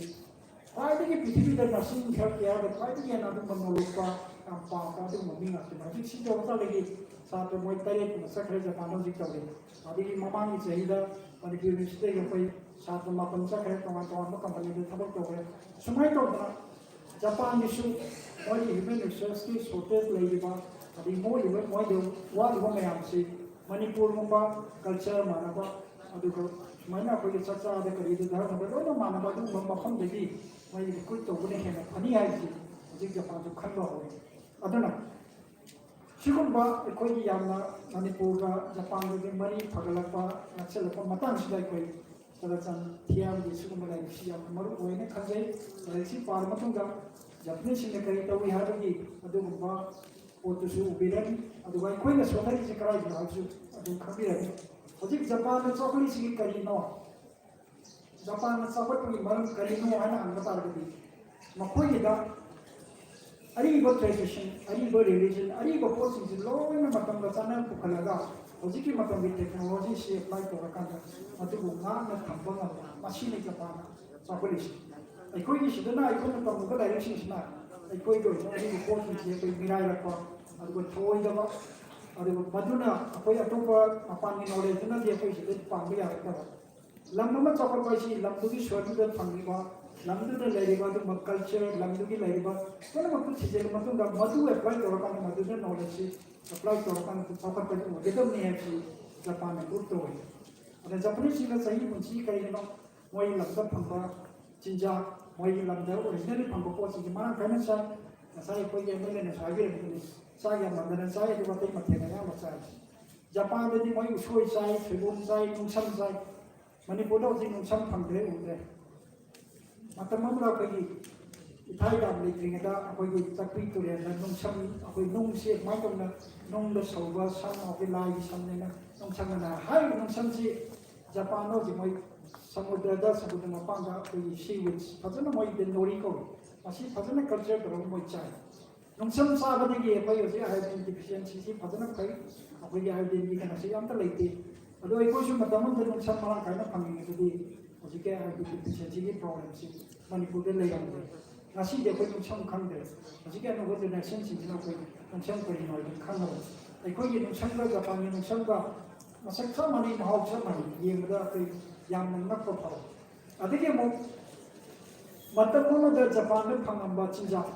ꯈ꯭ꯋꯥꯏꯗꯒꯤ ꯄ꯭ꯔꯤꯊꯤꯕꯤꯗ ꯅꯔꯁꯤꯡ ꯍꯦꯜꯊ ꯀꯦꯌꯔꯗ ꯈ꯭ꯋꯥꯏꯗꯒꯤ ꯍꯦꯟꯅ ꯑꯗꯨꯝꯕ ꯅꯣꯂꯨꯛꯄ, ꯌꯥꯝ ꯄꯥꯝꯕ ꯑꯗꯨꯒꯨꯝꯕ ꯃꯤ ꯉꯥꯛꯇꯅꯤ꯫ ꯍꯧꯖꯤꯛ ꯁꯤ ꯇꯧꯔꯀꯥꯟꯗꯒꯤ ꯁꯥꯇ꯭ꯔ ꯃꯣꯏ ꯇꯔꯦꯠ ꯀꯨꯝꯕ ꯆꯠꯈ꯭ꯔꯦ ꯖꯄꯥꯟꯗ ꯍꯧꯖꯤꯛ ꯇꯧꯔꯤ꯫ ꯑꯗꯒꯤ ꯃꯃꯥꯡꯒꯤ ꯆꯍꯤꯗ ꯃꯅꯤꯄꯨꯔ ꯌꯨꯅꯤꯚꯔꯁꯤꯇꯤꯗꯒꯤ ꯑꯩꯈꯣꯏ ꯁꯥꯇ꯭ꯔ ꯃꯥꯄꯟ ꯆꯠꯈ꯭ꯔꯦ ꯇꯣꯉꯥꯟ ꯇꯣꯉꯥꯟꯕ ꯀꯝꯄꯅꯤꯗ ꯊꯕꯛ ꯇꯧꯈ꯭ꯔꯦ꯫ ꯁꯨꯃꯥꯏꯅ ꯇꯧꯗꯅ ꯖꯄꯥꯟꯒꯤꯁꯨ ꯃꯣꯏꯒꯤ ꯍ꯭ꯌꯨꯃꯦꯟ ꯔꯤꯁꯣꯔꯁꯀꯤ ꯁꯣꯔꯇꯦꯖ ꯂꯩꯔꯤꯕ, ꯑꯗꯒꯤ ꯃꯣꯏꯒꯤ ꯃꯣꯏꯗ ꯋꯥꯠꯂꯤꯕ ꯃꯌꯥꯝꯁꯤ ꯃꯅꯤꯄꯨꯔꯒꯨꯝꯕ ꯀꯜꯆꯔ ꯃꯥꯟꯅꯕ, ꯑꯗꯨꯒ ꯁꯨꯃꯥꯏꯅ ꯑꯩꯈꯣꯏꯒꯤ ꯆꯥꯛ ꯆꯥꯕꯗ ꯀꯔꯤꯗ ꯙꯔꯃꯗ ꯂꯣꯏꯅ ꯃꯥꯟꯅꯕ ꯑꯗꯨꯒꯨꯝꯕ ꯃꯐꯝꯗꯒꯤ ꯃꯣꯏ ꯔꯤꯀ꯭ꯔꯨꯠ ꯇꯧꯕꯅ ꯍꯦꯟꯅ ꯐꯅꯤ ꯍꯥꯏꯕꯁꯤ ꯍꯧꯖꯤꯛ ꯖꯄꯥꯟꯁꯨ ꯈꯟꯕ ꯍꯧꯔꯦ꯫ ꯑꯗꯨꯅ ꯁꯤꯒꯨꯝꯕ ꯑꯩꯈꯣꯏꯒꯤ ꯌꯥꯝꯅ ꯃꯅꯤꯄꯨꯔꯒ ꯖꯄꯥꯟꯒꯒꯤ ꯃꯔꯤ ꯐꯒꯠꯂꯛꯄ, ꯅꯛꯁꯤꯜꯂꯛꯄ ꯃꯇꯥꯡꯁꯤꯗ ꯑꯩꯈꯣꯏ ꯆꯨꯔꯥꯆꯥꯟ ꯊꯤꯌꯥꯝꯒꯤ ꯁꯤꯒꯨꯝꯕ ꯂꯥꯏꯔꯤꯛꯁꯤ ꯌꯥꯝꯅ ꯃꯔꯨ ꯑꯣꯏꯅ ꯈꯟꯖꯩ꯫ ꯂꯥꯏꯔꯤꯛꯁꯤ ꯄꯥꯔ ꯃꯇꯨꯡꯗ ꯖꯄꯅꯤꯁꯁꯤꯡꯅ ꯀꯔꯤ ꯇꯧꯏ ꯍꯥꯏꯕꯒꯤ ꯑꯗꯨꯒꯨꯝꯕ ꯄꯣꯠꯇꯨꯁꯨ ꯎꯕꯤꯔꯅꯤ, ꯑꯗꯨꯒ ꯑꯩꯈꯣꯏꯅ ꯁꯣꯟꯊꯔꯤꯁꯤ ꯀꯗꯥꯏꯗꯅꯣ ꯍꯥꯏꯕꯁꯨ ꯑꯗꯨꯝ ꯈꯪꯕꯤꯔꯅꯤ꯫ ꯍꯧꯖꯤꯛ ꯖꯄꯥꯟꯗ ꯆꯥꯎꯈꯠꯂꯤꯁꯤꯒꯤ ꯀꯔꯤꯅꯣ? ꯖꯄꯥꯟꯗ ꯆꯥꯎꯈꯠꯄꯒꯤ ꯃꯔꯝ ꯀꯔꯤꯅꯣ ꯍꯥꯏꯅ ꯍꯪꯕ ꯇꯥꯔꯒꯗꯤ, ꯃꯈꯣꯏꯒꯤꯗ ꯑꯔꯤꯕ ꯇ꯭ꯔꯦꯗꯤꯁꯟ, ꯑꯔꯤꯕ ꯔꯤꯂꯤꯖꯟ, ꯑꯔꯤꯕ ꯄꯣꯠꯁꯤꯡꯁꯤ ꯂꯣꯏꯅ ꯃꯇꯝꯒ ꯆꯥꯟꯅꯅ ꯄꯨꯈꯠꯂꯒ ꯍꯧꯖꯤꯛꯀꯤ ꯃꯇꯝꯒꯤ ꯇꯦꯛꯅꯣꯂꯣꯖꯤꯁꯤ ꯑꯦꯄ꯭ꯂꯥꯏ ꯇꯧꯔꯀꯥꯟꯗ ꯃꯗꯨꯕꯨ ꯉꯥꯛꯅ ꯊꯝꯕ ꯉꯝꯕ, ꯃꯁꯤꯅꯤ ꯖꯄꯥꯟꯅ ꯆꯥꯎꯈꯠꯂꯤꯁꯤ꯫ ꯑꯩꯈꯣꯏꯒꯤ ꯁꯤꯗꯅ ꯑꯩꯈꯣꯏꯅ ꯇꯝꯃꯨꯕ ꯂꯥꯏꯔꯤꯛꯁꯤꯡꯁꯤꯅ ꯑꯩꯈꯣꯏꯒꯤ ꯑꯣꯏꯕ ꯑꯔꯤꯕ ꯄꯣꯠꯁꯤꯡꯁꯤ ꯑꯩꯈꯣꯏ ꯃꯤꯔꯥꯏꯔꯛꯄ, ꯑꯗꯨꯒ ꯊꯧꯑꯣꯏꯗꯕ, ꯑꯗꯨꯒ ꯃꯗꯨꯅ ꯑꯩꯈꯣꯏ ꯑꯇꯣꯞꯄ ꯃꯄꯥꯟꯒꯤ ꯅꯣꯂꯦꯖꯇꯨꯅꯗꯤ ꯑꯩꯈꯣꯏ ꯁꯤꯗ ꯄꯥꯡꯕ ꯌꯥꯔꯛꯇꯕ꯫ ꯂꯝ ꯑꯃ ꯆꯥꯎꯈꯠꯄ ꯍꯥꯏꯁꯤ ꯂꯝꯗꯨꯒꯤ ꯁꯣꯏꯜꯗꯨꯗ ꯐꯪꯉꯤꯕ, ꯂꯝꯗꯨꯗ ꯂꯩꯔꯤꯕ ꯑꯗꯨꯒꯨꯝꯕ ꯀꯜꯆꯔ, ꯂꯝꯗꯨꯒꯤ ꯂꯩꯔꯤꯕ ꯄꯨꯝꯅꯃꯛꯇꯨ ꯊꯤꯖꯤꯜꯂ ꯃꯇꯨꯡꯗ ꯃꯗꯨ ꯑꯦꯄ꯭ꯂꯥꯏ ꯇꯧꯔꯀꯥꯟꯗ ꯃꯗꯨꯗ ꯅꯣꯂꯦꯖꯁꯤ ꯑꯦꯄ꯭ꯂꯥꯏ ꯇꯧꯔꯀꯥꯟꯗ ꯆꯥꯎꯈꯠꯄꯗꯨ ꯑꯣꯏꯒꯗꯕꯅꯤ ꯍꯥꯏꯕꯁꯤ ꯖꯄꯥꯟꯅ ꯄ꯭ꯔꯨꯞ ꯇꯧꯏ꯫ ꯑꯗ ꯖꯄꯅꯤꯁꯁꯤꯡꯅ ꯆꯍꯤ ꯄꯨꯟꯁꯤ ꯀꯩꯒꯤꯅꯣ? ꯃꯣꯏ ꯂꯝꯗ ꯐꯪꯕ ꯆꯤꯟꯖꯥꯛ, ꯃꯣꯏꯒꯤ ꯂꯝꯗ ꯑꯣꯔꯤꯖꯤꯅꯦꯜꯂꯤ ꯐꯪꯕ ꯄꯣꯠꯁꯤꯡꯁꯦ ꯃꯔꯥꯡ ꯀꯥꯏꯅ ꯆꯥꯏ꯫ ꯉꯁꯥꯏ ꯑꯩꯈꯣꯏꯒꯤ ꯑꯦꯝ ꯑꯦꯜ ꯑꯦꯅꯁꯨ ꯍꯥꯏꯕꯤꯔꯝꯕꯗꯨꯅꯤ, ꯆꯥꯛ ꯌꯥꯝꯃꯟꯗꯅ ꯆꯥꯏ, ꯑꯗꯨꯒ ꯑꯇꯩ ꯃꯊꯦꯜ ꯑꯌꯥꯝꯕ ꯆꯥꯏ꯫ ꯖꯄꯥꯟꯗꯗꯤ ꯃꯣꯏ ꯎꯁꯣꯏ ꯆꯥꯏ, ꯁꯣꯏꯕꯨꯝ ꯆꯥꯏ, ꯅꯨꯡꯁꯝ ꯆꯥꯏ꯫ ꯃꯅꯤꯄꯨꯔꯗ ꯍꯧꯖꯤꯛ ꯅꯨꯡꯁꯝ ꯐꯪꯗ꯭ꯔꯦ, ꯎꯗ꯭ꯔꯦ꯫ ꯃꯇꯝ ꯑꯃꯗ ꯑꯩꯈꯣꯏꯒꯤ ꯏꯊꯥꯏ ꯗꯥꯝ ꯂꯩꯇ꯭ꯔꯤꯉꯩꯗ ꯑꯩꯈꯣꯏꯒꯤ ꯆꯥꯛꯄꯤ ꯇꯨꯔꯦꯜꯗ ꯅꯨꯡꯁꯝ, ꯑꯩꯈꯣꯏ ꯅꯨꯡꯁꯦ ꯀꯃꯥꯏꯅ ꯇꯧꯅ ꯅꯨꯡꯗ ꯁꯧꯕ ꯁꯝ, ꯑꯩꯈꯣꯏ ꯂꯥꯏꯒꯤ ꯁꯝꯅꯦꯅ ꯅꯨꯡꯁꯝ ꯑꯅ ꯍꯥꯏꯔꯤꯕ ꯅꯨꯡꯁꯝꯁꯤ ꯖꯄꯥꯟꯗ ꯍꯧꯖꯤꯛ ꯃꯣꯏ ꯁꯃꯨꯗ꯭ꯔꯗ, ꯁꯃꯨꯗ꯭ꯔ ꯃꯄꯥꯟꯗ ꯑꯩꯈꯣꯏꯒꯤ ꯁꯤ ꯋꯤꯠꯁ ꯐꯖꯅ, ꯃꯣꯏ ꯅꯣꯔꯤ ꯀꯧꯏ, ꯃꯁꯤ ꯐꯖꯅ ꯀꯜꯆꯔ ꯇꯧꯔꯒ ꯃꯣꯏ ꯆꯥꯏ꯫ ꯅꯨꯡꯁꯝ ꯆꯥꯕꯗꯒꯤ ꯑꯩꯈꯣꯏ ꯍꯧꯖꯤꯛ ꯑꯥꯏꯑꯣꯗꯤꯟ ꯗꯤꯐꯤꯁꯤꯌꯦꯟꯁꯤꯁꯤ ꯐꯖꯅ ꯐꯩ꯫ ꯑꯩꯈꯣꯏꯒꯤ ꯑꯥꯏꯑꯣꯗꯤꯟꯒꯤ ꯀꯩꯅꯣꯁꯤ ꯑꯝꯇ ꯂꯩꯇꯦ꯫ ꯑꯗꯣ ꯑꯩꯈꯣꯏꯁꯨ ꯃꯇꯝ ꯑꯃꯗ ꯅꯨꯡꯁꯝ ꯃꯔꯥꯡ ꯀꯥꯏꯅ ꯐꯪꯉꯤꯉꯩꯗꯗꯤ ꯍꯧꯖꯤꯛꯀꯤ ꯑꯥꯏꯑꯣꯗꯤꯟ ꯗꯤꯐꯤꯁꯤꯌꯦꯟꯁꯤꯒꯤ ꯄ꯭ꯔꯣꯕ꯭ꯂꯦꯝꯁꯤ ꯃꯅꯤꯄꯨꯔꯗ ꯂꯩꯔꯝꯗꯦ꯫ ꯉꯁꯤꯗꯤ ꯑꯩꯈꯣꯏ ꯅꯨꯡꯁꯝ ꯈꯪꯗ꯭ꯔꯦ꯫ ꯍꯧꯖꯤꯛꯀꯤ ꯑꯅꯧꯕ ꯖꯦꯅꯦꯔꯦꯁꯟꯁꯤꯡꯁꯤꯅ ꯑꯩꯈꯣꯏ ꯅꯨꯡꯁꯝ ꯀꯔꯤꯅꯣ ꯍꯥꯏꯕꯗꯨ ꯈꯪꯉꯔꯣꯏ꯫ ꯑꯩꯈꯣꯏꯒꯤ ꯅꯨꯡꯁꯝꯒ ꯖꯄꯥꯟꯒꯤ ꯅꯨꯡꯁꯝꯒ ꯃꯁꯛ ꯆꯞ ꯃꯥꯟꯅꯩ, ꯃꯍꯥꯎ ꯆꯞ ꯃꯥꯟꯅꯩ, ꯌꯦꯡꯕꯗ ꯑꯩꯈꯣꯏ ꯌꯥꯝꯅ ꯉꯛꯄ ꯐꯥꯎꯏ꯫ ꯑꯗꯒꯤ ꯑꯃꯨꯛ ꯃꯇꯝ ꯑꯃꯗ ꯖꯄꯥꯟꯗ ꯐꯪꯉꯝꯕ ꯆꯤꯟꯖꯥꯛ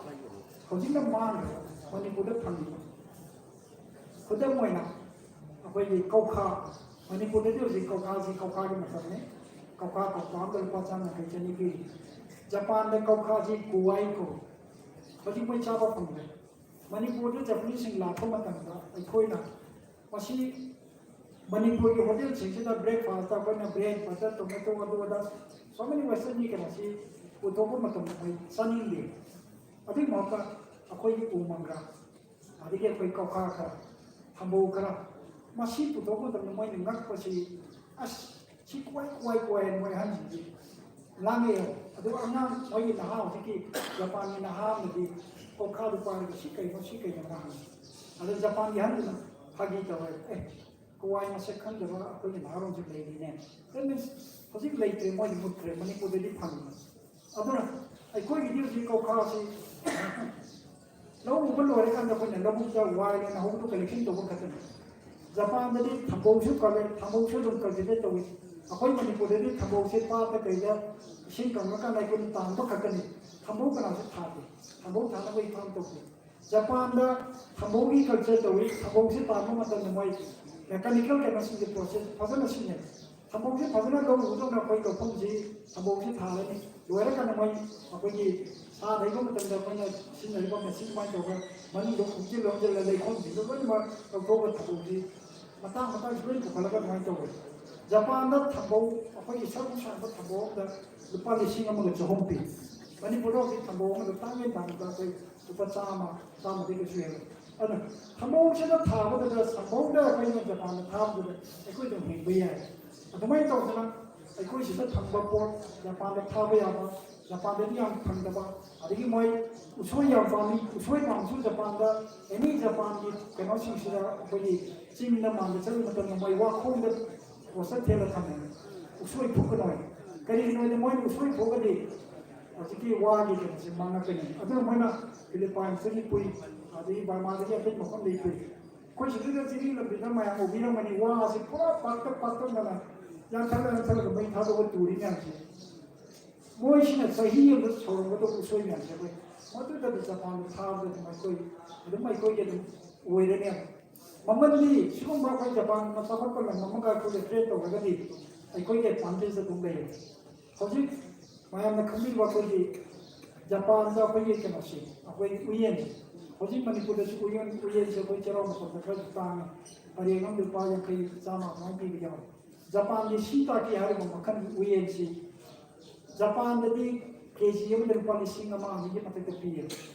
ꯍꯧꯖꯤꯛꯅ ꯃꯥꯡꯈ꯭ꯔꯦ, ꯃꯅꯤꯄꯨꯔꯗ ꯐꯪꯉꯤꯕ꯫ ꯈꯨꯗꯝ ꯑꯣꯏꯅ ꯑꯩꯈꯣꯏꯒꯤ ꯀꯧꯈꯥ, ꯃꯅꯤꯄꯨꯔꯗꯗꯤ ꯍꯧꯖꯤꯛ ꯀꯧꯈꯥꯁꯤ ꯀꯧꯈꯥꯒꯤ ꯃꯇꯝꯅꯤ꯫ ꯀꯧꯈꯥ ꯀꯧꯇꯥ ꯑꯃꯗ ꯂꯨꯄꯥ ꯆꯥꯝ ꯌꯥꯡꯈꯩ ꯆꯅꯤ ꯄꯤꯔꯤ꯫ ꯖꯄꯥꯟꯗ ꯀꯧꯈꯥꯁꯤ ꯀꯨꯋꯥꯏ ꯀꯧꯏ꯫ ꯍꯧꯖꯤꯛ ꯃꯣꯏ ꯆꯥꯕ ꯐꯪꯗ꯭ꯔꯦ꯫ ꯃꯅꯤꯄꯨꯔꯗ ꯖꯄꯥꯅꯤꯁꯁꯤꯡ ꯂꯥꯛꯄ ꯃꯇꯝꯗ ꯑꯩꯈꯣꯏꯅ ꯃꯁꯤ ꯃꯅꯤꯄꯨꯔꯒꯤ ꯍꯣꯇꯦꯜꯁꯤꯡꯁꯤꯗ ꯕ꯭ꯔꯦꯛꯐꯥꯁꯇ ꯑꯩꯈꯣꯏꯅ ꯕ꯭ꯔꯦꯗ, ꯕꯇꯔ, ꯇꯣꯃꯦꯇꯣ, ꯑꯗꯨ ꯑꯗꯥ, so many westernꯒꯤ ꯀꯩꯅꯣꯁꯤ ꯄꯨꯊꯣꯛꯄ ꯃꯇꯝꯗ ꯃꯣꯏ ꯆꯥꯅꯤꯡꯗꯦ꯫ ꯑꯗꯨꯒꯤ ꯃꯍꯨꯠꯇ ꯑꯩꯈꯣꯏꯒꯤ ꯎ ꯃꯪꯒ꯭ꯔꯥ, ꯑꯗꯒꯤ ꯑꯩꯈꯣꯏ ꯀꯧꯈꯥ ꯈꯔ, ꯊꯝꯕꯧ ꯈꯔ, ꯃꯁꯤ ꯄꯨꯊꯣꯛꯄ ꯃꯇꯝꯗ ꯃꯣꯏꯅ ꯉꯛꯄꯁꯤ, "ꯑꯁ, ꯁꯤ ꯀꯨꯋꯥꯏ, ꯀꯨꯋꯥꯏ, ꯀꯨꯋꯥꯏ" ꯍꯥꯏꯅ ꯃꯣꯏ ꯑꯍꯟꯁꯤꯡꯁꯤ ꯂꯥꯡꯉꯛꯑꯦ꯫ ꯑꯗꯨ ꯑꯉꯥꯡ, ꯃꯣꯏꯒꯤ ꯅꯍꯥ ꯍꯧꯖꯤꯛꯀꯤ ꯖꯄꯥꯟꯒꯤ ꯅꯍꯥ ꯑꯃꯗꯤ ꯀꯧꯈꯥꯗꯨ ꯄꯥꯏꯔꯒ, "ꯁꯤ ꯀꯩꯅꯣ, ꯁꯤ ꯀꯩꯅꯣ?" ꯃꯥ ꯍꯪꯉꯤ꯫ ꯑꯗꯨ ꯖꯄꯥꯟꯒꯤ ꯑꯍꯟꯗꯨꯅ ꯐꯥꯒꯤ ꯇꯧꯔꯦ, "ꯑꯦ, ꯀꯨꯋꯥꯏ ꯃꯁꯛ ꯈꯪꯗꯕ ꯑꯩꯈꯣꯏꯒꯤ ꯅꯍꯥꯔꯣꯜꯁꯨ ꯂꯩꯔꯤꯅꯦ꯫ That means ꯍꯧꯖꯤꯛ ꯂꯩꯇ꯭ꯔꯦ, ꯃꯣꯏꯗꯤ ꯃꯨꯠꯈ꯭ꯔꯦ, ꯃꯅꯤꯄꯨꯔꯗꯗꯤ ꯐꯪꯉꯤ"꯫ ꯑꯗꯨꯅ ꯑꯩꯈꯣꯏꯒꯤꯗꯤ ꯍꯧꯖꯤꯛ ꯀꯧꯈꯥꯁꯤ ꯂꯧ ꯎꯕ ꯂꯣꯏꯔꯀꯥꯟꯗ ꯑꯩꯈꯣꯏꯅ ꯂꯧꯕꯨꯛꯇ ꯋꯥꯏ ꯑꯣꯏꯅ ꯍꯧꯕꯗꯨ ꯀꯂꯦꯛꯁꯟ ꯇꯧꯕ ꯈꯛꯇꯅꯤ꯫ ꯖꯄꯥꯟꯗꯗꯤ ꯊꯝꯕꯧꯁꯨ ꯀꯜꯂꯦ, ꯊꯝꯕꯧꯁꯨ ꯑꯗꯨꯝ ꯀꯜꯇꯤꯚꯦꯠ ꯇꯧꯏ꯫ ꯑꯩꯈꯣꯏ ꯃꯅꯤꯄꯨꯔꯗꯗꯤ ꯊꯝꯕꯧꯁꯦ ꯄꯥꯠꯇ ꯀꯩꯗ ꯏꯁꯤꯡ ꯀꯪꯉꯀꯥꯟꯗ ꯑꯩꯈꯣꯏꯅ ꯇꯥꯟꯕ ꯈꯛꯇꯅꯤ꯫ ꯊꯝꯕꯧ ꯀꯅꯥꯁꯨ ꯊꯥꯗꯦ꯫ ꯊꯝꯕꯧ ꯊꯥꯅꯕꯒꯤ ꯐꯥꯔꯝ ꯇꯧꯗꯦ꯫ ꯖꯄꯥꯟꯗ ꯊꯝꯕꯧꯒꯤ ꯀꯜꯆꯔ ꯇꯧꯏ꯫ ꯊꯝꯕꯧꯁꯦ ꯇꯥꯟꯕ ꯃꯇꯝꯗ ꯃꯣꯏ ꯃꯦꯀꯥꯅꯤꯀꯦꯜ ꯀꯩꯅꯣꯁꯤꯡꯁꯦ ꯄ꯭ꯔꯣꯁꯦꯁ ꯐꯖꯅ ꯁꯤꯖꯤꯟꯅꯩ꯫ ꯊꯝꯕꯧꯁꯦ ꯐꯖꯅ ꯂꯧ ꯎꯗꯧꯅ ꯑꯩꯈꯣꯏ ꯂꯧꯐꯝꯁꯤ ꯊꯝꯕꯧꯁꯦ ꯊꯥꯔꯅꯤ꯫ ꯂꯣꯏꯔꯀꯥꯟꯗ ꯃꯣꯏ ꯑꯩꯈꯣꯏꯒꯤ ꯁꯥ ꯂꯩꯕ ꯃꯇꯝꯗ ꯑꯩꯈꯣꯏꯅ ꯁꯤꯖꯤꯟꯅꯔꯤꯕ ꯃꯦꯆꯤꯟ ꯑꯗꯨꯃꯥꯏꯅ ꯇꯧꯔꯒ ꯃꯅꯨꯡꯗ ꯍꯨꯝꯖꯤꯜꯂ ꯍꯨꯝꯖꯤꯜꯂ ꯂꯩꯈꯣꯝꯁꯤꯡꯗꯣ ꯂꯣꯏꯅꯃꯛ ꯂꯧꯊꯣꯛꯑꯒ ꯊꯝꯕꯧꯁꯤ ꯃꯇꯥꯡ ꯃꯇꯥꯡꯁꯤ ꯂꯣꯏꯅ ꯄꯨꯈꯠꯂꯒ ꯑꯗꯨꯃꯥꯏꯅ ꯇꯧꯋꯦ꯫ ꯖꯄꯥꯟꯗ ꯊꯝꯕꯧ, ꯑꯩꯈꯣꯏꯒꯤ ꯁꯔꯨꯛ ꯁꯥꯡꯕ ꯊꯝꯕꯧ ꯑꯃꯗ ꯂꯨꯄꯥ ꯂꯤꯁꯤꯡ ꯑꯃꯒ ꯆꯍꯨꯝ ꯄꯤ꯫ ꯃꯅꯤꯄꯨꯔꯗ ꯍꯧꯖꯤꯛ ꯊꯝꯕꯧ ꯑꯃꯗ ꯇꯥꯡꯉꯦ ꯇꯥꯡꯕꯗ ꯑꯩꯈꯣꯏ ꯂꯨꯄꯥ ꯆꯥꯝꯃ, ꯆꯥꯝꯃꯗꯒꯤ ꯀꯩꯁꯨ ꯍꯦꯜꯂꯣꯏ꯫ ꯑꯗꯨꯅ ꯊꯝꯕꯧꯁꯤꯗ ꯊꯥꯕꯗꯨꯗ, ꯊꯝꯕꯧꯗ ꯑꯩꯈꯣꯏꯅ ꯖꯄꯥꯟꯗ ꯊꯥꯕꯗꯨꯗ ꯑꯩꯈꯣꯏ ꯑꯗꯨꯝ ꯍꯤꯡꯕ ꯌꯥꯏ꯫ ꯑꯗꯨꯃꯥꯏꯅ ꯇꯧꯗꯅ ꯑꯩꯈꯣꯏ ꯁꯤꯗ ꯐꯪꯕ ꯄꯣꯠ ꯖꯄꯥꯟꯗ ꯊꯥꯕ ꯌꯥꯕ, ꯖꯄꯥꯟꯗꯗꯤ ꯌꯥꯝ ꯐꯪꯗꯕ, ꯑꯗꯒꯤ ꯃꯣꯏ ꯎꯁꯣꯏ ꯌꯥꯝ ꯄꯥꯝꯃꯤ꯫ ꯎꯁꯣꯏ ꯄꯥꯝꯕꯁꯨ ꯖꯄꯥꯟꯗ ꯑꯦꯅꯤ ꯖꯄꯥꯟꯒꯤ ꯀꯩꯅꯣꯁꯤꯡꯁꯤꯗ ꯑꯩꯈꯣꯏꯒꯤ ꯆꯤꯡꯗ ꯃꯥꯟꯗ ꯆꯠꯄ ꯃꯇꯝꯗ ꯃꯣꯏ ꯋꯥꯈꯣꯡꯗ ꯄꯣꯁꯇꯔ ꯊꯦꯠꯂ ꯊꯝꯃꯦ, ꯎꯁꯣꯏ ꯐꯨꯛꯀꯅꯣꯏ꯫ ꯀꯔꯤꯒꯤꯅꯣ ꯍꯥꯏꯗꯤ ꯃꯣꯏꯅ ꯎꯁꯣꯏ ꯐꯨꯛꯑꯒꯗꯤ ꯍꯧꯖꯤꯛꯀꯤ ꯋꯥꯒꯤ ꯀꯩꯅꯣꯁꯦ ꯃꯥꯡꯉꯛꯀꯅꯤ꯫ ꯑꯗꯨꯅ ꯃꯣꯏꯅ ꯐꯤꯂꯤꯄꯥꯏꯟꯁꯇꯒꯤ ꯄꯨꯏ, ꯑꯗꯒꯤ ꯕꯔꯃꯥꯗꯒꯤ ꯑꯇꯩ ꯃꯐꯝꯗꯒꯤ ꯄꯨꯏ꯫ ꯑꯩꯈꯣꯏ ꯁꯤꯗꯩꯗ ꯆꯤꯡꯒꯤ ꯂꯝꯕꯤꯗ ꯃꯌꯥꯝ ꯎꯕꯤꯔꯝꯒꯅꯤ, ꯋꯥꯁꯤ ꯄꯨꯔꯥ ꯄꯥꯛꯇꯛ ꯄꯥꯛꯇꯛꯅꯅ ꯌꯥꯟꯊꯠꯂ ꯌꯥꯟꯊꯠꯂꯒ ꯃꯩ ꯊꯥꯗꯣꯛꯑ ꯇꯨꯔꯤ ꯃꯌꯥꯝꯁꯦ꯫ ꯃꯣꯏꯁꯤꯅ ꯆꯍꯤ ꯑꯃꯗ ꯁꯧꯔꯝꯒꯗꯧꯕ ꯎꯁꯣꯏ ꯃꯌꯥꯝꯁꯦ ꯑꯩꯈꯣꯏ ꯃꯗꯨꯗ ꯖꯄꯥꯟꯗ ꯊꯥꯕꯗ ꯑꯗꯨꯝ ꯑꯩꯈꯣꯏ ꯑꯗꯨꯝ ꯑꯩꯈꯣꯏꯒꯤ ꯑꯗꯨꯝ ꯑꯣꯏꯔꯅꯦꯕ꯫ ꯃꯃꯜꯗꯤ ꯁꯤꯒꯨꯝꯕ ꯑꯩꯈꯣꯏ ꯖꯄꯥꯟꯒꯨꯝꯕ ꯆꯥꯎꯈꯠꯄ ꯂꯝ ꯑꯃꯒ ꯑꯩꯈꯣꯏꯒ ꯇ꯭ꯔꯦꯠ ꯇꯧꯔꯒꯗꯤ ꯑꯩꯈꯣꯏꯒꯤ ꯑꯦꯗꯚꯥꯟꯇꯦꯖ ꯑꯗꯨꯝ ꯂꯩꯌꯦ꯫ ꯍꯧꯖꯤꯛ ꯃꯌꯥꯝꯅ ꯈꯪꯕꯤꯕ ꯑꯩꯈꯣꯏꯒꯤ ꯖꯄꯥꯟꯗ ꯑꯩꯈꯣꯏꯒꯤ ꯀꯩꯅꯣꯁꯤ, ꯑꯩꯈꯣꯏꯒꯤ ꯎꯌꯦꯟꯁꯤ, ꯍꯧꯖꯤꯛ ꯃꯅꯤꯄꯨꯔꯗꯁꯨ ꯎꯌꯦꯟ, ꯎꯌꯦꯟꯁꯦ ꯑꯩꯈꯣꯏ ꯆꯩꯔꯥꯎ ꯃꯇꯝꯗ ꯈꯔꯁꯨ ꯇꯥꯡꯉꯦ, ꯄꯔꯦꯡ ꯑꯃꯗ ꯂꯨꯄꯥ ꯌꯥꯡꯈꯩ, ꯆꯥꯝꯃ ꯑꯗꯨꯃꯥꯏꯅ ꯄꯤꯕ ꯌꯥꯎꯋꯦ꯫ ꯖꯄꯥꯟꯒꯤ ꯁꯤꯇꯥꯀꯦ ꯍꯥꯏꯔꯤꯕ ꯃꯈꯜꯒꯤ ꯎꯌꯦꯟꯁꯤ ꯖꯄꯥꯟꯗꯗꯤ ꯀꯦ ꯖꯤ ꯑꯃꯗ ꯂꯨꯄꯥ ꯂꯤꯁꯤꯡ ꯑꯃ ꯑꯅꯤꯒꯤ ꯃꯊꯛꯇ ꯄꯤꯌꯦ꯫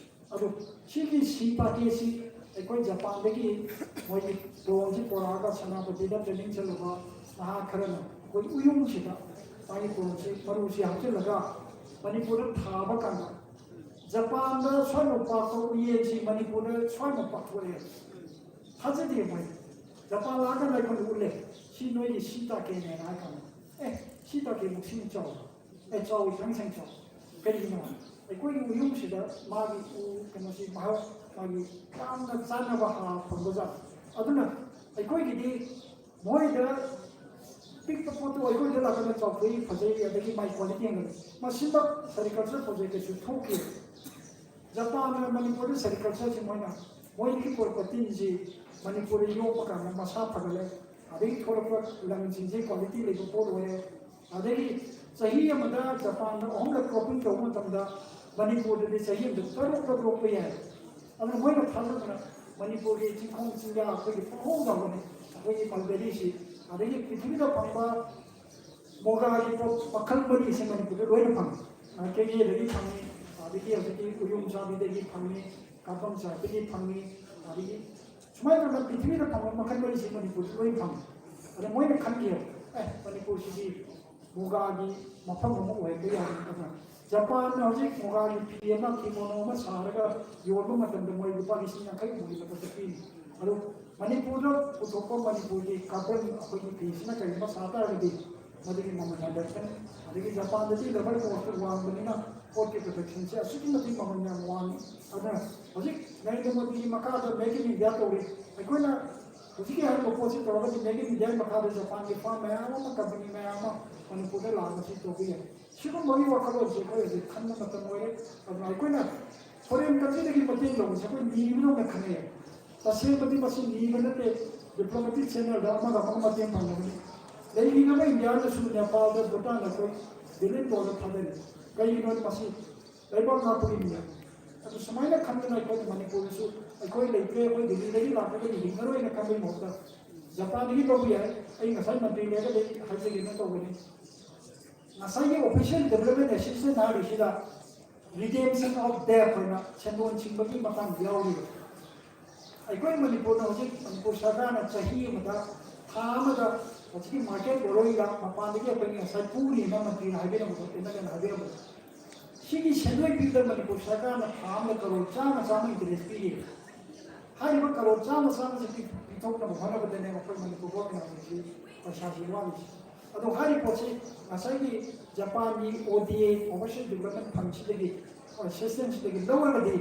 ꯑꯗꯨ ꯁꯤꯒꯤ ꯁꯤꯇꯥꯀꯦꯁꯤ ꯑꯩꯈꯣꯏ ꯖꯄꯥꯟꯗꯒꯤ ꯃꯣꯏꯒꯤ ꯗ꯭ꯔꯣꯟꯁꯤ ꯄꯨꯔꯛꯑꯒ ꯁꯦꯅꯥꯄꯇꯤꯗ ꯇ꯭ꯔꯦꯅꯤꯡ ꯆꯠꯂꯨꯕ ꯅꯍꯥ ꯈꯔꯅ ꯑꯩꯈꯣꯏ ꯎꯌꯨꯡꯁꯤꯗ ꯃꯥꯒꯤ ꯗ꯭ꯔꯣꯟꯁꯤ, ꯃꯔꯨꯁꯤ ꯍꯥꯞꯆꯤꯜꯂꯒ ꯃꯅꯤꯄꯨꯔꯗ ꯊꯥꯕ ꯀꯥꯟꯗ ꯖꯄꯥꯟꯗ ꯁ꯭ꯋꯥꯏꯃꯨꯛ ꯄꯥꯛꯄ ꯎꯌꯦꯟꯁꯤ ꯃꯅꯤꯄꯨꯔꯗ ꯁ꯭ꯋꯥꯏꯃꯨꯛ ꯄꯥꯛꯊꯣꯛꯑꯦ꯫ ꯊꯥꯖꯗꯦ ꯃꯣꯏ꯫ ꯖꯄꯥꯟ ꯂꯥꯛꯑꯀꯥꯟꯗ ꯑꯩꯈꯣꯏꯅ ꯎꯠꯂꯦ, "ꯁꯤ ꯅꯣꯏꯒꯤ ꯁꯤꯇꯥꯀꯦꯅꯦꯅ" ꯍꯥꯏ ꯀꯥꯟꯗ, "ꯑꯦ, ꯁꯤꯇꯥꯀꯦ ꯃꯨꯛꯁꯤꯡ ꯆꯥꯎ?" ꯑꯦ, ꯆꯥꯎꯏ, ꯁꯪ ꯁꯪ ꯆꯥꯎꯏ꯫ ꯀꯔꯤꯒꯤꯅꯣ? ꯑꯩꯈꯣꯏꯒꯤ ꯎꯌꯨꯡꯁꯤꯗ ꯃꯥꯒꯤ ꯎ ꯀꯩꯅꯣꯁꯤ ꯃꯍꯥꯎ, ꯃꯥꯒꯤ ꯌꯥꯝꯅ ꯆꯥꯟꯅꯕ ꯍꯥꯔ ꯐꯪꯕꯖꯥꯠꯅꯤ꯫ ꯑꯗꯨꯅ ꯑꯩꯈꯣꯏꯒꯤꯗꯤ ꯃꯣꯏꯗ ꯄꯤꯛꯄ ꯄꯣꯠꯇꯨ ꯑꯩꯈꯣꯏꯗ ꯂꯥꯛꯀꯥꯟꯗ ꯆꯥꯎꯊꯣꯛꯏ, ꯐꯖꯩ, ꯑꯗꯒꯤ ꯃꯥꯏ ꯀ꯭ꯋꯥꯂꯤꯇꯤ ꯍꯦꯟꯒꯠꯂꯤ꯫ ꯃꯁꯤꯃꯛ ꯁꯦꯔꯤꯀꯜꯆꯔ ꯄ꯭ꯔꯣꯖꯦꯛꯇꯁꯨ ꯊꯣꯛꯈꯤ꯫ ꯖꯄꯥꯟꯅ ꯃꯅꯤꯄꯨꯔꯗ ꯁꯦꯔꯤꯀꯜꯆꯔꯁꯤ ꯃꯣꯏꯅ, ꯃꯣꯏꯗꯒꯤ ꯄꯨꯔꯛꯄ ꯇꯤꯟꯁꯤ ꯃꯅꯤꯄꯨꯔꯗ ꯌꯣꯛꯄ ꯀꯥꯟꯗ ꯃꯁꯥ ꯐꯒꯠꯂꯦ, ꯑꯗꯒꯤ ꯊꯣꯛꯂꯛꯄ ꯂꯪꯁꯤꯡꯁꯤ ꯀ꯭ꯋꯥꯂꯤꯇꯤ ꯂꯩꯕ ꯄꯣꯠ ꯑꯣꯏꯔꯦ꯫ ꯑꯗꯒꯤ ꯆꯍꯤ ꯑꯃꯗ ꯖꯄꯥꯟꯗ ꯑꯍꯨꯝꯂꯛ ꯀ꯭ꯔꯣꯞꯄꯤꯡ ꯇꯧꯕ ꯃꯇꯝꯗ ꯃꯅꯤꯄꯨꯔꯗꯗꯤ ꯆꯍꯤ ꯑꯃꯗ ꯇꯔꯨꯛꯂꯛ ꯂꯣꯛꯄ ꯌꯥꯏ꯫ ꯑꯗꯨꯅ ꯃꯣꯏꯅ ꯊꯥꯖꯗꯅ ꯃꯅꯤꯄꯨꯔꯒꯤ ꯆꯤꯡꯈꯣꯡ ꯆꯤꯡꯌꯥ ꯑꯩꯈꯣꯏꯒꯤ ꯄꯨꯡꯍꯧꯗ ꯍꯧꯒꯅꯤ꯫ ꯑꯩꯈꯣꯏꯒꯤ ꯃꯜꯕꯦꯔꯤꯁꯤ, ꯑꯗꯒꯤ ꯄ꯭ꯔꯤꯊꯤꯕꯤꯗ ꯐꯪꯕ ꯃꯣꯒꯥꯒꯤ ꯄꯣꯠ ꯃꯈꯜ ꯃꯔꯤꯁꯦ ꯃꯅꯤꯄꯨꯔꯗ ꯂꯣꯏꯅ ꯐꯪꯉꯤ꯫ ꯑ, ꯀꯦꯒꯦꯗꯒꯤ ꯐꯪꯉꯤ, ꯑꯗꯒꯤ ꯍꯧꯖꯤꯛꯀꯤ ꯎꯌꯨꯝ ꯆꯥꯕꯤꯗꯒꯤ ꯐꯪꯉꯤ, ꯀꯥꯐꯝ ꯆꯥꯕꯤꯗꯒꯤ ꯐꯪꯉꯤ, ꯑꯗꯒꯤ ꯁꯨꯃꯥꯏꯅ ꯇꯧꯗꯅ ꯄ꯭ꯔꯤꯊꯤꯕꯤꯗ ꯐꯪꯕ ꯃꯈꯜ ꯃꯔꯤꯁꯦ ꯃꯅꯤꯄꯨꯔꯗ ꯂꯣꯏꯅ ꯐꯪꯉꯤ꯫ ꯑꯗ ꯃꯣꯏꯅ ꯈꯟꯈꯤꯕ, "ꯑꯦ, ꯃꯅꯤꯄꯨꯔꯁꯤꯗꯤ ꯃꯨꯒꯥꯒꯤ ꯃꯐꯝ ꯑꯃ ꯑꯣꯏꯍꯟꯕ ꯌꯥꯏ꯫ ꯑꯗꯨꯅ ꯖꯄꯥꯟꯅ ꯍꯧꯖꯤꯛ ꯃꯨꯒꯥꯒꯤ ꯐꯤ ꯑꯃ, ꯀꯤꯃꯣꯅꯣ ꯑꯃ ꯁꯥꯔꯒ ꯌꯣꯟꯕ ꯃꯇꯝꯗ ꯃꯣꯏ ꯂꯨꯄꯥ ꯂꯤꯁꯤꯡ ꯌꯥꯡꯈꯩ ꯍꯨꯝꯐꯨꯒꯤ ꯃꯊꯛꯇ ꯄꯤꯔꯤ꯫ ꯑꯗꯨ ꯃꯅꯤꯄꯨꯔꯗ ꯄꯨꯊꯣꯛꯄ ꯃꯅꯤꯄꯨꯔꯒꯤ ꯀꯥꯔꯕꯟ ꯑꯩꯈꯣꯏꯒꯤ ꯐꯤꯁꯤꯅ ꯀꯔꯤꯒꯨꯝꯕ ꯁꯥ ꯇꯥꯔꯒꯗꯤ ꯃꯗꯨꯒꯤ ꯃꯃꯜ ꯍꯟꯊꯔꯛꯀꯅꯤ꯫ ꯑꯗꯒꯤ ꯖꯄꯥꯟꯗꯗꯤ ꯂꯦꯕꯔ ꯀꯣꯁꯇꯨ ꯋꯥꯡꯕꯅꯤꯅ ꯄꯣꯠꯀꯤ ꯄ꯭ꯔꯗꯛꯁꯟꯁꯦ ꯑꯁꯨꯛꯀꯤ ꯃꯇꯤꯛ ꯃꯃꯜ ꯌꯥꯝ ꯋꯥꯡꯉꯤ꯫ ꯑꯗꯨꯅ ꯍꯧꯖꯤꯛ ꯅꯔꯦꯟꯗ꯭ꯔ ꯃꯣꯗꯤꯒꯤ ꯃꯈꯥꯗ ꯃꯦꯛ ꯏꯟ ꯏꯟꯗꯤꯌꯥ ꯇꯧꯔꯤ꯫ ꯑꯩꯈꯣꯏꯅ ꯍꯧꯖꯤꯛꯀꯤ ꯍꯥꯏꯔꯤꯕ ꯄꯣꯠꯁꯤ ꯇꯧꯔꯒꯗꯤ ꯃꯦꯛ ꯏꯟ ꯏꯟꯗꯤꯌꯥꯒꯤ ꯃꯈꯥꯗ ꯖꯄꯥꯟꯒꯤ ꯐꯥꯝ ꯃꯌꯥꯝ ꯑꯃ, ꯀꯝꯄꯅꯤ ꯃꯌꯥꯝ ꯑꯃ ꯃꯅꯤꯄꯨꯔꯗ ꯂꯥꯛꯑꯒ ꯁꯤ ꯇꯧꯕ ꯌꯥꯏ꯫ ꯁꯤꯒꯨꯝꯕꯒꯤ ꯋꯥꯈꯜꯂꯣꯟꯁꯦ ꯑꯩꯈꯣꯏ ꯍꯧꯖꯤꯛ ꯈꯟꯕ ꯃꯇꯝ ꯑꯣꯏꯔꯦ꯫ ꯑꯗꯨꯅ ꯑꯩꯈꯣꯏꯅ ꯐꯣꯔꯦꯟ ꯀꯟꯇ꯭ꯔꯤꯗꯒꯤ ꯃꯇꯦꯡ ꯂꯧꯕꯁꯦ ꯑꯩꯈꯣꯏ ꯅꯤꯕꯗꯧꯅ ꯈꯟꯅꯩ꯫ ꯇꯁꯦꯡꯕꯗꯤ ꯃꯁꯤ ꯅꯤꯕ ꯅꯠꯇꯦ, ꯗꯤꯄ꯭ꯂꯣꯃꯦꯇꯤꯛ ꯆꯦꯅꯦꯜꯗ ꯑꯃꯒ ꯑꯃꯒ ꯃꯇꯦꯡ ꯄꯥꯡꯅꯕꯅꯤ꯫ ꯂꯩꯔꯤꯕ ꯏꯟꯗꯤꯌꯥꯅꯁꯨ ꯅꯦꯄꯥꯜꯗ, ꯚꯨꯇꯥꯟꯗ ꯑꯩꯈꯣꯏ ꯕꯤꯂꯤꯌꯟ ꯗꯣꯂꯔ ꯊꯥꯗꯔꯤ꯫ ꯀꯩꯒꯤꯅꯣ ꯃꯁꯤ ꯂꯩꯕꯥꯛ ꯉꯥꯛꯄꯒꯤꯅꯤꯅ꯫ ꯑꯗꯨ ꯁꯨꯃꯥꯏꯅ ꯈꯟꯗꯅ ꯑꯩꯈꯣꯏꯅ ꯃꯅꯤꯄꯨꯔꯗꯁꯨ ꯑꯩꯈꯣꯏ ꯂꯩꯇ꯭ꯔꯦ, ꯑꯩꯈꯣꯏ ꯗꯤꯜꯂꯤꯗꯒꯤ ꯂꯥꯛꯄꯗꯒꯤ ꯍꯤꯡꯉꯔꯣꯏꯅ ꯈꯟꯕꯒꯤ ꯃꯍꯨꯠꯇ ꯖꯄꯥꯟꯗꯒꯤ ꯂꯧꯕ ꯌꯥꯏ꯫ ꯑꯩ ꯉꯁꯥꯏ ꯃꯟꯇ꯭ꯔꯤ ꯂꯩꯔꯒꯗꯤ ꯍꯥꯏꯖꯒꯦꯅ ꯇꯧꯕꯅꯤ꯫ ꯉꯁꯥꯏꯒꯤ official development assistance ꯍꯥꯏꯔꯤꯁꯤꯗ redemption of debt ꯍꯥꯏꯅ ꯁꯦꯟꯗꯣꯟ ꯁꯤꯡꯕꯒꯤ ꯃꯇꯥꯡꯗ ꯌꯥꯎꯔꯤꯕ꯫ ꯑꯩꯈꯣꯏ ꯃꯅꯤꯄꯨꯔꯅ ꯍꯧꯖꯤꯛ ꯃꯅꯤꯄꯨꯔ ꯁꯔꯀꯥꯔꯅ ꯆꯍꯤ ꯑꯃꯗ, ꯊꯥ ꯑꯃꯗ ꯍꯧꯖꯤꯛꯀꯤ market borrowingꯗ ꯃꯄꯥꯟꯗꯒꯤ ꯑꯩꯈꯣꯏꯅ ꯉꯁꯥꯏ ꯄꯨꯔꯤꯅ ꯃꯟꯇ꯭ꯔꯤꯅ ꯍꯥꯏꯕꯤꯔꯝꯕꯗꯣ, ꯏꯟꯅꯒꯅ ꯍꯥꯏꯕꯤꯔꯝꯕꯗꯣ, ꯁꯤꯒꯤ ꯁꯦꯟꯗꯣꯏ ꯄꯤꯕꯗ ꯃꯅꯤꯄꯨꯔ ꯁꯔꯀꯥꯔꯅ ꯊꯥ ꯑꯃꯗ ꯀꯔꯣꯔ ꯆꯥꯝꯃ ꯆꯥꯝꯃ interest ꯄꯤꯔꯤ꯫ ꯍꯥꯏꯔꯤꯕ ꯀꯔꯣꯔ ꯆꯥꯝꯃ ꯆꯥꯝꯃꯁꯤ ꯄꯤ-, ꯄꯤꯊꯣꯛꯅꯕ ꯍꯣꯠꯅꯕꯗꯅꯦ ꯑꯩꯈꯣꯏ ꯃꯅꯤꯄꯨꯔ ꯒꯣꯔꯃꯦꯟ ꯍꯧꯖꯤꯛꯁꯤ ꯄꯩꯁꯥꯁꯤ ꯋꯥꯠꯂꯤꯁꯤ꯫ ꯑꯗꯣ ꯍꯥꯏꯔꯤꯕ ꯄꯣꯠꯁꯤ ꯉꯁꯥꯏꯒꯤ ꯖꯄꯥꯟꯒꯤ ODA, Overseas Development Fundꯁꯤꯗꯒꯤ, ꯑ, systemꯁꯤꯗꯒꯤ ꯂꯧꯔꯒꯗꯤ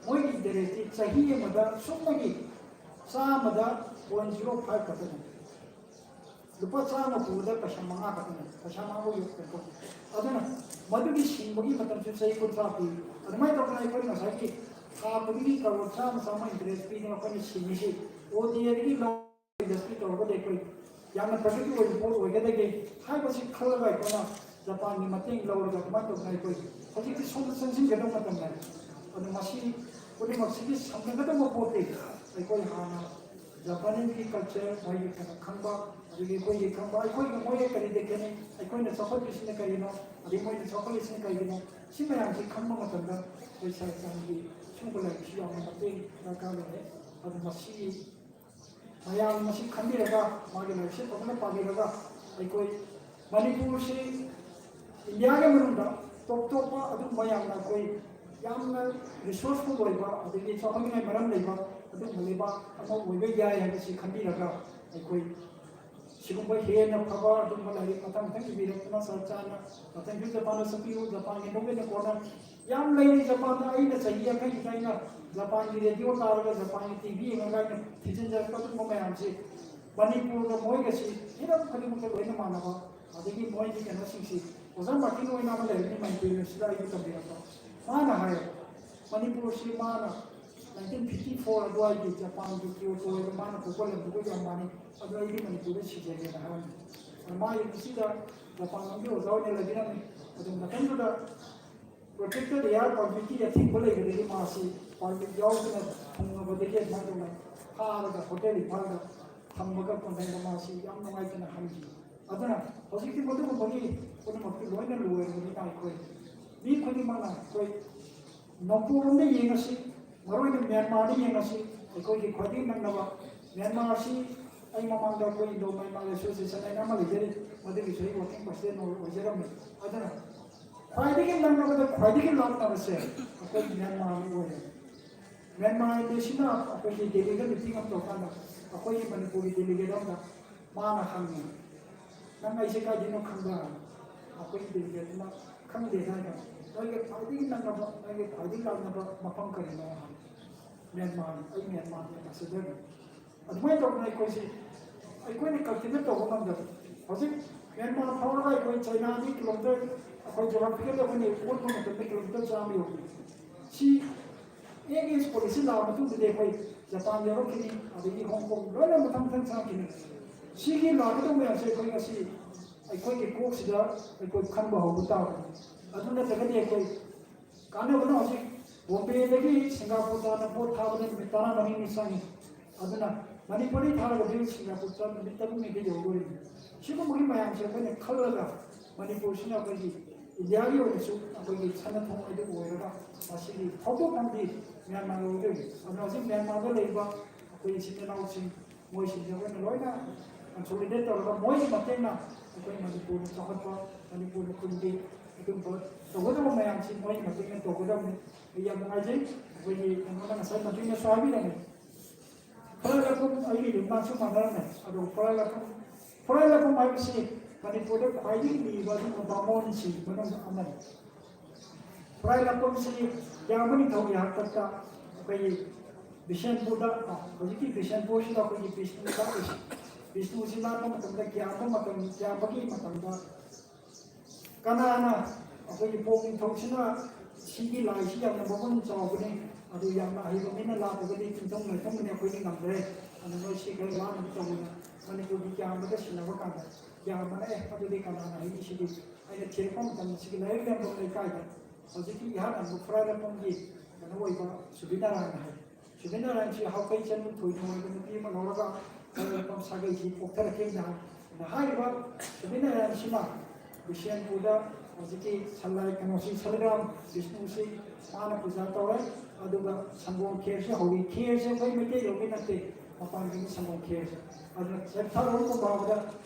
ꯃꯣꯏꯒꯤ interestꯇꯤ ꯆꯍꯤ ꯑꯃꯗ ꯁꯨꯞꯅꯒꯤ ꯆꯥꯝꯃꯗ point zero five ꯈꯛꯇꯅꯤ꯫ ꯂꯨꯄꯥ ꯆꯥꯝꯃ ꯄꯨꯕꯗ ꯄꯩꯁꯥ ꯃꯉꯥ ꯈꯛꯇꯅꯤ, ꯄꯩꯁꯥ ꯃꯉꯥ ꯐꯥꯎ ꯌꯧꯗꯦꯀꯣ꯫ ꯑꯗꯨꯅ ꯃꯗꯨꯒꯤ ꯁꯤꯡꯕꯒꯤ ꯃꯇꯝꯁꯨ ꯆꯍꯤ ꯀꯨꯟꯊ꯭ꯔꯥ ꯄꯤ꯫ ꯑꯗꯨꯃꯥꯏꯅ ꯇꯧꯗꯅ ꯑꯩꯈꯣꯏꯅ ꯉꯁꯥꯏꯒꯤ ꯊꯥ ꯈꯨꯗꯤꯡꯒꯤ ꯀꯔꯣꯔ ꯆꯥꯝꯃ ꯆꯥꯝꯃ interest ꯄꯤꯗꯅ ꯑꯩꯈꯣꯏꯅ ꯁꯤꯡꯉꯤꯁꯤ ODAꯗꯒꯤ ꯂꯧ-, industry ꯇꯧꯔꯒꯗꯤ ꯑꯩꯈꯣꯏ ꯌꯥꯝꯅ productive ꯑꯣꯏꯕ ꯄꯣꯠ ꯑꯣꯏꯒꯗꯒꯦ ꯍꯥꯏꯕꯁꯤ ꯈꯜꯂꯒ ꯑꯩꯈꯣꯏꯅ ꯖꯄꯥꯟꯒꯤ ꯃꯇꯦꯡ ꯂꯧꯔꯒ ꯑꯗꯨꯃꯥꯏꯅ ꯇꯧꯗꯅ ꯑꯩꯈꯣꯏ ꯍꯧꯖꯤꯛꯇꯤ ꯁꯣꯝꯗ ꯆꯪꯁꯤꯟꯒꯗꯕ ꯃꯇꯝꯅꯤ꯫ ꯑꯗꯨ ꯃꯁꯤ ꯄꯨꯝꯅꯃꯛꯁꯤꯒꯤ ꯁꯝꯅꯒꯗꯕ ꯄꯣꯠꯇꯤ ꯑꯩꯈꯣꯏ ꯍꯥꯟꯅ ꯖꯄꯥꯅꯤꯁꯀꯤ culture ꯃꯣꯏꯒꯤ ꯀꯩꯅꯣ ꯈꯪꯕ, ꯑꯗꯒꯤ ꯑꯩꯈꯣꯏꯒꯤ ꯈꯪꯕ, ꯑꯩꯈꯣꯏꯒ ꯃꯣꯏꯒ ꯀꯔꯤꯗ ꯈꯦꯠꯅꯩ, ꯑꯩꯈꯣꯏꯅ ꯆꯥꯎꯈꯠꯂꯤꯁꯤꯅ ꯀꯔꯤꯅꯣ, ꯑꯗꯩ ꯃꯣꯏꯅ ꯆꯥꯎꯈꯠꯂꯤꯁꯤꯅ ꯀꯔꯤꯒꯤꯅꯣ, ꯁꯤ ꯃꯌꯥꯝꯁꯤ ꯈꯪꯕ ꯃꯇꯝꯗ ꯑꯩꯈꯣꯏ ꯁꯥꯏꯟꯁ ꯂꯥꯏꯟꯒꯤ ꯁꯤꯒꯨꯝꯕ ꯂꯥꯏꯔꯤꯛꯁꯤ ꯌꯥꯝꯅ ꯃꯇꯦꯡ ꯗꯔꯀꯥꯔ ꯑꯣꯏꯔꯦ꯫ ꯑꯗꯨ ꯃꯁꯤ ꯃꯌꯥꯝ ꯃꯁꯤ ꯈꯟꯕꯤꯔꯒ, ꯃꯥꯒꯤ ꯂꯥꯏꯔꯤꯛꯁꯦ ꯐꯖꯅ ꯄꯥꯕꯤꯔꯒ, ꯑꯩꯈꯣꯏ ꯃꯅꯤꯄꯨꯔꯁꯤ ꯏꯟꯗꯤꯌꯥꯒꯤ ꯃꯅꯨꯡꯗ ꯇꯣꯞ ꯇꯣꯞꯄ ꯑꯗꯨꯒꯨꯝꯕ ꯌꯥꯝꯅ ꯑꯩꯈꯣꯏ ꯌꯥꯝꯅ ꯔꯤꯁꯣꯔꯁꯐꯨꯜ ꯑꯣꯏꯕ, ꯑꯗꯒꯤ ꯆꯥꯎꯈꯠꯅꯤꯡꯉꯥꯏ ꯃꯔꯝ ꯂꯩꯕ ꯑꯗꯨꯒꯨꯝꯕ ꯂꯩꯕꯥꯛ ꯑꯃ ꯑꯣꯏꯕ ꯌꯥꯏ ꯍꯥꯏꯕꯁꯤ ꯈꯟꯕꯤꯔꯒ, ꯑꯩꯈꯣꯏ ꯁꯤꯒꯨꯝꯕ ꯍꯦꯟꯅ ꯐꯕ ꯑꯗꯨꯒꯨꯝꯕ ꯂꯥꯏꯔꯤꯛ ꯃꯊꯪ ꯃꯊꯪ ꯏꯕꯤꯔꯛꯇꯨꯅ ꯁꯔ ꯆꯥꯅ ꯃꯊꯪꯁꯨ ꯖꯄꯥꯟꯗ ꯆꯠꯄꯤꯌꯨ, ꯖꯄꯥꯟꯒꯤ ꯅꯣꯕꯦꯜ ꯑꯦꯀꯣꯔꯗ ꯌꯥꯝ ꯂꯩꯔꯤ꯫ ꯖꯄꯥꯟꯗ ꯑꯩꯅ ꯆꯍꯤ ꯌꯥꯡꯈꯩꯁꯤꯗ ꯑꯩꯅ ꯖꯄꯥꯟꯒꯤ ꯔꯦꯗꯤꯑꯣ ꯇꯥꯔꯒ, ꯖꯄꯥꯟꯒꯤ ꯇꯤ ꯚꯤ ꯌꯦꯡꯉꯒ ꯑꯩꯅ ꯊꯤꯖꯤꯟꯖꯔꯛꯄ ꯑꯗꯨꯒꯨꯝꯕ ꯃꯌꯥꯝꯁꯤ ꯃꯅꯤꯄꯨꯔꯒ ꯃꯣꯏꯒꯁꯤ ꯍꯤꯔꯝ ꯈꯨꯗꯤꯡꯃꯛꯇ ꯂꯣꯏꯅ ꯃꯥꯟꯅꯕ, ꯑꯗꯒꯤ ꯃꯣꯏꯒꯤ ꯀꯩꯅꯣꯁꯤꯡꯁꯤ ꯑꯣꯖꯥ ꯃꯥꯔꯇꯤꯟ ꯑꯣꯏꯅ ꯑꯃ ꯂꯩꯔꯝꯃꯤ ꯃꯅꯤꯄꯨꯔ ꯌꯨꯅꯤꯚꯔꯁꯤꯇꯤꯗ ꯑꯩꯕꯨ ꯇꯝꯕꯤꯔꯛꯄ꯫ ꯃꯥꯅ ꯍꯥꯏ, ꯃꯅꯤꯄꯨꯔꯁꯤ ꯃꯥꯅ ꯅꯥꯏꯟꯇꯤꯟ ꯐꯤꯐꯇꯤ ꯐꯣꯔ ꯑꯗꯨꯋꯥꯏꯒꯤ ꯖꯄꯥꯟꯒꯤ ꯀꯤꯌꯣꯇꯣ ꯍꯥꯏꯕ ꯃꯥꯅ ꯄꯣꯛꯄ ꯂꯝꯗꯨꯒ ꯌꯥꯝ ꯃꯥꯟꯅꯩ, ꯑꯗꯨ ꯑꯩꯗꯤ ꯃꯅꯤꯄꯨꯔꯗ ꯁꯤꯖꯒꯦꯅ ꯍꯥꯏꯔꯝꯃꯤ꯫ ꯑꯗꯨ ꯃꯥ ꯌꯨꯅꯤꯚꯔꯁꯤꯇꯤꯗ ꯖꯄꯥꯟ ꯂꯣꯝꯒꯤ ꯑꯣꯖꯥ ꯑꯣꯏꯅ ꯂꯩꯕꯤꯔꯝꯃꯤ꯫ ꯑꯗꯨ ꯃꯇꯝꯗꯨꯗ protected air permitꯀꯤ ꯑꯊꯤꯡꯕ ꯂꯩꯕꯗꯒꯤ ꯃꯥꯁꯤ permit ꯌꯥꯎꯗꯅ ꯊꯨꯡꯉꯕꯗꯒꯤ ꯑꯗꯨꯃꯥꯏꯅ ꯇꯧꯅ ꯐꯥꯔꯒ ꯍꯣꯇꯦꯜ ꯏꯝꯐꯥꯜꯗ ꯊꯝꯃꯒ ꯀꯣꯟꯊꯪꯗ ꯃꯥꯁꯤ ꯌꯥꯝ ꯅꯨꯡꯉꯥꯏꯇꯅ ꯍꯟꯈꯤ꯫ ꯑꯗꯨꯅ ꯍꯧꯖꯤꯛꯇꯤ ꯃꯗꯨꯒꯨꯝꯕꯒꯤ ꯄꯨꯝꯅꯃꯛꯇꯤ ꯂꯣꯏꯅ ꯂꯣꯏꯔꯕꯅꯤꯅ ꯑꯩꯈꯣꯏ ꯃꯤ ꯈꯨꯗꯤꯡꯃꯛꯅ ꯑꯩꯈꯣꯏ ꯅꯣꯡꯄꯣꯛꯂꯣꯝꯗ ꯌꯦꯡꯉꯁꯤ, ꯃꯔꯨꯑꯣꯏꯅ ꯃ꯭ꯌꯥꯟꯃꯥꯔꯗ ꯌꯦꯡꯉꯁꯤ, ꯑꯩꯈꯣꯏꯒꯤ ꯈ꯭ꯋꯥꯏꯗꯒꯤ ꯅꯛꯅꯕ ꯃ꯭ꯌꯥꯟꯃꯥꯔ ꯑꯁꯤ ꯑꯩ ꯃꯃꯥꯡꯗ ꯑꯩꯈꯣꯏ Indo Myanmar Association ꯍꯥꯏꯅ ꯑꯃ ꯂꯩꯖꯔꯤ, ꯃꯗꯨꯒꯤꯁꯨ ꯑꯩ working president ꯑꯣꯏ-, ꯑꯣꯏꯖꯔꯝꯃꯤ꯫ ꯑꯗꯨꯅ ꯈ꯭ꯋꯥꯏꯗꯒꯤ ꯅꯛꯅꯕꯗ ꯈ꯭ꯋꯥꯏꯗꯒꯤ ꯂꯥꯞꯅꯕꯁꯦ ꯑꯩꯈꯣꯏ ꯃ꯭ꯌꯥꯟꯃꯥꯔꯅ ꯑꯣꯏꯔꯦ꯫ ꯃ꯭ꯌꯥꯟꯃꯥꯔ ꯑꯦꯝꯕꯦꯁꯤꯅ ꯑꯩꯈꯣꯏꯒꯤ ꯗꯦꯜꯂꯤꯗ meeting ꯑꯃ ꯇꯧꯔꯀꯥꯟꯗ ꯑꯩꯈꯣꯏꯒꯤ ꯃꯅꯤꯄꯨꯔꯒꯤ delegate ꯑꯃꯅ ꯃꯥꯅ ꯍꯪꯉꯤ, "ꯅꯪ ꯑꯩꯁꯦ ꯀꯥꯏꯗꯩꯅꯣ ꯈꯪꯕ꯭ꯔꯥ?" ꯑꯩꯈꯣꯏꯒꯤ delegateꯗꯨꯅ, "ꯈꯪꯗꯦ" ꯍꯥꯏꯅ, "ꯅꯣꯏꯒ ꯈ꯭ꯋꯥꯏꯗꯒꯤ ꯅꯛꯅꯕ, ꯅꯣꯏꯒ ꯈ꯭ꯋꯥꯏꯗꯒꯤ ꯂꯥꯞꯅꯕ ꯃꯐꯝ ꯀꯔꯤꯅꯣ?" ꯍꯥꯏ꯫ "ꯃ꯭ꯌꯥꯟꯃꯥꯔ, ꯑꯩ ꯃ꯭ꯌꯥꯟꯃꯥꯔꯒꯤ ambassadorꯅꯤ꯫" ꯑꯗꯨꯃꯥꯏꯅ ꯇꯧꯗꯅ ꯑꯩꯈꯣꯏꯁꯤ, ꯑꯩꯈꯣꯏꯅ cultivate ꯇꯧꯕ ꯉꯝꯗꯕ꯫ ꯍꯧꯖꯤꯛ ꯃ꯭ꯌꯥꯟꯃꯥꯔ ꯐꯥꯎꯔꯒ ꯑꯩꯈꯣꯏ ꯆꯩꯅꯥꯗꯤ kilometre, ꯑꯩꯈꯣꯏ geographically ꯑꯩꯈꯣꯏꯅ ꯑꯣꯟꯕ ꯃꯇꯝꯗ kilometre ꯆꯥꯝꯃ ꯌꯧꯔꯤ꯫ ꯁꯤ ꯑꯦ ꯑꯦꯁ policy ꯂꯥꯛꯑ ꯃꯇꯨꯡꯗꯗꯤ ꯑꯩꯈꯣꯏ ꯖꯄꯥꯟ ꯌꯥꯎꯔꯛꯈꯤꯅꯤ, ꯑꯗꯒꯤ ꯍꯣꯡ ꯀꯣꯡ ꯂꯣꯏꯅ ꯃꯊꯪ ꯃꯊꯪ ꯆꯪꯉꯛꯈꯤꯅꯤ꯫ ꯁꯤꯒꯤ ꯂꯥꯛꯀꯗꯧꯕ ꯃꯌꯥꯝꯁꯦ ꯑꯩꯈꯣꯏ ꯉꯁꯤ ꯑꯩꯈꯣꯏꯒꯤ ꯀꯣꯛꯁꯤꯗ ꯑꯩꯈꯣꯏ ꯈꯟꯕ ꯍꯧꯕ ꯇꯥꯕꯅꯤ꯫ ꯑꯗꯨ ꯅꯠꯇ꯭ꯔꯒꯗꯤ ꯑꯩꯈꯣꯏ ꯀꯥꯟꯅꯕꯅ ꯍꯧꯖꯤꯛ ꯕꯣꯝꯕꯦꯗꯒꯤ ꯁꯤꯡꯒꯥꯄꯨꯔ ꯇꯥꯟꯅ ꯄꯣꯠ ꯊꯥꯕꯗ ꯅꯨꯃꯤꯠ ꯇꯔꯥꯃꯔꯤꯅꯤ ꯆꯪꯉꯤ꯫ ꯑꯗꯨꯅ ꯃꯅꯤꯄꯨꯔꯗꯒꯤ ꯊꯥꯔꯒꯗꯤ ꯁꯤꯡꯒꯥꯄꯨꯔ ꯆꯠ ꯅꯨꯃꯤꯠ ꯇꯔꯨꯛꯅꯤꯗ ꯌꯧꯗꯣꯔꯤꯅꯤ꯫ ꯁꯤꯒꯨꯝꯕꯒꯤ ꯃꯌꯥꯝꯁꯦ ꯑꯩꯈꯣꯏꯅ ꯈꯜꯂꯒ ꯃꯅꯤꯄꯨꯔꯁꯤꯅ ꯑꯩꯈꯣꯏꯒꯤ ꯏꯟꯗꯤꯌꯥꯒꯤ ꯑꯣꯏꯅꯁꯨ ꯑꯩꯈꯣꯏꯒꯤ ꯁꯅꯥꯊꯣꯡ ꯍꯥꯏꯗꯨ ꯑꯣꯏꯔꯒ ꯃꯁꯤꯒꯤ ꯊꯧꯗꯣꯛ ꯑꯃꯗꯤ ꯃ꯭ꯌꯥꯟꯃꯥꯔ ꯑꯣꯏꯗꯣꯏꯅꯤ꯫ ꯑꯗꯨꯅ ꯍꯧꯖꯤꯛ ꯃ꯭ꯌꯥꯟꯃꯥꯔꯗ ꯂꯩꯔꯤꯕ ꯑꯩꯈꯣꯏ ꯏꯆꯤꯟ ꯏꯅꯥꯎꯁꯤꯡ, ꯃꯣꯏꯁꯤꯡꯁꯦ ꯑꯩꯈꯣꯏꯅ ꯂꯣꯏꯅ ꯀꯟꯁꯣꯂꯤꯗꯦꯠ ꯇꯧꯔꯒ ꯃꯣꯏꯒꯤ ꯃꯇꯦꯡꯅ ꯑꯩꯈꯣꯏ ꯃꯅꯤꯄꯨꯔꯅ ꯆꯥꯎꯈꯠꯄ, ꯃꯅꯤꯄꯨꯔꯅ ꯈꯨꯟꯒꯤ ꯑꯗꯨꯒꯨꯝꯕ ꯇꯧꯒꯗꯕ ꯃꯌꯥꯝꯁꯤ ꯃꯣꯏꯒꯤ ꯃꯇꯦꯡꯅ ꯇꯧꯒꯗꯕꯅꯤ꯫ ꯑꯩ ꯌꯥꯝ ꯅꯨꯡꯉꯥꯏꯖꯩ꯫ ꯑꯩꯈꯣꯏꯒꯤ ꯀꯩꯅꯣꯅ ꯉꯁꯥꯏ ꯃꯟꯇ꯭ꯔꯤꯅꯁꯨ ꯍꯥꯏꯕꯤꯔꯝꯃꯤ, ꯐꯨꯔꯥꯏ ꯂꯥꯛꯐꯝ ꯑꯩꯒꯤ ꯂꯨꯝꯅꯥꯡꯁꯨ ꯃꯥꯟꯅꯔꯝꯃꯦ꯫ ꯑꯗꯣ ꯐꯨꯔꯥꯏ ꯂꯥꯛꯐꯝ, ꯐꯨꯔꯥꯏ ꯂꯥꯛꯐꯝ ꯍꯥꯏꯕꯁꯤ ꯃꯅꯤꯄꯨꯔꯗ ꯈ꯭ꯋꯥꯏꯗꯒꯤ ꯂꯤꯕ ꯑꯗꯨꯒꯨꯝꯕ ꯕꯥꯃꯣꯟꯁꯤꯡ ꯃꯅꯨꯡꯗ ꯑꯃꯅꯤ꯫ ꯐꯨꯔꯥꯏ ꯂꯥꯛꯐꯝꯁꯤ ꯀꯌꯥꯝꯕ ꯅꯤꯡꯊꯧꯒꯤ ꯍꯥꯛꯇꯛꯇ ꯑꯩꯈꯣꯏꯒꯤ ꯕꯤꯁꯦꯟꯄꯨꯔꯗ, ꯍꯧꯖꯤꯛꯀꯤ ꯕꯤꯁꯦꯟꯄꯨꯔꯁꯤꯗ ꯑꯩꯈꯣꯏꯒꯤ ꯕꯤꯁꯅꯨ ꯂꯥꯛꯏꯁꯦ꯫ ꯕꯤꯁꯅꯨꯁꯤ ꯂꯥꯛꯄ ꯃꯇꯝꯗ ꯀꯌꯥꯝꯕ ꯃꯇꯝ, ꯀꯌꯥꯝꯕꯒꯤ ꯃꯇꯝꯗ ꯀꯅꯥꯅ ꯑꯩꯈꯣꯏꯒꯤ ꯄꯣꯛ ꯅꯤꯡꯊꯧꯁꯤꯅ ꯁꯤꯒꯤ ꯂꯥꯏꯁꯤ ꯌꯥꯝꯅ ꯃꯒꯨꯟ ꯆꯥꯎꯕꯅꯤ, ꯑꯗꯨ ꯌꯥꯝꯅ ꯑꯍꯩꯕ ꯃꯤꯅ ꯂꯥꯛꯄꯒꯗꯤ ꯇꯤꯟꯊꯣꯡ ꯂꯥꯏꯊꯣꯡꯕꯅꯤ ꯑꯩꯈꯣꯏꯗꯤ ꯉꯝꯗ꯭ꯔꯦ꯫ ꯑꯗꯨ ꯃꯣꯏ ꯁꯤ ꯈꯔ ꯂꯥꯟꯅꯕ ꯇꯧꯗꯅ ꯃꯅꯤꯄꯨꯔꯒꯤ ꯀꯌꯥꯝꯕꯗ ꯁꯤꯟꯅꯕ ꯀꯥꯟꯗ ꯀꯌꯥꯝꯕꯅ "ꯑꯦ, ꯑꯗꯨꯗꯤ ꯀꯅꯥꯅ ꯍꯩꯅꯤ ꯁꯤꯗꯤ?" ꯑꯩꯅ ꯊꯤꯔꯛꯄ ꯃꯇꯝꯗ ꯁꯤꯒꯤ ꯂꯥꯏꯔꯤꯛ ꯂꯩꯔꯝꯕ ꯂꯩꯀꯥꯏꯗ ꯍꯧꯖꯤꯛꯀꯤ ꯏꯍꯥꯟ ꯍꯥꯟꯕ ꯐꯨꯔꯥꯏ ꯂꯝꯐꯝꯒꯤ ꯀꯩꯅꯣ ꯑꯣꯏꯕ ꯁꯨꯕꯤꯅꯥꯔꯥꯌꯟ ꯍꯥꯏ꯫ ꯁꯨꯕꯤꯅꯥꯔꯥꯌꯟꯁꯤ ꯍꯥꯎꯀꯩ ꯆꯅꯨ ꯊꯣꯏꯅꯨ ꯑꯣꯏꯕ ꯅꯨꯄꯤ ꯑꯃ ꯂꯧꯔꯒ ꯐꯨꯔꯥꯏ ꯂꯝꯐꯝ ꯁꯥꯒꯩꯁꯤ ꯄꯣꯛꯊꯔꯛꯈꯤꯕꯅꯤ ꯍꯥꯏ꯫ ꯑꯗꯨꯅ ꯍꯥꯏꯔꯤꯕ ꯁꯨꯕꯤꯅꯥꯔꯥꯌꯟꯁꯤꯅ ꯕꯤꯁꯦꯟꯄꯨꯔꯗ ꯍꯧꯖꯤꯛꯀꯤ ꯁꯂꯥꯏ ꯀꯩꯅꯣꯁꯤ, ꯁꯂꯤꯒ꯭ꯔꯥꯝ ꯕꯤꯁꯅꯨꯁꯤ ꯃꯥꯅ ꯄꯨꯖꯥ ꯇꯧꯔꯦ꯫ ꯑꯗꯨꯒ ꯁꯪꯒꯣꯝ ꯈꯦꯔꯁꯦ ꯍꯧꯏ꯫ ꯈꯦꯔꯁꯦ ꯑꯩꯈꯣꯏ ꯃꯩꯇꯩꯂꯣꯟꯒꯤ ꯅꯠꯇꯦ, ꯃꯄꯥꯟꯒꯤꯅꯤ ꯁꯪꯒꯣꯝ ꯈꯦꯔꯁꯦ꯫ ꯑꯗꯨꯅ ꯆꯦꯞꯊꯔꯣꯝ ꯀꯨꯝꯕꯥꯕꯗ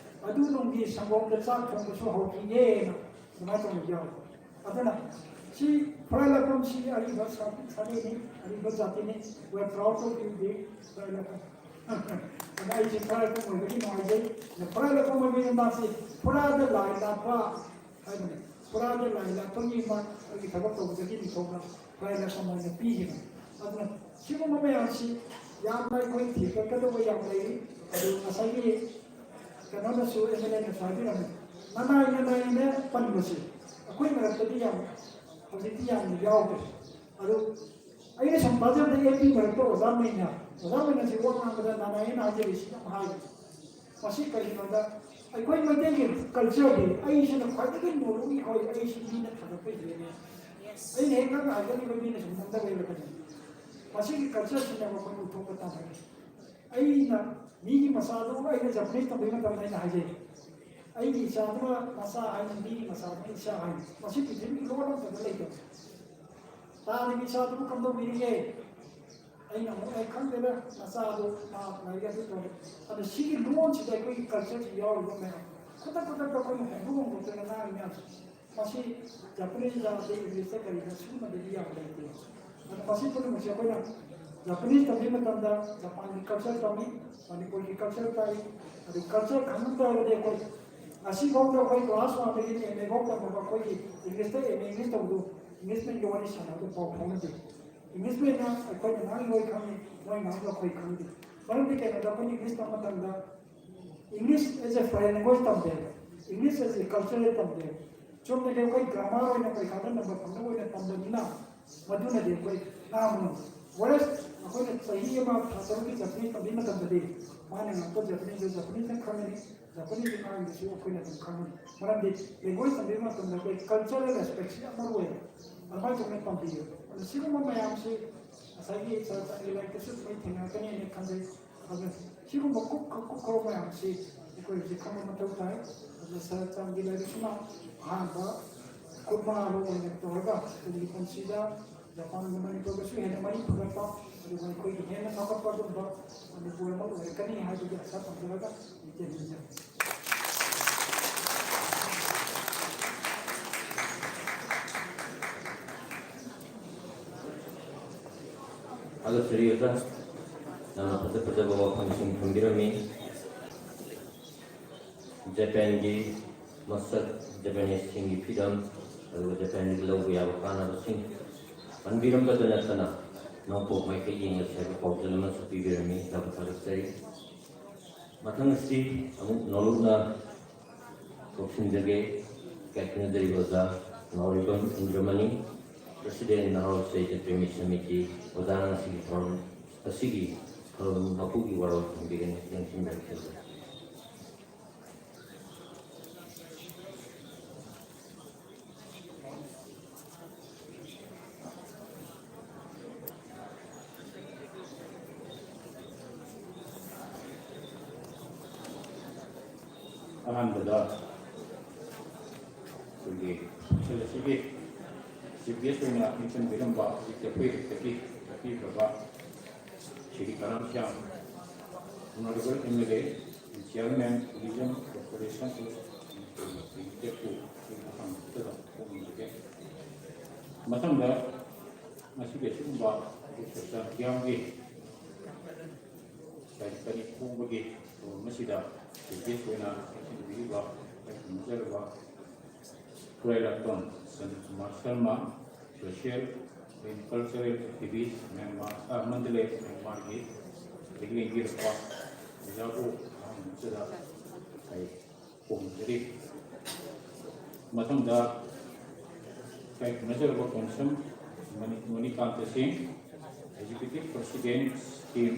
ꯑꯗꯨ ꯅꯨꯡꯒꯤ ꯁꯪꯒꯣꯝꯗ ꯆꯥꯛ ꯊꯣꯡꯕꯁꯨ ꯍꯧꯈꯤꯒꯦꯅ ꯑꯗꯨꯃꯥꯏꯅ ꯇꯧꯅ ꯌꯥꯎꯋꯦ꯫ ꯑꯗꯨꯅ ꯁꯤ ꯐꯨꯔꯥꯏ ꯂꯥꯛꯐꯝꯁꯤ ꯑꯔꯤꯕ ꯁꯥ-, ꯁꯥꯒꯩꯅꯤ, ꯑꯔꯤꯕ ꯖꯥꯇꯤꯅꯤ꯫ We are proud to be the ꯐꯨꯔꯥꯏ ꯂꯥꯛꯐꯝ꯫ ꯑꯗ ꯑꯩꯁꯦ ꯐꯨꯔꯥꯏ ꯂꯥꯛꯐꯝ ꯑꯣꯏꯕꯒꯤ ꯅꯨꯡꯉꯥꯏꯖꯩ꯫ ꯑꯗ ꯐꯨꯔꯥꯏ ꯂꯥꯛꯐꯝ ꯑꯣꯏꯕꯒꯤ ꯃꯥꯁꯤ ꯐꯨꯔꯥꯗ ꯂꯥꯏ ꯂꯥꯠꯄ ꯍꯥꯏꯕꯅꯤ꯫ ꯐꯨꯔꯥꯗ ꯂꯥꯏ ꯂꯥꯠꯄꯒꯤ ꯃꯥ ꯑꯩꯒꯤ ꯊꯕꯛ ꯇꯧꯕꯗꯒꯤ ꯅꯤꯡꯊꯧꯅ ꯐꯨꯔꯥꯏ ꯂꯥꯛꯐꯝ ꯑꯣꯏꯅ ꯄꯤꯈꯤꯕꯅꯤ꯫ ꯑꯗꯨꯅ ꯁꯤꯒꯨꯝꯕ ꯃꯌꯥꯝꯁꯤ ꯌꯥꯝꯅ ꯑꯩꯈꯣꯏ ꯊꯤꯒꯠꯀꯗꯧꯕ ꯌꯥꯝ ꯂꯩꯔꯤ꯫ ꯑꯗꯨ ꯉꯁꯥꯏꯒꯤ ꯀꯩꯅꯣꯅꯁꯨ, ꯑꯦꯝ ꯑꯦꯜ ꯑꯦꯅꯁꯨ ꯍꯥꯏꯕꯤꯔꯝꯃꯤ, ꯅꯅꯥꯏ ꯅꯅꯥꯏꯅ ꯄꯟꯕꯁꯦ ꯑꯩꯈꯣꯏ ꯃꯔꯛꯇꯗꯤ ꯌꯥꯝ, ꯍꯧꯖꯤꯛꯇꯤ ꯌꯥꯝꯅ ꯌꯥꯎꯗ꯭ꯔꯦ꯫ ꯑꯗꯨ ꯑꯩꯅ ꯁꯨꯝ ꯇꯥꯖꯕꯗ ꯑꯦꯝ ꯄꯤ ꯃꯔꯛꯇ ꯑꯣꯖꯥ ꯃꯩꯅ, ꯑꯣꯖꯥ ꯃꯩꯅꯁꯤ ꯋꯥ ꯉꯥꯡꯕꯗ ꯅꯅꯥꯏꯅ ꯍꯥꯏꯖꯔꯤꯁꯤ ꯌꯥꯝ ꯍꯥꯏꯕꯅꯤ꯫ ꯃꯁꯤ ꯀꯔꯤꯒꯤꯅꯣꯗ ꯑꯩꯈꯣꯏ ꯃꯩꯇꯩꯒꯤ ꯀꯜꯆꯔꯗꯤ ꯑꯩꯁꯤꯅ ꯈ꯭ꯋꯥꯏꯗꯒꯤ ꯅꯣꯂꯨꯛꯅꯤ ꯍꯣꯏ, ꯑꯩꯁꯤ ꯃꯤꯅ ꯊꯥꯒꯠꯄ ꯍꯦꯜꯂꯦ꯫ ꯑꯩꯅ ꯍꯦꯛ ꯉꯥꯡꯅ ꯍꯥꯏꯖꯔꯤꯕ ꯃꯤꯅ ꯁꯨꯝ ꯅꯝꯊꯕ ꯍꯦꯜꯂꯛꯀꯅꯤ꯫ ꯃꯁꯤꯒꯤ ꯀꯜꯆꯔꯁꯤꯅ ꯃꯈꯣꯏ ꯎꯠꯊꯣꯛꯄ ꯇꯝꯃꯤ꯫ ꯑꯩꯅ ꯃꯤꯒꯤ ꯃꯆꯥꯗꯨ ꯑꯩꯅ ꯖꯄꯅꯤꯁ ꯇꯝꯕꯩ ꯃꯇꯝꯗ ꯑꯩꯅ ꯍꯥꯏꯖꯩ, "ꯑꯩꯒꯤ ꯏꯆꯥꯗꯨꯅ ꯃꯆꯥ ꯍꯥꯏꯅꯤ, ꯃꯤꯒꯤ ꯃꯆꯥꯗꯨꯅ ꯏꯆꯥ ꯍꯥꯏꯅꯤ"꯫ ꯃꯁꯤ ꯄ꯭ꯔꯤꯊꯤꯕꯤꯒꯤ ꯂꯣꯟ ꯑꯃꯠꯇꯗ ꯂꯩꯇꯕꯅꯤ꯫ ꯇꯥꯗꯒꯤ ꯏꯆꯥꯗꯨꯕꯨ ꯀꯝꯗꯧꯕꯤꯔꯤꯒꯦ? ꯑꯩꯅ ꯑꯃꯨꯛ ꯑꯩ ꯈꯪꯗꯦꯗ, ꯃꯆꯥꯗꯣ ꯃꯥ ꯂꯥꯏꯔꯤꯛ ꯑꯗꯨ ꯇꯧꯔꯦ꯫ ꯑꯗꯣ ꯁꯤꯒꯤ ꯂꯣꯟꯁꯤꯗ ꯑꯩꯈꯣꯏꯒꯤ ꯀꯜꯆꯔꯁꯤ ꯌꯥꯎꯔꯤꯕ ꯃꯌꯥꯝ ꯈꯨꯗꯛ ꯈꯨꯗꯛꯇ ꯑꯩꯈꯣꯏꯅ ꯍꯣꯡꯗꯣꯛ ꯍꯣꯡꯗꯣꯛꯇꯅ ꯉꯥꯡꯉꯤ ꯃꯌꯥꯝꯁꯦ, ꯃꯁꯤ ꯖꯄꯥꯅꯤꯁ ꯂꯥꯛꯑꯗꯤ ꯏꯪꯂꯤꯁꯇ ꯀꯔꯤꯗ ꯁꯤꯒꯨꯝꯕꯗꯗꯤ ꯌꯥꯕ ꯂꯩꯇꯦ꯫ ꯑꯗꯣ ꯃꯁꯤ ꯄꯨꯝꯅꯃꯛꯁꯦ ꯑꯩꯈꯣꯏꯅ ꯖꯄꯥꯅꯤꯁ ꯇꯝꯕ ꯃꯇꯝꯗ ꯖꯄꯥꯟꯒꯤ ꯀꯜꯆꯔ ꯇꯝꯃꯤ, ꯃꯅꯤꯄꯨꯔꯒꯤ ꯀꯜꯆꯔ ꯇꯥꯏ, ꯑꯗꯩ ꯀꯜꯆꯔ ꯈꯪꯉꯛꯇ꯭ꯔꯒꯗꯤ ꯑꯩꯈꯣꯏ ꯉꯁꯤꯐꯥꯎꯗ ꯑꯩꯈꯣꯏ ꯀ꯭ꯂꯥꯁ ꯋꯥꯟꯗꯒꯤꯅ ꯑꯦꯝ ꯑꯦ ꯐꯥꯎ ꯇꯝꯃꯒ ꯑꯩꯈꯣꯏꯒꯤ ꯏꯪꯂꯤꯁꯇ ꯑꯦꯝ ꯑꯦ ꯏꯪꯂꯤꯁ ꯇꯧꯕꯗꯣ ꯏꯪꯂꯤꯁ ꯃꯤꯒ ꯋꯥꯔꯤ ꯁꯥꯟꯅꯕꯗ ꯄꯥꯎ ꯐꯥꯎꯅꯗꯦ꯫ ꯏꯪꯂꯤꯁ ꯃꯤꯅ ꯑꯩꯈꯣꯏꯅ ꯉꯥꯡꯉꯤ ꯂꯣꯏ ꯈꯪꯉꯤ, ꯃꯣꯏ ꯉꯥꯡꯕ ꯑꯩꯈꯣꯏ ꯈꯪꯗꯦ꯫ ꯃꯔꯝꯗꯤ ꯀꯩꯅꯣꯗ ꯑꯩꯈꯣꯏꯅ ꯏꯪꯂꯤꯁ ꯇꯝꯕ ꯃꯇꯝꯗ English as a foreign language ꯇꯝꯗꯦ, English as a cultural ꯇꯝꯗꯦ꯫ ꯆꯨꯝꯅꯒꯤ ꯑꯩꯈꯣꯏ ꯒ꯭ꯔꯥꯃꯥꯔ ꯑꯣꯏꯅ ꯄꯔꯤꯈꯥꯗ ꯅꯝꯕꯔ ꯐꯪꯅꯕ ꯑꯣꯏꯅ ꯇꯝꯕꯅꯤꯅ ꯃꯗꯨꯅꯗꯤ ꯑꯩꯈꯣꯏ ꯉꯥꯡꯕ ꯉꯝꯗꯦ꯫ Whereas ꯑꯩꯈꯣꯏꯅ ꯆꯍꯤ ꯑꯃ ꯊꯥ ꯇꯔꯨꯛꯀꯤ ꯖꯄꯥꯅꯤꯁ ꯇꯝꯕꯒꯤ ꯃꯇꯝꯗꯗꯤ ꯃꯥꯅ ꯉꯥꯡꯕ ꯖꯄꯥꯅꯤꯁꯇꯨ ꯖꯄꯥꯅꯤꯁꯅ ꯈꯪꯉꯅꯤ, ꯖꯄꯥꯅꯤꯁꯀꯤ ꯉꯥꯡꯕꯁꯨ ꯑꯩꯈꯣꯏꯅ ꯑꯗꯨꯝ ꯈꯪꯉꯅꯤ꯫ ꯃꯔꯝꯗꯤ language ꯇꯝꯕꯤꯕ ꯃꯇꯝꯗ ꯑꯩꯈꯣꯏ cultural aspect ꯁꯤ ꯌꯥꯝ ꯃꯔꯨ ꯑꯣꯏꯌꯦ꯫ ꯑꯗꯨꯃꯥꯏꯅ ꯇꯧꯅ ꯇꯝꯕꯤꯌꯨ꯫ ꯑꯗꯨ ꯁꯤꯒꯨꯝꯕ ꯃꯌꯥꯝꯁꯤ ꯉꯁꯥꯏꯒꯤ ꯁꯥꯔ ꯆꯥꯟꯒꯤ ꯂꯥꯏꯔꯤꯛꯇꯁꯨ ꯑꯩꯈꯣꯏ ꯊꯦꯡꯅꯔꯛꯀꯅꯤꯅ ꯈꯟꯖꯩ꯫ ꯑꯗꯨꯅ ꯁꯤꯒꯨꯝꯕ ꯀꯨꯞ-, ꯀꯨꯞ-, ꯀꯨꯞꯈ꯭ꯔꯕ ꯃꯌꯥꯝꯁꯤ ꯑꯩꯈꯣꯏ ꯍꯧꯖꯤꯛ ꯈꯪꯕ ꯃꯊꯧ ꯇꯥꯏ꯫ ꯑꯗꯨꯅ ꯁꯥꯔ ꯆꯥꯟꯒꯤ ꯂꯥꯏꯔꯤꯛꯁꯤꯅ ꯑꯍꯥꯟꯕ ꯈꯨꯠꯃꯥꯡꯕ ꯑꯣꯏꯅ ꯇꯧꯔꯒ ꯇꯨꯡꯒꯤ ꯄꯨꯟꯁꯤꯗ ꯖꯄꯥꯟꯒ ꯃꯅꯤꯄꯨꯔꯒꯁꯨ ꯍꯦꯟꯅ ꯃꯔꯤ ꯐꯒꯠꯄ, ꯑꯗꯨꯒ ꯑꯩꯈꯣꯏꯒꯤ ꯍꯦꯟꯅ ꯆꯥꯎꯈꯠꯄ ꯑꯗꯨꯒꯨꯝꯕ ꯃꯅꯤꯄꯨꯔ ꯑꯃ ꯑꯣꯏꯔꯛꯀꯅꯤ ꯍꯥꯏꯕꯒꯤ ꯑꯁꯥ ꯊꯝꯖꯔꯒ ꯇꯦꯟꯖꯔꯤ꯫ ꯊꯥꯒꯠꯆꯔꯤ ꯑꯣꯖꯥ, ꯌꯥꯝꯅ ꯐꯖ ꯐꯖꯕ ꯋꯥꯐꯝꯁꯤꯡ ꯊꯝꯕꯤꯔꯝꯃꯤ꯫ ꯖꯄꯥꯟꯒꯤ ꯃꯁꯛ, ꯖꯄꯥꯅꯤꯁꯁꯤꯡꯒꯤ ꯐꯤꯕꯝ, ꯑꯗꯨꯒ ꯖꯄꯥꯟꯗꯒꯤ ꯂꯧꯕ ꯌꯥꯕ ꯀꯥꯟꯅꯕꯁꯤꯡ ꯄꯟꯕꯤꯔꯝꯕꯇ ꯅꯠꯇꯅ ꯅꯣꯡꯄꯣꯛ ꯃꯥꯏꯀꯩ ꯌꯦꯡꯂꯁꯤ ꯍꯥꯏꯕ ꯄꯥꯎꯖꯦꯜ ꯑꯃꯁꯨ ꯄꯤꯕꯤꯔꯝꯃꯤ꯫ ꯌꯥꯝꯅ ꯊꯥꯒꯠꯆꯔꯤ꯫ ꯃꯊꯪ ꯑꯁꯤ ꯑꯃꯨꯛ ꯅꯧꯂꯨꯛꯅ ꯀꯧꯁꯤꯟꯖꯒꯦ꯫ ꯏꯀꯥꯏ ꯈꯨꯝꯅꯖꯔꯤꯕ ꯑꯣꯖꯥ ꯅꯥꯎꯔꯤꯕꯝ ꯏꯟꯗ꯭ꯔꯃꯅꯤ, President ꯅꯍꯥꯔꯣꯜ ꯁꯥꯍꯤꯇ꯭ꯌ ꯄ꯭ꯔꯦꯃꯤ ꯁꯃꯤꯇꯤ꯫ ꯑꯣꯖꯥꯅ ꯉꯁꯤꯒꯤ ꯊꯧꯔꯝ ꯑꯁꯤꯒꯤ ꯊꯧꯔꯝ ꯃꯄꯨꯒꯤ ꯋꯥꯔꯣꯜ ꯊꯝꯕꯤꯒꯅꯤ꯫ ꯌꯦꯡꯁꯤꯟꯕꯤꯔꯛꯀꯦ ꯑꯣꯖꯥ꯫ ꯑꯍꯥꯟꯕꯗ ꯑꯩꯈꯣꯏꯒꯤ ꯐꯪꯁꯟ ꯑꯁꯤꯒꯤ ꯆꯤꯐ ꯒꯦꯁ ꯑꯣꯏꯅ ꯃꯤꯡꯆꯟꯕꯤꯔꯝꯕ ꯍꯧꯖꯤꯛ ꯆꯠꯄꯤꯔꯛꯇꯒꯤ ꯆꯠꯄꯤꯈ꯭ꯔꯕ Shri Karamshyam, Honorable M L A and Chairman, Tourism Corporation of India, ꯄꯨ ꯑꯩꯈꯣꯏ ꯃꯐꯝꯁꯤꯗ ꯃꯊꯪꯗ ꯉꯁꯤꯒꯤ ꯑꯁꯤꯒꯨꯝꯕ ꯁꯣꯁꯤꯌꯦꯜ ꯀꯤꯌꯥꯝꯒꯤ ꯂꯥꯏꯔꯤꯛ ꯇꯔꯤꯛ ꯐꯣꯡꯕꯒꯤ ꯊꯧꯔꯝ ꯑꯁꯤꯗ ꯆꯤꯐ ꯒꯦꯁ ꯑꯣꯏꯅ ꯆꯠꯈꯤꯕꯤꯔꯤꯕ ꯑꯩꯈꯣꯏ ꯈꯪꯖꯔꯕ Khurai Lakpam Sunil Kumar Sharma, social and cultural activist, Myanmar, ꯑ, ꯃꯟꯗꯂꯦ, ꯃ꯭ꯌꯥꯟꯃꯥꯔꯒꯤ ꯂꯦꯡꯕꯤꯔꯛꯄ ꯑꯣꯖꯥꯕꯨ ꯑꯍꯥꯟꯕꯗ ꯑꯩ ꯈꯨꯔꯨꯝꯖꯔꯤ꯫ ꯃꯊꯪꯗ ꯏꯀꯥꯏ ꯈꯨꯝꯅꯖꯔꯕ ꯀꯣꯟꯁꯝ ꯃꯅꯤ-, ꯃꯣꯅꯤꯀꯥꯟꯇ ꯁꯤꯡ, Executive President Team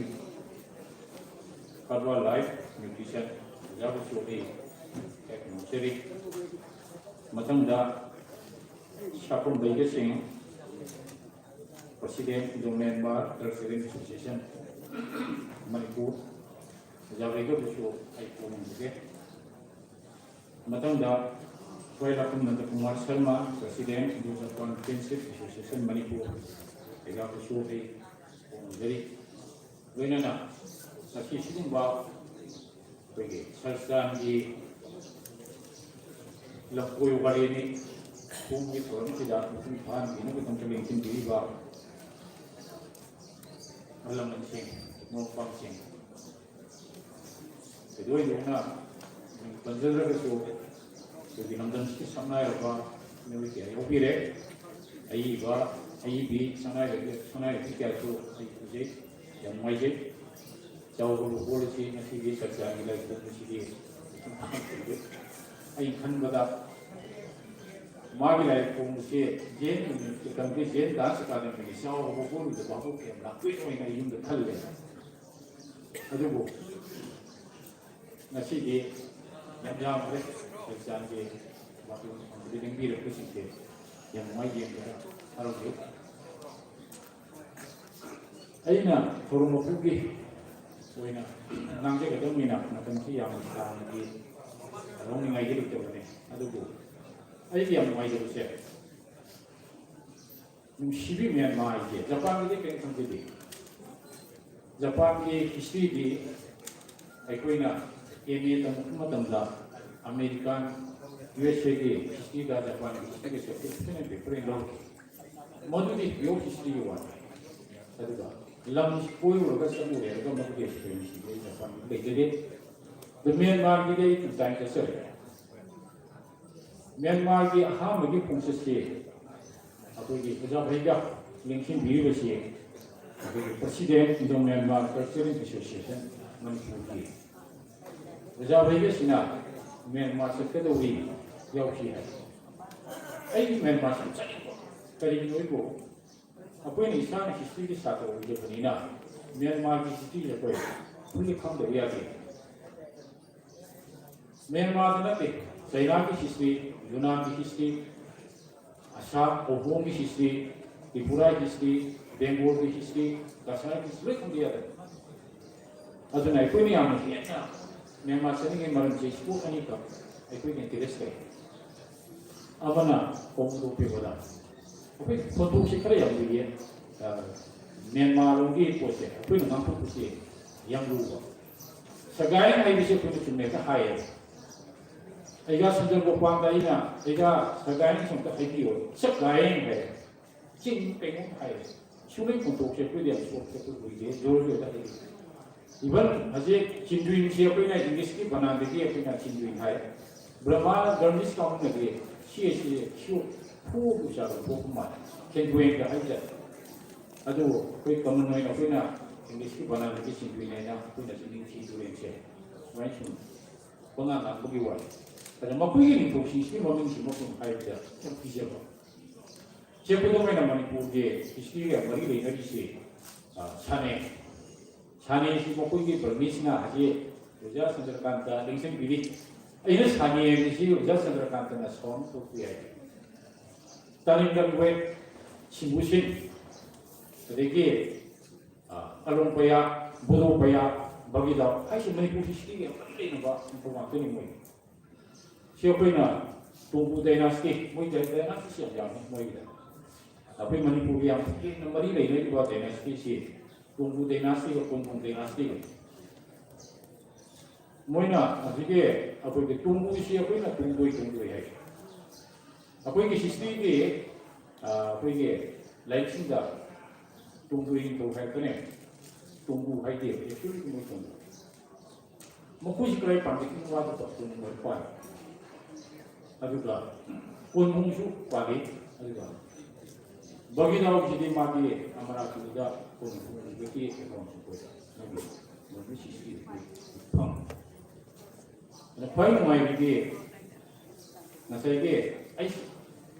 Herbal Life Nutrition, ꯑꯣꯖꯥꯕꯨꯁꯨ ꯑꯩ ꯏꯀꯥꯏ ꯈꯨꯝꯅꯖꯔꯤ꯫ ꯃꯊꯪꯗ ꯁꯥꯈꯣꯝ ꯕꯩꯒ ꯁꯤꯡ, President Indo Myanmar Cultural Association, Manipur, ꯑꯣꯖꯥ ꯕꯩꯒꯕꯨꯁꯨ ꯑꯩ ꯈꯨꯔꯨꯝꯖꯒꯦ꯫ ꯃꯊꯪꯗ ꯈꯨꯔꯥꯏ ꯂꯥꯛꯄꯝ Nanda Kumar Sharma, President Indo Japan Friendship Association Manipur, ꯑꯣꯖꯥꯕꯨꯁꯨ ꯑꯩ ꯈꯨꯔꯨꯝꯖꯔꯤ꯫ ꯂꯣꯏꯅꯅ ꯉꯁꯤ ꯁꯤꯒꯨꯝꯕ ꯑꯩꯈꯣꯏꯒꯤ ꯁꯪꯁꯊꯥꯟꯒꯤ ꯂꯐꯣꯏ ꯋꯥꯔꯦꯅꯤ ꯈꯣꯡꯒꯤ ꯊꯧꯔꯝꯁꯤꯗ ꯃꯄꯨꯡ ꯐꯥꯍꯟꯕꯤꯅꯕꯒꯤꯗꯃꯛꯇ ꯂꯦꯡꯁꯤꯟꯕꯤꯔꯤꯕ ꯑꯍꯜ ꯂꯃꯟꯁꯤꯡ, ꯃꯔꯨꯞ ꯃꯄꯥꯡꯁꯤꯡ, ꯊꯣꯏꯗꯣꯛ ꯍꯦꯟꯗꯣꯛꯅ ꯃꯤꯡ ꯄꯟꯖꯗ꯭ꯔꯒꯁꯨ ꯑꯩꯈꯣꯏꯒꯤ ꯂꯝꯗꯝꯁꯤꯒꯤ ꯁꯛꯅꯥꯏꯔꯕ ꯃꯤꯑꯣꯏ ꯀꯌꯥ ꯌꯥꯎꯕꯤꯔꯦ꯫ ꯑꯏꯕ, ꯑꯏꯕꯤ, ꯁꯛꯅꯥꯏꯔꯕꯤ, ꯁꯛꯅꯥꯏꯔꯕꯤ ꯀꯌꯥꯁꯨ ꯑꯩ ꯎꯖꯩ, ꯌꯥꯝ ꯅꯨꯡꯉꯥꯏꯖꯩ꯫ ꯆꯥꯎꯔꯕ ꯍꯣꯜ ꯑꯁꯤ ꯉꯁꯤꯒꯤ ꯆꯥꯛꯆꯥꯒꯤ ꯂꯥꯏ ꯈꯨꯔꯨꯝꯕꯁꯤꯗꯤ ꯑꯩꯅ ꯈꯟꯕꯗ ꯃꯥꯒꯤ ꯂꯥꯏ ꯈꯨꯔꯨꯝꯕꯁꯤ ꯖꯦꯟ ꯀꯝꯃ꯭ꯌꯨꯅꯤꯇꯤ, ꯖꯦꯟ ꯗꯥꯟꯁ ꯑꯦꯀꯥꯗꯃꯤꯒꯤ ꯆꯥꯎꯔꯕ ꯍꯣꯜꯗꯨꯗ ꯚꯥꯕꯣꯛ ꯌꯥꯝ ꯂꯥꯛꯇꯣꯏꯅ ꯑꯣꯏꯅ ꯑꯩ ꯌꯨꯝꯗ ꯈꯜꯂꯦ꯫ ꯑꯗꯨꯕꯨ ꯉꯁꯤꯗꯤ ꯌꯥꯝ ꯌꯥꯝꯈ꯭ꯔꯦ ꯆꯥꯛꯆꯥꯒꯤ ꯂꯥꯛꯄꯤꯔꯛꯄꯁꯤꯡꯁꯦ꯫ ꯌꯥꯝ ꯅꯨꯡꯉꯥꯏ, ꯌꯦꯡꯕꯗ ꯍꯔꯥꯎꯖꯩ꯫ ꯑꯩꯅ ꯊꯧꯔꯝ ꯃꯄꯨꯒꯤ ꯑꯣꯏꯅ ꯉꯥꯡꯖꯒꯗꯕꯅꯤꯅ ꯃꯇꯝꯁꯤ ꯌꯥꯝꯅ ꯁꯥꯡꯅꯗꯤ ꯂꯧꯅꯤꯡꯉꯥꯏꯗꯤ ꯂꯩꯇꯕꯅꯤ꯫ ꯑꯗꯨꯕꯨ ꯑꯩꯒꯤ ꯌꯥꯝ ꯅꯨꯡꯉꯥꯏꯖꯕꯁꯦ, ꯅꯨꯡꯁꯤꯕꯤ ꯃ꯭ꯌꯥꯟꯃꯥꯔꯁꯦ ꯖꯄꯥꯟꯒꯤꯗꯤ ꯀꯔꯤꯝ ꯈꯪꯖꯗꯦ꯫ ꯖꯄꯥꯟꯒꯤ ꯍꯤꯁꯇ꯭ꯔꯤꯗꯤ ꯑꯩꯈꯣꯏꯅ ꯑꯦꯝ ꯑꯦ ꯇꯝꯂꯛꯄ ꯃꯇꯝꯗ ꯑꯃꯦꯔꯤꯀꯥꯟ, ꯌꯨ ꯑꯦꯁ ꯑꯦꯒꯤ ꯍꯤꯁꯇ꯭ꯔꯤꯒ ꯖꯄꯥꯟꯒꯤ ꯍꯤꯁꯇ꯭ꯔꯤꯒ ꯆꯠꯊꯣꯛ ꯈꯦꯠꯅꯕ ꯄꯦꯄꯔ ꯂꯧꯈꯤ꯫ ꯃꯗꯨꯗꯤ ꯄꯤꯌꯣꯔ ꯍꯤꯁꯇ꯭ꯔꯤꯒꯤ ꯋꯥꯅꯤ꯫ ꯑꯗꯨꯒ ꯂꯝꯁꯤ ꯀꯣꯏꯔꯨꯔꯒ ꯆꯠꯂꯨꯔꯦ ꯍꯥꯏꯔꯒ ꯃꯗꯨꯒꯤ ꯑꯦꯛꯁꯄꯤꯔꯤꯌꯦꯟꯁꯁꯤꯗꯤ ꯑꯩ ꯖꯄꯥꯟꯒꯤ ꯂꯩꯖꯗꯦ꯫ ꯑꯗꯨ ꯃ꯭ꯌꯥꯟꯃꯥꯔꯒꯤꯗꯤ ꯑꯩ ꯇꯨ ꯇꯥꯏꯝ ꯆꯠꯆꯔꯦ꯫ ꯃ꯭ꯌꯥꯟꯃꯥꯔꯒꯤ ꯑꯍꯥꯟꯕꯒꯤ ꯈꯣꯡꯆꯠꯁꯤ ꯑꯩꯈꯣꯏꯒꯤ ꯑꯣꯖꯥ ꯚꯩꯒ ꯂꯦꯡꯁꯤꯟꯕꯤꯔꯤꯕꯁꯤ ꯑꯩꯈꯣꯏꯒꯤ president Indo Myanmar cultural association ꯃꯅꯤꯄꯨꯔꯒꯤ ꯑꯣꯖꯥ ꯚꯩꯒꯁꯤꯅ ꯃ꯭ꯌꯥꯟꯃꯥꯔ ꯆꯠꯀꯗꯧꯔꯤ ꯌꯥꯎꯈꯤ ꯍꯥꯏ꯫ ꯑꯩꯒꯤ ꯃ꯭ꯌꯥꯟꯃꯥꯔꯁꯤ ꯆꯠꯅꯤꯡꯕ꯫ ꯀꯔꯤꯒꯤꯅꯣ ꯑꯩꯕꯨ? ꯑꯩꯈꯣꯏꯅ ꯏꯁꯥꯅ ꯍꯤꯁꯇ꯭ꯔꯤꯒꯤ ꯁꯥꯇ꯭ꯔ ꯑꯣꯏꯖꯕꯅꯤꯅ ꯃ꯭ꯌꯥꯟꯃꯥꯔꯒꯤ ꯍꯤꯁꯇ꯭ꯔꯤꯁꯦ ꯑꯩꯈꯣꯏ ꯐꯨꯜꯂꯤ ꯈꯪꯗꯕ ꯌꯥꯗꯦ꯫ ꯃ꯭ꯌꯥꯟꯃꯥꯔꯗ ꯅꯠꯇꯦ, ꯆꯩꯅꯥꯒꯤ ꯍꯤꯁꯇ꯭ꯔꯤ, ꯌꯨꯅꯥꯟꯒꯤ ꯍꯤꯁꯇ꯭ꯔꯤ, ꯑꯁꯥꯝ, ꯑꯍꯣꯝꯒꯤ ꯍꯤꯁꯇ꯭ꯔꯤ, ꯇ꯭ꯔꯤꯄꯨꯔꯥꯒꯤ ꯍꯤꯁꯇ꯭ꯔꯤ, ꯕꯦꯡꯒꯣꯜꯒꯤ ꯍꯤꯁꯇ꯭ꯔꯤ, ꯀꯁꯥꯔꯒꯤ ꯍꯤꯁꯇ꯭ꯔꯤ ꯂꯣꯏ ꯈꯪꯕ ꯌꯥꯗꯦ꯫ ꯑꯗꯨꯅ ꯑꯩꯈꯣꯏꯅ ꯌꯥꯝꯅ ꯍꯦꯟꯅ ꯃ꯭ꯌꯥꯟꯃꯥꯔ ꯆꯠꯅꯤꯡꯉꯩ ꯃꯔꯝꯁꯦ ꯁ꯭ꯀꯨꯜ ꯑꯅꯤꯈꯛ ꯑꯩꯈꯣꯏꯒꯤ ꯏꯟꯇꯔꯦꯁ ꯂꯩ꯫ ꯑꯃꯅ ꯀꯣꯡꯗꯣ ꯄꯦꯒꯣꯗꯥ꯫ ꯑꯩꯈꯣꯏ ꯊꯧꯗꯣꯛꯁꯦ ꯈꯔ ꯌꯥꯝ ꯂꯨꯏꯌꯦ꯫ ꯑ, ꯃ꯭ꯌꯥꯟꯃꯥꯔ ꯂꯣꯝꯒꯤ ꯄꯣꯠꯁꯦ ꯑꯩꯈꯣꯏꯅ ꯉꯥꯡꯊꯣꯛꯄꯁꯦ ꯌꯥꯝ ꯂꯨꯕ꯫ ꯁꯒꯥꯏ ꯍꯥꯏꯕꯁꯦ ꯑꯩꯈꯣꯏꯅ ꯆꯨꯝꯃꯦ ꯍꯦꯛꯇ ꯍꯥꯏꯌꯦ꯫ ꯑꯩꯒ ꯁꯟꯗꯔ ꯒꯣꯄꯥꯟꯗ ꯑꯩꯅ, "ꯑꯩꯒ ꯁꯒꯥꯏ ꯑꯝꯇ ꯍꯥꯏꯕꯤꯌꯣ", "ꯁꯒꯥꯏ" ꯍꯥꯏꯌꯦ꯫ ꯆꯤꯡ ꯀꯩꯅꯣꯝ ꯍꯥꯏꯌꯦ꯫ ꯁꯨꯡꯂꯩ ꯈꯣꯟꯊꯣꯛꯁꯦ ꯑꯩꯈꯣꯏꯗꯤ ꯌꯥꯝ ꯁꯣꯛꯁꯦ ꯑꯩꯈꯣꯏ ꯍꯨꯏꯁꯦ ꯖꯣꯔ ꯖꯣꯔꯗ ꯍꯥꯏꯌꯦ꯫ ꯏꯚꯟ ꯍꯧꯖꯤꯛ ꯆꯤꯟꯗ꯭ꯔꯤꯟꯁꯦ ꯑꯩꯈꯣꯏꯅ ꯏꯪꯂꯤꯁꯀꯤ ꯕꯅꯥꯟꯗꯒꯤ ꯑꯩꯈꯣꯏꯅ ꯆꯤꯟꯗ꯭ꯔꯤꯟ ꯍꯥꯏ꯫ ꯕ꯭ꯔꯍꯃꯥ ꯕꯔꯃꯤꯁ ꯀꯥꯡꯕꯨꯅꯗꯤ ꯁꯤ ꯑꯁꯤ ꯈꯤꯌꯣ ꯈꯨ ꯎꯆꯥꯗ ꯊꯣꯛꯄ ꯃꯥꯜꯂꯦ꯫ ꯈꯦꯟꯗ꯭ꯔꯦꯟꯒ ꯍꯥꯏꯖꯦ꯫ ꯑꯗꯨ ꯑꯩꯈꯣꯏ ꯀꯃꯟ ꯑꯣꯏꯅ ꯑꯩꯈꯣꯏꯅ ꯏꯪꯂꯤꯁꯀꯤ ꯕꯅꯥꯟꯗꯒꯤ ꯆꯤꯟꯗ꯭ꯔꯤꯟ ꯍꯥꯏꯅ ꯑꯩꯈꯣꯏꯅ ꯆꯤꯟꯗ꯭ꯔꯤꯟ ꯁꯤ ꯇꯨꯔꯦꯟꯁꯦ ꯁꯨꯃꯥꯏꯅ ꯁꯨꯝ ꯄꯉꯥꯡ ꯉꯥꯡꯕꯒꯤ ꯋꯥꯅꯤ꯫ ꯑꯗ ꯃꯈꯣꯏꯒꯤ ꯅꯤꯡꯊꯧꯁꯤꯡꯁꯤꯒꯤ ꯃꯃꯤꯡꯁꯤꯃꯛ ꯁꯨꯝ ꯍꯥꯏꯕꯗ ꯌꯥꯝ ꯄꯤꯖꯕ꯫ ꯁꯦ ꯈꯨꯗꯝ ꯑꯣꯏꯅ ꯃꯅꯤꯄꯨꯔꯒꯤ ꯍꯤꯁꯇ꯭ꯔꯤꯒ ꯃꯔꯤ ꯂꯩꯅꯔꯤꯁꯤ, ꯑ, ꯁꯥꯅꯦ꯫ ꯁꯥꯅꯦꯁꯤ ꯃꯈꯣꯏꯒꯤ ꯕꯔꯃꯤꯁꯅ ꯍꯧꯖꯤꯛ ꯑꯣꯖꯥ ꯆꯟꯗ꯭ꯔꯀꯥꯟꯇ ꯂꯦꯡꯁꯤꯟꯕꯤꯔꯤ꯫ ꯑꯩꯅ ꯁꯥꯅꯦ ꯍꯥꯏꯕꯁꯤ ꯑꯣꯖꯥ ꯆꯟꯗ꯭ꯔꯀꯥꯟꯇꯅ ꯁꯥꯎꯟ ꯊꯣꯛꯄ ꯌꯥꯏ꯫ ꯇꯥꯅꯤꯡꯒꯜ ꯋꯦꯠ, ꯁꯤꯕꯨꯁꯤꯟ, ꯑꯗꯒꯤ, ꯑ, ꯑꯂꯣꯡ ꯄꯌꯥ, ꯕꯣꯗꯣ ꯄꯌꯥ, ꯕꯒꯤꯗꯥꯎ ꯍꯥꯏꯁꯤ ꯃꯅꯤꯄꯨꯔ ꯍꯤꯁꯇ꯭ꯔꯤꯒ ꯌꯥꯝ ꯃꯔꯤ ꯂꯩꯅꯕ ꯅꯤꯡꯊꯧ ꯉꯥꯛꯇꯅꯤ ꯃꯣꯏ꯫ ꯁꯤ ꯑꯩꯈꯣꯏꯅ ꯇꯣꯡꯕꯨ ꯗꯥꯏꯅꯥꯁꯇꯤ, ꯃꯣꯏ ꯗꯥꯏ-, ꯗꯥꯏꯅꯥꯁꯇꯤꯁꯤ ꯌꯥꯝ ꯌꯥꯝꯃꯤ ꯃꯣꯏꯒꯤꯗ꯫ ꯑꯩꯈꯣꯏ ꯃꯅꯤꯄꯨꯔꯒꯤ ꯌꯥꯝ ꯍꯦꯟꯅ ꯃꯔꯤ ꯂꯩꯅꯔꯤꯕ ꯗꯥꯏꯅꯥꯁꯇꯤꯁꯤ ꯇꯣꯡꯒꯨ ꯗꯥꯏꯅꯥꯁꯇꯤꯒ ꯀꯣꯟꯒꯣꯡ ꯗꯥꯏꯅꯥꯁꯇꯤꯒ꯫ ꯃꯣꯏꯅ ꯍꯧꯖꯤꯛꯀꯤ ꯑꯩꯈꯣꯏꯒꯤ ꯇꯣꯡꯒꯨꯁꯤ ꯑꯩꯈꯣꯏꯅ ꯇꯣꯡꯗꯣꯏ ꯇꯣꯡꯗꯣꯏ ꯍꯥꯏ꯫ ꯑꯩꯈꯣꯏꯒꯤ ꯍꯤꯁꯇ꯭ꯔꯤꯒꯤ ꯑꯩꯈꯣꯏꯒꯤ ꯂꯥꯏꯔꯤꯛꯁꯤꯡꯗ ꯇꯣꯡꯗꯣꯏ ꯅꯤꯡꯊꯧ ꯍꯥꯏꯔꯛꯀꯅꯦ꯫ ꯇꯣꯡꯒꯨ ꯍꯥꯏꯗꯦ, ꯑꯦꯛꯆꯨꯋꯦꯂꯤ ꯃꯣꯏ ꯇꯣꯡꯒꯨ꯫ ꯃꯈꯣꯏꯁꯤ ꯀꯗꯥꯏ ꯄꯥꯟꯒꯦ? ꯏꯪ ꯋꯥꯗ ꯇꯣꯡꯒꯨ ꯍꯥꯏ ꯄꯥꯜꯂꯤ꯫ ꯑꯗꯨꯒ ꯀꯣꯟꯒꯣꯡꯁꯨ ꯄꯥꯜꯂꯤ꯫ ꯑꯗꯨꯒ ꯕꯒꯤꯅꯥꯎꯁꯤꯗꯤ ꯃꯥꯒꯤ ꯑꯃꯔꯥꯀꯤꯗ ꯀꯣꯟꯒꯣꯡꯒꯤ ꯑꯦꯀꯥꯎꯟꯁꯨ ꯑꯩꯈꯣꯏꯗ ꯃꯣꯏꯒꯤ ꯃꯣꯏꯒꯤ ꯁꯤꯁꯤ ꯐꯪ꯫ ꯑꯗ ꯈ꯭ꯋꯥꯏ ꯅꯨꯡꯉꯥꯏꯕꯗꯤ ꯉꯁꯥꯏꯒꯤ ꯑꯩ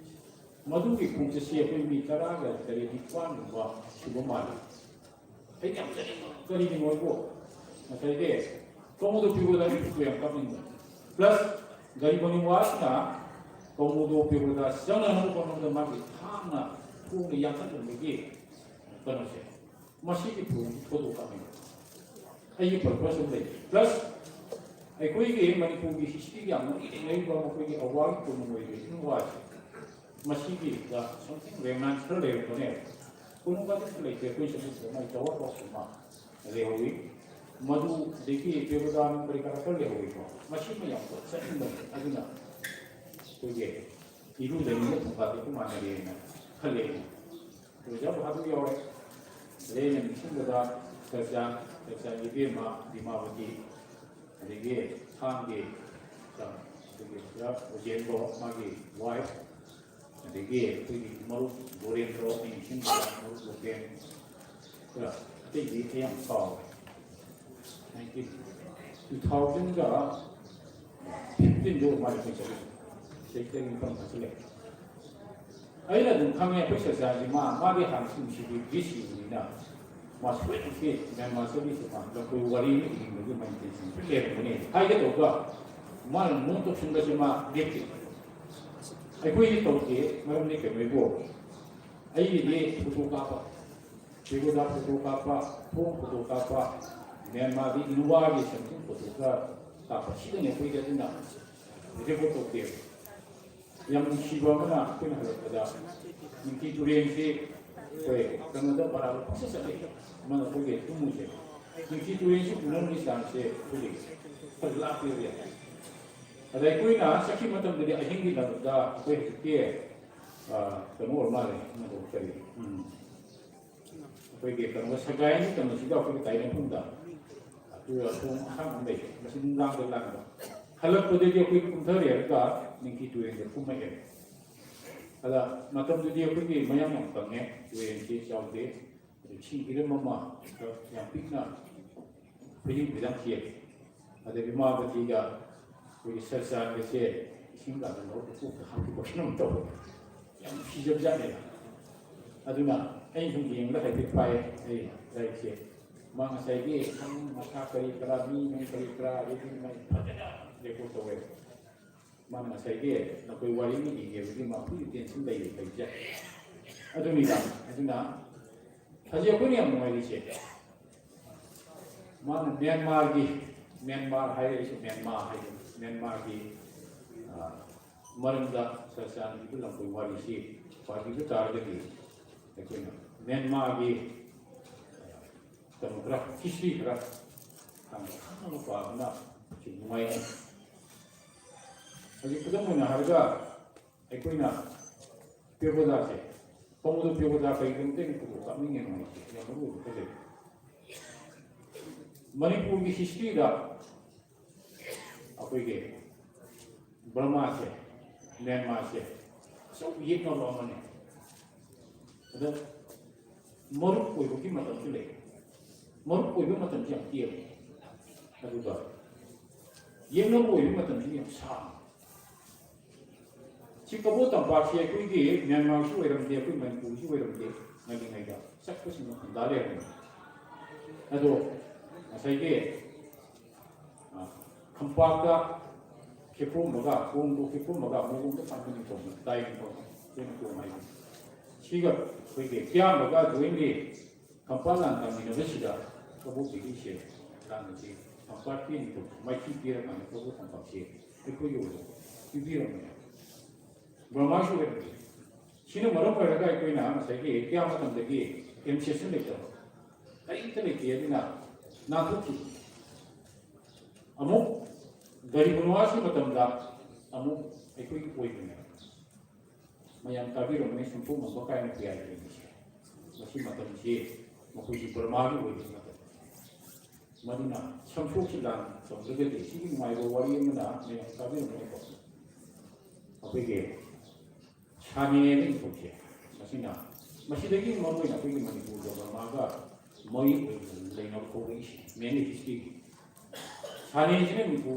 ꯃꯗꯨꯒꯤ ꯈꯣꯡꯆꯠꯁꯤ ꯑꯩꯈꯣꯏ ꯃꯤ ꯇꯔꯥꯒ ꯇꯔꯦꯠ ꯅꯤꯄꯥꯟꯒꯨꯝꯕ ꯁꯨꯕ ꯃꯥꯜꯂꯤ꯫ ꯑꯩ ꯌꯥꯝ ꯆꯠꯅꯤꯡꯕ ꯀꯔꯤꯒꯤꯅꯣ ꯍꯥꯏꯕꯨ ꯉꯁꯥꯏꯒꯤ ꯀꯣꯡꯕꯗꯣ ꯄꯤꯕꯗ ꯑꯩ ꯄꯨꯛꯇꯨ ꯌꯥꯝ ꯀꯞꯅꯤꯡꯕ꯫ ꯄ꯭ꯂꯁ ꯒꯥꯔꯤ ꯃꯅꯤꯡ ꯋꯥꯁꯤꯅ ꯀꯣꯡꯕꯗꯣ ꯄꯤꯕꯗ ꯆꯪꯅꯅꯕ ꯍꯣꯠꯅꯕꯗ ꯃꯥꯒꯤ ꯊꯥꯡꯅ ꯊꯣꯡꯅ ꯌꯥꯟꯊꯠꯂꯝꯕꯒꯤ ꯀꯩꯅꯣꯁꯦ, ꯃꯁꯤꯒꯤ ꯊꯣꯡꯁꯤ ꯐꯣꯇꯣ ꯀꯥꯞꯅꯤꯡꯕ ꯑꯩꯒꯤ ꯄꯔꯄꯁ ꯑꯃ ꯂꯩ꯫ ꯄ꯭ꯂꯁ ꯑꯩꯈꯣꯏꯒꯤ ꯃꯅꯤꯄꯨꯔꯒꯤ ꯍꯤꯁꯇ꯭ꯔꯤꯒ ꯌꯥꯝ ꯃꯔꯤ ꯂꯩꯅꯔꯤꯕ ꯃꯈꯣꯏꯒꯤ ꯑꯋꯥꯡ ꯀꯣꯅꯨꯡ ꯑꯣꯏꯕ ꯏꯪ ꯋꯥꯁꯦ, ꯃꯁꯤꯒꯤꯗ something remnants ꯈꯔ ꯂꯩꯔꯝꯒꯅꯦꯕ꯫ ꯀꯣꯅꯨꯡ ꯀꯥꯗꯁꯨ ꯂꯩꯇꯦ, ꯑꯩꯈꯣꯏ ꯁꯤꯗ ꯃꯥꯏ tower box ꯑꯃ ꯂꯩꯍꯧꯋꯤ꯫ ꯃꯗꯨꯗꯒꯤ ꯄꯦꯒꯣꯗꯥ ꯀꯔꯤ ꯀꯔꯥ ꯈꯔ ꯂꯩꯍꯧꯋꯤꯀꯣ꯫ ꯃꯁꯤꯃ ꯌꯥꯝ ꯆꯠꯅꯤꯡꯕꯅꯤ꯫ ꯑꯗꯨꯅ ꯑꯩꯈꯣꯏꯒꯤ ꯏꯔꯨꯖꯅꯤꯡꯕ ꯊꯣꯡꯒꯥꯗꯨꯒ ꯃꯥꯟꯅꯔꯦꯅ ꯈꯜꯂꯦ ꯑꯩꯅ꯫ ꯑꯣꯖꯥ ꯚꯥꯗꯨ ꯌꯥꯎꯔꯦ꯫ ꯑꯗꯩ ꯑꯩꯅ ꯅꯤꯡꯁꯤꯡꯕꯗ ꯆꯥꯛꯆꯥ, ꯆꯥꯛꯆꯥ ꯏꯕꯦꯝꯃ, ꯗꯤꯃꯥꯕꯇꯤ, ꯑꯗꯒꯤ ꯊꯥꯡꯒꯤ, ꯑꯗꯒꯤ ꯑꯣꯖꯥ ꯎꯖꯦꯟꯕꯣ, ꯃꯥꯒꯤ wife, ꯑꯗꯒꯤ ꯑꯩꯈꯣꯏꯒꯤ ꯃꯔꯨꯞ ꯒꯣꯔꯦꯟꯗ꯭ꯔꯣ, ꯑꯩ ꯅꯤꯡꯁꯤꯡꯕꯗ ꯃꯔꯨꯞ ꯒꯣꯄꯦꯟ, ꯈꯔ ꯑꯇꯩꯗꯤ ꯑꯩ ꯌꯥꯝ ꯀꯥꯎꯔꯦ꯫ ꯅꯥꯏꯟꯇꯤꯟ, ꯇꯨ ꯊꯥꯎꯖꯟꯒ ꯐꯤꯐꯇꯤꯟꯗ ꯑꯣꯏ ꯃꯥꯜꯂꯦ ꯑꯩꯈꯣꯏ ꯆꯠꯂꯤꯁꯦ꯫ ꯆꯍꯤ ꯇꯔꯦꯠ ꯅꯤꯄꯥꯜ ꯐꯥꯖꯤꯜꯂꯦ꯫ ꯑꯩꯅ ꯑꯗꯨꯝ ꯈꯪꯉꯦ ꯑꯩꯈꯣꯏ ꯆꯥꯛꯆꯥꯁꯤ ꯃꯥ, ꯃꯥꯒꯤ ꯍꯥꯟꯅ ꯁꯨꯝ ꯁꯤꯗꯤ ꯕꯤꯁ ꯁꯤꯕꯅꯤꯅ ꯃꯥ ꯁꯣꯏꯗꯅꯀꯤ ꯃ꯭ꯌꯥꯟꯃꯥꯔ ꯆꯠꯂꯤꯁꯦ ꯃꯥ ꯂꯐꯣꯏ ꯋꯥꯔꯤ ꯑꯃ ꯏꯅꯤꯡꯕꯒꯤ ꯃꯥꯏꯟꯇꯦꯟꯁꯟ ꯂꯩꯔꯝꯒꯅꯤ ꯍꯥꯏꯒꯦ ꯇꯧꯕ꯫ ꯃꯥꯅ ꯅꯣꯡ ꯇꯧꯁꯤꯟꯕꯁꯦ ꯃꯥ ꯂꯦꯞꯇꯦ꯫ ꯑꯩꯈꯣꯏꯗꯤ ꯇꯧꯗꯦ, ꯃꯔꯝꯗꯤ ꯀꯩꯅꯣ ꯏꯕꯣ, ꯑꯩꯒꯤꯗꯤ ꯐꯣꯇꯣ ꯀꯥꯞꯄ, ꯄꯦꯒꯣꯗꯥ ꯐꯣꯇꯣ ꯀꯥꯞꯄ, ꯊꯣꯡ ꯐꯣꯇꯣ ꯀꯥꯞꯄ, ꯃ꯭ꯌꯥꯟꯃꯥꯔꯗꯤ ꯏꯟꯋꯥꯒꯤ ꯁꯦꯟꯇ꯭ꯔꯦꯜ ꯐꯣꯇꯣ ꯈꯔ ꯀꯥꯞꯄ, ꯁꯤꯗꯅꯤ ꯑꯩꯈꯣꯏꯗꯤ ꯑꯗꯨꯅ ꯔꯦꯀꯣꯔꯠ ꯇꯧꯗꯦꯕ꯫ ꯌꯥꯝ ꯅꯨꯡꯁꯤꯕ ꯑꯃꯅ ꯑꯩꯈꯣꯏꯅ ꯍꯜꯂꯛꯄꯗ ꯅꯤꯡꯊꯤ ꯇꯨꯔꯦꯟꯁꯤ ꯑꯩꯈꯣꯏ ꯀꯩꯅꯣꯗ ꯕꯔꯥꯕꯔ ꯄꯪꯆꯠ ꯆꯠꯂꯤ꯫ ꯃꯥꯅ ꯑꯩꯈꯣꯏꯒꯤ ꯊꯨꯝꯃꯨꯁꯦ, ꯅꯤꯡꯊꯤ ꯇꯨꯔꯦꯟꯁꯤ ꯎꯅꯔꯝꯕꯒꯤ ꯆꯥꯡꯁꯦ ꯑꯩꯈꯣꯏꯒꯤ ꯈꯔ ꯂꯥꯞꯄꯦꯕ ꯌꯥꯝ꯫ ꯑꯗ ꯑꯩꯈꯣꯏꯅ ꯆꯠꯈꯤꯕ ꯃꯇꯝꯗꯗꯤ ꯑꯍꯤꯡꯒꯤ ꯂꯝꯗ ꯑꯩꯈꯣꯏ ꯍꯧꯖꯤꯛꯇꯤ, ꯑ, ꯀꯩꯅꯣ ꯑꯣꯏꯔ ꯃꯥꯜꯂꯦ, ꯃꯗꯨ ꯀꯔꯤ, ꯎꯝ, ꯑꯩꯈꯣꯏꯒꯤ ꯀꯩꯅꯣ ꯁꯒꯥꯏ ꯑꯅꯤ ꯀꯩꯅꯣꯁꯤꯒ ꯑꯩꯈꯣꯏꯒꯤ ꯇꯥꯏꯕꯪꯈꯣꯡꯗ ꯑꯗꯨꯒ ꯊꯣꯡ ꯑꯁꯥꯡꯕ ꯑꯃ ꯂꯩ, ꯃꯁꯤ ꯅꯨꯡꯗꯥꯡꯗ ꯂꯥꯟꯕ꯫ ꯍꯜꯂꯛꯄꯗꯗꯤ ꯑꯩꯈꯣꯏ ꯀꯨꯝꯊꯔꯦꯔꯒ ꯅꯤꯡꯊꯤ ꯇꯨꯔꯦꯟꯗ ꯀꯨꯝꯃꯛꯑꯦ꯫ ꯑꯗ ꯃꯇꯝꯗꯨꯗꯤ ꯑꯩꯈꯣꯏꯒꯤ ꯃꯌꯥꯝ ꯌꯥꯝ ꯀꯪꯉꯦ, ꯇꯨꯔꯦꯟꯁꯤ ꯆꯥꯎꯗꯦ꯫ ꯑꯗꯨ ꯏꯁꯤꯡ ꯏꯔꯝ ꯑꯃ ꯌꯥꯝ ꯄꯤꯛꯅ ꯐꯩꯖꯤꯡ ꯐꯩꯖꯥꯡ ꯊꯤꯌꯦ꯫ ꯑꯗꯒꯤ ꯃꯥꯕꯇꯤꯒ ꯑꯩꯈꯣꯏꯒꯤ ꯁꯔꯆꯥꯟꯒꯁꯦ ꯏꯁꯤꯡ ꯀꯥꯗ ꯂꯧꯔꯒ ꯀꯣꯛꯇ ꯍꯥꯞꯈꯤꯕ ꯀꯩꯅꯣꯝ ꯇꯧꯋꯦ꯫ ꯌꯥꯝ ꯅꯨꯡꯁꯤꯖꯕꯖꯥꯠꯅꯦꯕ꯫ ꯑꯗꯨꯅ ꯑꯩ ꯁꯨꯝ ꯌꯦꯡꯕꯗ ꯍꯥꯏꯐꯦꯠ ꯐꯥꯏꯌꯦ ꯑꯩ ꯂꯥꯏꯔꯤꯛꯁꯦ꯫ ꯃꯥ ꯉꯁꯥꯏꯒꯤ ꯃꯁꯥ ꯀꯔꯤ ꯀꯔꯥ, ꯃꯤ ꯅꯨꯡ ꯀꯔꯤ ꯀꯔꯥ, ꯑꯗꯒꯤ ꯃꯥꯏ ꯐꯖꯅ ꯔꯦꯀꯣꯔꯠ ꯇꯧꯋꯦ꯫ ꯃꯥꯅ ꯉꯁꯥꯏꯒꯤ ꯅꯈꯣꯏ ꯋꯥꯔꯤ ꯑꯃ ꯏꯒꯦꯕꯒꯤ ꯃꯥ ꯐꯨꯜ ꯑꯦꯇꯦꯟꯁꯟ ꯂꯩꯔꯦ ꯂꯩꯖꯦ꯫ ꯑꯗꯨꯅꯤꯗ꯫ ꯑꯗꯨꯅ ꯍꯧꯖꯤꯛ ꯑꯩꯈꯣꯏꯅ ꯌꯥꯝ ꯅꯨꯡꯉꯥꯏꯔꯤꯁꯦ, ꯃꯥꯅ ꯃ꯭ꯌꯥꯟꯃꯥꯔꯒꯤ, ꯃ꯭ꯌꯥꯟꯃꯥꯔ ꯍꯥꯏꯔꯛꯏꯁꯦ, ꯃ꯭ꯌꯥꯟꯃꯥꯔ ꯍꯥꯏꯗꯣ, ꯃ꯭ꯌꯥꯟꯃꯥꯔꯒꯤ, ꯑ, ꯃꯔꯝꯗ ꯁꯔꯆꯥꯟꯒꯤꯗ ꯂꯝꯀꯣꯏ ꯋꯥꯔꯤꯁꯤ ꯄꯥꯕꯤꯕ ꯇꯥꯔꯒꯗꯤ ꯑꯩꯈꯣꯏꯅ ꯃ꯭ꯌꯥꯟꯃꯥꯔꯒꯤ ꯀꯩꯅꯣ ꯈꯔ, ꯍꯤꯁꯇ꯭ꯔꯤ ꯈꯔ ꯈꯪꯕ ꯈꯪꯅꯕ ꯄꯥꯕꯅ ꯁꯤ ꯅꯨꯡꯉꯥꯏ꯫ ꯍꯧꯖꯤꯛ ꯈꯨꯗꯝ ꯑꯣꯏꯅ ꯍꯥꯏꯔꯒ ꯑꯩꯈꯣꯏꯅ ꯄꯦꯒꯣꯗꯥꯁꯦ, ꯄꯥꯕꯨꯡꯗ ꯄꯦꯒꯣꯗꯥ ꯀꯩꯒꯤꯗꯃꯛꯇ ꯑꯩꯅ ꯐꯣꯇꯣ ꯀꯥꯞꯅꯤꯡꯉꯤꯅꯣ ꯍꯥꯏꯁꯦ ꯌꯥꯝ ꯃꯔꯨ ꯑꯣꯏꯕ ꯈꯔ ꯂꯩ꯫ ꯃꯅꯤꯄꯨꯔꯒꯤ ꯍꯤꯁꯇ꯭ꯔꯤꯗ ꯑꯩꯈꯣꯏꯒꯤ ꯕꯔꯃꯥꯁꯦ, ꯃ꯭ꯌꯥꯟꯃꯥꯔꯁꯦ ꯑꯆꯧꯕ ꯌꯦꯛꯅꯕ ꯑꯃꯅꯤ꯫ ꯑꯗ ꯃꯔꯨꯞ ꯑꯣꯏꯕꯒꯤ ꯃꯇꯝꯁꯨ ꯂꯩ꯫ ꯃꯔꯨꯞ ꯑꯣꯏꯕ ꯃꯇꯝꯁꯨ ꯌꯥꯝ ꯇꯦꯜꯂꯤ꯫ ꯑꯗꯨꯒ ꯌꯦꯛꯅꯕ ꯑꯣꯏꯕ ꯃꯇꯝꯁꯨ ꯌꯥꯝ ꯁꯥꯡꯉꯤ꯫ ꯁꯤ ꯀꯕꯣ ꯇꯝꯄꯥꯛꯁꯤ ꯑꯩꯈꯣꯏꯒꯤ ꯃ꯭ꯌꯥꯟꯃꯥꯔꯁꯨ ꯑꯣꯏꯔꯝꯗꯦ, ꯑꯩꯈꯣꯏ ꯃꯅꯤꯄꯨꯔꯁꯨ ꯑꯣꯏꯔꯝꯗꯦ꯫ ꯉꯜꯂꯤꯉꯩꯗ ꯆꯠꯄꯁꯤꯡꯅ ꯈꯨꯟꯗꯥ ꯂꯩꯔꯝꯃꯤ꯫ ꯑꯗꯣ ꯉꯁꯥꯏꯒꯤ, ꯑ, ꯈꯝꯄꯥꯛꯇ ꯈꯦꯞꯄꯣꯝꯃꯒ, ꯀꯣꯡꯗꯣ ꯈꯦꯞꯄꯣꯝꯃꯒ ꯃꯑꯣꯡꯗ ꯊꯝꯕꯅꯤꯀꯣ, ꯇꯥꯏꯅꯤꯀꯣ, ꯑꯩꯈꯣꯏꯅ ꯀꯣꯡ ꯍꯥꯏꯁꯦ꯫ ꯁꯤꯒ ꯑꯩꯈꯣꯏꯒꯤ ꯀꯤꯌꯥꯝꯕꯒ ꯖꯣꯏꯟꯂꯤ ꯈꯝꯄꯥꯛ ꯂꯥꯟ ꯇꯝꯃꯤꯟꯅꯕꯁꯤꯗ ꯀꯕꯣꯛ ꯕꯦꯂꯤꯁꯦ ꯂꯥꯟꯗꯗꯤ ꯈꯝꯄꯥꯛꯀꯤ ꯅꯤꯡꯊꯧ ꯃꯥꯏꯊꯤ ꯄꯤꯔꯀꯥꯟꯗ ꯀꯕꯣꯛ ꯈꯝꯄꯥꯛꯁꯦ ꯑꯩꯈꯣꯏꯒꯤ ꯑꯣꯏꯅ ꯄꯤꯕꯤꯔꯝꯕꯅꯦ꯫ ꯕꯔꯃꯥꯒꯤ ꯑꯣꯏꯔꯝꯗꯦ꯫ ꯁꯤꯅ ꯃꯔꯝ ꯑꯣꯏꯔꯒ ꯑꯩꯈꯣꯏꯅ ꯉꯁꯥꯏꯒꯤ ꯀꯌꯥ ꯃꯇꯝꯗꯒꯤ ꯑꯦꯝꯁꯦꯁꯟ ꯂꯩꯇꯕ, ꯀꯔꯤꯝꯇ ꯂꯩꯇꯦ꯫ ꯑꯗꯨꯅ ꯅꯥꯟꯊꯣꯛꯈꯤ꯫ ꯑꯃꯨꯛ ꯒꯔꯤꯕ ꯅꯋꯥꯖꯀꯤ ꯃꯇꯝꯗ ꯑꯃꯨꯛ ꯑꯩꯈꯣꯏꯒꯤ ꯑꯣꯏꯕꯅꯦ꯫ ꯃꯌꯥꯝ ꯇꯥꯕꯤꯔꯝꯒꯅꯤ, ꯁꯨꯝꯊꯣꯛꯅꯕ ꯀꯥꯏꯅ ꯀꯌꯥ ꯂꯩꯔꯤꯁꯦ꯫ ꯃꯁꯤ ꯃꯇꯝꯁꯤ ꯃꯈꯣꯏꯁꯤ ꯕꯔꯃꯥꯒꯤ ꯑꯣꯏꯕ ꯃꯇꯝ꯫ ꯃꯗꯨꯅ ꯁꯝꯊꯣꯛꯁꯤ ꯂꯥꯟ ꯇꯧꯗ꯭ꯔꯒꯗꯤ ꯁꯤꯒꯤ ꯅꯨꯡꯉꯥꯏꯕ ꯋꯥꯔꯤ ꯑꯃꯅ ꯃꯌꯥꯝ ꯇꯥꯕꯤꯔꯝꯒꯅꯤꯀꯣ꯫ ꯑꯩꯈꯣꯏꯒꯤ ꯁꯥꯅꯦ ꯍꯥꯏꯅ ꯏꯊꯣꯛꯁꯦ꯫ ꯃꯁꯤꯅ, ꯃꯁꯤꯗꯒꯤ ꯃꯔꯨ ꯑꯣꯏꯅ ꯑꯩꯈꯣꯏꯒꯤ ꯃꯅꯤꯄꯨꯔꯒ ꯕꯔꯃꯥꯒ ꯃꯔꯤ ꯑꯣꯏꯅ ꯂꯩꯅꯕ ꯍꯧꯔꯛꯏꯁꯦ, mainly history ꯒꯤ꯫ ꯁꯥꯅꯦꯁꯤꯅ ꯃꯤꯄꯨ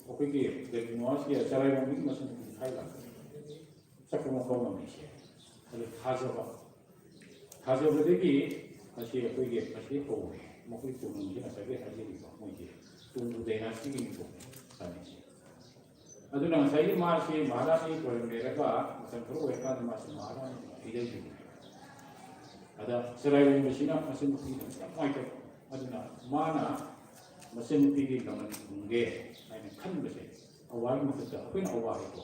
ꯑꯩꯈꯣꯏꯒꯤ ꯀꯩꯅꯣꯁꯤꯗ ꯆꯔꯥꯏꯔꯣꯝꯗꯒꯤ ꯃꯁꯤꯡ ꯊꯥꯏ ꯂꯥꯛꯄꯅꯤ꯫ ꯆꯠꯄ ꯃꯐꯝ ꯑꯃꯅꯤꯁꯦ꯫ ꯑꯗꯨ ꯊꯥꯖꯕ, ꯊꯥꯖꯕꯗꯒꯤ ꯃꯁꯤ ꯑꯩꯈꯣꯏꯒꯤ ꯃꯁꯤ ꯍꯧꯔꯦ꯫ ꯃꯈꯣꯏ ꯀꯣꯅꯨꯡꯁꯤ ꯉꯁꯥꯏꯒꯤ ꯍꯥꯏꯖꯔꯤꯕ ꯃꯣꯏꯒꯤ ꯇꯨꯡꯕꯨ ꯗꯥꯏꯅꯥꯁꯇꯤꯒꯤ ꯅꯤꯡꯊꯧ ꯁꯥꯅꯦꯁꯦ꯫ ꯑꯗꯨꯅ ꯉꯁꯥꯏꯒꯤ ꯃꯥꯁꯤ ꯃꯍꯥꯔꯥꯅꯤ ꯑꯣꯏꯔꯝꯃꯦꯔꯒ ꯃꯇꯝ ꯈꯔ ꯑꯣꯏꯔꯀꯥꯟꯗ ꯃꯥꯁꯤ ꯃꯍꯥꯔꯥꯅꯤ ꯍꯩꯗꯈꯤꯕꯅꯤ꯫ ꯑꯗ ꯆꯔꯥꯏꯔꯣꯝꯕꯁꯤꯅ ꯃꯆꯟꯅꯨꯄꯤꯗ ꯌꯥꯝ ꯅꯨꯡꯉꯥꯏꯇꯕ꯫ ꯑꯗꯨꯅ ꯃꯥꯅ ꯃꯆꯟꯅꯨꯄꯤꯒꯤ ꯂꯃꯟ ꯈꯨꯝꯒꯦ ꯍꯥꯏꯅ ꯈꯟꯕꯁꯦ ꯑꯋꯥꯒꯤ ꯃꯊꯛꯇ ꯑꯩꯈꯣꯏꯅ ꯑꯋꯥ ꯍꯥꯏꯀꯣ꯫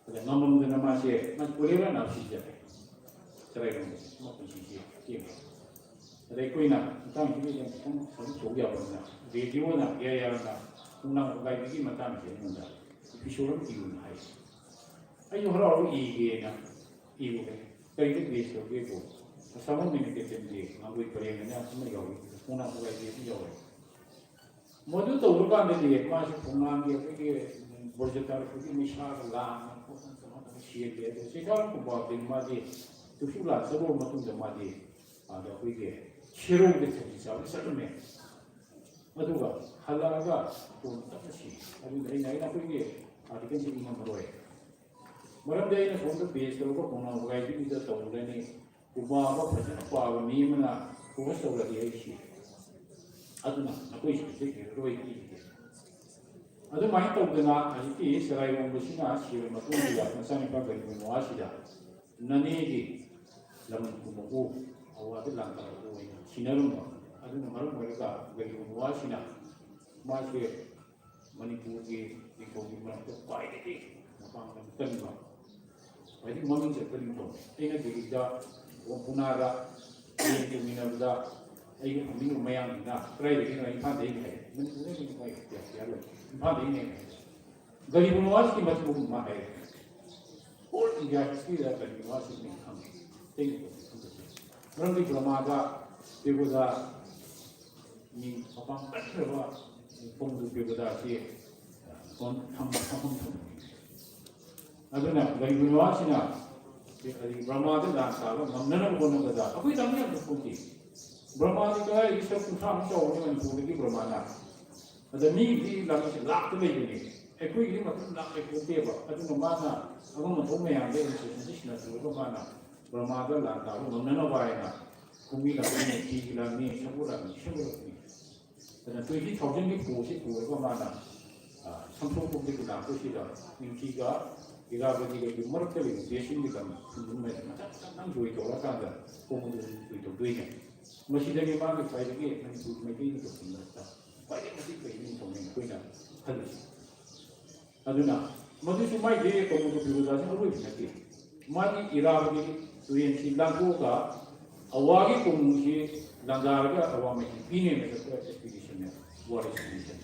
ꯑꯗ ꯉꯝꯃꯝꯗꯅ ꯃꯥꯁꯦ, ꯃꯥꯁꯦ ꯀꯣꯂꯦꯔꯥ ꯅꯥꯕ ꯁꯤꯖꯔꯦ꯫ ꯆꯔꯥꯏꯔꯣꯝꯕꯁꯦ ꯃꯄꯨꯟꯁꯤꯁꯦ ꯇꯦꯟꯈ꯭ꯔꯦ꯫ ꯑꯗ ꯑꯩꯈꯣꯏꯅ ꯃꯇꯥꯡꯁꯤꯗ ꯌꯥꯝ ꯈꯤꯇꯪ ꯁꯔꯨꯛ ꯇꯧꯕ ꯌꯥꯕꯅꯤꯅ, ꯔꯦꯗꯤꯑꯣꯅ ꯌꯥ ꯌꯥꯔꯅ ꯈꯣꯡꯅꯥꯡ ꯎꯒꯥꯏꯕꯤꯒꯤ ꯃꯇꯥꯡꯁꯦ ꯑꯩꯉꯣꯟꯗ ꯏꯄꯤꯁꯣꯗ ꯑꯃ ꯏꯌꯨꯅ ꯍꯥꯏ꯫ ꯑꯩꯁꯨ ꯍꯔꯥꯎ ꯍꯔꯥꯎ ꯏꯒꯦꯅ ꯏꯔꯨꯔꯦ꯫ ꯀꯔꯤꯗ ꯕꯦꯁ ꯇꯧꯒꯦꯕꯨ, ꯑꯁꯥꯃꯟ ꯃꯦꯅꯀꯦꯇꯟꯒꯤ ꯉꯥꯡꯒꯣꯏ ꯄꯔꯦꯡ ꯑꯅ ꯑꯃ ꯌꯥꯎꯏ, ꯈꯣꯡꯅꯥꯡ ꯎꯒꯥꯏꯕꯤ ꯑꯃ ꯌꯥꯎꯏ꯫ ꯃꯗꯨ ꯇꯧꯔꯀꯥꯟꯗꯗꯤ ꯃꯥꯁꯦ ꯈꯣꯡꯅꯥꯡꯒꯤ ꯑꯩꯈꯣꯏꯒꯤ ꯕꯣꯔꯖꯇꯥ ꯑꯩꯈꯣꯏꯒꯤ ꯃꯩꯁꯥꯒ ꯂꯥꯡꯗꯅ ꯈꯣꯠꯇꯅ ꯇꯧꯔꯒ ꯁꯦꯝꯕꯤ꯫ ꯑꯗꯨ ꯁꯤꯀꯥꯔꯝ ꯈꯨꯕꯥꯛꯇꯒꯤ ꯃꯥꯗꯤ ꯇꯨꯁꯨ ꯂꯥꯟ ꯆꯠꯂꯨꯔ ꯃꯇꯨꯡꯗ ꯃꯥꯗꯤ ꯑꯥꯗ ꯑꯩꯈꯣꯏꯒꯤ ꯁꯦꯔꯧꯗ ꯈꯦꯆꯤ ꯆꯥꯕ ꯆꯠꯂꯝꯃꯦ꯫ ꯑꯗꯨꯒ ꯍꯜꯂꯛꯑꯒ ꯀꯣꯟꯅ ꯇꯞꯅ ꯁꯤ꯫ ꯑꯗꯨꯅ ꯑꯩꯅ, ꯑꯩꯅ ꯑꯩꯈꯣꯏꯒꯤ ꯑꯥꯔꯇꯤꯀꯜꯁꯤ ꯏꯉꯝꯃꯔꯣꯏ꯫ ꯃꯔꯝꯗꯤ ꯑꯩꯅ ꯁꯣꯝꯗ ꯕꯦꯁ ꯇꯧꯔꯒ ꯈꯣꯡꯅꯥꯡ ꯎꯒꯥꯏꯕꯤꯗꯨꯗ ꯇꯧꯔꯒꯅꯤ꯫ ꯎꯃꯥꯕ ꯐꯖꯅ ꯄꯥꯕ ꯃꯤ ꯑꯃꯅ ꯐꯣꯀꯁ ꯇꯧꯔꯗꯤ ꯑꯩ ꯁꯤ꯫ ꯑꯗꯨꯅ ꯅꯈꯣꯏꯁꯤꯡꯁꯦ ꯏꯔꯔꯣꯏ ꯏꯔꯤꯒꯦ꯫ ꯑꯗꯨꯃꯥꯏꯅ ꯇꯧꯗꯅ ꯍꯧꯖꯤꯛꯀꯤ ꯆꯔꯥꯏꯔꯣꯝꯕꯁꯤꯅ ꯁꯤꯔꯕ ꯃꯇꯨꯡꯁꯤꯗ ꯃꯆꯥꯅꯨꯄꯥ ꯒꯔꯤꯕ ꯅꯋꯥꯁꯤꯗ ꯅꯅꯦꯒꯤ ꯂꯃꯟ ꯈꯨꯝꯃꯛꯎ, ꯑꯋꯥꯗ ꯂꯥꯟꯗꯥꯔꯛꯎ ꯍꯥꯏꯅ ꯁꯤꯟꯅꯔꯝꯕ꯫ ꯑꯗꯨꯅ ꯃꯔꯝ ꯑꯣꯏꯔꯒ ꯒꯔꯤꯕ ꯅꯋꯥꯁꯤꯅ ꯃꯥꯁꯦ ꯃꯅꯤꯄꯨꯔꯒꯤ ꯅꯤꯡꯊꯧꯒꯤ ꯃꯔꯛꯇ ꯈ꯭ꯋꯥꯏꯗꯒꯤ ꯃꯄꯥꯡꯒꯜ ꯀꯟꯕ, ꯈ꯭ꯋꯥꯏꯗꯒꯤ ꯃꯃꯤꯡ ꯆꯠꯄ ꯅꯤꯡꯊꯧꯅꯤ꯫ ꯑꯩꯅ ꯗꯦꯜꯂꯤꯗ, ꯄꯨꯅꯥꯗ ꯌꯦꯟ ꯊꯣꯡꯃꯤꯟꯅꯕꯗ ꯑꯩꯒꯤ ꯐꯝꯃꯤꯟꯅꯕ ꯃꯌꯥꯝꯁꯤꯅ ꯀꯗꯥꯏꯗꯒꯤꯅꯣ? ꯏꯝꯐꯥꯜꯗꯒꯤꯅꯦ ꯍꯥꯏ꯫ ꯃꯅꯤꯄꯨꯔꯗꯒꯤ ꯃꯣꯏ ꯀꯌꯥ ꯀꯌꯥ ꯂꯣꯏ ꯏꯝꯐꯥꯜꯗꯒꯤꯅꯦ ꯍꯥꯏ꯫ ꯒꯔꯤꯕ ꯅꯋꯥꯖꯒꯤ ꯃꯆꯨ ꯑꯃ ꯍꯥꯏ꯫ Whole India history ꯗ ꯒꯔꯤꯕ ꯅꯋꯥꯖꯒꯤ ꯃꯤꯡ ꯈꯪꯉꯤ꯫ ꯑꯇꯩ ꯃꯐꯝꯗ ꯈꯪꯗꯕ꯫ ꯃꯔꯝꯗꯤ ꯕ꯭ꯔꯍꯃꯥꯗ ꯄꯤꯕꯗ ꯃꯤꯡ ꯃꯄꯥꯡ ꯀꯟꯈ꯭ꯔꯕ ꯀꯣꯃꯨꯗ ꯄꯤꯕꯗ ꯑꯁꯤ ꯐꯝꯐꯝ ꯊꯝꯕꯅꯤ꯫ ꯑꯗꯨꯅ ꯒꯔꯤꯕ ꯅꯋꯥꯖꯁꯤꯅ ꯕ꯭ꯔꯍꯃꯥꯗ ꯂꯥꯟ ꯇꯥꯕ ꯉꯝꯅꯅꯕ ꯍꯣꯠꯅꯕꯗ ꯑꯩꯈꯣꯏ ꯂꯝ ꯌꯥꯝ ꯄꯣꯛꯇꯦ꯫ ꯕ꯭ꯔꯍꯃꯥꯗꯤ ꯀꯗꯥꯏꯗꯒꯤ ꯁꯔꯨꯛ ꯀꯨꯟꯊ꯭ꯔꯥꯃꯨꯛ ꯆꯥꯎꯕꯅꯤ ꯃꯅꯤꯄꯨꯔꯗꯒꯤ ꯕ꯭ꯔꯍꯃꯥꯅ꯫ ꯑꯗ ꯃꯤꯒꯤꯗꯤ ꯂꯝꯁꯦ ꯂꯥꯞꯇ ꯂꯩꯕꯅꯤ, ꯑꯩꯈꯣꯏꯒꯤꯗꯤ ꯃꯇꯝ ꯂꯥꯞ ꯂꯩꯄꯣꯛꯇꯦꯕ꯫ ꯑꯗꯨꯅ ꯃꯥꯅ ꯑꯉꯝ ꯑꯊꯧ ꯃꯌꯥꯝꯗ ꯏꯟꯁꯇ꯭ꯔꯛꯁꯟꯁꯦ ꯁꯤꯟꯅꯊꯣꯛꯑꯒ ꯃꯥꯅ ꯕ꯭ꯔꯍꯃꯥꯗ ꯂꯥꯟ ꯇꯥꯕ ꯉꯝꯅꯅꯕ ꯍꯥꯏꯅ ꯈꯨꯃꯤ ꯂꯥꯟꯃꯤ, ꯅꯤꯡꯊꯤꯒꯤ ꯂꯥꯟꯃꯤ, ꯁꯃꯨ ꯂꯥꯟꯃꯤ ꯁꯦꯝꯒꯠꯂꯛꯄꯅꯤ꯫ ꯑꯗꯨꯅ twenty thousand ꯒꯤ force ꯁꯤ ꯄꯨꯔꯒ ꯃꯥꯅ ꯁꯝꯊꯣꯛꯄꯗꯒꯤ ꯂꯥꯛꯄꯁꯤꯗ ꯅꯤꯡꯊꯤꯒ ꯏꯔꯥꯕꯗꯤꯒꯒꯤ ꯃꯔꯛꯇ ꯂꯩꯕ ꯕꯦꯁꯤꯟꯒꯤ ꯂꯝ ꯈꯨꯟꯗꯨꯃꯩꯗ ꯃꯊꯪ ꯃꯊꯪ ꯃꯊꯪ ꯖꯣꯏ ꯇꯧꯔꯀꯥꯟꯗ ꯀꯣꯃꯨꯗ ꯖꯣꯏ ꯇꯧꯗꯣꯏꯅꯦ꯫ ꯃꯁꯤꯗꯒꯤ ꯃꯥꯒꯤ ꯈ꯭ꯋꯥꯏꯗꯒꯤ ꯃꯅꯤꯄꯨꯔ ꯃꯩꯇꯩ ꯅꯤꯡꯊꯧꯁꯤꯡ ꯃꯔꯛꯇ ꯈ꯭ꯋꯥꯏꯗꯒꯤ ꯃꯇꯤꯛ ꯐꯩ ꯅꯤꯡꯊꯧꯅꯦꯅ ꯑꯩꯈꯣꯏꯅ ꯈꯜꯂꯤꯁꯦ꯫ ꯑꯗꯨꯅ ꯃꯗꯨꯁꯨ ꯃꯥꯏꯗꯤ ꯀꯣꯃꯨꯗ ꯄꯤꯕꯖꯥꯁꯦ ꯑꯔꯣꯏꯕ ꯅꯠꯇꯦ꯫ ꯃꯥꯒꯤ ꯏꯔꯥꯕꯗꯤ ꯇꯨꯔꯦꯟꯁꯤ ꯂꯥꯟꯊꯣꯛꯑꯒ ꯑꯋꯥꯒꯤ ꯀꯣꯃꯨꯁꯤ ꯂꯥꯟꯗꯥꯔꯒ ꯑꯋꯥ ꯃꯩꯁꯤ ꯄꯤꯅꯦꯅ ꯆꯠꯄ expedition ꯅꯦ, war expedition꯫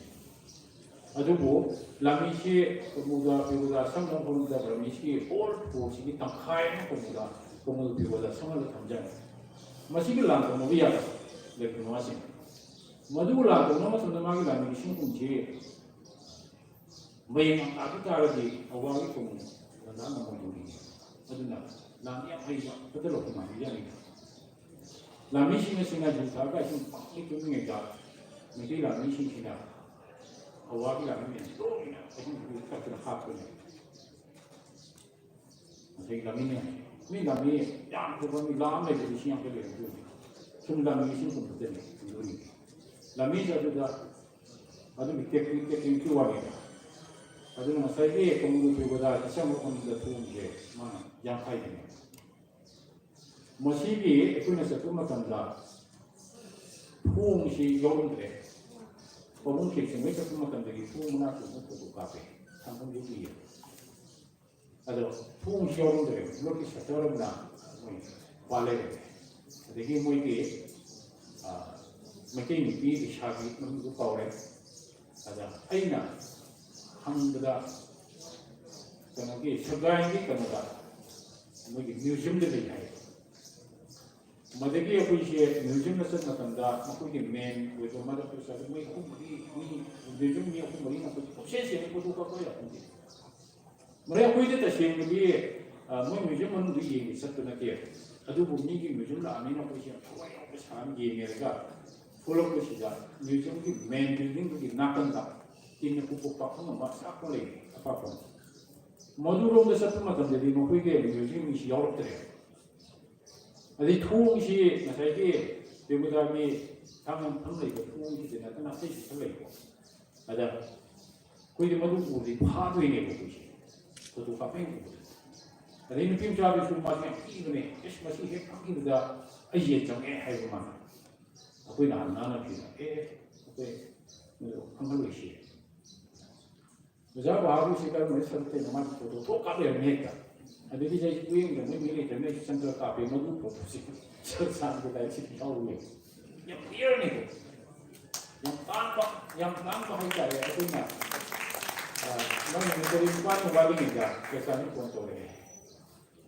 ꯑꯗꯨꯕꯨ ꯂꯥꯟꯃꯤꯁꯤ ꯀꯣꯃꯨꯗ ꯄꯤꯕꯖꯥ ꯁꯪꯅꯕ ꯍꯣꯠꯅꯕꯗ ꯕ꯭ꯔꯃꯤꯁꯀꯤ whole force ꯁꯤꯒꯤ ꯇꯪꯈꯥꯏ ꯑꯃ ꯀꯣꯃꯨꯗ ꯀꯣꯃꯨꯗ ꯄꯤꯕꯖꯥ ꯁꯪꯍꯜꯂ ꯊꯝꯖꯔꯦ꯫ ꯃꯁꯤꯒꯤ ꯂꯥꯟ ꯇꯧꯅꯕ ꯌꯥꯗꯕ ꯂꯩꯕ ꯅꯋꯥꯁꯤꯡ꯫ ꯃꯗꯨꯕꯨ ꯂꯥꯟ ꯇꯧꯅꯕ ꯃꯇꯝꯗ ꯃꯥꯒꯤ ꯂꯥꯟꯃꯤ ꯂꯤꯁꯤꯡ ꯀꯨꯟꯁꯤ ꯃꯌꯦꯡ ꯉꯝ ꯇꯥꯔꯗꯤ ꯑꯋꯥꯒꯤ ꯀꯣꯃꯨ ꯂꯥꯟꯗꯥ ꯉꯝꯃꯣꯏꯗꯧꯔꯤꯅꯤ꯫ ꯑꯗꯨꯅ ꯂꯥꯟ ꯌꯥꯝ ꯍꯩꯕ ꯐꯠꯇ ꯂꯧꯈꯣꯡ ꯃꯥꯟꯕ ꯌꯥꯅꯤꯡꯉꯤ꯫ ꯂꯥꯟꯃꯤꯁꯤꯡꯅ ꯁꯤꯡꯅ ꯌꯨ ꯊꯛꯑꯒ ꯑꯍꯤꯡ ꯄꯪꯂꯩ ꯇꯨꯝꯂꯤꯉꯩꯗ ꯃꯩꯇꯩ ꯂꯥꯟꯃꯤꯁꯤꯡꯁꯤꯅ ꯑꯋꯥꯒꯤ ꯂꯥꯟꯃꯤ ꯃꯌꯥꯝꯁꯤ ꯂꯣꯏꯅ ꯑꯍꯤꯡ ꯈꯨꯗꯤꯡ ꯀꯛꯇꯅ ꯍꯥꯠꯄꯅꯦ꯫ ꯉꯁꯥꯏ ꯂꯥꯟꯃꯤꯅꯦ, ꯃꯤ ꯂꯥꯟꯃꯤ ꯌꯥꯝ ꯊꯣꯛꯄ ꯃꯤ ꯂꯥꯛ ꯑꯃ ꯂꯩꯕ ꯂꯤꯁꯤꯡ ꯌꯥꯡꯈꯩ ꯂꯩꯔꯝꯗꯣꯏꯅꯤ꯫ ꯁꯨꯝ ꯂꯥꯟꯃꯤ ꯂꯤꯁꯤꯡ ꯀꯨꯟ ꯈꯛꯇꯅꯤ ꯍꯤꯡꯗꯣꯏꯅꯤ꯫ ꯂꯥꯟꯃꯤꯁꯦ ꯑꯗꯨꯗ ꯑꯗꯨꯒꯤ ꯇꯦꯛꯅꯤꯛ ꯇꯦꯛꯅꯤꯛꯀꯤ ꯋꯥꯅꯤꯗ꯫ ꯑꯗꯨꯅ ꯉꯁꯥꯏꯒꯤ ꯀꯣꯃꯨꯗ ꯄꯤꯕꯗ ꯑꯁꯦꯡꯕ ꯃꯐꯝꯗ ꯊꯣꯡꯁꯦ ꯃꯥꯅ ꯌꯥꯡꯈꯩꯗꯅꯦ꯫ ꯃꯁꯤꯒꯤ ꯑꯩꯈꯣꯏꯅ ꯆꯠꯄ ꯃꯇꯝꯗ ꯊꯣꯡꯁꯤ ꯌꯥꯎꯔꯝꯗ꯭ꯔꯦ꯫ ꯄꯥꯕꯨꯡ ꯈꯦꯛꯆꯤꯡꯕꯩ ꯆꯠꯄ ꯃꯇꯝꯗꯒꯤ ꯊꯣꯡ ꯃꯅꯥꯛꯇ ꯑꯃꯨꯛ ꯐꯣꯇꯣ ꯀꯥꯞꯄꯦ꯫ ꯁꯪꯐꯝꯁꯨ ꯎꯏꯌꯦ꯫ ꯑꯗꯣ ꯊꯣꯡꯁꯤ ꯌꯥꯎꯔꯝꯗ꯭ꯔꯦ꯫ ꯌꯣꯠꯀꯤ ꯁꯠꯇꯔ ꯑꯃꯅ ꯃꯣꯏ ꯄꯥꯜ ꯂꯩꯔꯝꯃꯦ꯫ ꯑꯗꯒꯤ ꯃꯣꯏꯒꯤ ꯃꯩꯇꯩ ꯅꯨꯄꯤ ꯂꯩꯁꯥꯕꯤ ꯃꯃꯤꯡꯗꯨ ꯀꯥꯎꯔꯦ꯫ ꯑꯗ ꯑꯩꯅ ꯍꯪꯕꯗ ꯀꯩꯅꯣꯒꯤ ꯁꯒꯥꯏꯒꯤ ꯀꯩꯅꯣꯗ ꯃꯣꯏꯒꯤ ꯃ꯭ꯌꯨꯖꯤꯌꯝꯗ ꯂꯩ ꯍꯥꯏ꯫ ꯃꯗꯒꯤ ꯑꯩꯈꯣꯏꯁꯦ ꯃ꯭ꯌꯨꯖꯤꯌꯝꯗ ꯆꯠꯄ ꯃꯇꯝꯗ ꯃꯈꯣꯏꯒꯤ ꯃꯦꯟ ꯑꯣꯏꯕ ꯃꯔꯛꯇ ꯆꯠꯂ ꯃꯣꯏ ꯑꯍꯨꯝ ꯃꯔꯤ ꯃꯤ ꯃ꯭ꯌꯨꯖꯤꯌꯝ ꯃꯤ ꯑꯍꯨꯝ ꯃꯔꯤꯅ ꯑꯩꯈꯣꯏ ꯄꯨꯛꯁꯦꯟ ꯁꯦꯟꯅ ꯐꯣꯇꯣ ꯀꯥꯞꯄ ꯌꯥꯄꯣꯟꯇꯦ꯫ ꯃꯔꯝ ꯑꯩꯈꯣꯏꯗ ꯇꯁꯦꯡꯕꯗꯤ ꯃꯣꯏ ꯃ꯭ꯌꯨꯖꯤꯌꯝ ꯃꯅꯨꯡꯗ ꯌꯦꯡꯕ ꯆꯠꯄ ꯅꯠꯇꯦ꯫ ꯑꯗꯨꯕꯨ ꯃꯤꯒꯤ ꯃ꯭ꯌꯨꯖꯤꯌꯝ ꯂꯥꯛꯑꯃꯤꯅ ꯑꯩꯈꯣꯏꯁꯦ ꯌꯥꯝ ꯊꯋꯥꯏ ꯌꯥꯎꯕ ꯁꯥꯅ ꯌꯦꯡꯉꯦꯔꯒ ꯊꯣꯛꯂꯛꯄꯁꯤꯗ ꯃ꯭ꯌꯨꯖꯤꯌꯝꯒꯤ ꯃꯦꯟ ꯕꯤꯜꯗꯤꯡꯗꯨꯒꯤ ꯅꯥꯀꯟꯗ ꯇꯤꯟꯅ ꯀꯨꯞꯄ ꯄꯥꯛꯐꯝ ꯑꯃ ꯁꯥꯞꯄ ꯂꯩ꯫ ꯑꯄꯥꯛꯄ ꯑꯃ꯫ ꯃꯗꯨꯔꯣꯝꯗ ꯆꯠꯄ ꯃꯇꯝꯗꯗꯤ ꯃꯈꯣꯏꯒꯤ ꯃ꯭ꯌꯨꯖꯤꯌꯝꯒꯤꯁꯤ ꯌꯥꯎꯔꯛꯇ꯭ꯔꯦ꯫ ꯑꯗꯩ ꯊꯣꯡꯁꯤ ꯉꯁꯥꯏꯒꯤ ꯗꯦꯕꯨꯗꯥꯒꯤ ꯊꯥꯡꯒ ꯃꯐꯝ ꯂꯩꯕ ꯊꯣꯡꯁꯤꯗ ꯅꯠꯇꯅ ꯑꯇꯩꯁꯨ ꯈꯔ ꯂꯩꯀꯣ꯫ ꯑꯗ ꯑꯩꯈꯣꯏꯗꯤ ꯃꯗꯨ ꯎꯕꯗꯤ ꯐꯥꯗꯣꯏꯅꯦꯕ ꯑꯩꯈꯣꯏꯁꯦ꯫ ꯐꯣꯇꯣ ꯀꯥꯞꯄꯩ ꯎꯕꯗ꯫ ꯑꯗꯩ ꯅꯨꯄꯤ ꯃꯆꯥꯗꯨꯁꯨ ꯃꯥꯁꯦ ꯌꯥꯝ ꯀꯤꯕꯅꯦ꯫ ꯑꯁ, ꯃꯁꯤ ꯍꯦꯛ ꯐꯪꯈꯤꯕꯗ ꯑꯩ ꯌꯦꯟ ꯆꯪꯉꯦ ꯍꯥꯏꯕ ꯃꯥꯅ꯫ ꯑꯩꯈꯣꯏꯅ ꯍꯥꯟꯅ ꯉꯥꯡꯅꯈꯤꯕ, "ꯑꯦ, ꯑꯩꯈꯣꯏ ꯃꯗꯨ ꯈꯪꯍꯜꯂꯣꯏꯁꯤ"꯫ ꯑꯣꯖꯥ ꯕꯍꯥꯗꯨꯔꯁꯤ ꯀꯔꯝꯕ ꯁꯔꯨꯛꯇꯩꯅꯣ ꯃꯥꯒꯤ ꯐꯣꯇꯣ ꯊꯣꯛ ꯀꯥꯞ ꯂꯩꯔꯝꯃꯦ ꯍꯦꯛꯇ꯫ ꯑꯗꯒꯤ ꯑꯩꯁꯦ ꯀꯨꯌꯦꯡꯗ ꯃꯣꯏ ꯃꯤ ꯂꯩꯇ꯭ꯔꯕꯅꯤꯅ ꯑꯩꯁꯦ ꯆꯪꯁꯤꯜꯂ ꯀꯥꯞꯄꯦ꯫ ꯃꯗꯨ ꯐꯣꯇꯣꯁꯦ ꯁꯔꯨꯛ ꯁꯥꯡꯕ ꯂꯥꯏꯔꯤꯛꯁꯤꯗ ꯌꯥꯎꯔꯝꯃꯦ꯫ ꯌꯥꯝ ꯔꯤꯌꯔꯅꯦ꯫ ꯌꯥꯝ ꯇꯥꯡꯕ, ꯌꯥꯝ ꯇꯥꯡꯕ ꯍꯥꯏꯇꯥꯔꯦ꯫ ꯑꯩꯈꯣꯏꯅ, ꯑ, ꯅꯪꯅ ꯀꯔꯤ ꯅꯨꯄꯥꯅ ꯋꯥꯠꯂꯤꯉꯩꯗ ꯀꯦꯁꯥꯅ ꯐꯣꯟ ꯇꯧꯔꯛꯑꯦ꯫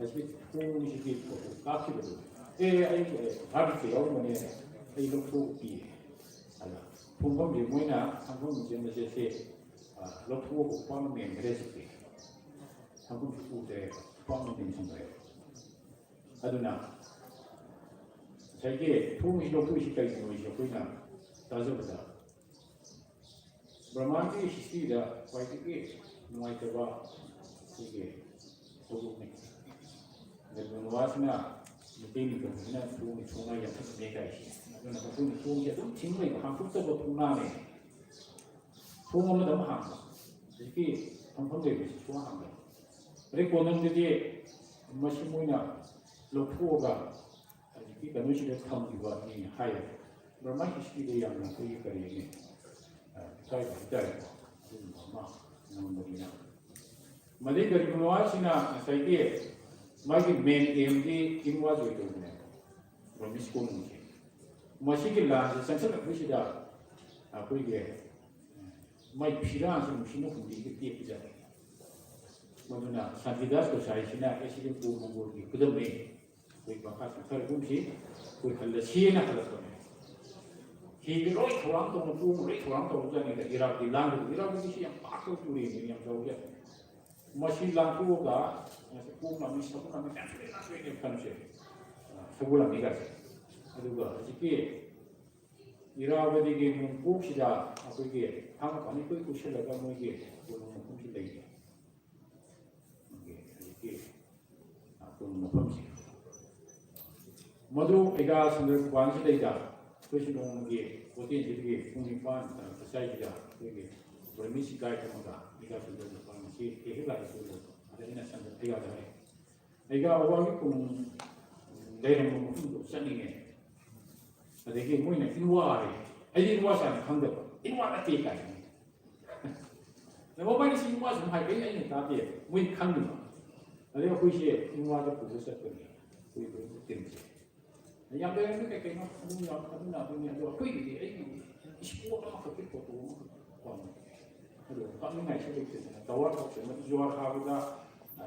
ꯑꯁꯤ ꯊꯣꯡꯁꯤꯒꯤ ꯐꯣꯇꯣ ꯀꯥꯞꯈꯤꯕꯗꯨ, "ꯑꯦ, ꯑꯩ, ꯑꯦ, ꯍꯥꯔꯠꯁꯦ ꯌꯥꯎꯔꯝꯕꯅꯦ, ꯑꯩ ꯂꯧꯊꯣꯛꯄꯤꯌꯦ"꯫ ꯑꯗ ꯊꯣꯡꯐꯝꯁꯦ ꯃꯣꯏꯅ ꯊꯣꯡꯐꯝꯁꯦ ꯃꯁꯦꯁꯦ, ꯑ, ꯂꯧꯊꯣꯛꯑꯒ ꯈ꯭ꯋꯥꯡ ꯃꯦꯟꯈ꯭ꯔꯦ ꯍꯧꯖꯤꯛꯇꯤ꯫ ꯊꯣꯡꯐꯝꯁꯨ ꯎꯗ꯭ꯔꯦ, ꯈ꯭ꯋꯥꯡ ꯃꯦꯟꯁꯤꯟꯈ꯭ꯔꯦ꯫ ꯑꯗꯨꯅ ꯉꯁꯥꯏꯒꯤ ꯊꯣꯡꯁꯤ ꯂꯧꯊꯣꯛꯏꯁꯤ ꯀꯩꯒꯤꯅꯣ ꯍꯥꯏꯁꯦ ꯑꯩꯈꯣꯏꯅ ꯇꯥꯖꯕꯗ ꯕ꯭ꯔꯍꯃꯥꯟꯒꯤ ꯍꯤꯁꯇ꯭ꯔꯤꯗ ꯈ꯭ꯋꯥꯏꯗꯒꯤ ꯅꯨꯡꯉꯥꯏꯇꯕ ꯑꯩꯈꯣꯏꯒꯤ ꯊꯧꯗꯣꯛꯅꯤ꯫ ꯒꯔꯤꯕ ꯅꯋꯥꯖꯅ ꯃꯩꯇꯩ ꯅꯤꯡꯊꯧꯁꯤꯅ ꯊꯣꯡ ꯊꯣꯡꯅ ꯌꯥꯟꯊꯠꯂꯝꯃꯦ ꯀꯥꯏꯁꯦ꯫ ꯑꯗꯨꯅ ꯃꯈꯣꯏꯅ ꯊꯣꯡꯁꯦ ꯑꯗꯨꯝ ꯊꯤꯡ ꯂꯩꯕ, ꯍꯥꯡꯇꯣꯛꯇꯕ ꯊꯣꯡꯅꯥꯅꯦ꯫ ꯊꯣꯡ ꯑꯃꯗ ꯑꯃ ꯍꯥꯡꯕ, ꯍꯧꯖꯤꯛꯀꯤ ꯐꯝꯐꯝ ꯂꯩꯕꯁꯤ ꯁꯨꯡꯍꯥꯡ ꯍꯥꯡꯗꯕ꯫ ꯑꯗꯩ ꯀꯣꯟꯅꯨꯡꯗꯗꯤ ꯃꯁꯤ ꯃꯣꯏꯅ ꯂꯧꯊꯣꯛꯑꯒ ꯍꯧꯖꯤꯛꯀꯤ ꯀꯩꯅꯣꯁꯤꯗ ꯊꯝꯈꯤꯕꯅꯤ ꯍꯥꯏꯌꯦ꯫ ꯕ꯭ꯔꯍꯃꯟ ꯍꯤꯁꯇ꯭ꯔꯤꯗ ꯌꯥꯝꯅ ꯑꯩꯈꯣꯏꯒꯤ ꯀꯔꯤ ꯍꯥꯏꯅꯤ, ꯑ, ꯏꯀꯥꯏꯕ ꯍꯥꯏꯇꯥꯔꯦꯀꯣ꯫ ꯑꯗꯨꯒꯨꯝꯕ ꯑꯃ ꯅꯪꯕꯅꯤꯅ꯫ ꯃꯗꯩ ꯒꯔꯤꯕ ꯅꯋꯥꯖꯁꯤꯅ ꯉꯁꯥꯏꯒꯤ ꯃꯥꯒꯤ ꯃꯦꯟ ꯑꯦꯝꯗꯤ ꯀꯤꯡ ꯋꯥ ꯖꯣꯏ ꯇꯧꯕꯅꯦꯕ꯫ ꯕ꯭ꯔꯍꯃꯟ ꯁ꯭ꯀꯨꯜꯁꯦ꯫ ꯃꯁꯤꯒꯤ ꯂꯥꯟꯁꯦ ꯆꯪꯁꯤꯜꯂꯛꯄꯁꯤꯗ ꯑꯩꯈꯣꯏꯒꯤ ꯃꯥꯏ ꯐꯤꯔꯥꯟꯁꯤ ꯅꯨꯡꯁꯤꯅ ꯍꯨꯝꯗꯤꯒ ꯇꯦꯛꯄꯖꯥꯠꯅꯤ꯫ ꯃꯗꯨꯅ ꯁꯥꯟꯇꯤꯗꯥꯁ ꯒꯣꯁꯥꯏꯁꯤꯅ ꯑꯦꯁꯤꯗꯤꯟ ꯄꯨꯔ ꯃꯪꯒꯣꯜꯒꯤ ꯈꯨꯗꯝꯅꯤ꯫ ꯑꯩꯈꯣꯏ ꯃꯈꯥ ꯆꯠꯊꯔꯒꯨꯝꯁꯤ, ꯑꯩꯈꯣꯏ ꯍꯜꯂꯁꯤꯅ ꯍꯜꯂꯛꯄꯅꯦ꯫ ꯍꯤꯗꯤ ꯂꯣꯏ ꯊꯧꯔꯥꯡ ꯇꯧꯅ ꯇꯣꯡ ꯂꯣꯏ ꯊꯧꯔꯥꯡ ꯇꯧꯔꯖꯥꯠꯅꯤꯗ꯫ ꯏꯔꯥꯛꯇꯤ ꯂꯥꯟꯗꯕ, ꯏꯔꯥꯛꯇꯤ ꯁꯤ ꯌꯥꯝ ꯄꯥꯛꯇꯕ ꯇꯨꯔꯦꯟꯅꯤ, ꯌꯥꯝ ꯆꯥꯎꯖꯥꯠꯅꯤ꯫ ꯃꯁꯤ ꯂꯥꯟꯊꯣꯛꯑꯒ ꯃꯁꯤ ꯀꯣꯛ ꯂꯥꯝꯃꯤ, ꯁꯒꯣꯜ ꯂꯥꯝꯃꯤ ꯃꯌꯥꯝꯁꯨ ꯂꯣꯏ ꯂꯥꯟꯊꯣꯛꯑꯦꯅꯦ ꯈꯟꯁꯦ꯫ ꯁꯒꯣꯜ ꯂꯥꯝꯃꯤꯒꯁꯦ꯫ ꯑꯗꯨꯒ ꯍꯧꯖꯤꯛꯀꯤ ꯏꯔꯥꯕꯗꯤꯒꯤ ꯅꯣꯡꯄꯣꯛꯁꯤꯗ ꯑꯩꯈꯣꯏꯒꯤ ꯊꯥꯡꯒ ꯄꯥꯝꯕꯤ ꯀꯣꯏ ꯀꯣꯏꯁꯤꯜꯂꯒ ꯃꯣꯏꯒꯤ ꯀꯣꯅꯨꯡ ꯃꯐꯝꯁꯤ ꯂꯩꯌꯦ꯫ ꯃꯣꯏꯒꯤ ꯍꯧꯖꯤꯛꯀꯤ ꯀꯣꯅꯨꯡ ꯃꯐꯝꯁꯤ꯫ ꯃꯗꯨ ꯑꯩꯒꯥ ꯁꯟꯗ꯭ꯔ ꯈꯨꯕꯥꯡꯁꯤꯗꯩꯗ ꯑꯩꯈꯣꯏꯁꯨ ꯅꯣꯡꯃꯒꯤ ꯍꯣꯇꯦꯜꯁꯤꯗꯒꯤ ꯄꯨꯡ ꯅꯤꯄꯥꯟ ꯇꯥꯔꯛꯄ ꯁ꯭ꯋꯥꯏꯁꯤꯗ ꯑꯩꯈꯣꯏꯒꯤ ꯄ꯭ꯔꯣꯃꯤꯁ ꯒꯥꯏꯗ ꯑꯃꯒ ꯑꯩꯒꯥ ꯁꯟꯗ꯭ꯔ ꯈꯨꯕꯥꯡꯁꯤ ꯍꯦꯛ ꯍꯦꯛ ꯂꯥꯛꯏ꯫ ꯑꯗ ꯑꯩꯅ ꯁꯟꯗ꯭ꯔ ꯑꯩꯒꯥꯗ ꯍꯥꯏ, ꯑꯩꯒꯥ ꯑꯋꯥꯡꯒꯤ ꯀꯣꯅꯨꯡ ꯂꯩꯔꯝꯕ ꯃꯐꯝꯗꯣ ꯆꯠꯅꯤꯡꯉꯦ꯫ ꯑꯗꯒꯤ ꯃꯣꯏꯅ ꯏꯟꯋꯥ ꯍꯥꯏ꯫ ꯑꯩꯗꯤ ꯏꯟꯋꯥ ꯆꯥꯅ ꯈꯪꯗꯕ꯫ ꯏꯟꯋꯥ ꯅꯠꯇꯦ ꯀꯥꯏꯅ꯫ ꯃꯣꯕꯥꯏꯜꯁꯤ ꯏꯟꯋꯥ ꯁꯨꯝ ꯍꯥꯏꯕ ꯑꯩꯅ ꯇꯥꯗꯦ꯫ ꯃꯣꯏ ꯈꯪꯗꯕ꯫ ꯑꯗꯩ ꯑꯩꯈꯣꯏꯁꯦ ꯏꯟꯋꯥꯗ ꯄꯨꯔ ꯆꯠꯄꯅꯦ꯫ ꯑꯩꯈꯣꯏ ꯇꯤꯝꯁꯦ꯫ ꯌꯥꯝ ꯂꯩꯔꯝꯃꯤ ꯀꯩ ꯀꯩꯅꯣ ꯑꯗꯨꯝ ꯌꯥꯝ ꯑꯗꯨꯅ ꯑꯗꯨꯅꯤ꯫ ꯑꯗꯣ ꯑꯩꯈꯣꯏꯒꯤꯗꯤ ꯑꯩꯒꯤ ꯏꯁꯄꯣꯠ ꯑꯃꯈꯛꯀꯤ ꯐꯣꯇꯣ ꯑꯃꯈꯛ ꯄꯥꯝꯃꯦ꯫ ꯑꯗꯣ ꯀꯥꯞꯅꯤꯡꯉꯥꯏꯁꯨ ꯂꯩꯇꯗꯅ ꯇꯋꯥꯔ ꯊꯣꯛꯁꯦ꯫ ꯃꯗꯨ ꯖꯨꯋꯥꯔ ꯍꯥꯕꯗ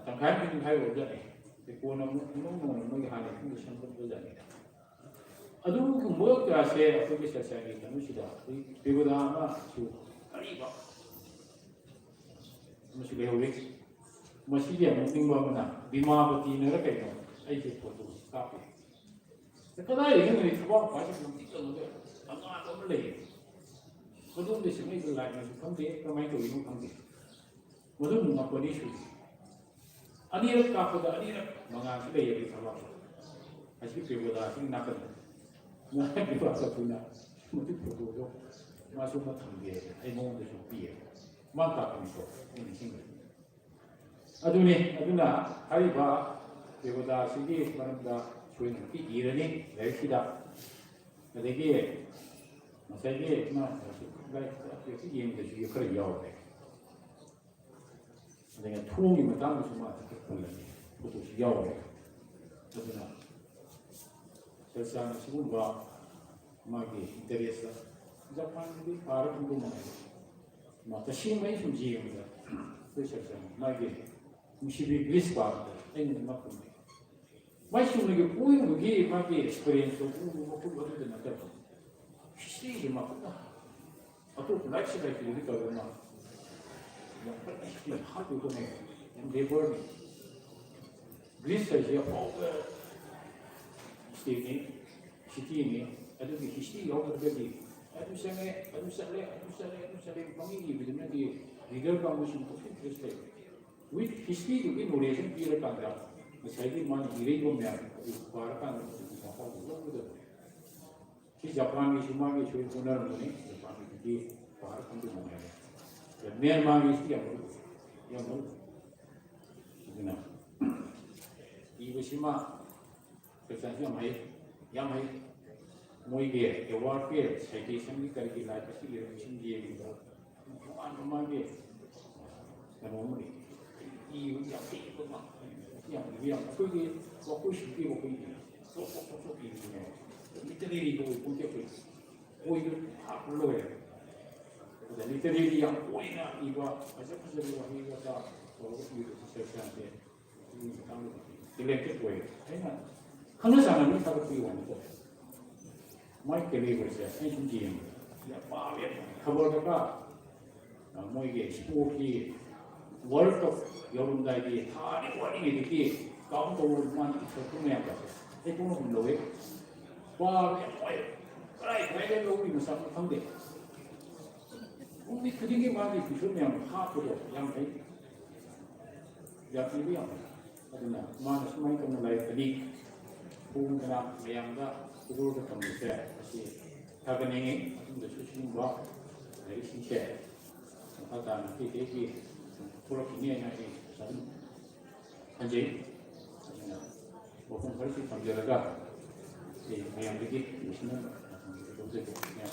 ꯇꯪꯈꯥꯏ ꯑꯃ ꯇꯪꯈꯥꯏ ꯑꯣꯏꯕꯖꯥꯠꯅꯤ꯫ ꯑꯗꯩ ꯀꯣꯟꯅ ꯑꯃꯨꯛ ꯅꯣꯡ ꯅꯣꯡꯃ ꯃꯣꯏꯒꯤ ꯍꯥꯟꯅ ꯏꯐꯨꯡꯗ ꯁꯦꯝꯒꯠꯄꯖꯥꯠꯅꯤꯗ꯫ ꯑꯗꯨꯒꯨꯝꯕ ꯀꯌꯥꯁꯦ ꯑꯩꯈꯣꯏꯒꯤ ꯁꯦꯁꯥꯒꯤ ꯀꯩꯅꯣꯁꯤꯗ ꯑꯩꯈꯣꯏ ꯄꯦꯒꯣꯗꯥ ꯑꯃꯁꯨ ꯑꯔꯤꯕ ꯑꯃꯁꯨ ꯂꯩꯍꯧꯔꯤ꯫ ꯃꯁꯤꯒꯤ ꯌꯥꯝ ꯅꯣꯛꯅꯤꯡꯕ ꯑꯃꯅ ꯕꯤꯃꯥꯕꯇꯤꯅꯔ ꯀꯩꯅꯣ ꯑꯩꯁꯦ ꯐꯣꯇꯣ ꯀꯥꯞꯄꯦ꯫ ꯀꯗꯥꯏꯗꯒꯤ ꯅꯣꯏ ꯊꯕꯛ ꯄꯥꯏꯁꯦ ꯌꯥꯝ ꯊꯤ ꯆꯪꯉꯒ ꯑꯉꯥꯡ ꯑꯃ ꯂꯩꯌꯦ꯫ ꯃꯗꯨꯝꯗꯤ ꯁꯦꯝꯃꯛꯏꯕ ꯂꯥꯏꯅꯁꯨ ꯈꯪꯗꯦ, ꯀꯃꯥꯏꯅ ꯇꯧꯔꯤꯅꯣ ꯈꯪꯗꯦ꯫ ꯃꯗꯨꯝ ꯉꯛꯄꯅꯤ ꯁꯨꯏ꯫ ꯑꯅꯤꯔꯛ ꯀꯥꯞꯄꯗ ꯑꯅꯤꯔꯛ ꯃꯉꯥꯜꯁꯤ ꯂꯩꯌꯦꯕ ꯊꯕꯛꯁꯦ꯫ ꯑꯁꯤ ꯄꯦꯒꯣꯗꯥꯁꯤꯒꯤ ꯅꯥꯀꯟꯗ꯫ ꯉꯔꯥꯡꯒꯤ ꯋꯥꯆꯞꯇꯨꯅ ꯃꯗꯨ ꯐꯣꯇꯣꯗꯣ ꯃꯥꯁꯨ ꯑꯃ ꯊꯝꯒꯦ꯫ ꯑꯩ ꯃꯉꯣꯟꯗꯁꯨ ꯄꯤꯌꯦ꯫ ꯃꯥ ꯀꯥꯞꯄꯅꯤꯀꯣ, ꯑꯩ ꯅꯤꯡꯁꯤꯡꯉꯦ꯫ ꯑꯗꯨꯅꯤ, ꯑꯗꯨꯅ ꯍꯥꯏꯔꯤꯕ ꯄꯦꯒꯣꯗꯥꯁꯤꯒꯤ ꯃꯔꯝꯗ ꯁꯣꯏꯗꯅ ꯏꯔꯅꯤ ꯂꯥꯏꯔꯤꯛꯁꯤꯗ꯫ ꯑꯗꯒꯤ ꯉꯁꯥꯏꯒꯤ ꯃꯥ ꯂꯥꯏꯔꯤꯛ ꯌꯦꯡꯕꯗꯁꯨ ꯈꯔ ꯌꯥꯎꯔꯦ꯫ ꯑꯗꯨꯒ ꯊꯣꯡꯒꯤ ꯃꯇꯥꯡꯗꯁꯨ ꯃꯥ ꯈꯔ ꯄꯜꯂꯅꯤ, ꯐꯣꯇꯣꯁꯨ ꯌꯥꯎꯔꯦ꯫ ꯑꯗꯨꯅ ꯆꯔꯆꯥꯅ ꯁꯤꯒꯨꯝꯕ ꯃꯥꯒꯤ ꯏꯟꯇꯔꯦꯁꯇ ꯖꯄꯥꯟꯒꯤꯗꯤ ꯄꯥꯔ ꯈꯪꯗꯧ ꯃꯥꯜꯂꯦ꯫ ꯃꯥ ꯇꯁꯦꯡꯕ ꯑꯩ ꯁꯨꯝ ꯌꯦꯡꯕꯗ ꯑꯩꯈꯣꯏ ꯁꯛꯁꯟ ꯃꯥꯒꯤ ꯅꯨꯡꯁꯤꯕꯤ ꯒ꯭ꯔꯤꯁ ꯄꯥꯕꯗ ꯑꯩꯅ ꯉꯛꯄꯅꯦ꯫ ꯃꯥꯏ ꯆꯨꯝꯅꯒꯤ ꯄꯣꯏꯕꯒꯤ ꯃꯥꯒꯤ ꯑꯦꯛꯁꯄꯤꯔꯤꯌꯦꯟꯁꯇꯣ ꯎꯕ ꯈꯣꯠꯄ ꯑꯗꯨꯗ ꯅꯠꯇꯕ ꯍꯤꯁꯇ꯭ꯔꯤꯁꯦ ꯃꯥ ꯐꯖꯅ ꯑꯇꯣꯞꯄ ꯂꯥꯏꯔꯤꯛꯁꯤ ꯂꯥꯏꯔꯤꯛꯇꯨꯗꯤ ꯇꯧꯔꯒ ꯃꯥ ꯌꯥꯝ ꯀꯟꯅ ꯍꯤꯁꯇ꯭ꯔꯤ ꯍꯥꯞꯄꯤꯕꯅꯦ꯫ ꯌꯥꯝ ꯂꯦꯕꯔꯅꯤ꯫ ꯒ꯭ꯔꯤꯁ ꯍꯥꯏꯁꯦ ꯑꯐꯥꯎꯕ ꯁ꯭ꯇꯦꯠꯅꯤ, ꯁꯤꯇꯤꯅꯤ꯫ ꯑꯗꯨꯒꯤ ꯍꯤꯁꯇ꯭ꯔꯤ ꯌꯥꯎꯗ꯭ꯔꯒꯗꯤ ꯑꯗꯨ ꯆꯪꯉꯦ, ꯑꯗꯨ ꯆꯠꯂꯦ, ꯑꯗꯨ ꯆꯠꯂꯦ, ꯑꯗꯨ ꯆꯠꯂꯦ ꯄꯪꯏ ꯏꯕꯗꯨꯅꯗꯤ ꯔꯤꯗꯔ ꯀꯥꯡꯕꯨꯁꯤꯡ ꯀꯩꯁꯨ ꯏꯟꯇꯔꯦꯁ ꯂꯩꯔꯣꯏ꯫ ꯋꯤꯠ ꯍꯤꯁꯇ꯭ꯔꯤꯗꯨꯒꯤ ꯅꯣꯂꯦꯖ ꯑꯃ ꯄꯤꯔꯀꯥꯟꯗ ꯉꯁꯥꯏꯒꯤ ꯃꯥꯅ ꯏꯔꯛꯏꯕ ꯃꯌꯥꯝ ꯑꯗꯨ ꯄꯥꯔꯀꯥꯟꯗ ꯃꯗꯨꯒꯤ ꯃꯍꯥꯎꯗꯨ ꯂꯧꯒꯗꯕꯅꯤ꯫ ꯁꯤ ꯖꯄꯥꯟꯒꯤꯁꯨ ꯃꯥꯒꯤꯁꯨ ꯍꯣꯠꯅꯔꯝꯒꯅꯤ, ꯖꯄꯥꯟꯒꯤꯗꯨꯗꯤ ꯄꯥꯔ ꯈꯪꯗꯧꯕ ꯉꯥꯏꯔꯦ꯫ ꯑꯗ ꯃ꯭ꯌꯥꯟꯃꯥꯔꯒꯤꯁꯨ ꯌꯥꯝ ꯃꯔꯨ ꯑꯣꯏ, ꯌꯥꯝ ꯃꯔꯨ ꯑꯣꯏ꯫ ꯑꯗꯨꯅ ꯏꯕꯁꯤꯃ ꯀ꯭ꯔꯤꯁꯇꯤꯌꯥꯟꯁꯨ ꯌꯥꯝ ꯍꯩ, ꯌꯥꯝ ꯍꯩ꯫ ꯃꯣꯏꯒꯤ ꯑꯦꯋꯥꯔꯗꯀꯤ ꯁꯥꯏꯇꯦꯁꯟꯒꯤ ꯀꯔꯤꯒꯤ ꯂꯥꯏꯔꯤꯛ ꯑꯁꯤ ꯏꯔꯝꯃꯤꯁꯤꯡ ꯌꯦꯡꯕꯗ ꯇꯣꯉꯥꯟꯕ ꯃꯥꯒꯤ ꯀꯩꯅꯣ ꯑꯃ ꯂꯩ꯫ ꯏꯕ ꯌꯥꯝ ꯍꯩꯕ ꯉꯥꯛꯇꯅꯤ꯫ ꯌꯥꯝ ꯏꯕ ꯌꯥꯝ ꯑꯩꯈꯣꯏꯒꯤ ꯋꯥꯈꯣꯏ ꯁꯨꯡꯄꯤ ꯋꯥꯈꯣꯏ ꯏꯕ꯫ ꯆꯣꯞ ꯆꯣꯞ ꯆꯣꯞ ꯆꯣꯞ ꯏꯕꯅꯦꯕ꯫ ꯂꯤꯇꯔꯦꯔꯤꯒ ꯑꯣꯏ ꯄꯣꯠꯇꯦ ꯑꯩꯈꯣꯏ꯫ ꯑꯣꯏꯗ ꯍꯥꯞꯄ ꯂꯣꯏꯔꯦ꯫ ꯑꯗ ꯂꯤꯇꯔꯦꯔꯤ ꯌꯥꯝ ꯑꯣꯏꯅ ꯏꯕ, ꯐꯖ ꯐꯖꯕ ꯋꯥꯍꯩ ꯋꯥꯇꯥ ꯇꯧꯔꯒ ꯏꯕ ꯁꯤꯁꯇꯔ ꯁꯥꯟꯁꯦ꯫ ꯁꯤꯒꯤ ꯃꯇꯥꯡꯗ ꯇꯦꯂꯦꯟꯇꯦꯠ ꯑꯣꯏ꯫ ꯑꯩꯅ ꯈꯪꯅ ꯆꯥꯟꯅꯕꯒꯤ ꯊꯕꯛ ꯄꯤꯌꯨ ꯍꯥꯏꯅꯀꯣ꯫ ꯃꯥꯏ ꯀꯦꯂꯤꯕꯔꯁꯦ ꯑꯩ ꯁꯨꯝ ꯌꯦꯡꯕꯗ ꯌꯥꯝ ꯄꯥꯝꯃꯦ꯫ ꯈꯕꯔꯗꯒ, ꯑ, ꯃꯣꯏꯒꯤ ꯁ꯭ꯄꯣꯔꯠꯀꯤ ꯋꯥꯔꯜ ꯀꯞ ꯌꯧꯔꯝꯗꯥꯏꯒꯤ ꯊꯥ ꯑꯅꯤ ꯋꯥꯠꯂꯤꯉꯩꯗꯒꯤ ꯀꯥꯎꯟ ꯇꯧꯔꯒ ꯃꯥꯅ ꯏꯊꯣꯛꯄ ꯃꯌꯥꯝꯗꯣ ꯑꯩ ꯄꯨꯛꯅꯤꯡ ꯑꯗꯨꯝ ꯂꯧꯋꯦ꯫ ꯄꯥꯕ ꯌꯥꯝ ꯅꯨꯡꯉꯥꯏ꯫ ꯀꯗꯥꯏ ꯀꯗꯥꯏꯗ ꯂꯧꯔꯤꯅꯣ ꯃꯁꯥ ꯈꯪꯗꯦ꯫ ꯅꯨꯃꯤꯠ ꯈꯨꯗꯤꯡꯒꯤ ꯃꯥꯒꯤ ꯏꯄꯤꯁꯣꯠ ꯃꯌꯥꯝ ꯍꯥꯞꯄꯗꯣ ꯌꯥꯝ ꯐꯩ꯫ ꯌꯥꯝ ꯏꯕ ꯌꯥꯝ ꯐꯩ꯫ ꯑꯗꯨꯅ ꯃꯥꯅ ꯁꯨꯃꯥꯏꯅ ꯇꯧꯅ ꯂꯥꯏꯔꯤꯛ ꯑꯅꯤ ꯐꯣꯡꯗꯅ ꯃꯌꯥꯝꯗ ꯈꯨꯗꯣꯜꯗ ꯇꯝꯕꯁꯦ ꯑꯁꯤ ꯊꯥꯒꯠꯅꯤꯡꯉꯤ꯫ ꯃꯇꯨꯡꯗꯁꯨ ꯁꯤꯒꯨꯝꯕ ꯂꯥꯏꯔꯤꯛꯁꯤꯡꯁꯦ ꯃꯈꯥ ꯇꯥꯅ ꯑꯇꯩ ꯑꯇꯩꯒꯤ ꯊꯣꯛꯂꯛꯈꯤꯅꯤ ꯍꯥꯏꯅ ꯑꯩ ꯑꯗꯨꯝ ꯈꯟꯖꯩ꯫ ꯑꯗꯨꯅ ꯋꯥꯐꯝ ꯈꯔꯁꯤ ꯊꯝꯖꯔꯒ ꯑꯩ ꯃꯌꯥꯝꯗꯒꯤ ꯂꯣꯏꯁꯤꯟꯅꯕ ꯃꯇꯝꯗ ꯂꯧꯖꯒꯦ꯫ ꯃꯌꯥꯝ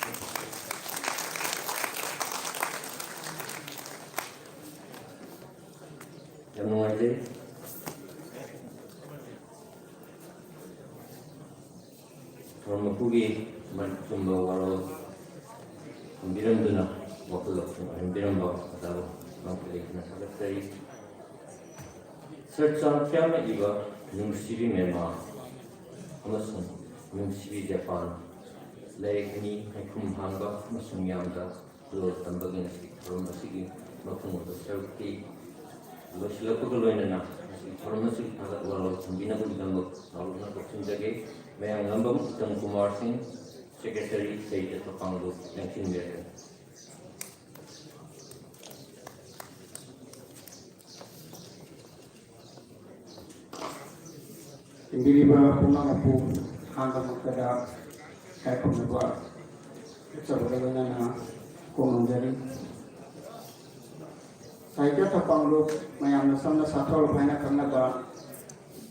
ꯌꯥꯝ ꯅꯨꯡꯉꯥꯏꯖꯩ꯫ ꯊꯧꯔꯝ ꯃꯄꯨꯒꯤ ꯃꯔꯤꯛ ꯆꯨꯝꯕ ꯋꯥꯔꯣꯜ ꯊꯝꯕꯤꯔꯝꯗꯨꯅ ꯋꯥꯈꯜ ꯂꯧꯁꯤꯡ ꯑꯣꯏꯍꯟꯕꯤꯔꯝꯕ ꯑꯣꯖꯥꯕꯨ ꯃꯥꯡ ꯂꯩꯇꯅ ꯊꯥꯒꯠꯆꯔꯤ꯫ ꯁꯔꯆꯥꯟ ꯐꯤꯌꯥꯝꯅ ꯏꯕ ꯅꯨꯡꯁꯤꯕꯤ ꯃꯦꯟꯃꯥꯔ ꯑꯃꯁꯨꯡ ꯅꯨꯡꯁꯤꯕꯤ ꯖꯄꯥꯟ ꯂꯥꯏꯔꯤꯛ ꯑꯅꯤ ꯍꯥꯏꯈꯨꯝ ꯍꯥꯡꯕ ꯑꯃꯁꯨꯡ ꯌꯥꯝꯗ ꯂꯣꯜ ꯇꯝꯕꯒꯤ ꯉꯁꯤ ꯊꯧꯔꯝ ꯑꯁꯤꯒꯤ ꯃꯄꯨꯡ ꯑꯣꯏꯕ ꯁꯔꯨꯛꯇꯤ ꯂꯣꯏꯁꯤꯜꯂꯛꯄꯒ ꯂꯣꯏꯅꯅ ꯉꯁꯤ ꯊꯧꯔꯝ ꯑꯁꯤꯒꯤ ꯊꯥꯒꯠ ꯋꯥꯔꯣꯜ ꯊꯝꯕꯤꯅꯕꯒꯤꯗꯃꯛ ꯆꯥꯎꯔꯛꯅ ꯀꯧꯁꯤꯟꯖꯒꯦ꯫ ꯃꯌꯥꯡꯂꯝꯕꯝ ꯎꯇꯝ ꯀꯨꯃꯥꯔ ꯁꯤꯡ, ꯁꯦꯀ꯭ꯔꯦꯇꯔꯤ, ꯆꯩꯗ ꯊꯧꯄꯥꯡꯕꯨ ꯂꯦꯡꯁꯤꯟꯕꯤꯔꯛꯀꯅꯤ꯫ ꯏꯟꯕꯤꯔꯤꯕ ꯄꯨꯝꯅꯃꯛꯄꯨ ꯑꯍꯥꯟꯕꯃꯛꯇꯗ ꯏꯀꯥꯏ ꯈꯨꯝꯅꯕ ꯎꯠꯆꯕꯒ ꯂꯣꯏꯅꯅ ꯀꯣꯛ ꯅꯣꯟꯖꯔꯤ꯫ ꯁꯥꯍꯤꯇ꯭ꯌ ꯊꯧꯄꯥꯡ ꯂꯨꯞ, ꯃꯌꯥꯝꯅ ꯁꯝꯅ ꯁꯥꯊꯧꯔꯨꯞ ꯍꯥꯏꯅ ꯈꯪꯅꯕ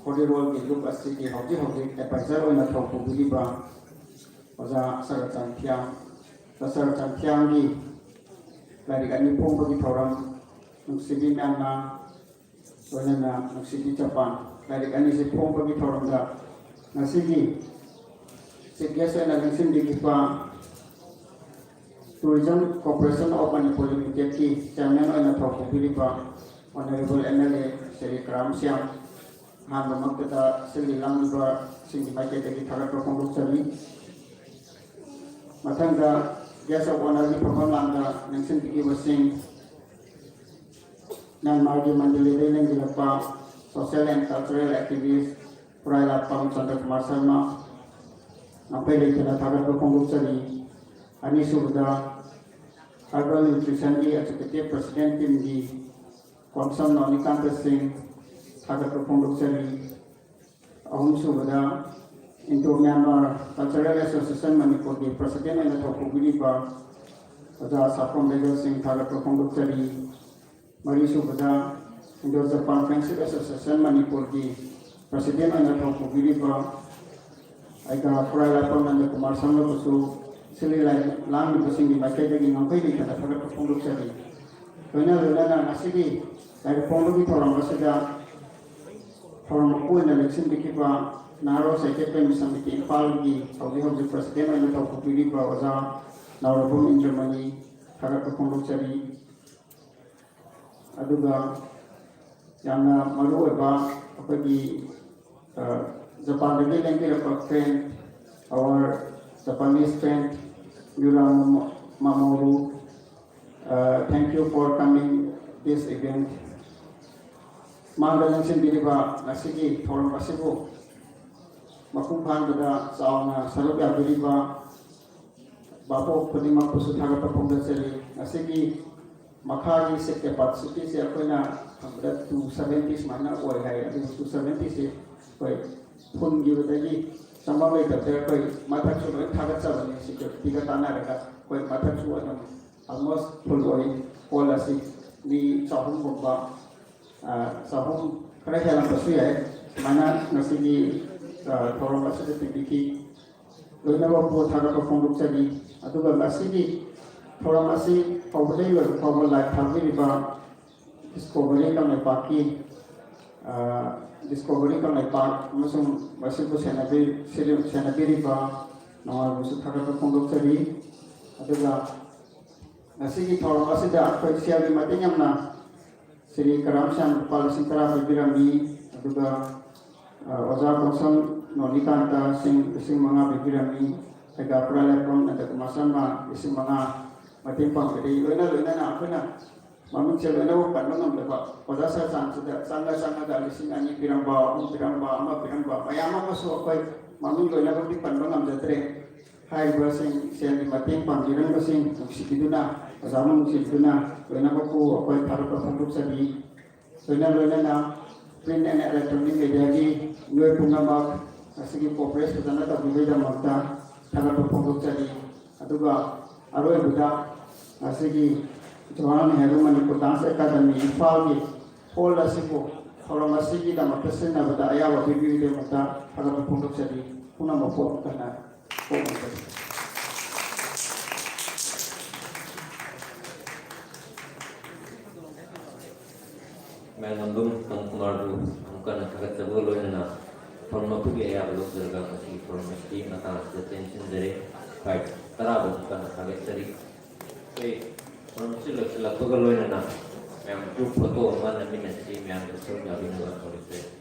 ꯈꯣꯔꯤꯔꯣꯜꯒꯤ ꯂꯨꯞ ꯑꯁꯤꯒꯤ ꯍꯧꯖꯤꯛ ꯍꯧꯖꯤꯛ ꯑꯦꯗꯚꯥꯏꯖꯔ ꯑꯣꯏꯅ ꯊꯧ ꯄꯨꯕꯤꯔꯤꯕ ꯑꯣꯖꯥ ꯁꯔꯆꯟ ꯐꯤꯌꯥꯝ, ꯁꯔꯆꯟ ꯐꯤꯌꯥꯝꯒꯤ ꯂꯥꯏꯔꯤꯛ ꯑꯅꯤ ꯐꯣꯡꯕꯒꯤ ꯊꯧꯔꯝ, ꯅꯨꯡꯁꯤꯕꯤ ꯃꯌꯥꯝꯅ ꯂꯣꯏꯅꯅ ꯅꯨꯡꯁꯤꯕꯤ ꯖꯄꯥꯟ ꯂꯥꯏꯔꯤꯛ ꯑꯅꯤꯁꯤ ꯐꯣꯡꯕꯒꯤ ꯊꯧꯔꯝꯗ ꯉꯁꯤꯒꯤ ꯆꯤꯐ ꯒꯦꯁ ꯑꯣꯏꯅ ꯂꯦꯡꯁꯤꯟꯕꯤꯈꯤꯕ Tourism Corporation of Manipur Limited ꯀꯤ ꯆꯤꯌꯥꯔꯃꯦꯟ ꯑꯣꯏꯅ ꯊꯧ ꯄꯨꯕꯤꯔꯤꯕ honourable M L A Shri Karam Shyam, ꯑꯍꯥꯟꯕꯃꯛꯇꯗ ꯁꯤꯜꯂꯤ ꯂꯥꯡꯂꯤꯕꯁꯤꯡꯒꯤ ꯃꯥꯏꯀꯩꯗꯒꯤ ꯊꯥꯒꯠꯄ ꯐꯣꯡꯗꯣꯛꯆꯔꯤ꯫ ꯃꯊꯪꯗ ꯒꯦꯁ ꯑꯣꯐ ꯑꯣꯅꯔꯒꯤ ꯐꯝꯐꯝ ꯂꯥꯡꯗ ꯂꯦꯡꯁꯤꯟꯕꯤꯈꯤꯕꯁꯤꯡ, ꯃ꯭ꯌꯥꯟꯃꯥꯔꯒꯤ ꯃꯟꯗꯂꯦꯗꯒꯤ ꯂꯦꯡꯕꯤꯔꯛꯄ social and cultural activist ꯈꯨꯔꯥꯏ ꯂꯥꯠꯄꯝ ꯆꯟꯗ꯭ꯔꯀꯨꯃꯥꯔ ꯁꯔꯃ, ꯉꯝꯈꯩ ꯂꯩꯇꯅ ꯊꯥꯒꯠꯄ ꯐꯣꯡꯗꯣꯛꯆꯔꯤ꯫ ꯑꯅꯤꯁꯨꯕꯗ, Herbal Nutrition ꯒꯤ executive president team ꯒꯤ ꯀꯣꯟꯁꯝ ꯅꯣꯅꯤꯀꯥꯟꯇ ꯁꯤꯡ, ꯊꯥꯒꯠꯄ ꯐꯣꯡꯗꯣꯛꯆꯔꯤ꯫ ꯑꯍꯨꯝꯁꯨꯕꯗ, Indo Myanmar Cultural Association ꯃꯅꯤꯄꯨꯔꯒꯤ president ꯑꯣꯏꯅ ꯊꯧ ꯄꯨꯕꯤꯔꯤꯕ ꯑꯣꯖꯥ ꯁꯥꯈꯣꯝ ꯕꯦꯒꯜ ꯁꯤꯡ, ꯊꯥꯒꯠꯄ ꯐꯣꯡꯗꯣꯛꯆꯔꯤ꯫ ꯃꯔꯤꯁꯨꯕꯗ, Indo Japan Friendship Association ꯃꯅꯤꯄꯨꯔꯒꯤ president ꯑꯣꯏꯅ ꯊꯧ ꯄꯨꯕꯤꯔꯤꯕ ꯑꯩꯒ ꯈꯨꯔꯥꯏ ꯂꯥꯠꯄꯝ ꯅꯟꯗ ꯀꯨꯃꯥꯔ ꯁꯔꯃꯕꯨꯁꯨ ꯁꯤꯜꯂꯤ ꯂꯥꯡꯂꯤꯕꯁꯤꯡꯒꯤ ꯃꯥꯏꯀꯩꯗꯒꯤ ꯉꯝꯈꯩ ꯂꯩꯇꯅ ꯊꯥꯒꯠꯄ ꯐꯣꯡꯗꯣꯛꯆꯔꯤ꯫ ꯂꯣꯏꯅ ꯂꯣꯏꯅꯅ ꯉꯁꯤꯒꯤ ꯂꯥꯏꯔꯤꯛ ꯐꯣꯡꯕꯒꯤ ꯊꯧꯔꯝ ꯑꯁꯤꯗ ꯊꯧꯔꯝ ꯃꯄꯨ ꯑꯣꯏꯅ ꯂꯦꯡꯁꯤꯟꯕꯤꯈꯤꯕ ꯅꯍꯥꯔꯣꯜ ꯁꯥꯍꯤꯇ꯭ꯌ ꯄ꯭ꯔꯦꯃꯤ ꯁꯃꯤꯇꯤ ꯏꯝꯐꯥꯜꯒꯤ ꯍꯧꯖꯤꯛ ꯍꯧꯖꯤꯛ ꯄ꯭ꯔꯁꯤꯗꯦꯟ ꯑꯣꯏꯅ ꯊꯧ ꯄꯨꯕꯤꯔꯤꯕ ꯑꯣꯖꯥ ꯅꯥꯎꯔꯦꯝꯕꯝ ꯏꯟꯗ꯭ꯔꯃꯅꯤ ꯊꯥꯒꯠꯄ ꯐꯣꯡꯗꯣꯛꯆꯔꯤ꯫ ꯑꯗꯨꯒ ꯌꯥꯝꯅ ꯃꯔꯨ ꯑꯣꯏꯕ ꯑꯩꯈꯣꯏꯒꯤ, ꯑ, ꯖꯄꯥꯟꯗꯒꯤ ꯂꯦꯡꯕꯤꯔꯛꯄ friend, our Japanese friend, Yura Mamo-, Mamoru, uh, thank you for coming this event. ꯃꯥꯡꯗ ꯂꯦꯡꯁꯤꯟꯕꯤꯔꯤꯕ ꯉꯁꯤꯒꯤ ꯊꯧꯔꯝ ꯑꯁꯤꯕꯨ ꯃꯄꯨꯡ ꯐꯥꯍꯟꯕꯗ ꯆꯥꯎꯅ ꯁꯔꯨꯛ ꯌꯥꯕꯤꯔꯤꯕ ꯚꯥꯕꯣꯛ ꯈꯨꯗꯤꯡꯃꯛꯄꯨꯁꯨ ꯊꯥꯒꯠꯄ ꯐꯣꯡꯗꯣꯛꯆꯔꯤ꯫ ꯉꯁꯤꯒꯤ ꯃꯈꯥꯒꯤ seat capacityꯁꯦ ꯑꯩꯈꯣꯏꯅ ꯈꯪꯕꯗ two seventy ꯁꯨꯃꯥꯏꯅ ꯑꯣꯏ ꯍꯥꯏ꯫ ꯑꯗꯨꯕꯨ two seventyꯁꯦ ꯑꯩꯈꯣꯏ ꯐꯨꯟꯈꯤꯕꯗꯒꯤ ꯆꯪꯐꯝ ꯂꯩꯇꯕꯗ ꯑꯩꯈꯣꯏ ꯃꯊꯛꯁꯨ ꯂꯣꯏ ꯊꯥꯒꯠꯆꯕꯅꯤ, securityꯒ ꯇꯥꯟꯅꯔꯒ ꯑꯩꯈꯣꯏ ꯃꯊꯛꯁꯨ ꯑꯗꯨꯝ almost full ꯑꯣꯏ꯫ Hall ꯑꯁꯤ ꯃꯤ ꯆꯍꯨꯝꯒꯨꯝꯕ, ꯑ, ꯆꯍꯨꯝ ꯈꯔ ꯍꯦꯜꯂꯝꯕꯁꯨ ꯌꯥꯏ꯫ ꯁꯨꯃꯥꯏꯅ ꯉꯁꯤꯒꯤ, ꯑ, ꯊꯧꯔꯝ ꯑꯁꯤꯗ ꯇꯤꯟꯕꯤꯈꯤ꯫ ꯂꯣꯏꯅꯃꯛꯄꯨ ꯊꯥꯒꯠꯄ ꯐꯣꯡꯗꯣꯛꯆꯔꯤ꯫ ꯑꯗꯨꯒ ꯉꯁꯤꯒꯤ ꯊꯧꯔꯝ ꯑꯁꯤ ꯍꯧꯕꯗꯒꯤ ꯂꯣꯏꯕ ꯐꯥꯎꯕ live ꯊꯥꯕꯤꯔꯤꯕ Discovery ꯀꯪꯂꯩꯄꯥꯛꯀꯤ, ꯑ, Discovery ꯀꯪꯂꯩꯄꯥꯛ ꯑꯃꯁꯨꯡ ꯃꯁꯤꯕꯨ ꯁꯦꯟꯅꯕꯤ-, ꯁꯤꯜ-, ꯁꯦꯟꯅꯕꯤꯔꯤꯕ ꯅꯉꯣꯟꯗꯁꯨ ꯊꯥꯒꯠꯄ ꯐꯣꯡꯗꯣꯛꯆꯔꯤ꯫ ꯑꯗꯨꯒ ꯉꯁꯤꯒꯤ ꯊꯧꯔꯝ ꯑꯁꯤꯗ ꯑꯩꯈꯣꯏ ꯁꯦꯜꯒꯤ ꯃꯇꯦꯡ ꯌꯥꯝꯅ ꯁ꯭ꯔꯤ ꯀꯔꯥꯝ ꯁ꯭ꯌꯥꯝ ꯂꯨꯄꯥ ꯂꯤꯁꯤꯡ ꯇꯔꯥ ꯄꯤꯕꯤꯔꯝꯃꯤ꯫ ꯑꯗꯨꯒ, ꯑ, ꯑꯣꯖꯥ ꯀꯣꯟꯁꯝ ꯅꯣꯅꯤꯀꯥꯟꯇ ꯁꯤꯡ ꯂꯤꯁꯤꯡ ꯃꯉꯥ ꯄꯤꯕꯤꯔꯝꯃꯤ꯫ ꯈꯩꯒꯥꯄꯨꯔꯥ ꯂꯩꯐꯝ ꯅꯟꯗꯀꯨꯃꯥꯔ ꯁꯔꯃ ꯂꯤꯁꯤꯡ ꯃꯉꯥ ꯃꯇꯦꯡ ꯄꯥꯡꯕꯤꯔꯛꯏ꯫ ꯂꯣꯏꯅ ꯂꯣꯏꯅꯅ ꯑꯩꯈꯣꯏꯅ ꯃꯃꯤꯡꯁꯦ ꯂꯣꯏꯅꯃꯛ ꯄꯟꯕ ꯉꯝꯗꯕ, ꯑꯣꯖꯥ ꯁꯥꯔ ꯆꯥꯡꯁꯤꯗ ꯆꯪꯉ ꯆꯪꯉꯒ ꯂꯤꯁꯤꯡ ꯑꯅꯤ ꯄꯤꯔꯝꯕ, ꯑꯍꯨꯝ ꯄꯤꯔꯝꯕ, ꯑꯃ ꯄꯤꯔꯝꯕ ꯃꯌꯥꯝ ꯑꯃꯁꯨ ꯑꯩꯈꯣꯏ ꯃꯃꯤꯡ ꯂꯣꯏꯅꯃꯛꯇꯤ ꯄꯟꯕ ꯉꯝꯖꯗ꯭ꯔꯦ꯫ ꯍꯥꯏꯔꯤꯕꯁꯤꯡ ꯁꯦꯜꯒꯤ ꯃꯇꯦꯡ ꯄꯥꯡꯕꯤꯔꯝꯕꯁꯤꯡ ꯅꯨꯡꯁꯤꯕꯤꯗꯨꯅ, ꯑꯣꯖꯥꯕꯨ ꯅꯨꯡꯁꯤꯕꯤꯗꯨꯅ ꯂꯣꯏꯅꯃꯛꯄꯨ ꯑꯩꯈꯣꯏ ꯊꯥꯒꯠꯄ ꯐꯣꯡꯗꯣꯛꯆꯔꯤ꯫ ꯂꯣꯏꯅ ꯂꯣꯏꯅꯅ print and electronic mediaꯒꯤ ꯃꯤꯑꯣꯏ ꯄꯨꯝꯅꯃꯛ ꯉꯁꯤꯒꯤ coverage ꯐꯖꯅ ꯇꯧꯕꯤꯕꯒꯤꯗꯃꯛꯇ ꯊꯥꯒꯠꯄ ꯐꯣꯡꯗꯣꯛꯆꯔꯤ꯫ ꯑꯗꯨꯒ ꯑꯔꯣꯏꯕꯗ ꯉꯁꯤꯒꯤ ꯖꯋꯥꯍꯔꯂꯥꯜ ꯅꯦꯍꯔꯨ ꯃꯅꯤꯄꯨꯔ Dance Academy ꯏꯝꯐꯥꯜꯒꯤ hall ꯑꯁꯤꯕꯨ ꯊꯧꯔꯝ ꯑꯁꯤꯒꯤꯗꯃꯛꯇ ꯁꯤꯖꯤꯟꯅꯕꯗ ꯑꯌꯥꯕ ꯄꯤꯕꯤꯕꯒꯤꯗꯃꯛꯇ ꯊꯥꯒꯠꯄ ꯐꯣꯡꯗꯣꯛꯆꯔꯤ꯫ ꯄꯨꯝꯅꯃꯛꯄꯨ ꯑꯃꯨꯛ ꯍꯟꯅ ꯃꯌꯥꯝ ꯑꯗꯨꯝ ꯅꯝ ꯀꯨꯃꯥꯔꯕꯨ ꯑꯃꯨꯛ ꯀꯟꯅ ꯊꯥꯒꯠꯆꯕꯒ ꯂꯣꯏꯅꯅ ꯊꯧꯔꯝ ꯑꯗꯨꯒꯤ ꯑꯌꯥꯕ ꯂꯧꯖꯔꯒ ꯃꯁꯤꯒꯤ ꯊꯧꯔꯝ ꯑꯁꯤ ꯃꯇꯥꯡ ꯑꯁꯤꯗ ꯇꯦꯟꯁꯤꯟꯖꯔꯦ꯫ ꯄꯥꯏ ꯇꯔꯥꯕꯨ ꯀꯟꯅ ꯊꯥꯒꯠꯆꯔꯤ꯫ ꯑꯩꯈꯣꯏ ꯊꯧꯔꯝ ꯑꯁꯤ ꯂꯣꯏꯁꯤꯜꯂꯛꯄꯒ ꯂꯣꯏꯅꯅ ꯃꯌꯥꯝ group photo ꯑꯃ ꯅꯝꯃꯤꯟꯅꯁꯤ, ꯃꯌꯥꯝꯗ ꯁꯔꯨꯛ ꯌꯥꯕꯤꯅꯕ ꯇꯧꯔꯛꯆꯔꯤ꯫